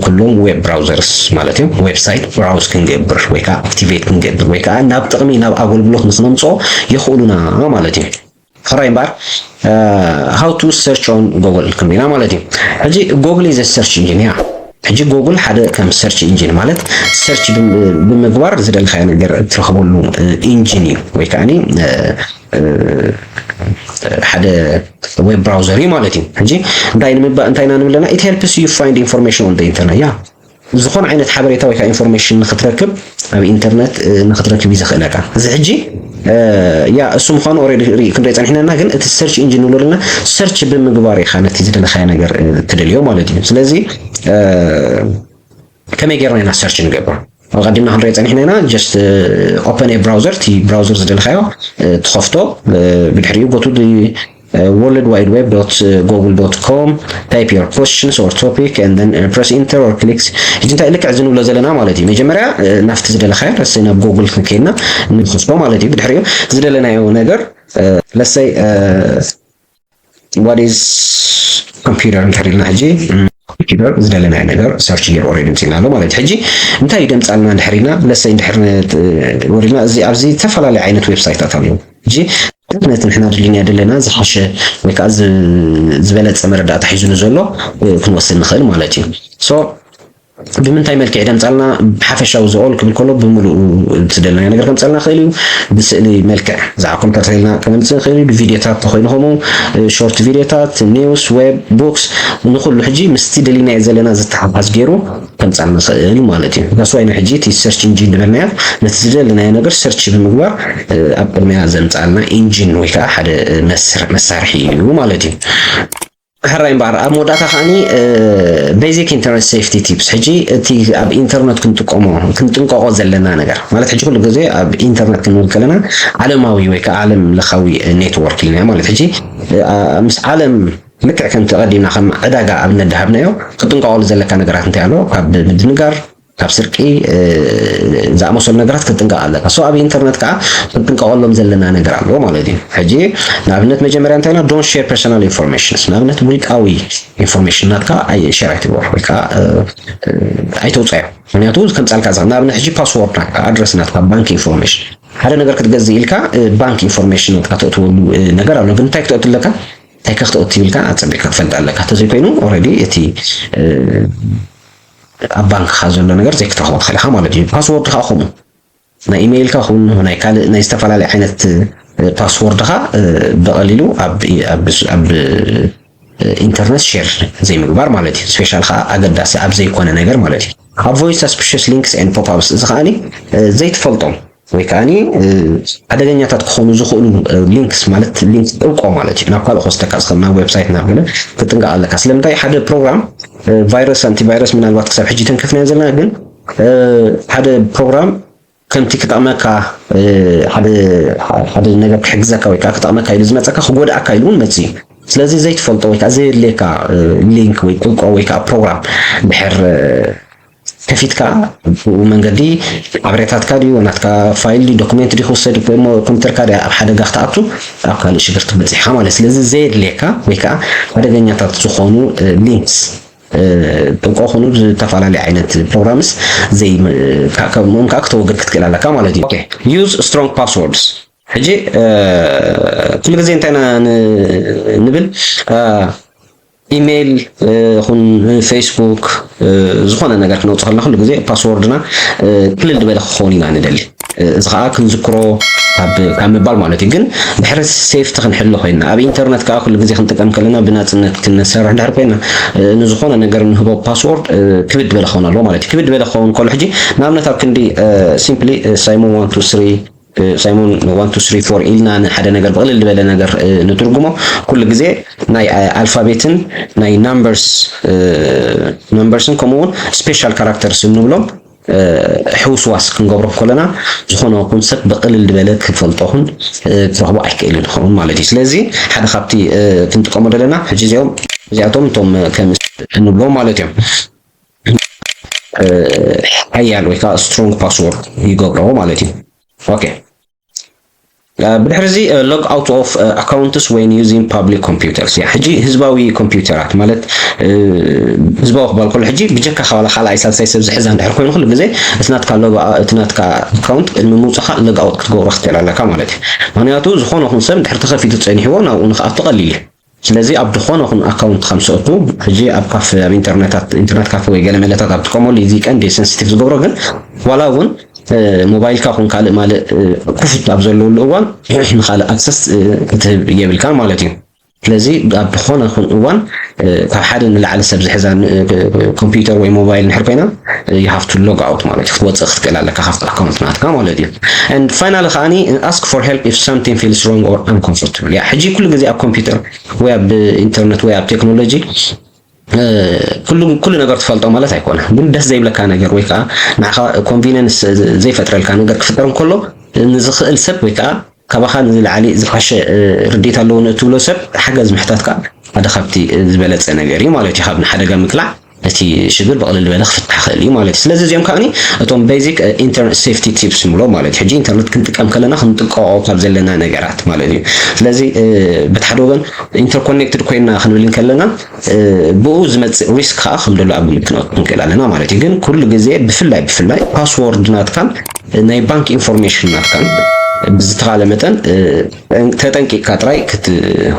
ኩሎም ዌብ ብራውዘርስ ማለት እዮም። ዌብሳይት ብራውዝ ክንገብር ወይ ከዓ ኣክቲቬት ክንገብር ወይ ከዓ ናብ ጥቕሚ ናብ ኣገልግሎት ንክነምፅኦ የኽእሉና ማለት እዩ። ሕራይ እምበኣር how to search on Google ክንብልና ማለት እዩ። ሕጂ ጎግል is a search engine እያ። ሕጂ ጎግል ሓደ ከም ሰርች ኢንጂን ማለት ሰርች ብምግባር ዝደለኻዮ ነገር እትረኽበሉ ኢንጂን እዩ፣ ወይ ከዓ ሓደ ዌብ ብራውዘር እዩ ማለት እዩ። ሕጂ እንታይ ንምባ እንታይ ኢና ንብለና? It helps you find information on the internet። ያ ዝኾነ ዓይነት ሓበሬታ ወይ ከዓ ኢንፎርሜሽን ንክትረክብ ኣብ ኢንተርነት ንክትረክብ እዩ ዘኽእለካ። እዚ ሕጂ ያ እሱ ምዃኑ ኦልሬዲ ክንሪኢ ጸኒሕና፣ ግን እቲ ሰርች ኢንጂን ንብሎ ዘለና ሰርች ብምግባር ኢኻ ነቲ ዝደለኻዮ ነገር ትደልዮ ማለት እዩ። ስለዚ ከመይ ጌርና ኢና ሰርች ንገብር? ኣቐዲምና ክንሪኦ ጸኒሕና ኢና። Just open a browser፣ እቲ ብራውዘር ዝደለኻዮ ትኸፍቶ። ብድሕሪኡ go to the world wide web dot google dot com, type your questions or topic and then press enter or click። ሕጂ እንታይ ልክዕ እዚ ንብሎ ዘለና ማለት እዩ። መጀመርያ ናብቲ ዝደለኻዮ ረሰይ ናብ ጎግል ክንከይድና ንክፍቶ ማለት እዩ። ብድሕሪኡ ዝደለናዮ ነገር let's say what is computer እንድሕር ኢልና ሕጂ ኮምፒውተር ዝደለናዮ ነገር ሰርች ገይሩ ኦልሬዲ ምፅእና ኣሎ ማለት እዩ። ሕጂ እንታይ እዩ ደምፃልና እንድሕር ኢልና let's say እንድሕር ወሪድና ኣብዚ ዝተፈላለዩ ዓይነት ዌብሳይታት ኣለዉ። ሕጂ ነቲ ንሕና ድልናዮ ዘለና ዝሓሸ ወይ ከዓ ዝበለፀ መረዳእታ ሒዙ ንዘሎ ክንወስድ ንኽእል ማለት እዩ። So ብምንታይ መልክዕ ደምፃልና? ብሓፈሻዊ ዝኦል ክብል ከሎ ብምሉኡ ዝደለናዮ ነገር ከምፀልና ክእል እዩ። ብስእሊ መልክዕ ዛዕባ ኮምፒተር ተልና ክነምፅእ ንኽእል እዩ። ብቪዲዮታት ተኮይኑ ከምኡ ሾርት ቪዲዮታት፣ ኒውስ፣ ዌብ፣ ቡክስ፣ ንኩሉ ሕጂ ምስቲ ደሊናዮ ዘለና ዝተሓሓዝ ገይሩ ከምፃልና ክእል ማለት እዩ። ዳስዋይና ሕጂ እቲ ሰርች ኢንጂን ዝበልናዮ ነቲ ዝደለናዮ ነገር ሰርች ብምግባር ኣብ ቅድሚያ ዘምፃልና ኢንጂን ወይ ከዓ ሓደ መሳርሒ እዩ ማለት እዩ። ሕራይ እምበኣር ኣብ መወዳእታ ከዓኒ ቤዚክ ኢንተርነት ሴፍቲ ቲፕስ። ሕጂ እቲ ኣብ ኢንተርነት ክንጥቀሞ ክንጥንቀቆ ዘለና ነገር ማለት ሕጂ ኩሉ ግዜ ኣብ ኢንተርነት ክንብል ከለና ዓለማዊ ወይ ከዓ ዓለም ለኻዊ ኔትወርክ ኢልና ማለት ሕጂ ምስ ዓለም ልክዕ ከምቲ ቀዲምና ከም ዕዳጋ ኣብ ነዳሃብናዮ ክትጥንቀቀሉ ዘለካ ነገራት እንታይ ኣሎ? ካብ ምድንጋር ካብ ስርቂ ዝኣመሰሉ ነገራት ክትጥንቀቕ ኣለካ። So ኣብ ኢንተርነት ከዓ ክትጥንቀቐሎም ዘለና ነገር ኣለዎ ማለት እዩ። ሕጂ ንኣብነት መጀመርያ እንታይ ኢና don't share personal information፣ ንኣብነት ውልቃዊ ኢንፎርሜሽን ናትካ ሸር ኣይትግበር ወይ ከዓ ኣይተውፅኣዮ። ምክንያቱ ከምፃልካ ዛ ንኣብነት ሕጂ ፓስወርድ ናትካ፣ ኣድረስ ናትካ፣ ባንክ ኢንፎርሜሽን ሓደ ነገር ክትገዝእ ኢልካ ባንክ ኢንፎርሜሽን ናትካ ተእትወሉ ነገር ኣሎ። ግን እንታይ ክተእቱ ኣለካ? እንታይ ከክተእቱ ኢልካ ኣፀቢቕካ ክትፈልጥ ኣለካ። እንተዘይኮይኑ ኦልሬዲ እቲ ኣብ ባንክኻ ዘሎ ነገር ዘይክትረኽቦ ትኽእል ኢኻ ማለት እዩ። ፓስወርድ ከዓ ከምኡ ናይ ኢሜይልካ ኹን ናይ ካልእ ናይ ዝተፈላለዩ ዓይነት ፓስወርድኻ ብቐሊሉ ኣብ ኢንተርነት ሼር ዘይምግባር ማለት እዩ። ስፔሻል ከዓ ኣገዳሲ ኣብ ዘይኮነ ነገር ማለት እዩ። Avoid suspicious links and pop-ups፣ እዚ ከዓኒ ዘይትፈልጦም ወይ ከዓኒ ሓደገኛታት ክኾኑ ዝኽእሉ ሊንክስ ማለት ሊንክ ጥብቆ ማለት እዩ። ናብ ካልእ ክወስደካ ዝኽእል ናብ ዌብሳይት ናብ ገለ ክትጥንቀቕ ኣለካ። ስለምንታይ ሓደ ፕሮግራም ቫይረስ ኣንቲቫይረስ ምናልባት ክሳብ ሕጂ ተንከፍናዮ ዘለና ግን ሓደ ፕሮግራም ከምቲ ክጠቕመካ ሓደ ነገር ክሕግዘካ ወይ ከዓ ክጠቕመካ ኢሉ ዝመፀካ ክጎድኣካ ኢሉ እውን መፅ እዩ። ስለዚ ዘይትፈልጦ ወይ ከዓ ዘየድልየካ ሊንክ ወይ ጥብቆ ወይ ከዓ ፕሮግራም ድሕር ከፊትካ ብኡ መንገዲ ሓበሬታትካ ድዩ ናትካ ፋይል ድዩ ዶክመንት ድዩ ክውሰድ እሞ ኮምፒተርካ ድያ ኣብ ሓደጋ ክትኣቱ ኣብ ካልእ ሽግር ትበፂሕካ ማለት። ስለዚ ዘየድልየካ ወይ ከዓ ሓደገኛታት ዝኾኑ ሊንክስ ጥብቆ ኮኑ ዝተፈላለዩ ዓይነት ፕሮግራምስ ዘይ ከምኡም ከዓ ክተወግድ ክትክእል ኣለካ ማለት እዩ። ዩዝ ስትሮንግ ፓስወርድስ። ሕጂ ኩሉ ግዜ እንታይ ኢና ንብል? ኢሜይል ይኹን ፌስቡክ ዝኾነ ነገር ክነውፅእ ከለና ኩሉ ግዜ ፓስወርድና ቅልል ዝበለ ክኸውን ኢና ንደሊ። እዚ ከዓ ክንዝክሮ ካብ ምባል ማለት እዩ። ግን ድሕሪ ሴፍቲ ክንሕሎ ኮይና ኣብ ኢንተርነት ከዓ ኩሉ ግዜ ክንጥቀም ከለና ብናፅነት ክንሰርሕ ድሕሪ ኮይና ንዝኾነ ነገር ንህቦ ፓስወርድ ክብድ ዝበለ ክኸውን ኣለዎ ማለት እዩ። ክብድ ዝበለ ክኸውን ከሎ ሕጂ ንኣብነት ኣብ ክንዲ ሲምፕሊ ሳይሞን ዋን ቱ ስሪ ሳይሞን ዋን ቱ ስሪ ፎር ኢልና ንሓደ ነገር ብቕልል ዝበለ ነገር ንትርጉሞ ኩሉ ግዜ ናይ ኣልፋቤትን ናይ ናምበርስ ናምበርስን ከምኡ እውን ስፔሻል ካራክተርስ እንብሎም ሕውስዋስ ክንገብሮ ከለና ዝኾነ ኹን ሰብ ብቕልል ዝበለ ክፈልጦኹን ክረኽቦ ኣይክእልን ይኸውን ማለት እዩ። ስለዚ ሓደ ካብቲ ክንጥቀሞ ዘለና ሕጂ እዚኦም እዚኣቶም እቶም ከም እንብሎም ማለት እዮም ሓያል ወይ ከዓ ስትሮንግ ፓስወርድ ይገብሮ ማለት እዩ። ኦኬ ብድሕሪ እዚ log out of accounts when using public computers። ያ ሕጂ ህዝባዊ ኮምፒውተራት ማለት ህዝባዊ ክባል ከሎ ሕጂ ብጀካ ካባላ ካልኣይ ሳልሳይ ሰብ ዝሕዛ እንድሕር ኮይኑ ኩሉ ግዜ እቲ ናትካ log እቲ ናትካ ኣካውንት ቅድሚ ምውፅኻ log out ክትገብሮ ክትክእል ኣለካ ማለት እዩ። ምክንያቱ ዝኾነ ኹን ሰብ ድሕር ተኸፊቱ ፀኒሕዎ ናብኡ ንክኣቱ ቀሊል እዩ። ስለዚ ኣብ ዝኾነ ኹን ኣካውንት ከም ሰእቱ ሕጂ ኣብ ካፌ ኣብ ኢንተርነታት ኢንተርነት ካፌ ወይ ገለ መለታት ኣብ ትጥቀመሉ እዚ ቀንዲ ሴንሲቲቭ ዝገብሮ ግን ዋላ እውን ሞባይልካ ኹን ካልእ ማልእ ክፉት ኣብ ዘለውሉ እዋን ንኻልእ ኣክሰስ ክትህብ የብልካን ማለት እዩ። ስለዚ ኣብ ዝኾነ ኹን እዋን ካብ ሓደ ንላዕሊ ሰብ ዝሕዛ ኮምፒውተር ወይ ሞባይል ንሕር ኮይና you have to log out ማለት እዩ። ክትወፅእ ክትክእል ኣለካ ካብቲ ኣካውንት ናትካ ማለት እዩ። And finally ከዓኒ ask for help if something feels wrong or uncomfortable። ያ ሕጂ ኩሉ ግዜ ኣብ ኮምፒውተር ወይ ኣብ ኢንተርነት ወይ ኣብ ቴክኖሎጂ ኩሉ ነገር ትፈልጦ ማለት ኣይኮነ ግን ደስ ዘይብለካ ነገር ወይ ከዓ ንዓኻ ኮንቪነንስ ዘይፈጥረልካ ነገር ክፍጠር እንከሎ ንዝኽእል ሰብ ወይ ከዓ ካባኻ ንዝለዓሊ ዝሓሸ ርድኢት ኣለዎ ንእትብሎ ሰብ ሓገዝ ምሕታት ከዓ ሓደ ካብቲ ዝበለፀ ነገር እዩ ማለት እዩ። ካብ ንሓደጋ ምቅላዕ እቲ ሽግር ብቕልል ዝበለ ክፍታሕ ክእል እዩ ማለት እዩ። ስለዚ እዚኦም ከዓኒ እቶም ቤዚክ ኢንተርኔት ሴፍቲ ቲፕስ ንብሎ ማለት እዩ። ሕጂ ኢንተርኔት ክንጥቀም ከለና ክንጥቀኦ ካብ ዘለና ነገራት ማለት እዩ። ስለዚ በቲ ሓደ ወገን ኢንተርኮኔክትድ ኮይና ክንብል ከለና ብኡ ዝመፅእ ሪስክ ከዓ ከም ደሎ ኣብ ግምት ክንክእል ኣለና ማለት እዩ። ግን ኩሉ ግዜ ብፍላይ ብፍላይ ፓስወርድ ናትካን ናይ ባንክ ኢንፎርሜሽን ናትካን ብዝተኻለ መጠን ተጠንቂቕካ ጥራይ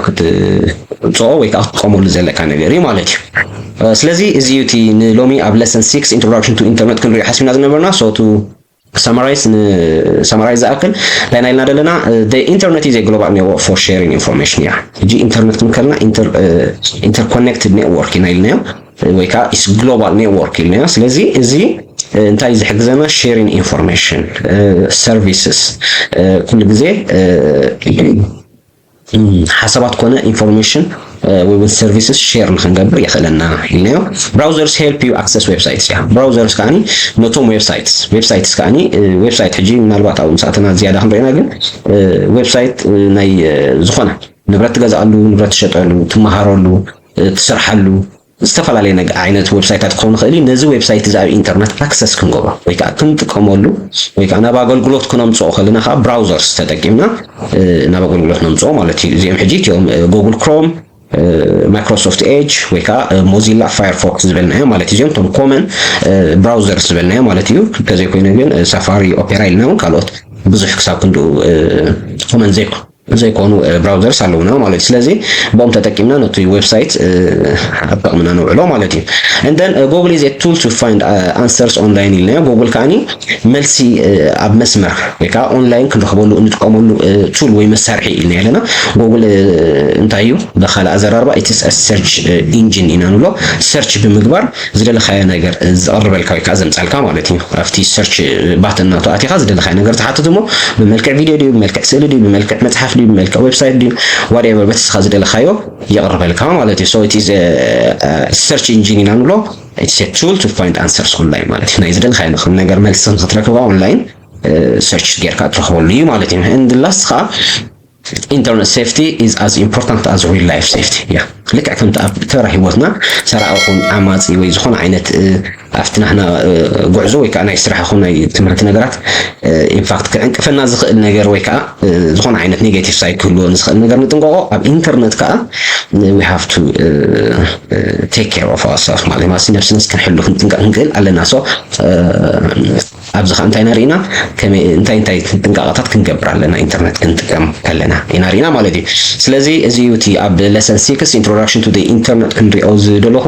ክትፅኦ ወይ ከዓ ክትጥቀመሉ ዘለካ ነገር እዩ ማለት እዩ። ስለዚ እዚ እዩ እቲ ንሎሚ ኣብ lesson six introduction to internet ክንሪኦ ሓሲብና ዝነበርና። So to summarize ንሰማራይዝ ዝኣክል እንታይ ኢና ኢልና ዘለና? The internet is a global network for sharing information። ያ ሕጂ ኢንተርኔት ክንከልና interconnected network ኢና ኢልናዮ ወይ ከዓ is global network ኢልናዮ። ስለዚ እዚ እንታይ ዝሕግዘና? Sharing information services ኩሉ ግዜ ሓሳባት ኮነ ኢንፎርሜሽን ወይ እውን ሰርቪስስ ሼር ንክንገብር የኽእለና ኢልናዮ። Browsers help you access websites። ያ ብራውዘርስ ከዓኒ ነቶም ዌብሳይትስ ዌብሳይትስ ከዓኒ ዌብሳይት ሕጂ ምናልባት ኣብኡ ምሳእተና ዝያዳ ክንሪእና ግን ዌብሳይት ናይ ዝኾነ ንብረት ትገዝኣሉ፣ ንብረት ትሸጠሉ፣ ትመሃረሉ፣ ትሰርሓሉ ዝተፈላለየ ዓይነት ዌብሳይታት ክኸውን ይኽእል እዩ። ነዚ ዌብሳይት እዚ ኣብ ኢንተርነት ኣክሰስ ክንገብሮ ወይ ከዓ ክንጥቀመሉ ወይ ከዓ ናብ ኣገልግሎት ክነምፅኦ ከለና ከዓ ብራውዘርስ ተጠቂምና ናብ ኣገልግሎት ነምፅኦ ማለት እዩ። እዚኦም ሕጂ እቲኦም ጉግል ክሮም፣ ማይክሮሶፍት ኤጅ ወይ ከዓ ሞዚላ ፋየርፎክስ ዝበልናዮ ማለት እዩ። እዚኦም እቶም ኮመን ብራውዘርስ ዝበልናዮ ማለት እዩ። እንተዘይኮይነ ግን ሳፋሪ ኦፔራ ኢልና እውን ካልኦት ብዙሕ ክሳብ ክንድኡ ኮመን ዘይኮኑ ዘይኮኑ ብራውዘርስ ኣለውና ማለት እዩ። ስለዚ ብኦም ተጠቂምና ነቲ ዌብሳይት ኣብ ጥቕምና ነውዕሎ ማለት እዩ። And then Google is a tool to find answers online ኢልናዮ። ጉግል ከዓኒ መልሲ ኣብ መስመር ወይ ከዓ ኦንላይን ክንረኽበሉ እንጥቀመሉ ቱል ወይ መሳርሒ ኢልና ኣለና። ጉግል እንታይ እዩ? ብኻልእ ኣዘራርባ it's a search engine ኢና ንብሎ። ሰርች ብምግባር ዝደለኻዮ ነገር ዘቕርበልካ ወይ ከዓ ዘምፃልካ ማለት እዩ። ኣብቲ ሰርች ባተን ናቱ ኣቲኻ ዝደለኻዮ ነገር ትሓትት እሞ ብመልክዕ ቪድዮ ድዩ፣ ብመልክዕ ስእሊ ድዩ፣ ብመልክዕ መፅሓፍ ድዩ፣ ብመልክዕ ዌብሳይት ድዩ፣ whatever በቲ ንስኻ ዝደለኻዮ የቕርበልካ ማለት እዩ። So it is a search engine ኢና ንብሎ። It's a tool to find answers online ማለት እዩ። ናይ ዝደለኻዮ ነገር መልሲ ንክትረክባ ኦንላይን ሰርች ጌርካ ትረኽበሉ እዩ ማለት እዩ። And last ከዓ internet safety is as important as real life safety። ያ ልክዕ ከምቲ ኣብ ተራ ህይወትና ሰራቒ ኹን ዓማፂ ወይ ዝኾነ ዓይነት ኣብቲ ናህና ጉዕዞ ወይ ከዓ ናይ ስራሕ ኹን ናይ ትምህርቲ ነገራት ኢንፋክት ክዕንቅፈና ዝኽእል ነገር ወይ ከዓ ዝኾነ ዓይነት ኔጌቲቭ ሳይድ ክህልዎ ንዝኽእል ነገር ንጥንቀቆ። ኣብ ኢንተርነት ከዓ we have to take care of ourselves ማለት ማለት ነብስና ክንሕሉ ክንጥንቀቅ ክንክእል ኣለና። So ኣብዚ ከዓ እንታይ ኢና ርኢና? ከመይ እንታይ እንታይ ጥንቃቐታት ክንገብር ኣለና ኢንተርነት ክንጥቀም ከለና ኢና ርኢና ማለት እዩ። ስለዚ እዚ እዩ እቲ ኣብ lesson six introduction to the internet ክንሪኦ ዝደለኹ።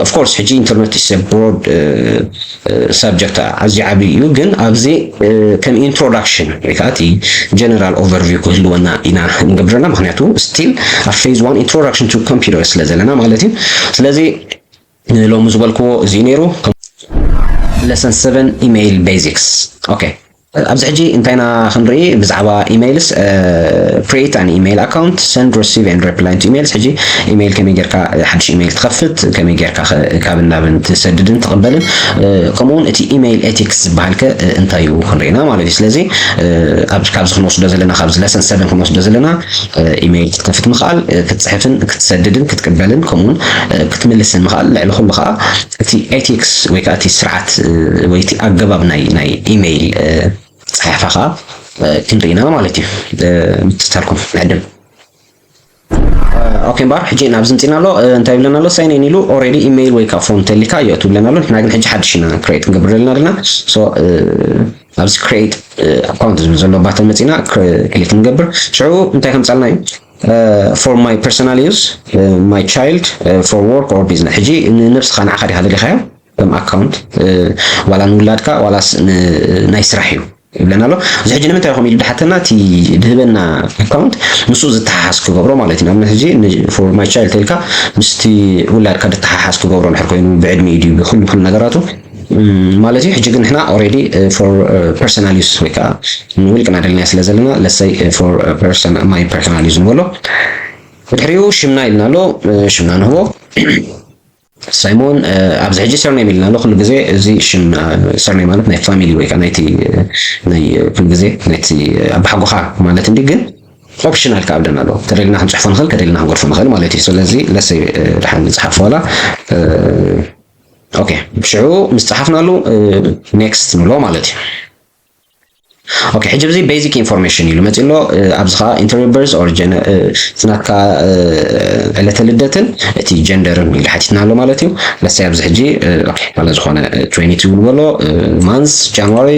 Of course ሕጂ internet is a broad subject ኣዝዩ ዓብዪ እዩ፣ ግን ኣብዚ ከም introduction ወይ ከዓ እቲ general overview ክህልወና ኢና ንገብረና። ምክንያቱ still ኣብ phase one introduction to computer ስለ ዘለና ማለት እዩ። ስለዚ ሎሚ ዝበልክዎ እዚ ነይሩ። Lesson seven email basics። Okay ኣብዚ ሕጂ እንታይና ክንርኢ ብዛዕባ ኢሜይልስ። Create an email account, send, receive and reply to emails። ሕጂ ኢሜይል ከመይ ጌርካ ሓድሽ ኢሜይል ትኸፍት፣ ከመይ ጌርካ ካብን ናብን ትሰድድን ትቕበልን፣ ከምኡውን እቲ ኢሜይል ኤቲክስ ዝበሃል ከ እንታይ እዩ ክንርኢና ማለት እዩ። ስለዚ ኣብዚ ክንወስዶ ዘለና ካብዚ lesson seven ክንወስዶ ዘለና ኢሜይል ክትከፍት ምኽኣል፣ ክትፅሕፍን ክትሰድድን ክትቅበልን ከምኡውን ክትምልስን ምኽኣል፣ ልዕሊ ኩሉ ከዓ እቲ ኤቲክስ ወይ ከዓ እቲ ስርዓት ወይ እቲ ኣገባብ ናይ ናይ ኢሜይል ፅሓፋ ከዓ ክንርኢና ማለት እዩ። ምትታልኩም ዕድም። ኦኬ እምበር ሕጂ ናብዚ ምፂና ኣሎ። እንታይ ይብለና ኣሎ? ሳይን ኢን ኢሉ ኦልሬዲ ኢሜይል ወይ ከዓ ፎን ተሊካ እዮ ትብለና ኣሎ። ንሕና ግን ሕጂ ሓድሽ ኢና ክሬት ክንገብር ዘለና ኣለና። ኣብዚ ክሬት ኣካውንት ዝብል ዘሎ ባተን መፂና ክሊክ ንገብር። ሽዑ እንታይ ከምፃልና እዩ? For my personal use, my child, for work or business። ሕጂ ንነብስኻ ንዓኻ ዲኻ ደሊኻዮ ከም ኣካውንት ዋላ ንውላድካ ዋላስ ናይ ስራሕ እዩ ይብለና ኣሎ። እዚ ሕጂ ንምንታይ ኢኹም ኢሉ ድሓተና እቲ ድህበና ኣካውንት ምስኡ ዝተሓሓዝ ክገብሮ ማለት እዩ። ንኣብነት ሕጂ for my child ተልካ ምስቲ ውላድካ ድተሓሓዝ ክገብሮ እንድሕር ኮይኑ ብዕድሚኡ ድዩ ብኩሉ ኩሉ ነገራቱ ማለት እዩ። ሕጂ ግን ንሕና already for personal use ወይ ከዓ ንውልቅና ደለና ስለ ዘለና let's say for person my personal use ንበሎ። ብድሕሪኡ ሽምና ኢልና ኣሎ። ሽምና ንህቦ ሳይሞን። ኣብዚ ሕጂ surname ኢልና ኣሎ። ኩሉ ግዜ እዚ ሽም surname ማለት ናይ ፋሚሊ ወይ ከዓ ናይቲ ናይ ኩሉ ግዜ ናይቲ ኣባሓጎኻ ማለት እንዲ ግን ኦፕሽናል ከኣ ኣለና ኣሎ። ተደሊና ክንፅሕፎ ንኽእል፣ ተደሊና ክንገድፎ ንኽእል ማለት እዩ። ስለዚ let's say ድሓን ንፅሓፎ ዋላ። ኦኬ ሽዑ ምስ ፀሓፍናሉ ኔክስት ንብሎ ማለት እዩ። ኦኬ ሕጂ እዚ ቤዚክ ኢንፎርሜሽን ኢሉ መፂ ኣሎ። ኣብዚ ከዓ ኢንተርቪው በርዝ ኦር ናትካ ዕለተ ልደትን እቲ ጀንደርን ኢሉ ሓቲትና ኣሎ ማለት እዩ። ለሳይ ኣብዚ ሕጂ ኦኬ ዋላ ዝኾነ ትዌንቲ ቱ ይብል በሎ ማንስ ጃንዋሪ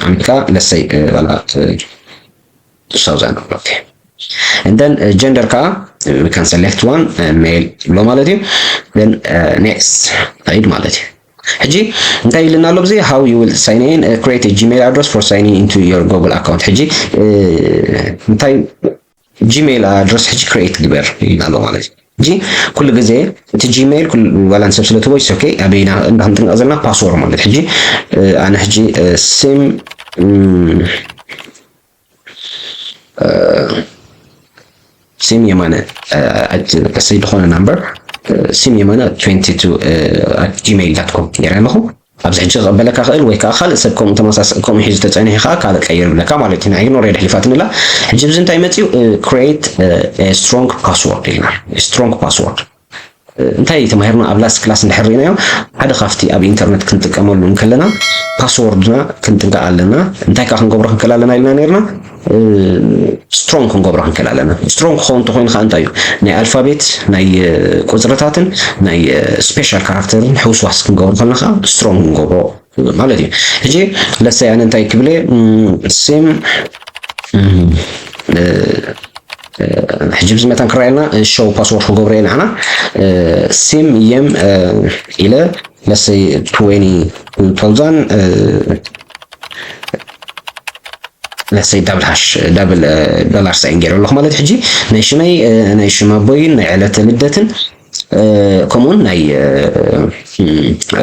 ኣሜሪካ ለሳይ ዋላ two thousand okay and then gender ከዓ we can select one male ብሎ ማለት እዩ። Then next ኸይድ ማለት እዩ። ሕጂ እንታይ ኢልና ኣሎ ብዚ how you will sign in create a gmail address for signing into your google account። ሕጂ እንታይ ጂሜል ኣድረስ ሕጂ ክሬት ግበር ኢልና ኣሎ ማለት እዩ። ሕጂ ኩሉ ግዜ እቲ ጂሜል ዋላ ንሰብ ስለ ትቦይ ኦኬ ኣበይና እንዳ ክንጥንቀቕ ዘለና ፓስወርድ ማለት ሕጂ ኣነ ሕጂ ስም ስም የማነ ቀሰይ ዝኾነ ናምበር ስም የማነ twenty two at gmail dot com ገይረ ኣለኹ። ኣብዚ ሕጂ ክቕበለካ ክእል ወይ ከዓ ካልእ ሰብ ከምኡ ተመሳሳሊ ከምኡ ሒዙ ተፀኒሑ ከዓ ካልእ ቀይር ይብለካ ማለት እዩ። ንዓይ ግን ኦልሬዲ ኣሕሊፋትኒ ኣላ። ሕጂ ኣብዚ እንታይ መፅዩ? Create strong password ኢልና። Strong password እንታይ ተማሂርና ኣብ ላስት ክላስ እንድሕር ርኢናዮ ሓደ ካብቲ ኣብ ኢንተርነት ክንጥቀመሉ እንከለና ፓስወርድና ክንጥንቀቕ ኣለና። እንታይ ከዓ ክንገብሮ ክንክእል ኣለና ኢልና ነርና? ስትሮንግ ክንገብሮ ክንክእል ኣለና። ስትሮንግ ክኸውን እንተኮይኑ ከዓ እንታይ እዩ ናይ ኣልፋቤት ናይ ቁፅርታትን ናይ ስፔሻል ካራክተርን ሕውስዋስ ክንገብሮ ከለና ከዓ ስትሮንግ ክንገብሮ ማለት እዩ። ሕጂ ለሰይ ኣነ እንታይ ክብለ ስም ሕጂ ብዚ መታን ክረኣየልና show password ክገብሮ እየ ንዓና። sim የም ኢለ ለሰይ twenty thousand ለሰይ double hash double dollar sign ገይረ ኣለኹ ማለት ሕጂ ናይ ሽመይ ናይ ሽም ኣቦይን ናይ ዕለተ ልደትን ከምኡውን ናይ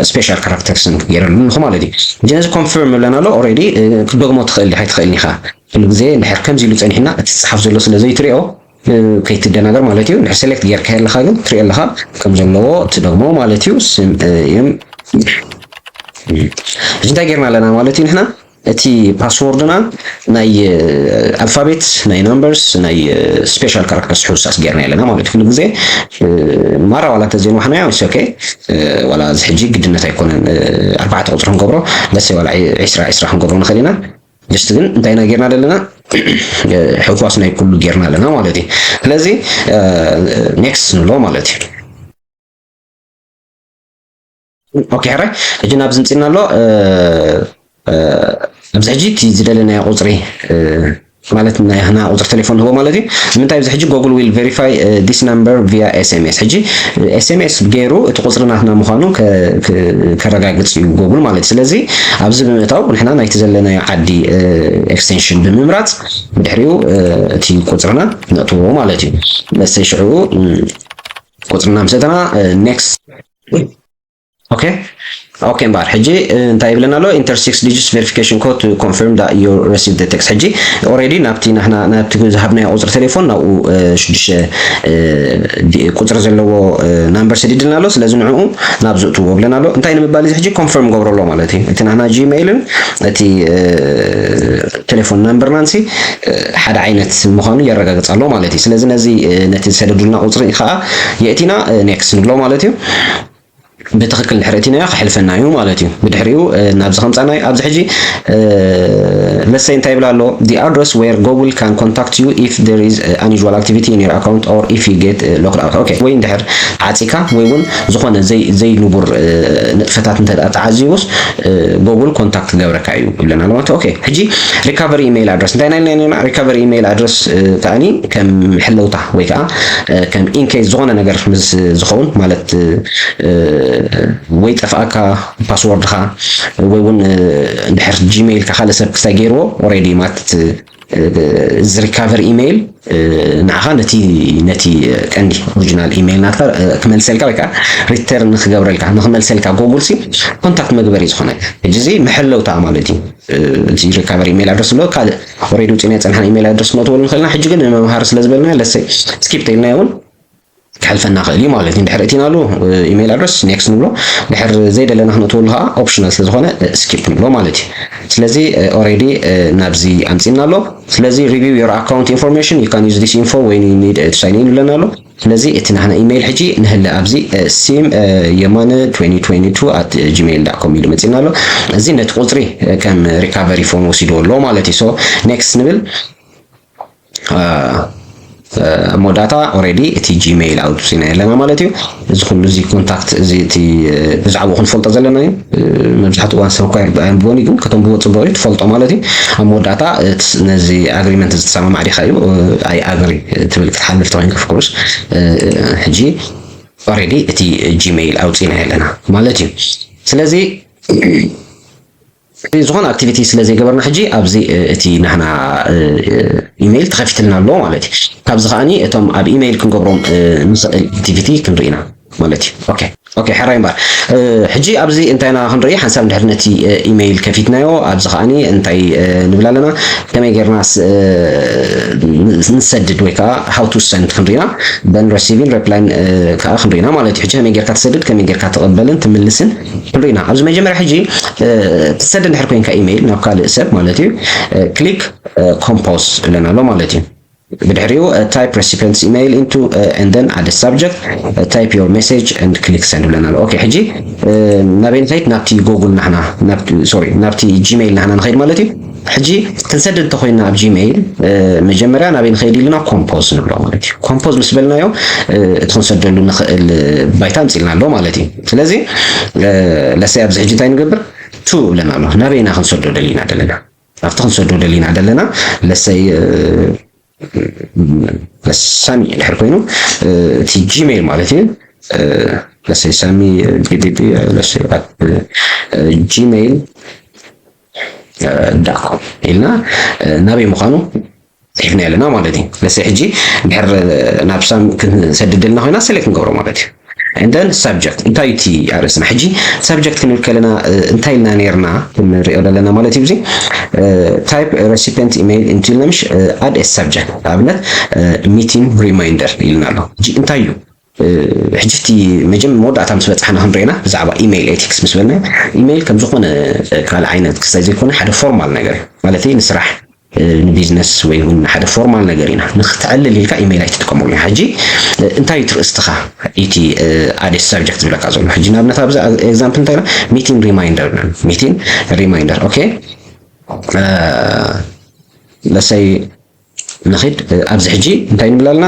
special charactersን ገይረሉ ኣለኹ ማለት እዩ። ሕጂ ነዚ confirm ይብለና ኣሎ። Already ክትደግሞ ትኽእል ዲኻ ኣይትኽእልን ኢኻ። ኩሉ ግዜ እንድሕር ከምዚ ኢሉ ጸኒሕና እቲ ዝጽሓፍ ዘሎ ስለ ዘይትሪኦ ከይትደናገር ማለት እዩ። እንድሕር select ጌርካ ኣለኻ ግን ትሪኦ ኣለኻ ከም ዘለዎ ትደግሞ ማለት እዩ። ስም እም ሕጂ እንታይ ጌርና ኣለና ማለት እዩ ንሕና እቲ passwordና ናይ alphabet ናይ numbers ናይ special characters ሕውሳስ ጌርና ኣለና ማለት እዩ። ኩሉ ግዜ ማራ ዋላ ተዘይንዋሕናዮ it's okay። ዋላ እዚ ሕጂ ግድነት ኣይኮነን ኣርባዕተ ቁፅሪ ክንገብሮ ደስ ዋላ ዒስራ ዒስራ ክንገብሮ ንኽእል ኢና። just ግን እንታይ ኢና ጌርና ዘለና ሕውሳስ ናይ ኩሉ ጌርና ኣለና ማለት እዩ። ስለዚ next ንብሎ ማለት እዩ። ኦኬ ሕራይ ሕጂ ናብ ዝምፅና ኣሎ። ኣብዚ ሕጂ እቲ ዝደለናዮ ቁፅሪ ማለት ናይ ህና ቁፅሪ ቴሌፎን ንህቦ ማለት እዩ። ንምንታይ ኣብዚ ሕጂ Google will verify this number via S M S። ሕጂ S M S ገይሩ እቲ ቁፅሪ ናትና ምዃኑ ከረጋግፅ እዩ Google ማለት እዩ። ስለዚ ኣብዚ ብምእታው ንሕና ናይቲ ዘለናዮ ዓዲ extension ብምምራፅ ብድሕሪኡ እቲ ቁፅርና ነእትዎ ማለት እዩ። መስተይ ሽዑ ቁፅርና ምስ እተና next okay okay እምበኣር ሕጂ እንታይ ይብለና ኣሎ? Enter six digits verification code to confirm that you received the text። ሕጂ already ናብቲ ናትና ናብቲ ዝሃብናዮ ቁፅሪ ቴሌፎን ናብኡ ሽዱሽተ ቁፅሪ ዘለዎ number ሰዲድልና ኣሎ። ስለዚ ንዕኡ ናብ ዝእትዎ ብለና ኣሎ። እንታይ ንምባል እዚ ሕጂ confirm ገብሮ ኣሎ ማለት እዩ። እቲ ናትና Gmailን እቲ ቴሌፎን numberናን ሲ ሓደ ዓይነት ምዃኑ የረጋግፅ ኣሎ ማለት እዩ። ስለዚ ነዚ ነቲ ዝሰደዱልና ቁፅሪ ከዓ የእቲና next ንብሎ ማለት እዩ። ብትኽክል ድሕሪ እቲናዮ ክሕልፈና እዩ ማለት እዩ። ብድሕሪኡ ናብዚ ከምፃና እዩ። ኣብዚ ሕጂ let's say እንታይ ይብል ኣሎ? The address where Google can contact you if there is unusual activity in your account or if you get locked out። Okay ወይ እንድሕር ዓፂካ ወይ እውን ዝኾነ ዘይንቡር ንጥፈታት እንተ ተዓዚቡስ Google contact ክገብረካ እዩ ይብለና ኣሎ ማለት። Okay ሕጂ recovery email address እንታይ ናይ recovery email address ከዓኒ ከም ሕለውታ ወይ ከዓ ከም in case ዝኾነ ነገር ምስ ዝኸውን ማለት ወይ ጠፍኣካ passwordኻ ወይ እውን እንድሕር Gmailካ ካልእ ሰብ ክሳይ ገይርዎ already ማለት እዚ recovery email ንዓኻ ነቲ ነቲ ቀንዲ original email ናትካ ክመልሰልካ ወይ ከዓ return ክገብረልካ ንክመልሰልካ Google ሲ contact መግበሪ ዝኾነ ሕጂ እዚ መሐለውታ ማለት እዩ። እቲ recovery email address ኣሎ ካልእ already ውፅና የፀንሓን email address ክነእትወሉ ንኽእልና ሕጂ ግን ንመምሃሪ ስለ ዝበልና let's say skip ተይልና እውን ክሕልፈና ክእል እዩ ማለት እዩ። እንድሕር እቲናሉ email address next ንብሎ። እንድሕር ዘይደለና ክነእትወሉ ከዓ optional ስለዝኾነ skip ንብሎ ማለት እዩ። ስለዚ already ናብዚ ኣምፂና ኣሎ። ስለዚ review your account information you can use this info when you need to sign in ይብለና ኣሎ። ስለዚ እቲ ናህና email ሕጂ ንህለ ኣብዚ sim የማነ twenty twenty two at gmail dot com ኢሉ መፂና ኣሎ። እዚ ነቲ ቁፅሪ ከም recovery phone ወሲድዎ ኣሎ ማለት እዩ። So next ንብል። እሞ data already እቲ Gmail ኣውፂና ኣለና ማለት እዩ። እዚ ኩሉ እዚ contact እዚ እቲ ብዛዕባኡ ክንፈልጦ ዘለና እዩ። መብዛሕትኡ እዋን ሰብ እኳ ኣንብቦን እዩ ግን ከተንብቦ ፅቡቅ እዩ ትፈልጦ ማለት እዩ። ኣብ መወዳእታ ነዚ agreement ዝተሰማማዕ ዲካ እዩ I agree ትብል ክትሓልፍ ተኮይንካ of course ሕጂ already እቲ Gmail ኣውፂና ኣለና ማለት እዩ። ስለዚ ዝኾነ activity ስለ ዘይገበርና ሕጂ ኣብዚ እቲ ናህና email ተኸፊትልና ኣሎ ማለት እዩ። ካብዚ ከዓኒ እቶም ኣብ email ክንገብሮም ንኽእል activity ክንርኢ ኢና ማለት እዩ። Okay okay ሕራይ እምበር ሕጂ ኣብዚ እንታይ ኢና ክንርኢ ሓንሳብ እንድሕር ነቲ email ከፊትናዮ ኣብዚ ከዓኒ እንታይ ንብል ኣለና ከመይ ጌርና ንሰድድ ወይ ከዓ how to send ክንርኢና then receiving reply ከዓ ክንርኢና ማለት እዩ። ሕጂ ከመይ ጌርካ ትሰድድ ከመይ ጌርካ ትቕበልን ትምልስን ክንርኢና ኣብዚ መጀመርያ ሕጂ ትሰድድ እንድሕር ኮይንካ email ናብ ካልእ ሰብ ማለት እዩ click compose እብለና ኣሎ ማለት እዩ። ብድሕሪኡ type recipient's email into and then add subject type your message and click send ይብለና ኣሎ። Okay ሕጂ ናበይ ንኸይድ ናብቲ Google ናሕና sorry ናብቲ Gmail ናሕና ንኸይድ ማለት እዩ። ሕጂ ክንሰድድ እንተኮይና ኣብ Gmail መጀመርያ ናበይ ንኸይድ ኢልና compose ንብሎ ማለት እዩ። Compose ምስ በልናዮ እቲ ክንሰደሉ ንኽእል ባይታ ኣምፂልና ኣሎ ማለት እዩ። ስለዚ let's say ኣብዚ ሕጂ እንታይ ንገብር to እብለና ኣሎ ናበይ ኢና ክንሰዶ ደሊና ደለና ኣብቲ ክንሰዶ ደሊና ደለና let's say ሳሚ ድሕር ኮይኑ እቲ ጂሜይል ማለት እዩ። ለሰይ ሳሚ ቢቢቢ ለሰይ ኣት ጂሜይል ዳት ኮም ኢልና ናበይ ምዃኑ ጽሒፍና ኣለና ማለት እዩ። ለሰይ ሕጂ ድሕር ናብ ሳም ክንሰድደልና ኮይና ሰሌክት ንገብሮ ማለት እዩ። And then subject እንታይ እቲ ኣርእስና ሕጂ ሳብጀክት ክንብል ከለና እንታይ ኢልና ነርና ክንሪኦ ዘለና ማለት እዩ። እዚ type recipient email into ኢልና ምሽ ኣድ subject ኣብነት meeting reminder ኢልና ኣሎ። ሕጂ እንታይ እዩ ሕጂ እቲ መጀም መወዳእታ ምስ በጻሕና ክንሪና ብዛዕባ ኢሜይል ኤቲክስ ምስ በልና ኢሜይል ከም ዝኾነ ካልእ ዓይነት ክስታይ ዘይኮነ ሓደ ፎርማል ነገር እዩ ማለት ንስራሕ ንቢዝነስ ወይ እውን ሓደ ፎርማል ነገር ኢና ንክትዕልል ኢልካ ኢሜይል ኣይትጥቀመሉ። ሕጂ እንታይ እዩ ትርእስትኻ እቲ ኣድ ሳብጀክት ዝብለካ ዘሎ? ሕጂ ንኣብነት ኣብዚ ኤግዛምፕል እንታይ ኢልና ሚቲንግ ሪማይንደር ሚቲንግ ሪማይንደር ኦኬ ለሰይ ንኺድ ኣብዚ ሕጂ እንታይ ንብላልና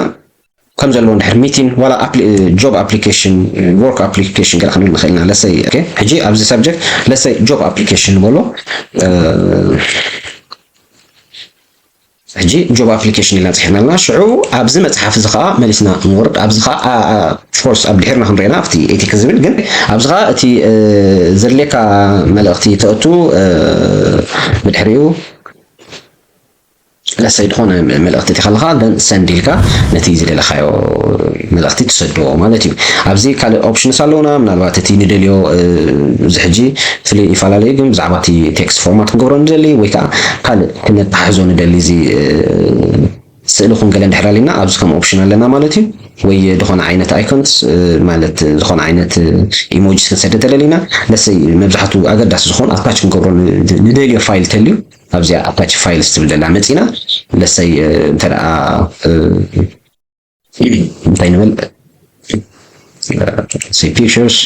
ከም ዘለዎ እንድሕር ሚቲንግ ዋላ ጆብ ኣፕሊኬሽን ወርክ ኣፕሊኬሽን ገለ ክንብል ንኽእል ኢና። ለሰይ ሕጂ ኣብዚ ሳብጀክት ለሰይ ጆብ ኣፕሊኬሽን ንበሎ ሕጂ ጆብ ኣፕሊኬሽን ኢልና ፅሒፍና ኣለና። ሽዑ ኣብዚ መፅሓፍ እዚ ከዓ መሊስና ንወርድ ኣብዚ ከዓ ኦፍኮርስ ኣብ ድሕርና ክንሪና ኣብቲ ኤቲክ ዝብል ግን ኣብዚ ከዓ እቲ ዘድልየካ መልእኽቲ ተእቱ ብድሕሪኡ ለሰይ ዝኾነ መልእኽቲ እቲ ከለካ ሰንድ ኢልካ ነቲ ዝደለካዮ መልእኽቲ ትሰድዎ ማለት እዩ። ኣብዚ ካልእ ኦፕሽንስ ኣለውና። ምናልባት እቲ ንደልዮ እዚ ሕጂ ፍልይ ይፈላለዩ ግን ብዛዕባ እቲ ቴክስት ፎርማት ክንገብሮ ንደሊ ወይ ከዓ ካልእ ክነተሓሕዞ ንደሊ እዚ ስእሊ ኹን ገለ እንድሕር ኣሊና ኣብዚ ከም ኦፕሽን ኣለና ማለት እዩ። ወይ ዝኾነ ዓይነት ኣይኮንስ ማለት ዝኾነ ዓይነት ኢሞጂስ ክንሰደ ተደሊና ለሰይ መብዛሕትኡ ኣገዳሲ ዝኾን ኣታች ክንገብሮ ንደልዮ ፋይል ተልዩ ኣብዚኣ ኣታች ፋይልስ ትብል ዘላ መፂና ለሰይ እንተ ደኣ እንታይ ንብል ሰይ ፒክቸርስ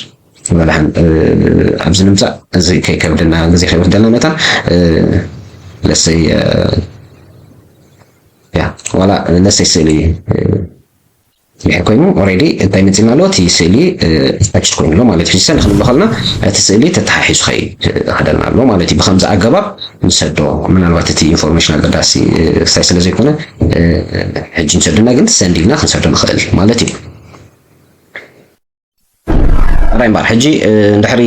መድሓን ኣብዚ ንምፃእ እዚ ከይከብደና ግዜ ከይወስደልና መታ ለሰይ ያ ዋላ ለሰይ ስእሊ ድሕር ኮይኑ ኦሬዲ እንታይ መፂና ኣሎ እቲ ስእሊ ኣታችድ ኮይኑ ኣሎ ማለት እዩ። ሰን ክንብሎ ከለና እቲ ስእሊ ተተሓሒዙ ከይኸደልና ኣሎ ማለት እዩ። ብከምዚ ኣገባብ ንሰዶ ምናልባት እቲ ኢንፎርሜሽን ኣገዳሲ ክሳይ ስለ ዘይኮነ ሕጂ ንሰደና ግን ሰንድ ኢልና ክንሰዶ ንኽእል ማለት እዩ። ራይ እምበኣር ሕጂ እንድሕሪ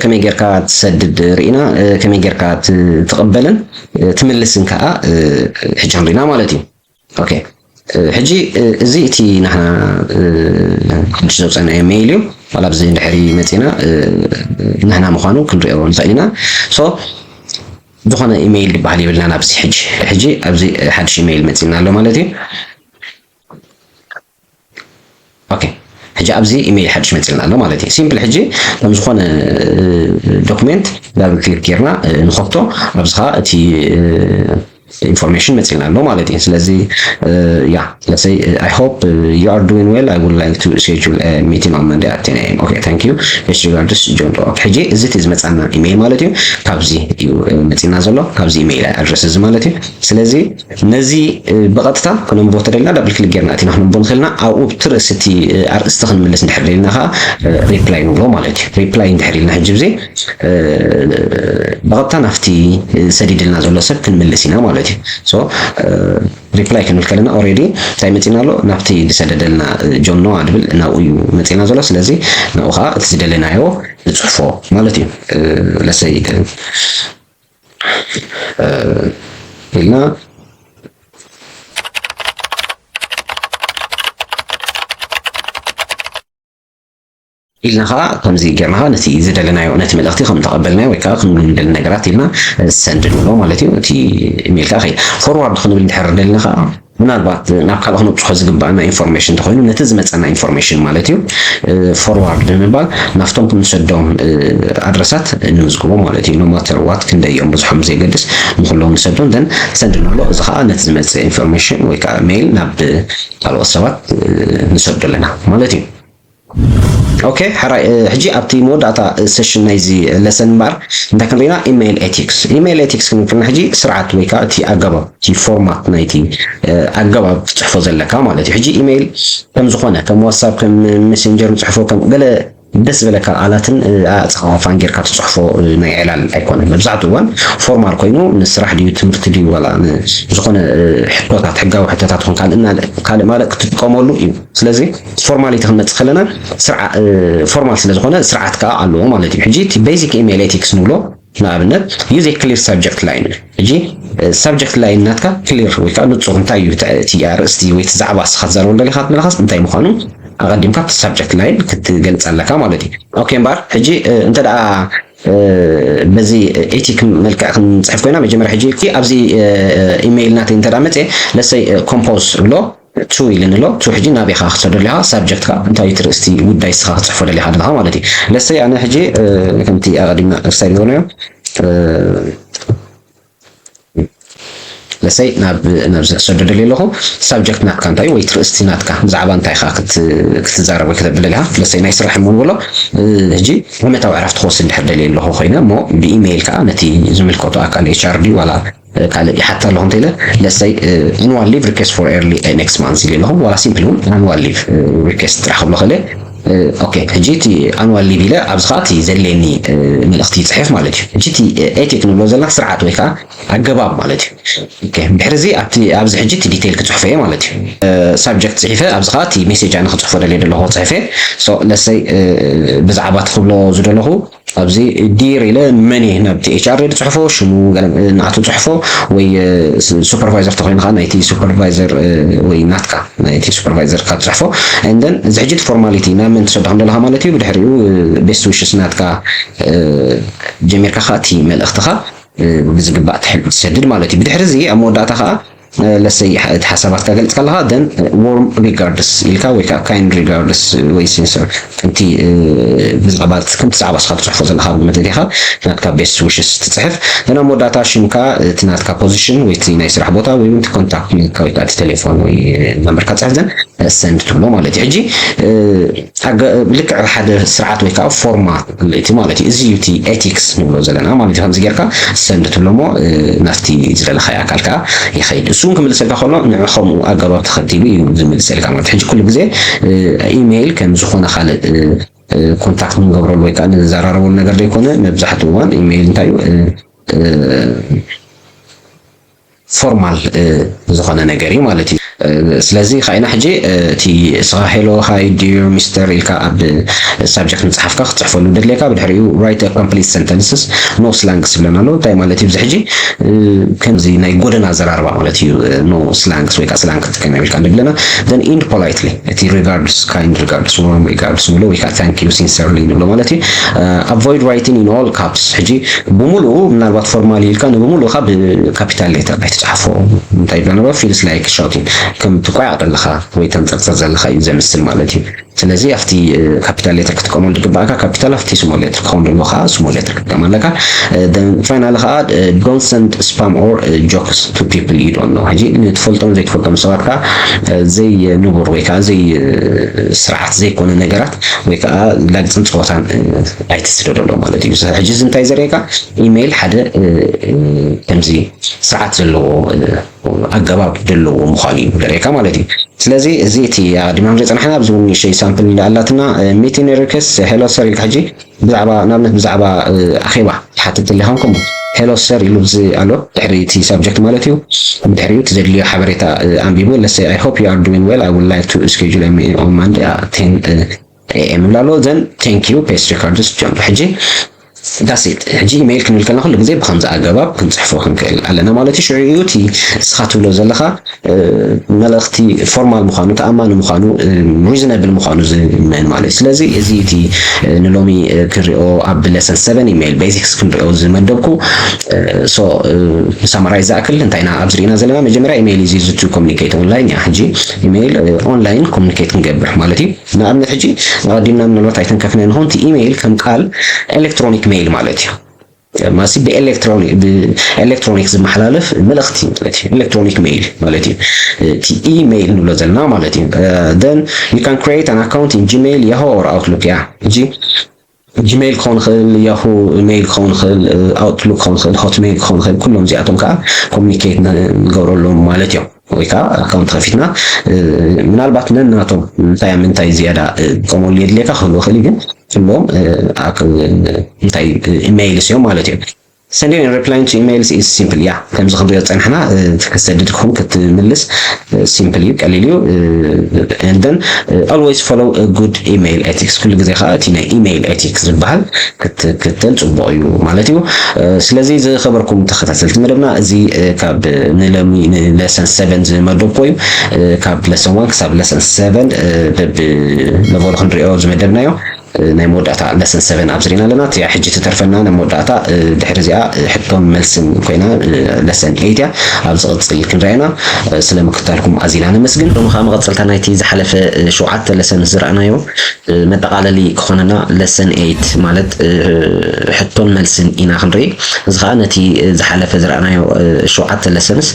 ከመይ ጌርካ ትሰድድ ርኢና ከመይ ጌርካ ትቕበልን ትምልስን ከዓ ሕጂ ክንሪና ማለት እዩ። ኦኬ ሕጂ እዚ እቲ ንሕና ሕጂ ዘውፀናዮ ሜይል እዩ። ዋላ ኣብዚ እንድሕሪ መፂና ንሕና ምዃኑ ክንሪኦ ንኽእል ኢና። ሶ ዝኾነ ኢሜይል ዝበሃል የብልና ኣብዚ ሕጂ ሕጂ ኣብዚ ሓድሽ ኢሜይል መፂና ኣሎ ማለት እዩ። ኦኬ ሕጂ ኣብዚ ኢሜይል ሓድሽ መፅልና ኣሎ ማለት እዩ። ሲምፕል ሕጂ ከም ዝኾነ ዶክሜንት ዳብል ክሊክ ጌርና ንኸፍቶ ኣብዚ ከዓ እቲ ኢንፎርሜሽን መፅልና ኣሎ ማለት እዩ። ስለዚ ያ let's say I hope you are doing well, I would like to schedule a meeting on Monday at ten a.m. Okay, thank you, best regards, John Doe. ሕጂ እዚ እቲ ዝመፃና ኢሜይል ማለት እዩ። ካብዚ እዩ መፂና ዘሎ ካብዚ ኢሜይል ኣድረስ እዚ ማለት እዩ። ስለዚ ነዚ ብቐጥታ ክነንቦ ተደልና ዳብል ክሊክ ጌርና እቲና ክነንቦ ንኽእልና ኣብኡ ብቲ ርእሲ እቲ ኣርእስቲ ክንምልስ እንድሕር ደልና ከዓ ሪፕላይ ንብሎ ማለት እዩ። ሪፕላይ እንድሕር ኢልና ሕጂ ብዚ ብቐጥታ ናብቲ ሰዲድልና ዘሎ ሰብ ክንምልስ ኢና ማለት እዩ። ሶ ሪፕላይ ክንብል ከለና ኦሬዲ እንታይ መፂና ኣሎ ናብቲ ዝሰደደልና ጆን ኖዋ ድብል ናብኡ እዩ መፂና ዘሎ። ስለዚ ናብኡ ከዓ እቲ ዝደለናዮ ንፅሕፎ ማለት እዩ። ለሰይ ኢልና ኢልና ከዓ ከምዚ ጌርና ከዓ ነቲ ዝደለናዮ ነቲ መልእኽቲ ከም ተቐበልናዮ ወይ ከዓ ከም ንደሊ ነገራት ኢልና ሰንድ ንብሎ ማለት እዩ። እቲ ኢሜይል ከዓ ከይድ ፎርዋርድ ክንብል እንድሕር ደልና ከዓ ምናልባት ናብ ካልእ ክነብፅሖ ዝግባአና ኢንፎርሜሽን እንተኮይኑ ነቲ ዝመፀና ኢንፎርሜሽን ማለት እዩ ፎርዋርድ ብምባል ናብቶም ክንሰዶም ኣድረሳት ንምዝግቦ ማለት እዩ። ኖማተር ዋት ክንደይ እዮም ብዙሖም ብዘይገድስ ንኩሎም ንሰዶም ዘን ሰንድ ንብሎ። እዚ ከዓ ነቲ ዝመፅእ ኢንፎርሜሽን ወይ ከዓ ሜይል ናብ ካልኦት ሰባት ንሰዶ ኣለና ማለት እዩ። ኦኬ ሕራይ ሕጂ ኣብቲ መወዳእታ ሴሽን ናይዚ ለሰን እምበኣር እንታይ ክንሪና ኢሜይል ኤቲክስ ኢሜይል ኤቲክስ ክንብል ከለና ሕጂ ስርዓት ወይ ከዓ እቲ ኣገባብ እቲ ፎርማት ናይቲ ኣገባብ ትፅሕፎ ዘለካ ማለት እዩ። ሕጂ ኢሜይል ከም ዝኾነ ከም ዋትሳፕ ከም ሜሴንጀር ንፅሕፎ ከም ገለ ደስ ዝበለካ ቃላትን ኣጻሓሕፋን ጌርካ ትጽሕፎ ናይ ዕላል ኣይኮነን። መብዛሕትኡ እዋን ፎርማል ኮይኑ ንስራሕ ድዩ ትምህርቲ ድዩ ዋላ ዝኾነ ሕቶታት ሕጋዊ ሕቶታት ኾን ካልእ ካልእ ማለት ክትጥቀመሉ እዩ። ስለዚ ፎርማሊቲ ክንመጽእ ከለና ፎርማል ስለዝኾነ ስርዓት ከዓ ኣለዎ ማለት እዩ። ሕጂ እቲ ቤዚክ ኢሜይል ኤቲክስ ንብሎ ንኣብነት use a clear subject line። ሕጂ ሳብጀክት ላይን ናትካ ክሊር ወይ ከዓ ንፁር እንታይ እዩ እቲ ኣርእስቲ ወይ እቲ ዛዕባ እስኻ ትዛረበሉ ደሊኻ ትመለኻስ እንታይ ምዃኑ ኣቐዲምካ እቲ ሳብጀክት ላይን ክትገልፅ ኣለካ ማለት እዩ። ኦኬ እምበኣር ሕጂ እንተ ደኣ በዚ ኤቲክ መልክዕ ክንፅሕፍ ኮይና መጀመርያ ሕጂ ኣብዚ ኢሜይል ናተይ እንተ ደኣ መፅየ ለሰይ ኮምፖዝ እብሎ ቱ ኢልኒ ኣሎ። ቱ ሕጂ ናበይ ኢኻ ክትሰዶ ደሊኻ ሳብጀክትካ እንታይ እቲ ርእስቲ ጉዳይ እስኻ ክትፅሕፎ ደሊኻ ደለኻ ማለት እዩ። ለሰይ ኣነ ሕጂ ከምቲ ኣቐዲምና ክሳይ ዝበልናዮ ለሰይ ናብ ናብዚ ክሰዶ ደልየ ኣለኹ። ሳብጀክት ናትካ እንታይ ወይ ትርእስቲ ናትካ ብዛዕባ እንታይ ኢኻ ክትዛረብ ወይ ክተብል ኢኻ? ለሰይ ናይ ስራሕ እሞ ንብሎ ሕጂ ዓመታዊ ዕረፍቲ ክወስድ እንድሕር ደልየ ኣለኹ ኮይነ እሞ ብኢሜይል ከዓ ነቲ ዝምልከቶ ኣካል ኤች ኣር ዲ ዋላ ካልእ ይሓታ ኣለኹ እንተኢለ ለሰይ ኣኑዋል ሊቭ ሪኩዌስት ፎር ኤርሊ ኔክስት ማንስ ኢለ ኣለኹ ዋላ ሲምፕሊ እውን ኣኑዋል ሊቭ ሪኩዌስት ጥራሕ ክብሎ ክእለ ኦኬ ሕጂ እቲ ኣኑዋል ሊቭ ኢለ ኣብዚ ከዓ እቲ ዘድልየኒ መልእኽቲ ይፅሕፍ ማለት እዩ። ሕጂ እቲ ኤቲክ ንብሎ ዘለና ስርዓት ወይ ከዓ ኣገባብ ማለት እዩ። ድሕርዚ ኣብቲ ኣብዚ ሕጂ እቲ ዲቴይል ክፅሕፎ እየ ማለት እዩ። ሳብጀክት ፅሒፈ ኣብዚ ከዓ እቲ ሜሴጅ ኣነ ክፅሕፎ ደልየ ዘለኹ ክፅሕፈ ለሰይ ብዛዕባ እቲ ክብሎ ዝደለኹ ኣብዚ ዲር ኢለ መን እየ ናብቲ ኤች ኣር ዝፅሕፎ ሽሙ ንዓቱ ፅሕፎ ወይ ሱፐርቫይዘር ተኮይኑ ከዓ ናይቲ ሱፐርቫይዘር ወይ ናትካ ናይቲ ሱፐርቫይዘር ካብ ትፅሕፎ እንደን እዚ ሕጂ ፎርማሊቲ ናብ መን ትሰዶ ከም ዘለካ ማለት እዩ። ብድሕሪኡ ቤስት ዊሽስ ናትካ ጀሚርካ ከዓ እቲ መልእክትካ ብዝግባእ ትሰድድ ማለት እዩ። ብድሕሪ እዚ ኣብ መወዳእታ ከዓ ለሰይ እቲ ሓሳባትካ ገልጽ ከለካ ደን ዎርም ሪጋርድስ ኢልካ ወይ ከዓ ካይንድ ሪጋርድስ ወይ ሲንሰር ከምቲ ብዛዕባ ከምቲ ዛዕባ ስካ ትፅሕፎ ዘለካ መደዲካ ናትካ ቤስት ዊሽስ ትፅሕፍ ደን ኣብ መወዳእታ ሽምካ እቲ ናትካ ፖዚሽን ወይ እቲ ናይ ስራሕ ቦታ ወይ እቲ ኮንታክት ኢልካ ወይ ከዓ እቲ ቴሌፎን ወይ ነምበርካ ፅሕፍ ደን ሰንድ ትብሎ ማለት እዩ። ሕጂ ልክዕ ሓደ ስርዓት ወይ ከዓ ፎርማ እቲ ማለት እዩ። እዚ እዩ እቲ ኤቲክስ ንብሎ ዘለና ማለት እዩ። ከምዚ ጌርካ ሰንድ ትብሎ እሞ ናብቲ ዝደለካዮ ኣካል ከዓ ይኸይድ። እሱ እውን ክምልሰልካ ከሎ ንዕ ከምኡ ኣገባብ ተኸቲሉ እዩ ዝምልሰልካ ማለት እዩ። ሕጂ ኩሉ ግዜ ኢሜይል ከም ዝኾነ ካልእ ኮንታክት ንገብረሉ ወይ ከዓ ንዘራረበሉ ነገር ዘይኮነ መብዛሕትኡ እዋን ኢሜይል እንታይ እዩ ፎርማል ዝኾነ ነገር እዩ ማለት እዩ። ስለዚ ካይና ሕጂ እቲ እስኻ ሄሎ ሃይ ዲር ሚስተር ኢልካ ኣብ ሳብጀክት መፅሓፍካ ክትፅሕፈሉ ደድልየካ ብድሕሪኡ write a complete sentences no slangs ዝብለና ኣሎ። እንታይ ማለት እዩ? እዚ ሕጂ ከምዚ ናይ ጎደና ኣዘራርባ ማለት እዩ። No slangs ወይ ከዓ ስላንግ ክትጥቀም የብልካ ንብለና then end politely እቲ ሪጋርድስ ካይንድ ሪጋርድስ ዎርም ሪጋርድስ ንብሎ ወይ ከዓ thank you sincerely ንብሎ ማለት እዩ። Avoid writing in all caps ሕጂ ብምሉኡ ምናልባት ፎርማሊ ኢልካ ንብምሉኡ ካብ ካፒታል ሌተር ኣይትፅሓፎ እንታይ ይብላ ነበር feels like shouting ከም ትቋያቕ ዘለካ ወይ ተንፀርፀር ዘለካ እዩ ዘምስል ማለት እዩ። ስለዚ ኣብቲ ካፒታል ሌተር ክትጥቀመሉ ዝግባእካ ካፒታል ኣብቲ ስሞል ሌተር ክኸውን ዘለዎ ከዓ ስሞል ሌተር ክትጥቀም ኣለካ። ፋይናል ከዓ don't send spam or jokes to people you don't know ሕጂ ንትፈልጦም ዘይትፈልጦም ሰባት ከዓ ዘይንቡር ወይ ከዓ ዘይ ስርዓት ዘይኮነ ነገራት ወይ ከዓ ላግፅን ፀወታን ኣይትስደደሎ ማለት እዩ። ሕጂ እዚ እንታይ ዘርእየካ ኢሜይል ሓደ ከምዚ ስርዓት ዘለዎ ኣገባብ ዘለዎ ምዃኑ እዩ ዘርእየካ ማለት እዩ። ስለዚ እዚ እቲ ኣቐዲምና ንሪኦ ፀናሕና ኣብዚ እውን ንእሽተይ ሳምፕል ኣላትና meeting request hello sir ኢልካ ሕጂ ብዛዕባ ንኣብነት ብዛዕባ ኣኼባ ትሓትት ተሊኻ ከምኡ hello sir ኢሉ እዚ ኣሎ ድሕሪ እቲ ሳብጀክት ማለት እዩ። ብድሕሪኡ እቲ ዘድልዮ ሓበሬታ ኣንቢቡ let's say I hope you are doing well I would like to schedule a meeting on Monday at ten a.m. ይብል ኣሎ then thank you paste regards John ሕጂ that's it ሕጂ ኢሜይል ክንብል ከለና ኩሉ ግዜ ብከምዚ ኣገባብ ክንፅሕፎ ክንክእል ኣለና ማለት እዩ። ሽዑ እዩ እቲ እስኻ ትብሎ ዘለካ መልእኽቲ ፎርማል ምዃኑ ተኣማኒ ምዃኑ ሪዝነብል ምዃኑ ዝምእን ማለት እዩ። ስለዚ እዚ እቲ ንሎሚ ክንሪኦ ኣብ lesson seven ኢሜይል ቤዚክስ ክንሪኦ ዝመደብኩ so ሳማራይዝ ዝኣክል እንታይ ኢና ኣብዚ ርኢና ዘለና መጀመርያ ኢሜይል is used to communicate online እያ። ሕጂ ኢሜይል ኦንላይን ኮሙኒኬት ክንገብር ማለት እዩ። ንኣብነት ሕጂ ኣቐዲምና ምናልባት ኣይተንከፍናዮ ንኸውን እቲ ኢሜይል ከም ቃል ኤሌክትሮኒክ ሜይል ማለት እዩ። ማሲ ብኤሌክትሮኒክ ብኤሌክትሮኒክ ዝመሓላለፍ መልእኽቲ ማለት እዩ። ኤሌክትሮኒክ ሜይል ማለት እዩ። እቲ ኢሜይል ንብሎ ዘለና ማለት እዩ። Then you can create an account in Gmail, Yahoo or Outlook እያ። ሕጂ ጂሜይል ክኸውን ይኽእል፣ ያሁ ሜይል ክኸውን ይኽእል፣ ኣውትሉክ ክኸውን ይኽእል፣ ሆትሜይል ክኸውን ይኽእል። ኩሎም እዚኣቶም ከዓ ኮሙኒኬት ንገብረሎም ማለት እዮም። ወይ ከዓ ኣካውንት ከፊትና ምናልባት ነናቶም እንታይ ኣብ ምንታይ ዝያዳ ክጥቀመሉ የድልየካ ክህልዎ ይኽእል እዩ። ግን ትብሎም እንታይ ኢሜይልስ እዮም ማለት እዩ። Sending and replying to emails is simple. ያ ከምዚ ክንሪኦ ዝፀናሕና ክትሰድድ ክኹን ክትምልስ ሲምፕል እዩ፣ ቀሊል እዩ። And then always follow good email ethics፣ ኩሉ ግዜ ከዓ እቲ ናይ ኢሜይል ኤቲክስ ዝበሃል ክትክተል ፅቡቕ እዩ ማለት እዩ። ስለዚ ዝኸበርኩም ተኸታተልቲ መደብና፣ እዚ ካብ ንለሚ ንለሰን ሰቨን ዝመደብኩ እዩ። ካብ ለሰን ዋን ክሳብ ለሰን ሰቨን በብለቨሉ ክንሪኦ ዝመደብናዮ ናይ መወዳእታ ለሰን ሰቨን ኣብዚ ሪና ኣለና። እቲኣ ሕጂ ትተርፈና ናይ መወዳእታ ድሕሪ እዚኣ ሕቶን መልስን ኮይና ለሰን ኤይት እያ። ኣብ ዝቕፅል ክንሪኣና ስለ ምክታልኩም ኣዚና ነመስግን። ሎሚ ከዓ መቐፀልታ ናይቲ ዝሓለፈ ሸውዓተ ለሰን ዝረኣናዮ መጠቓለሊ ክኾነና ለሰን ኤይት ማለት ሕቶን መልስን ኢና ክንርኢ። እዚ ከዓ ነቲ ዝሓለፈ ዝረኣናዮ ሸውዓተ ለሰንስ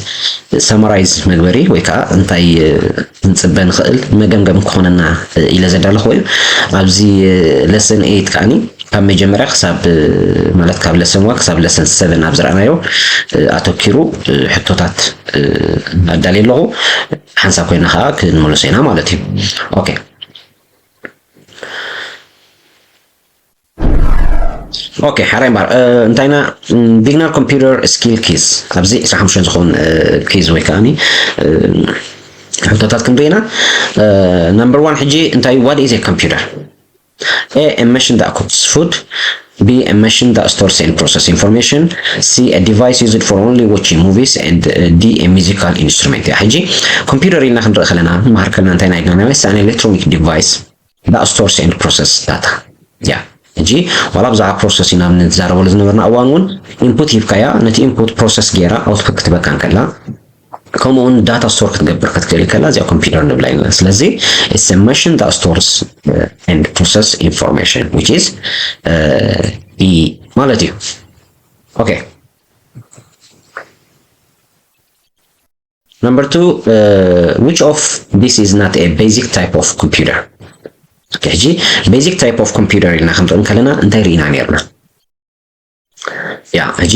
ሰመራይዝ መግበሪ ወይ ከዓ እንታይ ክንፅበ ንኽእል መገምገም ክኾነና ኢለ ዘዳለኹ እዩ። ኣብዚ ለሰን ኤይት ከዓኒ ካብ መጀመርያ ክሳብ ማለት ካብ ለሰን ዋን ክሳብ ለሰን ሰቨን ኣብ ዝረኣናዮ ኣተኪሩ ሕቶታት ኣዳልየ ኣለኹ። ሓንሳብ ኮይና ከዓ ክንመልሶ ኢና ማለት እዩ። ኦኬ ኦኬ ሓራይ እምበር እንታይ ኢና ቢግነር ኮምፒውተር ስኪል ኪዝ ኣብዚ ዕስራን ሓሙሽተን ዝኸውን ኪዝ ወይ ከዓኒ ሕቶታት ክንርኢ ኢና። ነምበር ዋን ሕጂ እንታይ what is a computer? A, a machine that cooks food. B, a machine that stores and process information. C, a device used for only watching movies. And D, a musical instrument. ሕጂ ኮምፒውተር ኢልና ክንርኢ ከለና መሃር ከለና እንታይ ኢና ኢልና? It's an electronic device that stores and process data. ያ ሕጂ ዋላ ብዛዕባ ፕሮሰስ ኢና ንዛረበሉ ዝነበርና እዋን እውን ኢንፑት ሂብካያ፣ ነቲ ኢንፑት ፕሮሰስ ገይራ ኣውትፑት ክትበካ እንከላ ከምኡ እውን ዳታ ስቶር ክትገብር ክትክእል ከላ እዚኣ ኮምፒውተር ንብላ ኢና። ስለዚ it's a machine that stores and process information, which is E ማለት እዩ። ኦኬ Number two, uh, which of this is not a basic type of computer? Okay, ሕጂ basic type of computer ኢልና ክንርኢ ከለና እንታይ ርኢና ነርና? ያ ሕጂ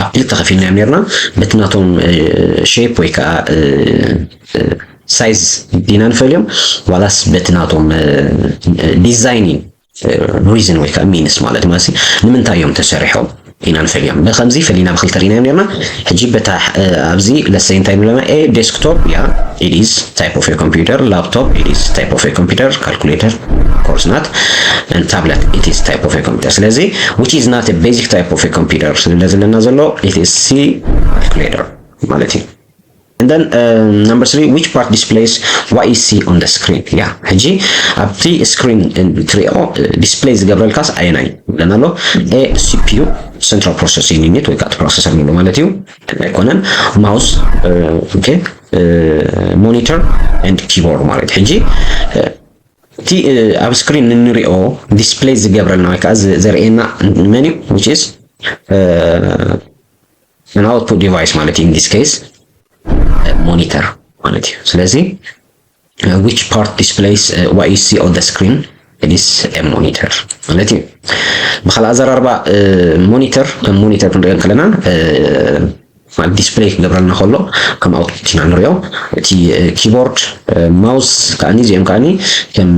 ኣብ ክልተ ከፊልና እዮም ነርና። በቲ ናቶም ሼፕ ወይ ከዓ ሳይዝ ዲና ንፈልዮም ዋላስ በቲ ናቶም ዲዛይኒንግ ሪዝን ወይ ከዓ ሚንስ ማለት ማለት ንምንታይ እዮም ተሰሪሖም ኢና ንፈልዮም። ብከምዚ ፈሊና ብክልተ ሪናዮም ነርና። ሕጂ በታ ኣብዚ ለሰይ እንታይ ንብለና? A desktop, yeah, it is type of a computer. Laptop, it is type of a computer. Calculator, of course not. And tablet, it is type of a computer. ስለዚ which is not a basic type of a computer ስለ ዘለና ዘሎ it is C, calculator ማለት እዩ። And then number three, which part displays what you see on the screen? ያ ሕጂ ኣብቲ ስክሪን ትሪኦ ዲስፕሌይ ዝገብረልካስ ኣየናይ ብለና ኣሎ? A, C P U, central processing unit ወይ ከዓ ፕሮሰሰር ንብሎ ማለት እዩ። ኣይኮነን። ማውስ፣ ሞኒተር and keyboard ማለት ሕጂ እቲ ኣብ ስክሪን እንሪኦ ዲስፕሌይ ዝገብረልና ወይ ከዓ ዘርእየና መን እዩ? Which is an output device ማለት እዩ። In this case monitor ማለት እዩ። ስለዚ which part displays what you see on the screen? It is a monitor ማለት እዩ። ብካልእ ኣዘራርባ ሞኒተር ከም ሞኒተር ክንሪኦ ከለና ማለት ዲስፕሌይ ክገብረልና ከሎ ከም ኣውትፑት ኢና ንሪኦ። እቲ ኪቦርድ ማውስ ከዓኒ እዚኦም ከዓኒ ከም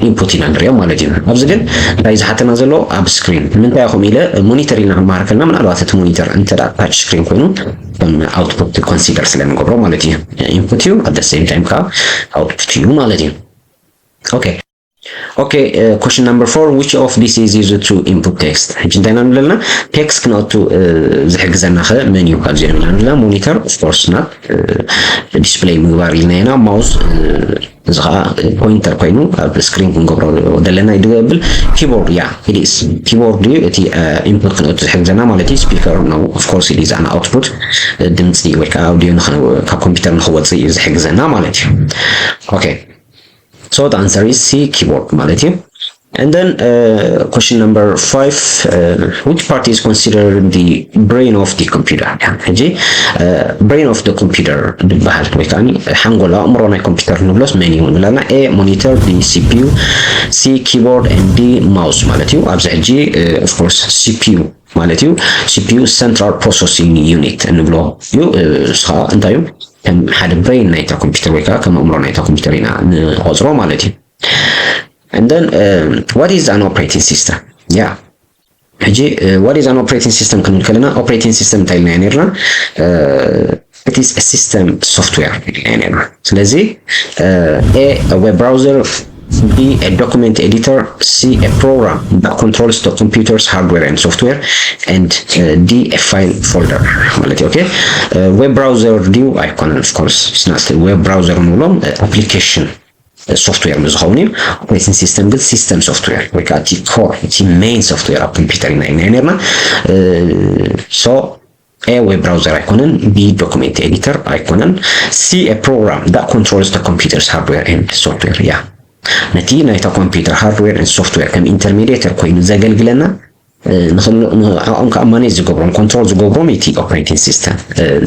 ኢንፑት ኢና ንሪኦም ማለት እዩ። ኣብዚ ግን እንታይ ዝሓተና ዘሎ ኣብ ስክሪን ንምንታይ ኢኹም ኢለ ሞኒተር ኢልና ክንመሃር ከለና ምናልባት እቲ ሞኒተር እንተ ታች ስክሪን ኮይኑ ከም ኣውትፑት ኮንሲደር ስለ ንገብሮ ማለት እዩ። ኢንፑት እዩ at the same time ከዓ ኣውትፑት እዩ ማለት እዩ። ኦኬ Okay, uh, question number four, which of this is used to input text? ሕጂ እንታይ ኢና ንብለና? ቴክስት ክነእቱ ዝሕግዘና ከ መን እዩ ካብዚኦም ኢና ንብለና? ሞኒተር of course not display ምግባር ኢልና ኢና። ማውስ እዚ ከዓ ፖይንተር ኮይኑ ኣብ ስክሪን ክንገብሮ ዘለና እዩ ድብል። ኪቦርድ ያ it is ኪቦርድ እዩ እቲ ኢንፑት ክነእቱ ዝሕግዘና ማለት እዩ። ስፒከር no, of course it is an output ድምፂ ወይ ከዓ ኣውዲዮ ካብ ኮምፒውተር ንክወፅእ እዩ ዝሕግዘና ማለት እዩ። Okay. So the answer is C, keyboard ማለት እዩ። And then uh, question number five, uh, which part is considered the brain of the computer? ሕጂ brain of the computer ዝበሃል ወይ ከዓ ሓንጎል ኣእምሮ ናይ ኮምፒውተር ንብሎስ መን እዩ ንብለና? A, monitor, B, C P U, C, keyboard, and D, mouse ማለት እዩ። ኣብዚ ሕጂ of course C P U ማለት እዩ። C P U central processing unit እንብሎ እዩ። እሱ ከዓ እንታይ እዩ? ከም ሓደ ብሬን ናይታ ኮምፒውተር ወይ ከዓ ከም ኣእምሮ ናይታ ኮምፒውተር ኢና ንቆፅሮ ማለት እዩ። And then, um, what is an operating system? Yeah. ሕጂ what is an operating system ክንብል ከለና፣ operating system እንታይ ኢልና ነርና? It is a system software ኢልና ነርና። ስለዚ A, a web browser, B, a document editor, C, a program that controls the computer's hardware and software, and D, a file folder ማለት እዩ። Okay, web browser ድዩ? ኣይኮነን። Of course it's not web browser ንብሎም application software ዝኸውን እዩ። Operating system ግን system software ወይ ከዓ እቲ core፣ እቲ main software ኣብ ኮምፒውተር ኢና ኢልና ነርና። So A, web browser ኣይኮነን። B, document editor ኣይኮነን። C, a program that controls the computer's hardware and software። Yeah, ነቲ ናይታ ኮምፒውተር hardware and software ከም intermediator ኮይኑ ዘገልግለና፣ ንዕኦም ከዓ manage ዝገብሮም፣ control ዝገብሮም እቲ operating system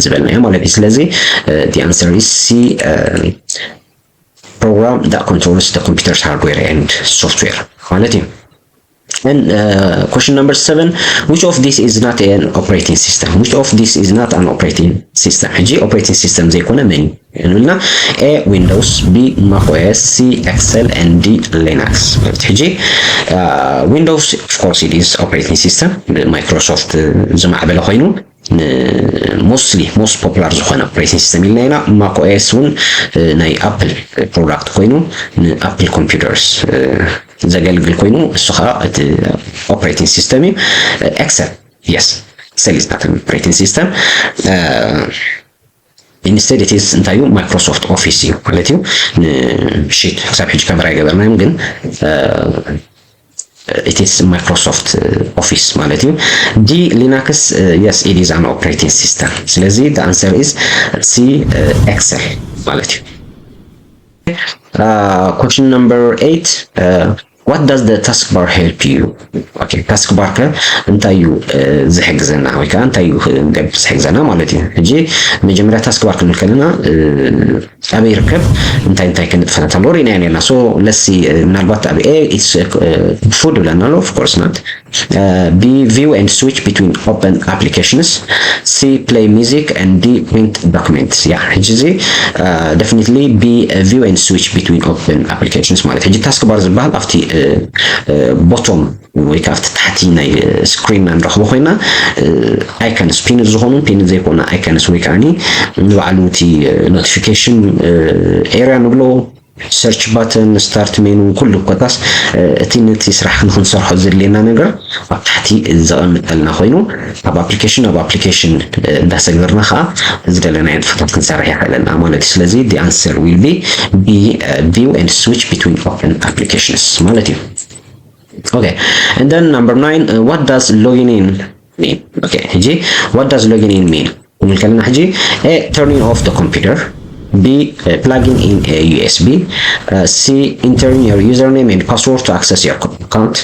ዝበልናዮ ማለት እዩ። ስለዚ the answer is C, program that controls the computer's hardware and software ማለት እዩ። And question number seven, which of this is not an operating system? Which of this is not an operating system? ሕጂ operating system ዘይኮነ መን እዩ እንብልና? A, Windows፣ B, Mac O S፣ C, Excel, and D, Linux። ሕጂ Windows, of course, it is operating system፣ ብማይክሮሶፍት ዝማዕበለ ኮይኑ፣ mostly most popular ዝኾነ operating system ኢልና ኢና። Mac O S እውን ናይ Apple product ኮይኑ ን Apple computers ዘገልግል ኮይኑ፣ እሱ ከዓ እቲ operating system እዩ። Excel፣ yes, Excel is not an operating system። Instead it is እንታይ እዩ? Microsoft Office እዩ ማለት እዩ። ን sheet ክሳብ ሕጂ cover ኣይገበርናዮም፣ ግን it is Microsoft Office ማለት እዩ። D, Linux፣ yes, it is an operating system። ስለዚ the answer is C, Excel ማለት እዩ። Question number eight, what does the taskbar help you? Okay, taskbar ከ እንታይ እዩ ዝሕግዘና ወይ ከዓ እንታይ እዩ ዝሕግዘና ማለት እዩ? ሕጂ መጀመርያ taskbar ክንብል ከለና ኣበይ ይርከብ፣ እንታይ እንታይ ክንጥፈታት ኣለዎ ርኢናዮ ነርና። So let's see፣ ምናልባት ኣብ A it's food ብለና ኣሎ። Of course not። B, view and switch between open applications. C, play music, and D, print documents። Yeah, ሕጂ እዚ definitely B, view and switch between open applications ማለት። ሕጂ taskbar ዝበሃል ኣብቲ bottom ወይ ከዓ ኣብቲ ታሕቲ ናይ screen ና ንረኽቦ ኮይና፣ icons፣ ፒንድ ዝኾኑን ፒንድ ዘይኮነ icons ወይ ከዓ ንባዕሉ እቲ notification area ንብሎ፣ search button፣ start menu፣ ኩሉ ኮታስ እቲ ነቲ ስራሕ ንክንሰርሖ ዘድልየና ነገር ኣብ ታሕቲ ዘቐምጠልና ኮይኑ፣ ካብ application ናብ application እንዳሰገርና ከዓ ዝደለናዮ ንጥፈታት ክንሰርሕ የኽእለና ማለት እዩ። ስለዚ the answer will be B, view and switch between open applications ማለት እዩ። Okay, and then number nine, what does logging in mean? Okay, ሕጂ what does logging in mean? ክንብል ከለና ሕጂ A, turning off the computer፣ B, plugging in a U S B፣ C, entering your username and password to access your account,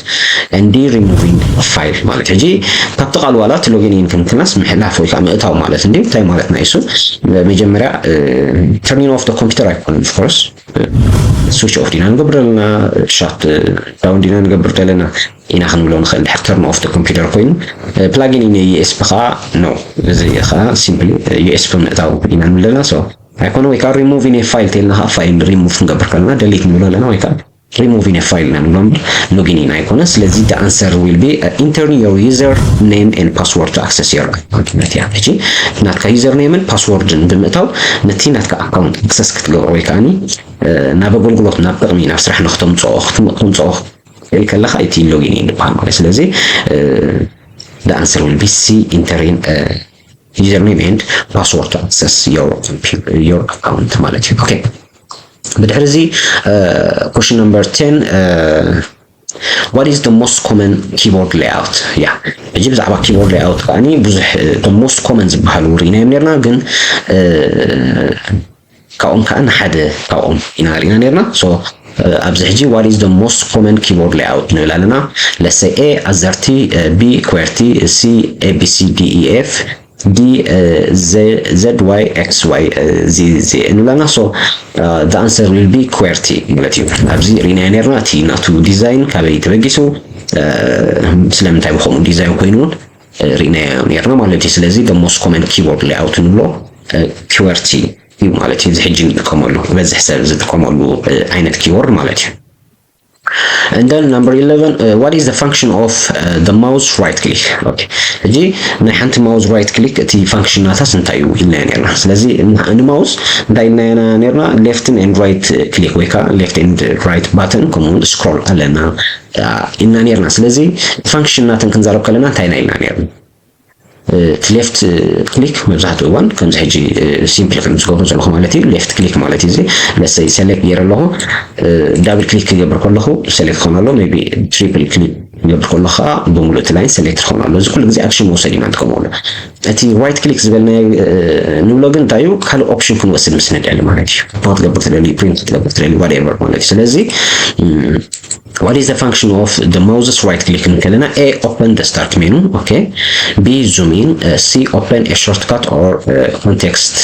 and D, removing file ማለት። ሕጂ ካብቲ ቃል ዋላ እቲ logging in ክንክናስ ምሕላፍ ወይ ከዓ ምእታው ማለት እንዲ እንታይ ማለት ናይ እሱ? መጀመርያ turning off the computer ኣይኮነን። Of course switch off ዲና ንገብር ዘለና፣ shut down ዲና ንገብር ዘለና ኢና ክንብሎ ንኽእል። ድሕር turn off the computer ኮይኑ plugging in a U S B ከዓ no፣ እዚ ከዓ simply U S B ምእታው ኢና ንብል ዘለና። So ኣይኮነ ወይ ከዓ removing a file ተልና ከዓ file remove ክንገብር ከለና delete ንብሎ ኣለና ወይ ከዓ removing a file ኢና ንብሎ እምበር logging in ኣይኮነ። ስለዚ the answer will be entering your user name and password to access your account ማለት እያ። ሕጂ ናትካ user name ን password ን ብምእታው ነቲ ናትካ account access ክትገብሮ ወይ ከዓ ናብ ኣገልግሎት፣ ናብ ጥቕሚ፣ ናብ ስራሕ ንክተምፅኦ ክትምፅኦ ክትርኢ ከለካ እቲ logging in ዝበሃል ማለት። ስለዚ the answer will be C, entering username and password to access your your account ማለት እዩ። Okay፣ ብድሕሪ እዚ question number ten, what is the most common keyboard layout? Yeah፣ ሕጂ ብዛዕባ keyboard layout ከዓኒ ብዙሕ the most common ዝበሃሉ ርኢናዮም ነርና፣ ግን ካብኦም ከዓ ንሓደ ካብኦም ኢና ርኢና ነርና። So ኣብዚ ሕጂ what is the most common keyboard layout ንብል ኣለና። Let's say A ኣዘርቲ፣ B QWERTY፣ C ABCDEF፣ D Z Y X Y Z ንብል ኣለና። So the answer will be QWERTY ማለት እዩ። ኣብዚ ርኢናዮ ነርና እቲ ናቱ design ካበይ ተበጊሱ፣ ስለምንታይ ብከምኡ design ኮይኑ እውን ርኢናዮ ነርና ማለት እዩ። ስለዚ the most common keyboard layout ንብሎ QWERTY እዩ ማለት እዩ። እዚ ሕጂ ንጥቀመሉ፣ ዝበዝሕ ሰብ ዝጥቀመሉ ዓይነት keyboard ማለት እዩ። And then number eleven, uh, what is the function of uh, the mouse right click? Okay. ሕጂ ናይ ሓንቲ mouse right click እቲ function ናታስ እንታይ እዩ ኢልና ነርና። ስለዚ ን mouse እንታይ ኢልና ነርና? Left and right click ወይ ከዓ left and right button ከምኡ scroll ኣለና ኢልና ነርና። ስለዚ function ናተን ክንዛረብ ከለና እንታይ ኢና ኢልና ነርና? እቲ left click መብዛሕትኡ እዋን ከምዚ ሕጂ simple ከም ዝገብሮ ዘለኹ ማለት እዩ። Left click ማለት እዩ። እዚ ለሰይ select ገይረ ኣለኹ። Double click ክገብር ከለኹ select ክኾን ኣሎ። Maybe triple click ክገብር ከለኹ ከዓ ብምሉእ እቲ line select ክኾን ኣሎ። እዚ ኩሉ ግዜ action መውሰድ ኢና ንጥቀመሉ። እቲ right click ዝበልናዮ ንብሎ ግን እንታይ እዩ? ካልእ option ክንወስድ ምስ ንደሊ ማለት እዩ። Pause ክትገብር ትደሊ፣ print ክትገብር ትደሊ፣ whatever ማለት እዩ። ስለዚ what is the function of the mouse's right click እንከለና? A, open the start menu, okay. B, zoom in. C, open a shortcut or context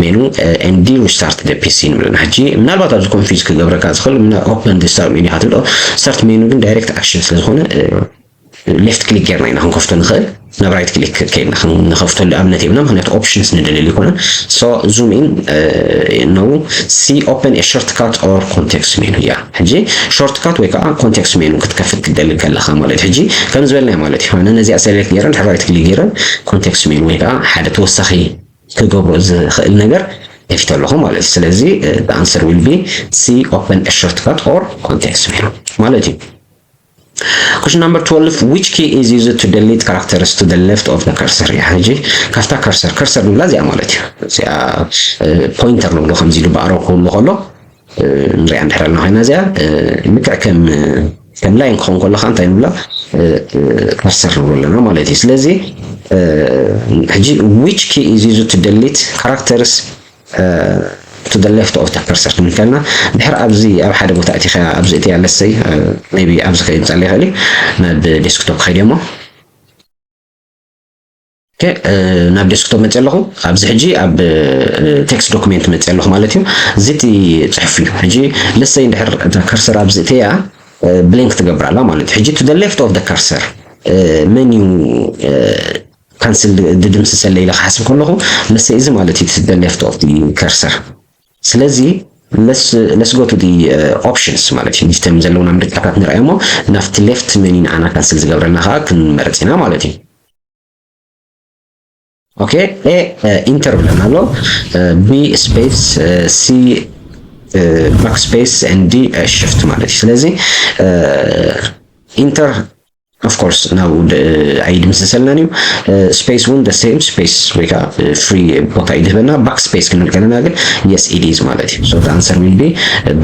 menu. And D, restart the P C ንብለና። ሕጂ ምናልባት ኣብዚ confuse ክገብረካ ዝኽእል open the start menu ኢኻ ትብሎ። Start menu ግን direct action ስለ ዝኾነ left click ጌርና ኢና ክንከፍቶ ንኽእል። ናብ right click ከይድና ንኸፍተሉ ኣብነት የብልና፣ ምክንያቱ options ንደልየሉ ኣይኮነን። So zoom in ነው። C, open a shortcut or context menu። ያ ሕጂ shortcut ወይ ከዓ context menu ክትከፍት ክትደሊ ከለኻ ማለት እዩ። ሕጂ ከም ዝበልናዮ ማለት እዩ። ኣነ ነዚኣ select ገይረ ድሕሪ right click ገይረ context menu ወይ ከዓ ሓደ ተወሳኺ ክገብሮ ዝኽእል ነገር ከፊተ ኣለኹ ማለት እዩ። ስለዚ answer will be C, open a shortcut or context menu ማለት እዩ። Question number twelve, which key is used to delete characters to the left of the cursor? ያ ሕጂ ካብታ cursor፣ cursor ንብላ እዚኣ ማለት እዩ። እዚኣ pointer ንብሎ ከምዚ ኢሉ ብኣሮ ክህሉ ከሎ ንሪኣ እንድሕር ኣለና ኮይና እዚኣ ልክዕ ከም ከም line ክኸውን ከለካ እንታይ ንብላ cursor ንብሎ ኣለና ማለት እዩ። ስለዚ ሕጂ which key is used to delete characters to the left of the cursor ክንብል ከለና ድሕር ኣብዚ ኣብ ሓደ ቦታ እቲኻ ኣብዚ እቲያ let's say maybe ኣብዚ ከይምጻለ ይኽእል እዩ ናብ desktop ከይድ እሞ ናብ desktop መጽእ ኣለኹ። ኣብዚ ሕጂ ኣብ text document መጽእ ኣለኹ ማለት እዩ። እዚ እቲ ጽሑፍ እዩ። ሕጂ let's say እንድሕር cursor ኣብዚ እቲያ blank ትገብር ኣላ ማለት እዩ። ሕጂ to the left of the cursor menu cancel ድድምስሰለ ኢለ ክሓስብ ከለኹ let's say እዚ ማለት እዩ to the left of the cursor። ስለዚ let's go to the options ማለት እዩ። እቶም ዘለውና ምርጫታት ንርኣዮ እሞ ናብቲ left menu ንዓና cancel ዝገብረልና ከዓ ክንመርጽ ኢና ማለት እዩ። Okay, A enter ብለና ኣሎ። B space፣ C backspace and D shift ማለት እዩ። ስለዚ enter of course ናብኡ ኣይድምስሰልናን እዩ። Space እውን the same space ወይ ከዓ free ቦታ እዩ ዝህበና። Backspace ክንብል ከለና ግን yes it is ማለት እዩ። So the answer will be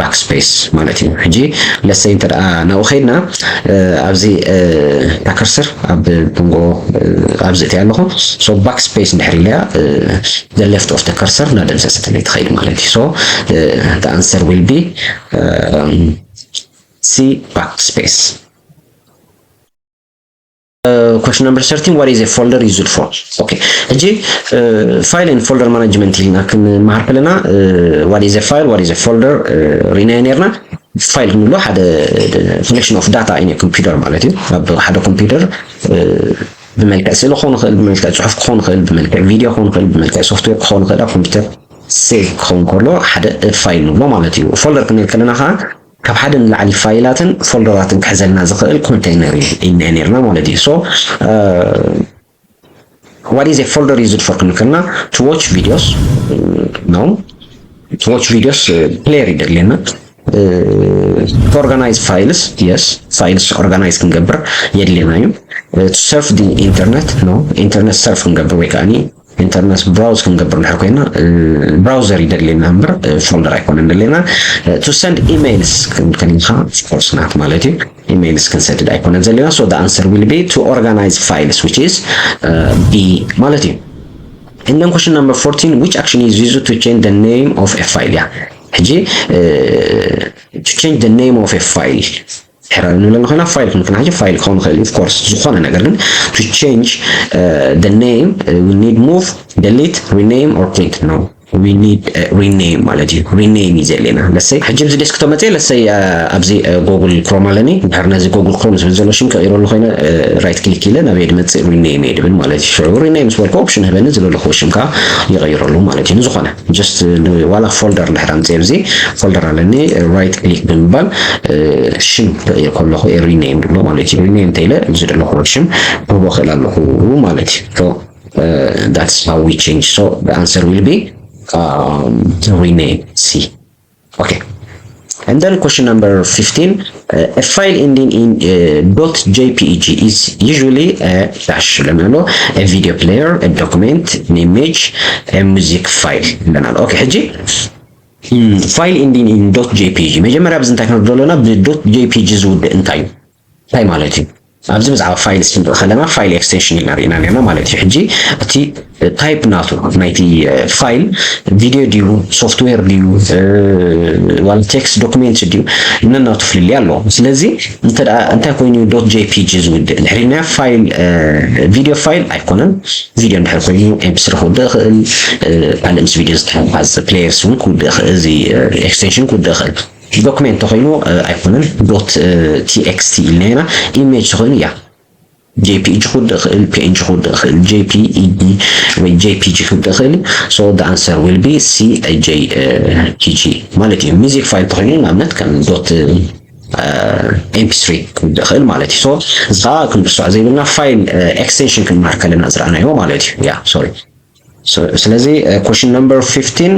backspace ማለት እዩ። ሕጂ let's say እንተ ደኣ ናብኡ ከይድና ኣብዚ እታ cursor ኣብ መንጎ ኣብዚ እቲኣ ኣለኹ። So backspace እንድሕር ኢለያ the left of the cursor እናደምሰሰትለይ ትኸይድ ማለት እዩ። So the answer will be C backspace. Question number thirteen, what is a folder used for? Okay, ሕጂ file and folder management ኢልና ክንመሃር ከለና what is a file, what is a folder ሪናዮ ነርና። File ክንብሎ ሓደ collection of data in a computer ማለት እዩ። ኣብ ሓደ computer ብመልክዕ ስእሊ ክኾን ይኽእል፣ ብመልክዕ ፅሑፍ ክኾን ይኽእል፣ ብመልክዕ video ክኾን ይኽእል፣ ብመልክዕ software ክኾን ይኽእል፣ ኣብ computer save ክኸውን ከሎ ሓደ file ንብሎ ማለት እዩ። Folder ክንብል ከለና ከዓ ካብ ሓደ ንላዕሊ ፋይላትን ፎልደራትን ክሕዘልና ዝኽእል container ኢና ነርና ማለት እዩ። So what is a folder used for ክንብል ከለና to watch videos ነው። To watch videos player ይደልየና። To organize files, yes, files organize ክንገብር የድልየና እዩ። To surf the internet ነው። Internet surf ክንገብር ወይ ከዓኒ internet browse ክንገብር እንድሕር ኮይና browser ይደልየና እምበር folder ኣይኮነን ደልየና። To send emails ክንብል ከለና of course not ማለት እዩ። Emails ክንሰድድ ኣይኮነን ዘለና። So the answer will be to organize files, which is B ማለት እዩ። And then question number fourteen, which action is used to change the name of a file? ያ ሕጂ to change the name of a file ድሕር ንብለና ኮይና file ክንክና ሕጂ file ክኸውን ይኽእል እዩ። Of course ዝኾነ ነገር ግን to change the name we need move, delete, rename or print ነው። we need rename ማለት እዩ። Rename እዩ ዘድልየና። ለሰይ ሕጂ ኣብዚ desktop መፅየ፣ ለሰይ ኣብዚ Google Chrome ኣለኒ። ድሕር ነዚ Google Chrome ዝብል ዘሎ ሽም ክቕይረሉ ኮይነ right click ኢለ ናበይ ድመፅእ? Rename እየ ድብል ማለት እዩ። ሽዑ rename ዝበልኩ option ህበኒ፣ ዝደለኹዎ ሽም ከዓ ይቕይረሉ ማለት እዩ። ንዝኾነ just ዋላ folder ድሕር ኣምፅየ፣ ኣብዚ folder ኣለኒ፣ right click ብምባል ሽም ክቕይር ከለኹ rename ድብሎ ማለት እዩ። Rename እንተኢለ ዝደለኹዎ ሽም ክህቦ ክእል ኣለኹ ማለት እዩ። That's how we change. So the answer will be um, rename, C. Okay. And then question number fifteen, uh, a file ending in uh, .jpg is usually a dash ለናሎ, a video player, a document, an image, a music file ለናሎ። Okay, ሕጂ file ending in .jpg መጀመርያ ኣብዚ እንታይ ክንርዶ ኣለና? ብ .jpg ዝውድእ እንታይ እዩ? እንታይ ማለት እዩ? ኣብዚ ብዛዕባ ፋይል ስንርኢ ከለና ፋይል extension ኢልና ርኢና ነርና ማለት እዩ። ሕጂ እቲ type ናቱ ናይቲ ፋይል ቪድዮ ድዩ፣ ሶፍትዌር ድዩ፣ ዋላ text document ድዩ፣ ነናቱ ፍልልይ ኣለዎ። ስለዚ እንታይ ኮይኑ .jpg ዝውድእ ድሕሪና ፋይል ቪድዮ ፋይል ኣይኮነን። ቪድዮ እንድሕር ኮይኑ ኤምፒስሪ ክውድእ ይኽእል፣ ካልእ ምስ ቪድዮ ዝተሓሓዝ ፕሌየርስ እውን ክውድእ ይኽእል፣ እዚ extension ክውድእ ይኽእል። ዶክሜንት ተኮይኑ ኣይኮነን ዶት txt ኢልና ኢና። ኢሜጅ ተኮይኑ ያ jpg ክውድእ ይኽእል፣ png ክውድእ ይኽእል፣ jpeg ወይ jpg ክውድእ ይኽእል። So the answer will be c, jpg ማለት እዩ። ሚዚክ ፋይል ተኮይኑ ንኣብነት ከም ዶት mp3 ክውድእ ይኽእል ማለት እዩ። So እዚ ከዓ ክንርስዖ ዘይብልና ፋይል extension ክንመሃር ከለና ዝረኣናዮ ማለት እዩ። ያ sorry። ስለዚ question number fifteen,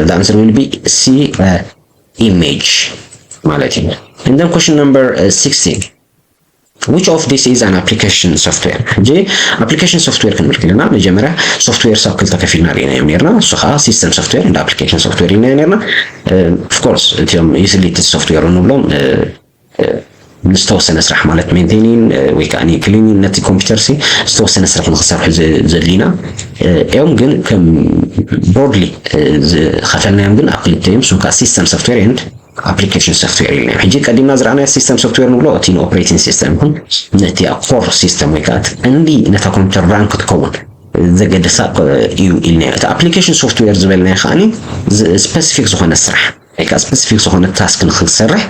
the answer will be c, image ማለት እዩ። And then question number sixteen, which of this is an application software? ሕጂ application software ክንብል ከለና መጀመርያ ሶፍትዌር ሳብ ክልተ ከፊልና ርኢናዮም ነርና። እሱ ከዓ system software and application software ኢልናዮ ነርና። Of course እቲኦም utility software ንብሎም ንዝተወሰነ ስራሕ ማለት ሜንቴኒን ወይ ከዓ ክሊኒን ነቲ ኮምፒውተር ሲ ዝተወሰነ ስራሕ ንክሰርሑ ዘድሊና እዮም። ግን ከም ብሮድሊ ዝኸፈልናዮም ግን ኣብ ክልተ እዮም። እሱም ከዓ system software and application software ኢልና እዮም። ሕጂ ቀዲምና ዝረኣናዮ system software ንብሎ እቲ ንኦፕሬቲንግ ሲስተም ይኹን ነቲ ኮር ሲስተም ወይ ከዓ እቲ ቀንዲ ነታ ኮምፒውተር ራን ክትከውን ዘገድሳ እዩ ኢልና። እቲ application software ዝበልናዮ ከዓ ስፐሲፊክ ዝኾነ ስራሕ ወይ ከዓ ስፐሲፊክ ዝኾነ ታስክ ንክንሰርሕ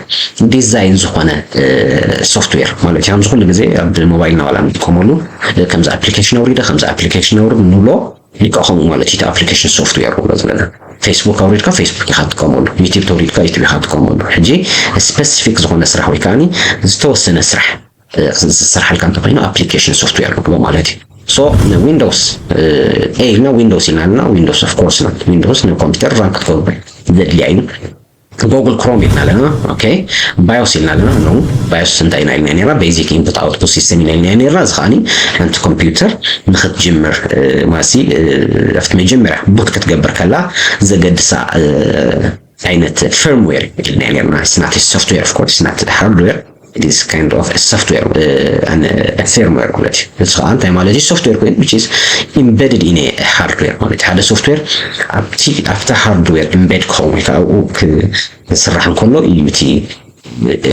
ዲዛይን ዝኾነ ሶፍትዌር ማለት እዩ። ከምዚ ኩሉ ግዜ ኣብ ሞባይልና ዋላ ንጥቀመሉ ከምዚ ኣፕሊኬሽን ኣውሪደ ከምዚ ኣፕሊኬሽን ኣውርድ ንብሎ ልክዕ ከምኡ ማለት እዩ። ኣፕሊኬሽን ሶፍትዌር ንብሎ ዘለና ፌስቡክ ኣውሪድካ ፌስቡክ ኢኻ ትጥቀመሉ፣ ዩቲብ ተውሪድካ ዩቲብ ኢኻ ትጥቀመሉ። ሕጂ ስፐሲፊክ ዝኾነ ስራሕ ወይ ከዓ ዝተወሰነ ስራሕ ዝስርሓልካ እንተኮይኑ ኣፕሊኬሽን ሶፍትዌር ንብሎ ማለት እዩ። So ዊንዶውስ ኤ ኢልና ዊንዶውስ ኢልና ኣለና። ዊንዶውስ ኦፍ ኮርስ ናት ዊንዶውስ ንኮምፒውተር ራን ክትገብር ዘድልያ እዩ። ጎግል ክሮም ኢልና ኣለና። ኦኬ ባዮስ ኢልና ኣለና። ኖ ባዮስ እንታይ ኢና ኢልና ነርና? ቤዚክ ኢንፑት ኣውትፑት ሲስተም ኢና ኢልና ነርና። እዚ ከዓኒ ሓንቲ ኮምፒውተር ንክትጅምር ማሲ ኣብቲ መጀመርያ ቡት ክትገብር ከላ ዘገድሳ ዓይነት ፊርምዌር ኢልና ነርና። ስናት ሶፍትዌር ኦፍ ኮርስ ስናት ሃርድዌር is kind of software and firmware ማለት እዩ። እዚ ከዓ እንታይ ማለት እዩ? ሶፍትዌር ኮይኑ which is embedded in hardware ማለት እዩ። ሓደ ሶፍትዌር ኣብቲ ኣብታ ሃርድዌር ኢምቤድ ክኸውን ወይ ከዓ ኣብኡ ክስራሕ እንከሎ እዩ እቲ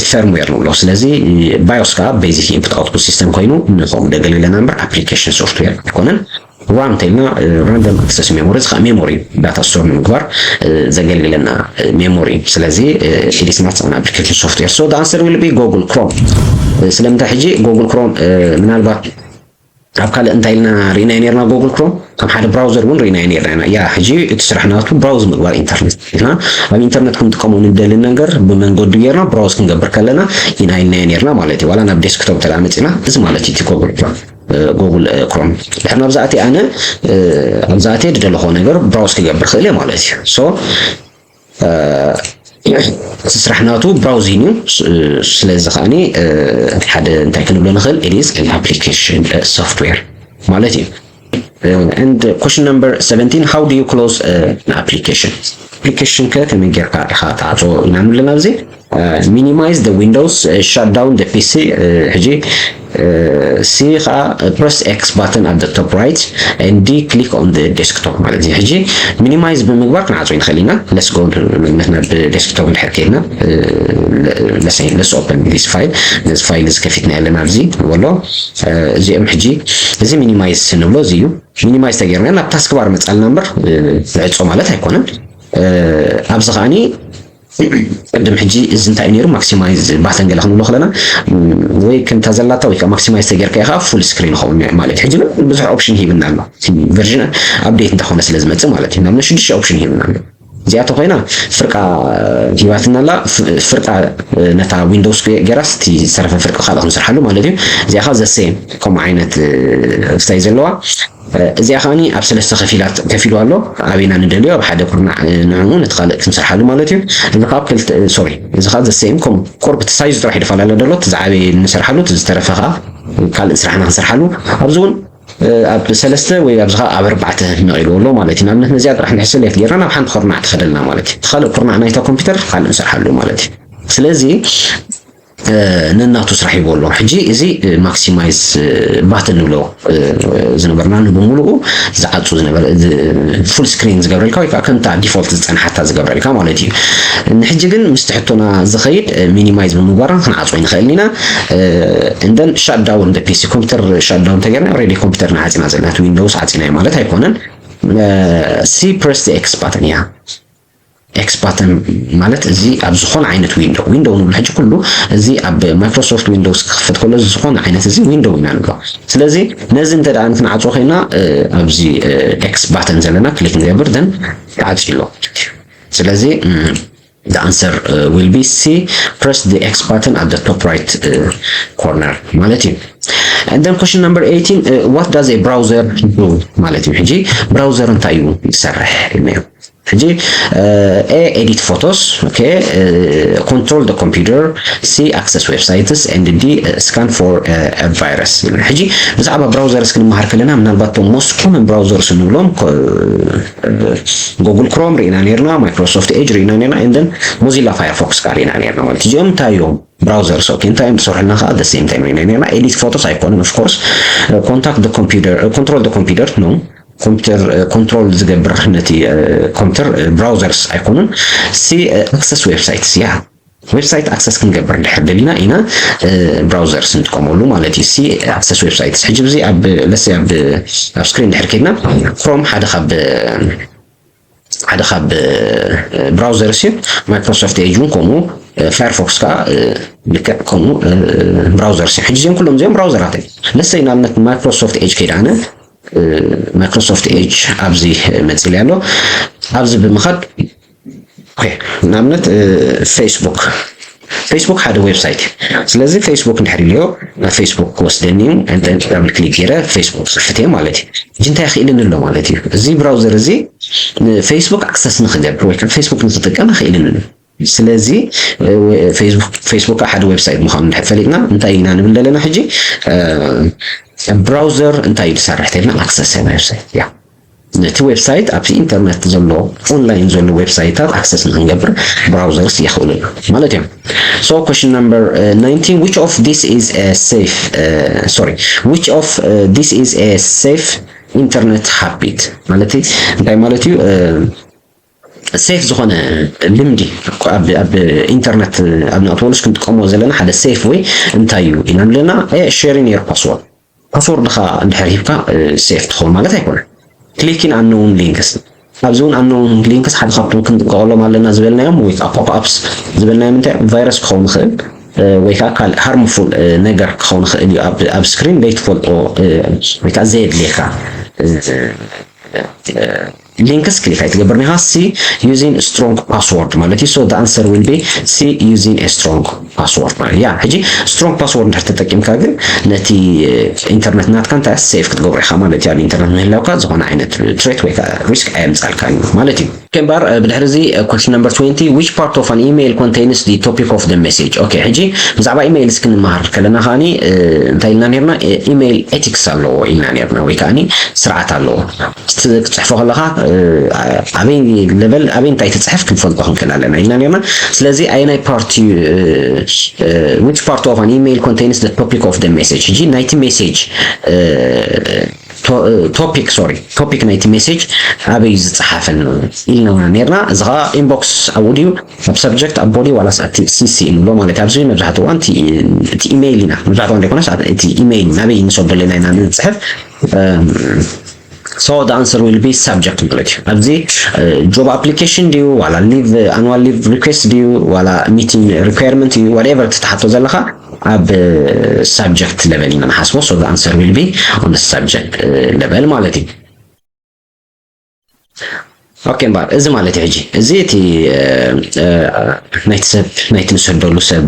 ፊርምዌር ንብሎ። ስለዚ ባዮስ ከዓ ቤዚክ ኢንፑት ኣውትፑት ሲስተም ኮይኑ ንኸም ደገልግለና እምበር ኣፕሊኬሽን ሶፍትዌር ኣይኮነን። ራም እንተኢልና ራንደም ኣክሰስ ሜሞሪ፣ እዚ ከዓ ሜሞሪ ዳታ ስቶር ንምግባር ዘገልግለና ሜሞሪ። ስለዚ ኢት ኢዝ ናት ኣን ኣፕሊኬሽን ሶፍትዌር። So the answer will be Google Chrome። ስለምንታይ ሕጂ ጉግል ክሮም ምናልባት ኣብ ካልእ እንታይ ኢልና ርኢናዮ ነርና? ጉግል ክሮም ከም ሓደ ብራውዘር እውን ርኢናዮ ነርና ኢና። ያ ሕጂ እቲ ስራሕ ናቱ ብራውዝ ምግባር ኢንተርነት ኢና። ኣብ ኢንተርነት ክንጥቀሞ ንደሊ ነገር ብመንገዱ ጌርና ብራውዝ ክንገብር ከለና ኢና ኢልናዮ ነርና ማለት እዩ። ዋላ ናብ ዴስክቶፕ ተላ መፂና እዚ ማለት እዩ እቲ ጉግል ክሮም ጉግል ክሮም ድሕር ናብዛ ኣትየ ኣነ ኣብዛ ኣትየ ዝደለኹዎ ነገር ብራውዝ ክገብር ክእል እየ ማለት እዩ። So እቲ ስራሕ ናቱ ብራውዚንግ እዩ። ስለዚ ከዓኒ ሓደ እንታይ ክንብሎ ንኽእል it is an application software ማለት እዩ። And question number seventeen, how do you close an application? ኣፕሊኬሽን ከ ከመይ ጌርካ ኢኻ ትዓፅዎ ኢና ንብለና ኣብዚ ሚኒማይዝ the windows shut down the ፒሲ። ሕጂ C ከዓ press X button at the top right and D click on the desktop ማለት እዩ። ሕጂ ሚኒማይዝ ብምግባር ክንዓጾ ንኽእል ኢና። Let's go ንኣብነት ናብ ዴስክቶፕ እንድሕር ከይድና let's open this file። ነዚ ፋይል እዚ ከፊትና ኣለና ኣብዚ ንበሎ። እዚኦም ሕጂ እዚ ሚኒማይዝ ንብሎ እዚ እዩ። ሚኒማይዝ ተገይርና ናብ ታስክ ባር መጻልና እምበር ንዕጾ ማለት ኣይኮነን። ኣብዚ ከዓኒ ቅድም ሕጂ እዚ እንታይ እዩ ነይሩ? ማክሲማይዝ ባተን ገለ ክንብሎ ከለና ወይ ከምታ ዘላታ ወይ ከዓ ማክሲማይዝ ተገይርካ ኢኻ ፉል ስክሪን ይኸውን ማለት እዩ። ሕጂ ግን ብዙሕ ኦፕሽን ሂብና ኣሎ። ቨርዥን ኣፕዴት እንተኾነ ስለ ዝመጽእ ማለት እዩ። ናብ ሽዱሽተ ኦፕሽን ሂብና ኣሎ። እዚኣቶ ኮይና ፍርቃ ሂባትና ኣላ። ፍርቃ ነታ ዊንዶውስ ገይራስ እቲ ዝተረፈ ፍርቂ ካልእ ክንሰርሓሉ ማለት እዩ። እዚኣ ኸ ዘሴም ከምኡ ዓይነት ስታይ ዘለዋ እዚኣ ከዓኒ ኣብ ሰለስተ ከፊላት ከፊሉ ኣሎ። ኣበይና ንደልዮ ኣብ ሓደ ኩርናዕ ንዕኡ ነቲ ካልእ ክንሰርሓሉ ማለት እዩ። እዚ ካብ ክልተ ሶሪ እዚ ካብ ዘሰይም ከም ቁርብ እቲ ሳይዝ ጥራሕ ይፈላለ ደሎ እቲ ዝዓበየ ንሰርሓሉ እቲ ዝተረፈ ከዓ ካልእ ስራሕና ክንሰርሓሉ ኣብዚ እውን ኣብ ሰለስተ ወይ ኣብዚ ከዓ ኣብ ኣርባዕተ ነቒልዎ ኣሎ ማለት እዩ። ንኣብነት ነዚኣ ጥራሕ ንሕሰል የት ጌርና ናብ ሓንቲ ኩርናዕ ትኸደልና ማለት እዩ። እቲ ካልእ ኩርናዕ ናይታ ኮምፒውተር ካልእ ንሰርሓሉ ማለት እዩ። ስለዚ ነናቱ ስራሕ ይበሎ። ሕጂ እዚ ማክሲማይዝ ባተን ንብሎ ዝነበርና ንብምሉኡ ዝዓፁ ዝነበረ ፉል ስክሪን ዝገብረልካ ወይ ከዓ ከምታ ዲፎልት ዝፀንሓታ ዝገብረልካ ማለት እዩ። ንሕጂ ግን ምስቲ ሕቶና ዝኸይድ ሚኒማይዝ ብምግባር ክንዓፅዎ ይንኽእል ኢና። እንደን ሻትዳውን ፒሲ ኮምፒውተር ሻትዳውን ተገርና ሬዲ ኮምፒውተር ንዓፂና ዘለና ዊንዶውስ ዓፂናዮ ማለት ኣይኮነን። ሲ ፕረስ ኤክስ ባተን እያ። ኤክስ ባተን ማለት እዚ ኣብ ዝኾነ ዓይነት ዊንዶው ዊንዶው ንብሎ ሕጂ ኩሉ እዚ ኣብ ማይክሮሶፍት ዊንዶውስ ክኽፈት ከሎ እዚ ዝኾነ ዓይነት እዚ ዊንዶው ኢና ንብሎ። ስለዚ ነዚ እንተ ደኣ ክንዓፅዎ ኮይና ኣብዚ ኤክስ ባተን ዘለና ክሊክ ንገብር ደን ተዓፅዩ ኣሎ። ስለዚ the answer will be C, press the X button at the top right corner ማለት እዩ። And then question number eighteen, what does a browser do ማለት እዩ። ሕጂ ብራውዘር እንታይ እዩ ዝሰርሕ ኢልናዮ። ሕጂ A, edit photos, okay, control the computer, C, access websites, and D, scan for a virus። ሕጂ ብዛዕባ ብራውዘርስ ክንመሃር ከለና ምናልባት እቶም most common browsers እንብሎም ጉግል ክሮም ርኢና ነርና፣ ማይክሮሶፍት ኤጅ ርኢና ነርና፣ and then ሞዚላ ፋየርፎክስ ከዓ ርኢና ነርና ማለት እዩ። እዚኦም እንታይ እዮም? ብራውዘርስ። ኦኬ፣ እንታይ እዮም ዝሰርሑልና ከዓ the same time ርኢና ነርና። ኤዲት ፎቶስ ኣይኮኑን of course። Contact the computer, control the computer ነው። ኮምፒውተር ኮንትሮል ዝገብር ነቲ ኮምፒውተር ብራውዘርስ ኣይኮኑን። C, access websites፣ ያ ዌብሳይት ኣክሰስ ክንገብር ድሕር ደሊና ኢና ብራውዘርስ ንጥቀመሉ ማለት እዩ። C, access websites። ሕጂ ብዚ ኣብ ለሰ ኣብ ኣብ ስክሪን ድሕር ከድና ክሮም ሓደ ካብ ሓደ ካብ ብራውዘርስ እዩ። ማይክሮሶፍት ኤጅ እውን ከምኡ፣ ፋየርፎክስ ከዓ ልክዕ ከምኡ ብራውዘርስ እዩ። ሕጂ እዚኦም ኩሎም እዚኦም ብራውዘራት እዮም። ለሰይ ንኣብነት ማይክሮሶፍት ኤጅ ከይደ ኣነ ማይክሮሶፍት ኤጅ ኣብዚ መፅእ ኣሎ። ኣብዚ ብምኻድ ንኣብነት ፌስቡክ ፌስቡክ ሓደ ዌብሳይት እዩ። ስለዚ ፌስቡክ እንድሕር ኢልዮ ናብ ፌስቡክ ክወስደኒ እዩ። ዳብል ክሊክ ገይረ ፌስቡክ ክፍት እየ ማለት እዩ። ሕጂ እንታይ ክኢልኒ ኣሎ ማለት እዩ? እዚ ብራውዘር እዚ ንፌስቡክ ኣክሰስ ንክገብር ወይ ከዓ ፌስቡክ ንክጥቀም ክኢልኒ ኣሎ። ስለዚ ፌስቡክ ሓደ ዌብሳይት ምዃኑ እንድሕር ፈሊጥና እንታይ ኢና ንብል ዘለና ሕጂ? ብራውዘር እንታይ እዩ ዝሰርሕ ተልና ኣክሰስ ዌብሳይት ያ ነቲ ዌብሳይት ኣብቲ ኢንተርነት ዘሎ ኦንላይን ዘሎ ዌብሳይታት ኣክሰስ ንክንገብር ብራውዘርስ የኽእሉ ማለት እዮም። So question number uh, nineteen, which of this is a safe uh, sorry, which of uh, this is a safe internet habit ማለት እንታይ ማለት እዩ? ሴፍ ዝኾነ ልምዲ ኣብ ኢንተርነት ኣብ ንኣትወሉስ ክንጥቀሞ ዘለና ሓደ ሴፍ ወይ እንታይ እዩ ኢና ንብለና sharing your password ፓስወርድኻ እንድሕር ሂብካ ሴፍ ትኸውን ማለት ኣይኮነን። ክሊኪን ኣነውን ሊንክስ ኣብዚ እውን ኣነውን ሊንክስ ሓደ ካብቶም ክንጥቀቐሎም ኣለና ዝበልናዮም ወይ ከዓ ፖፕ ኣፕስ ዝበልናዮም እንታይ ቫይረስ ክኸውን ይኽእል ወይ ከዓ ካልእ ሃርምፉል ነገር ክኸውን ይኽእል እዩ። ኣብ ስክሪን ዘይትፈልጦ ወይ ከዓ ዘየድልየካ ሊንክስ ክሊክ ኣይትገብርን ኢኻ። C using strong password ማለት እዩ። So the answer will be C using a strong password ማለት ያ ሕጂ ስትሮንግ ፓስወርድ እንድሕር ተጠቂምካ ግን ነቲ ኢንተርነት ናትካ እንታይ ሴፍ ክትገብሮ ኢኻ ማለት እዩ። ኣብ ኢንተርነት ምህላውካ ዝኾነ ዓይነት ትሬት ወይ ከዓ ሪስክ ኣየምፃልካ እዩ ማለት እዩ። እምበር ብድሕሪ እዚ question number twenty, which part of an email contains the topic of the message? Okay, ሕጂ ብዛዕባ ኢሜይል እስኪ ንመሃር ከለና ከዓኒ እንታይ ኢልና ነርና? ኢሜይል ኤቲክስ ኣለዎ ኢልና ነርና፣ ወይ ከዓኒ ስርዓት ኣለዎ። ክትጽሕፎ ከለካ ኣበይ ሌቨል ኣበይ እንታይ ትጽሕፍ ክንፈልጦ ክንክእል ኣለና ኢልና ነርና። ስለዚ ኣየናይ ፓርቲ which part of an email contains the topic of the message? ሕጂ ናይቲ ሜሴጅ ቶፒክ ሶሪ ቶፒክ ናይቲ ሜሴጅ ኣበይ ዝጸሓፈን ኢልና ነርና። እዚ ከዓ ኢንቦክስ ኣብኡ ድዩ ኣብ ሰብጀክት ኣብ ቦዲ ዋላስ ኣብቲ ሲሲ ንብሎ ማለት ኣብዚ መብዛሕትኡ እዋን እቲ ኢሜይል ኢና መብዛሕትኡ እዋን ዘይኮነስ እቲ ኢሜይል ናበይ ንሰዶ ኣለና ኢና ንጽሕፍ። So the answer will be subject ማለት እዩ። ኣብዚ job application ድዩ ዋላ leave annual leave request ድዩ ዋላ meeting requirement እዩ whatever ትትሓቶ ዘለካ ኣብ subject level ኢና ንሓስቦ። So the answer will be on the subject level ማለት እዩ። ኦኬ እምበር እዚ ማለት እዩ ሕጂ እዚ እቲ ናይቲ ሰብ ናይቲ ንሰደሉ ሰብ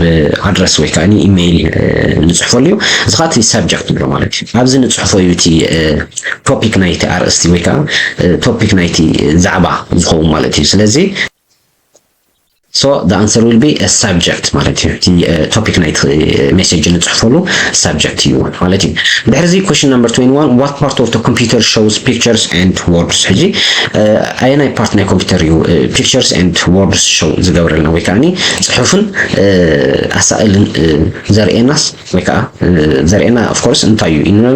ኣድረስ ወይ ከዓ ኢሜይል ንፅሕፈሉ እዩ። እዚ ከዓ እቲ ሳብጀክት ንብሎ ማለት እዩ። ኣብዚ ንፅሕፎ እዩ እቲ ቶፒክ ናይቲ ኣርእስቲ ወይ ከዓ ቶፒክ ናይቲ ዛዕባ ዝኸውን ማለት እዩ። ስለዚ so the answer will be subject ማለት እዩ። እቲ ቶፒክ ናይቲ ሜሴጅ ንፅሕፈሉ ሳብጀክት እዩ ማለት እዩ። ድሕርዚ question number twenty-one, what part of the computer shows pictures and words? ሕጂ ኣየናይ ፓርት ናይ ኮምፒውተር እዩ pictures and words show ዝገብረልና ወይ ከዓ ፅሑፍን ኣሳእልን ዘርእየናስ ወይ ከዓ ዘርእየና of course እንታይ እዩ ኢልና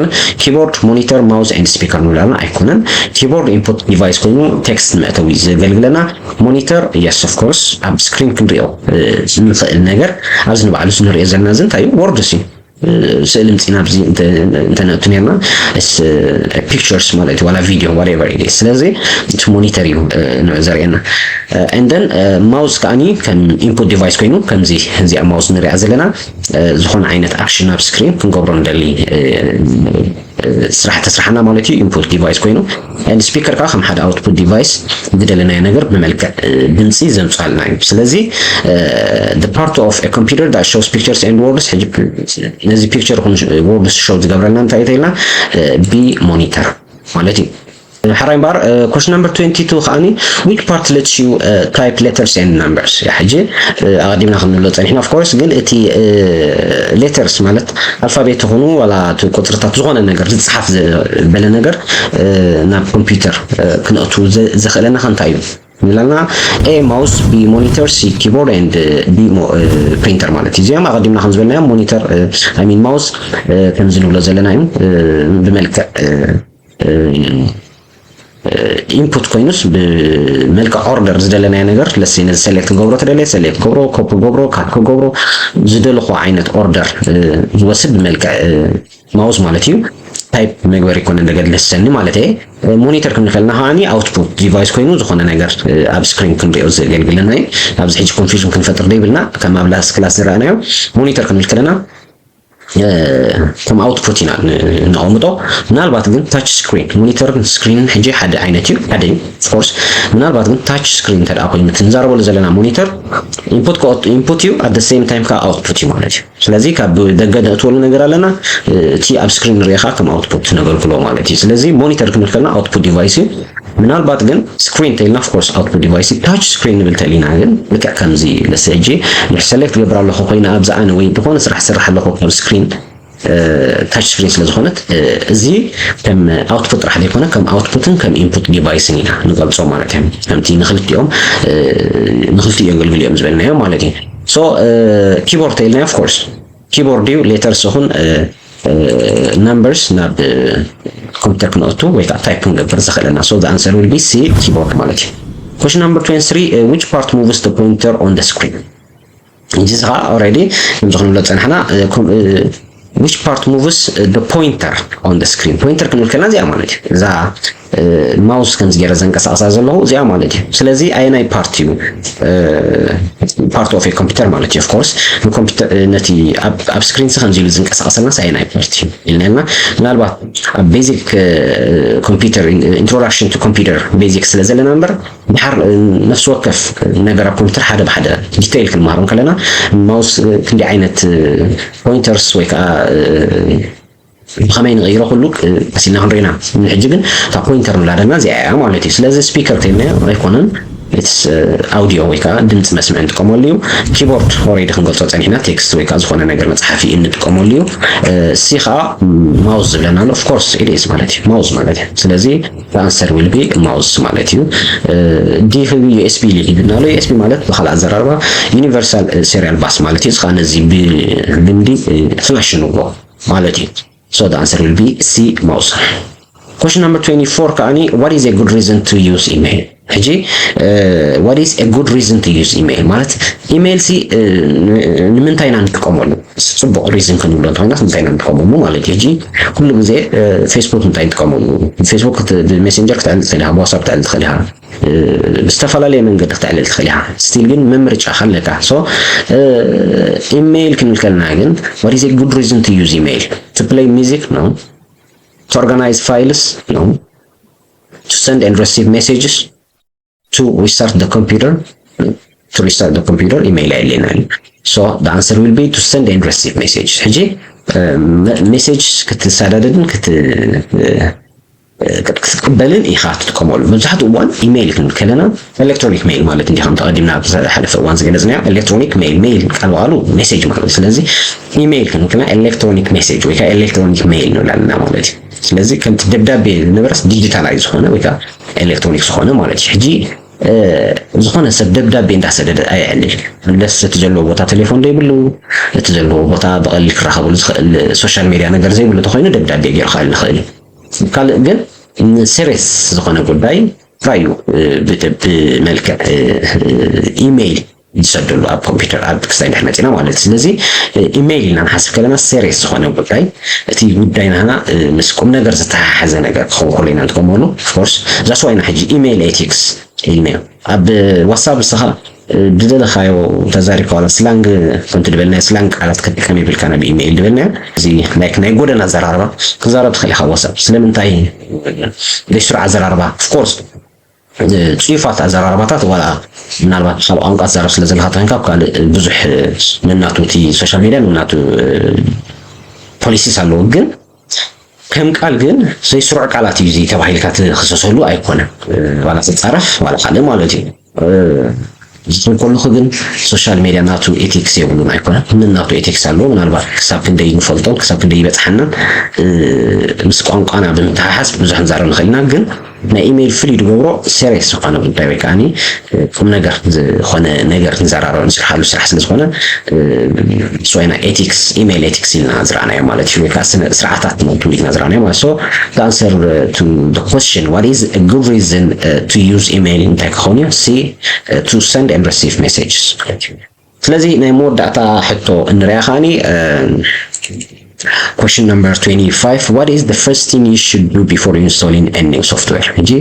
keyboard, monitor, mouse and speaker ንብላና ኣይኮነን። Keyboard input device ኮይኑ ቴክስት መእተዊ ዘገልግለና፣ monitor yes of course ኣብ ስክሪን ክንሪኦ ንኽእል ነገር ኣብዚ ንባዕሉ ንሪኦ ዘለና እዚ እንታይ እዩ? ወርድስ እዩ። ስእሊ ምፂና ኣብዚ እንተነእቱ ነርና pictures ማለት እዩ ዋላ video whatever it is። ስለዚ እቲ ሞኒተር እዩ ንዕ ዘርእየና። And then mouse ከዓኒ ከም input device ኮይኑ ከምዚ እዚኣ mouse ንሪኣ ዘለና ዝኾነ ዓይነት ኣክሽን ኣብ ስክሪን ክንገብሮ ንደሊ ስራሕ ተስርሓና ማለት እዩ። Input device ኮይኑ and speaker ከዓ ከም ሓደ output device ዝደለናዮ ነገር ብመልክዕ ድምፂ ዘምፅኣልና እዩ። ስለዚ the part of a computer that shows pictures and words ሕጂ ነዚ picture ይኹን words show ዝገብረልና እንታይ ተይልና B monitor ማለት እዩ። ሕራይ እምበኣር question number twenty-two ከዓኒ which part lets you type letters and numbers? ሕጂ ኣቐዲምና ክንብሎ ፀኒሕና of course ግን እቲ letters ማለት ኣልፋቤት ይኹኑ ዋላ እቲ ቁፅርታት ዝኾነ ነገር ዝፀሓፍ ዝበለ ነገር ናብ ኮምፒውተር ክነእቱ ዘኽእለና ከ እንታይ እዩ ንብላልና? A mouse, B monitor, C keyboard and D printer ማለት እዩ። እዚኦም ኣቐዲምና ከም ዝበልናዮም ሞኒተር I mean mouse ከምዚ ንብሎ ዘለና እዩ ብመልክዕ input ኮይኑስ ብመልክዕ ኦርደር ዝደለናዮ ነገር ለሲ ነዚ ሰሌክት ክገብሮ ተደልየ ሰሌክት ክገብሮ ኮፒ ክገብሮ ካት ክገብሮ ዝደለኹ ዓይነት ኦርደር ዝወስድ ብመልክዕ ማውስ ማለት እዩ። ታይፕ መግበሪ ይኮነ እንደገድለሰኒ ማለት እየ። ሞኒተር ክንብል ከለና ከዓኒ ኣውትፑት ዲቫይስ ኮይኑ ዝኾነ ነገር ኣብ ስክሪን ክንሪኦ ዘገልግለና እዩ። ኣብዚ ሕጂ ኮንፊውዥን ክንፈጥር ዘይብልና ከም ኣብ ላስት ክላስ ዝረኣናዮ ሞኒተር ክንብል ከለና ከም ኣውትፑት ኢና ነቐምጦ። ምናልባት ግን ታች ስክሪን ሞኒተርን ስክሪንን ሕጂ ሓደ ዓይነት እዩ፣ ሓደ እዩ ኦፍኮርስ። ምናልባት ግን ታች ስክሪን እንተ ደኣ ኮይኑ እቲ ንዛረበሉ ዘለና ሞኒተር ኢንፑት ኢንፑት እዩ፣ ኣት ሴም ታይም ከዓ ኣውትፑት እዩ ማለት እዩ። ስለዚ ካብ ደገ ነእትወሉ ነገር ኣለና፣ እቲ ኣብ ስክሪን ንሪኦ ከዓ ከም ኣውትፑት ነገልግሎ ማለት እዩ። ስለዚ ሞኒተር ክንብል ከለና ኣውትፑት ዲቫይስ እዩ። ምናልባት ግን ስክሪን ተይልና ኦፍኮርስ ኣውትፑት ዲቫይስ እዩ። ታች ስክሪን ንብል ተሊና ግን ልክዕ ከምዚ ለስ ሕጂ ንሕ ሰሌክት ገብር ኣለኹ ኮይና ኣብዚ ኣነ ወይ ዝኾነ ስራሕ ስራሕ ኣለኹ ካብ ስክሪን ታች ስክሪን ስለ ዝኾነት እዚ ከም ኣውትፑት ጥራሕ ዘይኮነ ከም ኣውትፑትን ከም ኢንፑት ዲቫይስን ኢና ንገልጾ ማለት እዩ። ከምቲ ንክልቲኦም ንክልቲኡ የገልግሉ እዮም ዝበልናዮም ማለት እዩ። ሶ ኪቦርድ ተይልና ኦፍኮርስ ኪቦርድ እዩ ሌተርስ ይኹን ነምበርስ ናብ ኮምፒውተር ክነእቱ ወይ ከዓ ታይፕ ክንገብር ዘኽእለና። So the answer will be C keyboard ማለት እዩ። Question number twenty-three, which part moves the pointer on the screen? እዚ ከዓ ኦልሬዲ ከምዚ ክንብሎ ፀናሕና which part moves the pointer on the screen? ፖይንተር ክንብል ከለና እዚኣ ማለት እዩ። እዛ ማውስ ከምዚ ገይረ ዘንቀሳቕሳ ዘለኹ እዚኣ ማለት እዩ። ስለዚ ኣየናይ ፓርት እዩ? ፓርት ኦፍ ኮምፒውተር ማለት እዩ። ኦፍኮርስ ንኮምፒውተር ነቲ ኣብ ስክሪንስ ከምዚ ኢሉ ዝንቀሳቐሰልናስ ኣየናይ ፓርት እዩ ኢልና ምናልባት ኣብ ቤዚክ ኮምፒውተር ኢንትሮዳክሽን ቱ ኮምፒውተር ቤዚክ ስለ ዘለና እምበር ድሓር ነፍሲ ወከፍ ነገር ኣብ ኮምፒውተር ሓደ ብሓደ ዲቴይል ክንመሃሮ ከለና ማውስ ክንዲ ዓይነት ፖይንተርስ ወይ ከዓ ብኸመይ ንቕይሮ ኩሉ ቀሲልና ክንሪኢና። ንሕጂ ግን እታ ፖይንተር ንብላ ዘለና እዚኣ እያ ማለት እዩ። ስለዚ ስፒከር ተይልናዮ ኣይኮነን። it's audio ወይ ከዓ ድምፂ መስምዒ ንጥቀመሉ እዩ። ኪቦርድ already ክንገልፆ ፀኒሕና፣ ቴክስት ወይ ከዓ ዝኾነ ነገር መፅሓፊ እንጥቀመሉ እዩ። ሲ ከዓ ማውስ ዝብለና ኣሎ። Of course it is ማለት እዩ፣ ማውስ ማለት እዩ። ስለዚ the answer will be mouse ማለት እዩ። ዲ ዩ ኤስ ቢ ሊድ ይብልና ኣሎ። ዩ ኤስ ቢ ማለት ብካልእ ኣዘራርባ ዩኒቨርሳል serial bus ማለት እዩ። እዚ ከዓ ነዚ ብልምዲ ፍላሽ ንብሎ ማለት እዩ። So the answer will be C, mouse. Question number twenty-four ከዓኒ what is a good reason to use email? ሕጂ what is a good reason to use email ማለት ኢሜይል ሲ ንምንታይ ኢና ንጥቀመሉ? ጽቡቕ ሪዝን ክንብሎ እንተኾይና ንምንታይ ኢና ንጥቀመሉ ማለት እዩ። ሕጂ ኩሉ ግዜ ፌስቡክ እንታይ ንጥቀመሉ? ፌስቡክ ብሜሴንጀር ክተዕልል ትኽእል ኢኻ፣ ብዋትሳፕ ክተዕልል ትኽእል ኢኻ፣ ብዝተፈላለየ መንገዲ ክተዕልል ትኽእል ኢኻ። ስቲል ግን ምምርጫ ኣለካ። ሶ ኢሜይል ክንብል ከለና ግን what is a good reason to use email? To play music? No. To organize files? No. To send and receive messages? To restart the computer? To restart the computer ኢሜይል ኣየድልየናን እዩ። So the answer will be to send and receive message። ሕጂ ሜሴጅ ክትሰዳደድን ክትቅበልን ኢኻ ትጥቀመሉ። መብዛሕትኡ እዋን ኢሜይል ክንብል ከለና ኤሌክትሮኒክ ሜይል ማለት እንዲ ከም ተቐዲምና ኣብ ዝሓለፈ እዋን ዝገለጽናዮ ኤሌክትሮኒክ ሜይል፣ ሜይል ቃል ብቃሉ ሜሴጅ ማለት እዩ። ስለዚ ኢሜይል ክንብል ከለና ኤሌክትሮኒክ ሜሴጅ ወይ ከዓ ኤሌክትሮኒክ ሜይል ንብል ኣለና ማለት እዩ። ስለዚ ከምቲ ደብዳቤ ዝነበረስ ዲጂታላይዝ ዝኾነ ወይ ከዓ ኤሌክትሮኒክ ዝኾነ ማለት እዩ። ሕጂ ዝኾነ ሰብ ደብዳቤ እንዳሰደደ ኣየዕልል። ለስ እቲ ዘለዎ ቦታ ቴሌፎን ዘይብሉ፣ እቲ ዘለዎ ቦታ ብቐሊል ክራኸብሉ ዝኽእል ሶሻል ሜድያ ነገር ዘይብሉ ተኾይኑ ደብዳቤ ገይሩ ክኣል ንኽእል እዩ። ካልእ ግን ንሴሪየስ ዝኾነ ጉዳይ ራዩ ብመልክዕ ኢሜይል ዝሰደሉ ኣብ ኮምፒውተር ኣብ ክሳይ ድሕር መፂና ማለት እዩ። ስለዚ ኢሜይል ኢልና ንሓስብ ከለና ሴሪየስ ዝኾነ ጉዳይ፣ እቲ ጉዳይ ናህና ምስ ቁም ነገር ዝተሓሓዘ ነገር ክኸውን ከሎ ኢና ንጥቀመሉ። ኦፍኮርስ እዛ ስዋይና ሕጂ ኢሜይል ኤቲክስ ኢልናዮ። ኣብ ዋትሳፕ ንስኻ ድደለኻዮ ተዛሪብካ ዋላ ስላንግ ኮንት ድበልናዮ ስላንግ ቃላት ክትጥቀም ይብልካ ናብ ኢሜይል ድበልናዮ። እዚ ላይክ ናይ ጎደና ኣዘራርባ ክዛረብ ትኽእል ኢኻ። ዋትሳፕ ስለምንታይ ዘይስሩዕ ኣዘራርባ ኦፍኮርስ ጽዩፋት ኣዘራርባታት ዋላ ምናልባት ካብ ቋንቋ ትዛረብ ስለ ዘለካ ተኮይንካ ኣብ ካልእ ብዙሕ ነናቱ እቲ ሶሻል ሚድያ ነናቱ ፖሊሲስ ኣለዎ። ግን ከም ቃል ግን ዘይስሩዕ ቃላት እዩ እዚ ተባሂልካ ትኽሰሰሉ ኣይኮነን። ዋላ ትጻረፍ ዋላ ካልእ ማለት እዩ። ዝብል ከለኹ ግን ሶሻል ሜድያ ናቱ ኤቲክስ የብሉን ኣይኮነን፣ ነናቱ ኤቲክስ ኣለዎ። ምናልባት ክሳብ ክንደይ ንፈልጦን ክሳብ ክንደይ ይበጽሓናን ምስ ቋንቋና ብምትሓሓዝ ብዙሕ ክንዛረብ ንኽእል ኢና። ግን ናይ ኢሜይል ፍሉይ ዝገብሮ ሴሪየስ ዝኾነ ጉዳይ ወይ ከዓኒ ቁም ነገር ዝኾነ ነገር ክንዘራረብ ንስርሓሉ ስራሕ ስለ ዝኾነ ስዋይና ኤቲክስ ኢሜይል ኤቲክስ ኢልና ዝረኣናዮ ማለት እዩ። ወይ ከዓ ስነ ስርዓታት ናቱ ኢልና ዝረኣናዮ ማለት so the answer to the question what is a good reason to use email እንታይ ክኸውን እዩ? C to send and receive messages ማለት እዩ። ስለዚ ናይ መወዳእታ ሕቶ እንሪኣ ከዓኒ question number twenty-five what is the first thing you should do before installing a new software? ሕጂ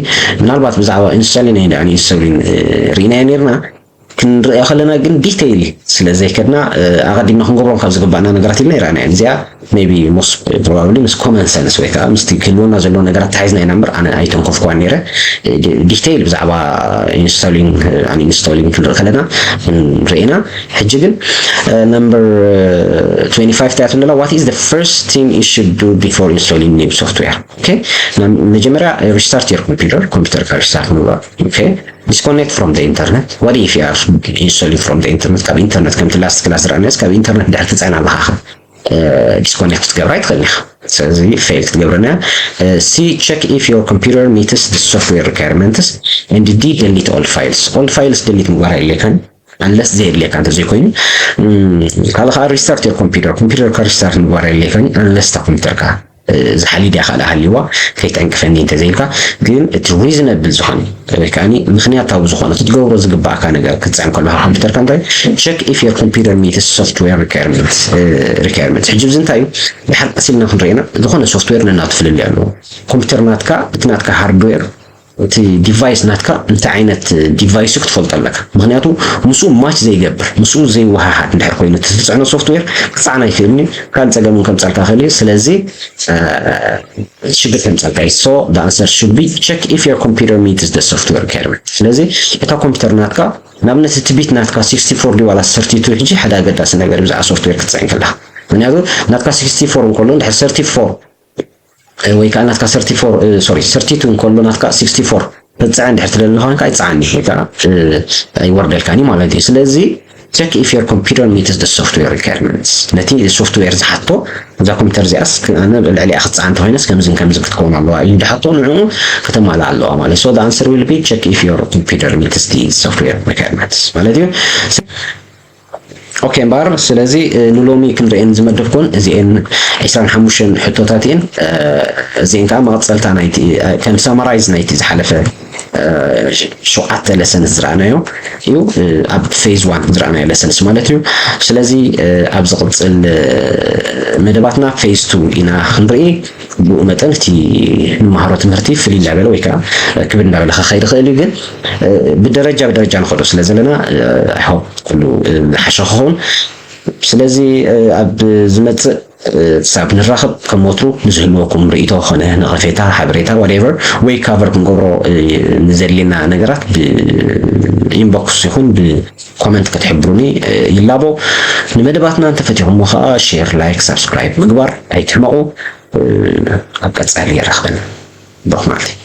ምናልባት ብዛዕባ ኢንስቶሊንግ and uninስቶሊንግ ርኢናዮ ነርና፣ ክንሪኦ ከለና ግን ዲቴይል ስለ ዘይከድና ኣቐዲምና ክንገብሮም ካብ ዝግባእና ነገራት ኢልና ይረኣና እዚኣ maybe most probably ምስ common sense ወይ ከዓ ምስቲ ክህልወና ዘለዎ ነገራት ተሓይዝና ኢና እምበር ኣነ ኣይተንኮፍኩዋን ነይረ። ዲቴይል ብዛዕባ ኢንስቶሊንግ ኣንኢንስቶሊንግ ክንርኢ ከለና ርኢና። ሕጂ ግን number twenty-five እንታይ ትብለና? What is the first thing you should do before installing new software? Okay, መጀመርያ restart your computer ኮምፒውተርካ ሪስታርት ምግባር። Okay, disconnect from the internet. What if you are installing from the internet? ካብ ኢንተርነት ከምቲ ላስት ክላስ ዝረኣናዮስ ካብ ኢንተርነት ድሕር ትፅዕን ኣለኻ ዲስኮኔክት ክትገብራ ኣይትኽእልን ኢኻ። ስለዚ ፌል ክትገብረና። C check if your computer meets the software requirements and D delete all files. All files ደሊት ምግባር የድልየካን unless ዘየድልየካ እንተዘይኮይኑ። ካልእ ከዓ restart your computer ኮምፒውተርካ ሪስታርት ምግባር የድልየካን unless እታ ኮምፒውተርካ ዝሓሊ ድያ ካልእ ሃልይዋ ከይተንክፈኒ እንተዘይልካ። ግን እቲ ሪዝነብል ዝኾነ ወይ ከዓ ምክንያታዊ ዝኾነ ክትገብሮ ዝግባእካ ነገር ክትፅዕን ከለካ ኮምፒውተርካ እንታይ check if your computer meets software requirements. ሕጂ እዚ እንታይ እዩ? ድሓር ቀስ ኢልና ክንሪእና ዝኾነ ሶፍትዌር ነናቱ ፍልልይ ኣለዎ። ኮምፒውተር ናትካ እቲ ናትካ ሃርድዌር እቲ ዲቫይስ ናትካ እንታይ ዓይነት ዲቫይስ ክትፈልጦ ኣለካ። ምክንያቱ ምስኡ ማች ዘይገብር ምስኡ ዘይወሃሃድ እንድሕር ኮይኑ እቲ ትፅዕኖ ሶፍትዌር ክፀዓን ኣይክእልን እዩ። ካልእ ፀገም እውን ከምፀልካ ይኽእል እዩ። ስለዚ ሽግር ከምፀልካ እዩ። So the answer should be check if your computer meets the software requirement። ስለዚ እታ ኮምፒውተር ናትካ ንኣብነት እቲ ቢት ናትካ sixty four ድዩ ዋላ thirty two? ሕጂ ሓደ ኣገዳሲ ነገር ብዛዕባ ሶፍትዌር ክትፅዕን ከለካ ምክንያቱ ናትካ sixty four እንከሎ እንድሕር thirty four ወይ ከዓ ናትካ thirty four sorry thirty two እንከሎ ናትካ sixty four ክትፅዕን ድሕር ትደሊ ኮይንካ ኣይፅዓን ይሄ ኣይወርደልካኒ ማለት እዩ። ስለዚ check if your computer meets the software requirements። ነቲ ሶፍትዌር ዝሓቶ እዛ ኮምፒውተር እዚኣስ ኣነ ልዕሊኣ ክትፅዓን እንተኮይነስ ከምዝን ከምዝን ክትከውን ኣለዋ እዩ ድሓቶ ንዕኡ ከተማልእ ኣለዋ ማለት። So the answer will be check if your computer meets the software requirements ማለት እዩ። ኦኬ እምበኣር ስለዚ ንሎሚ ክንሪኤን ዝመደብኩን እዚኤን ዕስራን ሓሙሽተን ሕቶታት እየን። እዚኤን ከዓ መቐፀልታ ናይቲ ከም ሳማራይዝ ናይቲ ዝሓለፈ ሸውዓተ ለሰንስ ዝረኣናዮ እዩ። ኣብ ፌዝ ዋን ዝረኣናዮ ለሰንስ ማለት እዩ። ስለዚ ኣብ ዝቕፅል መደባትና ፌዝ ቱ ኢና ክንርኢ። ብኡ መጠን እቲ ንመሃሮ ትምህርቲ ፍልይ እንዳበለ ወይ ከዓ ክብድ እንዳበለ ክኸይድ ይኽእል እዩ። ግን ብደረጃ ብደረጃ ንኸዶ ስለ ዘለና ሆፕ ኩሉ ዝሓሸ ክኸውን። ስለዚ ኣብ ዝመፅእ ሳብ ንራኸብ ከም ወትሩ ንዝህልወኩም ርእቶ ኾነ ነቐፌታ ሓበሬታ ዋቴቨር ወይ ካቨር ክንገብሮ ንዘድልየና ነገራት ብኢንቦክስ ይኹን ብኮመንት ክትሕብሩኒ ይላቦ። ንመደባትና እንተፈቲኹሞ ከዓ ሼር፣ ላይክ፣ ሳብስክራይብ ምግባር ኣይትሕመቑ። ኣብ ቀፃሊ የራኽበን ብሩኽ መዓልቲ።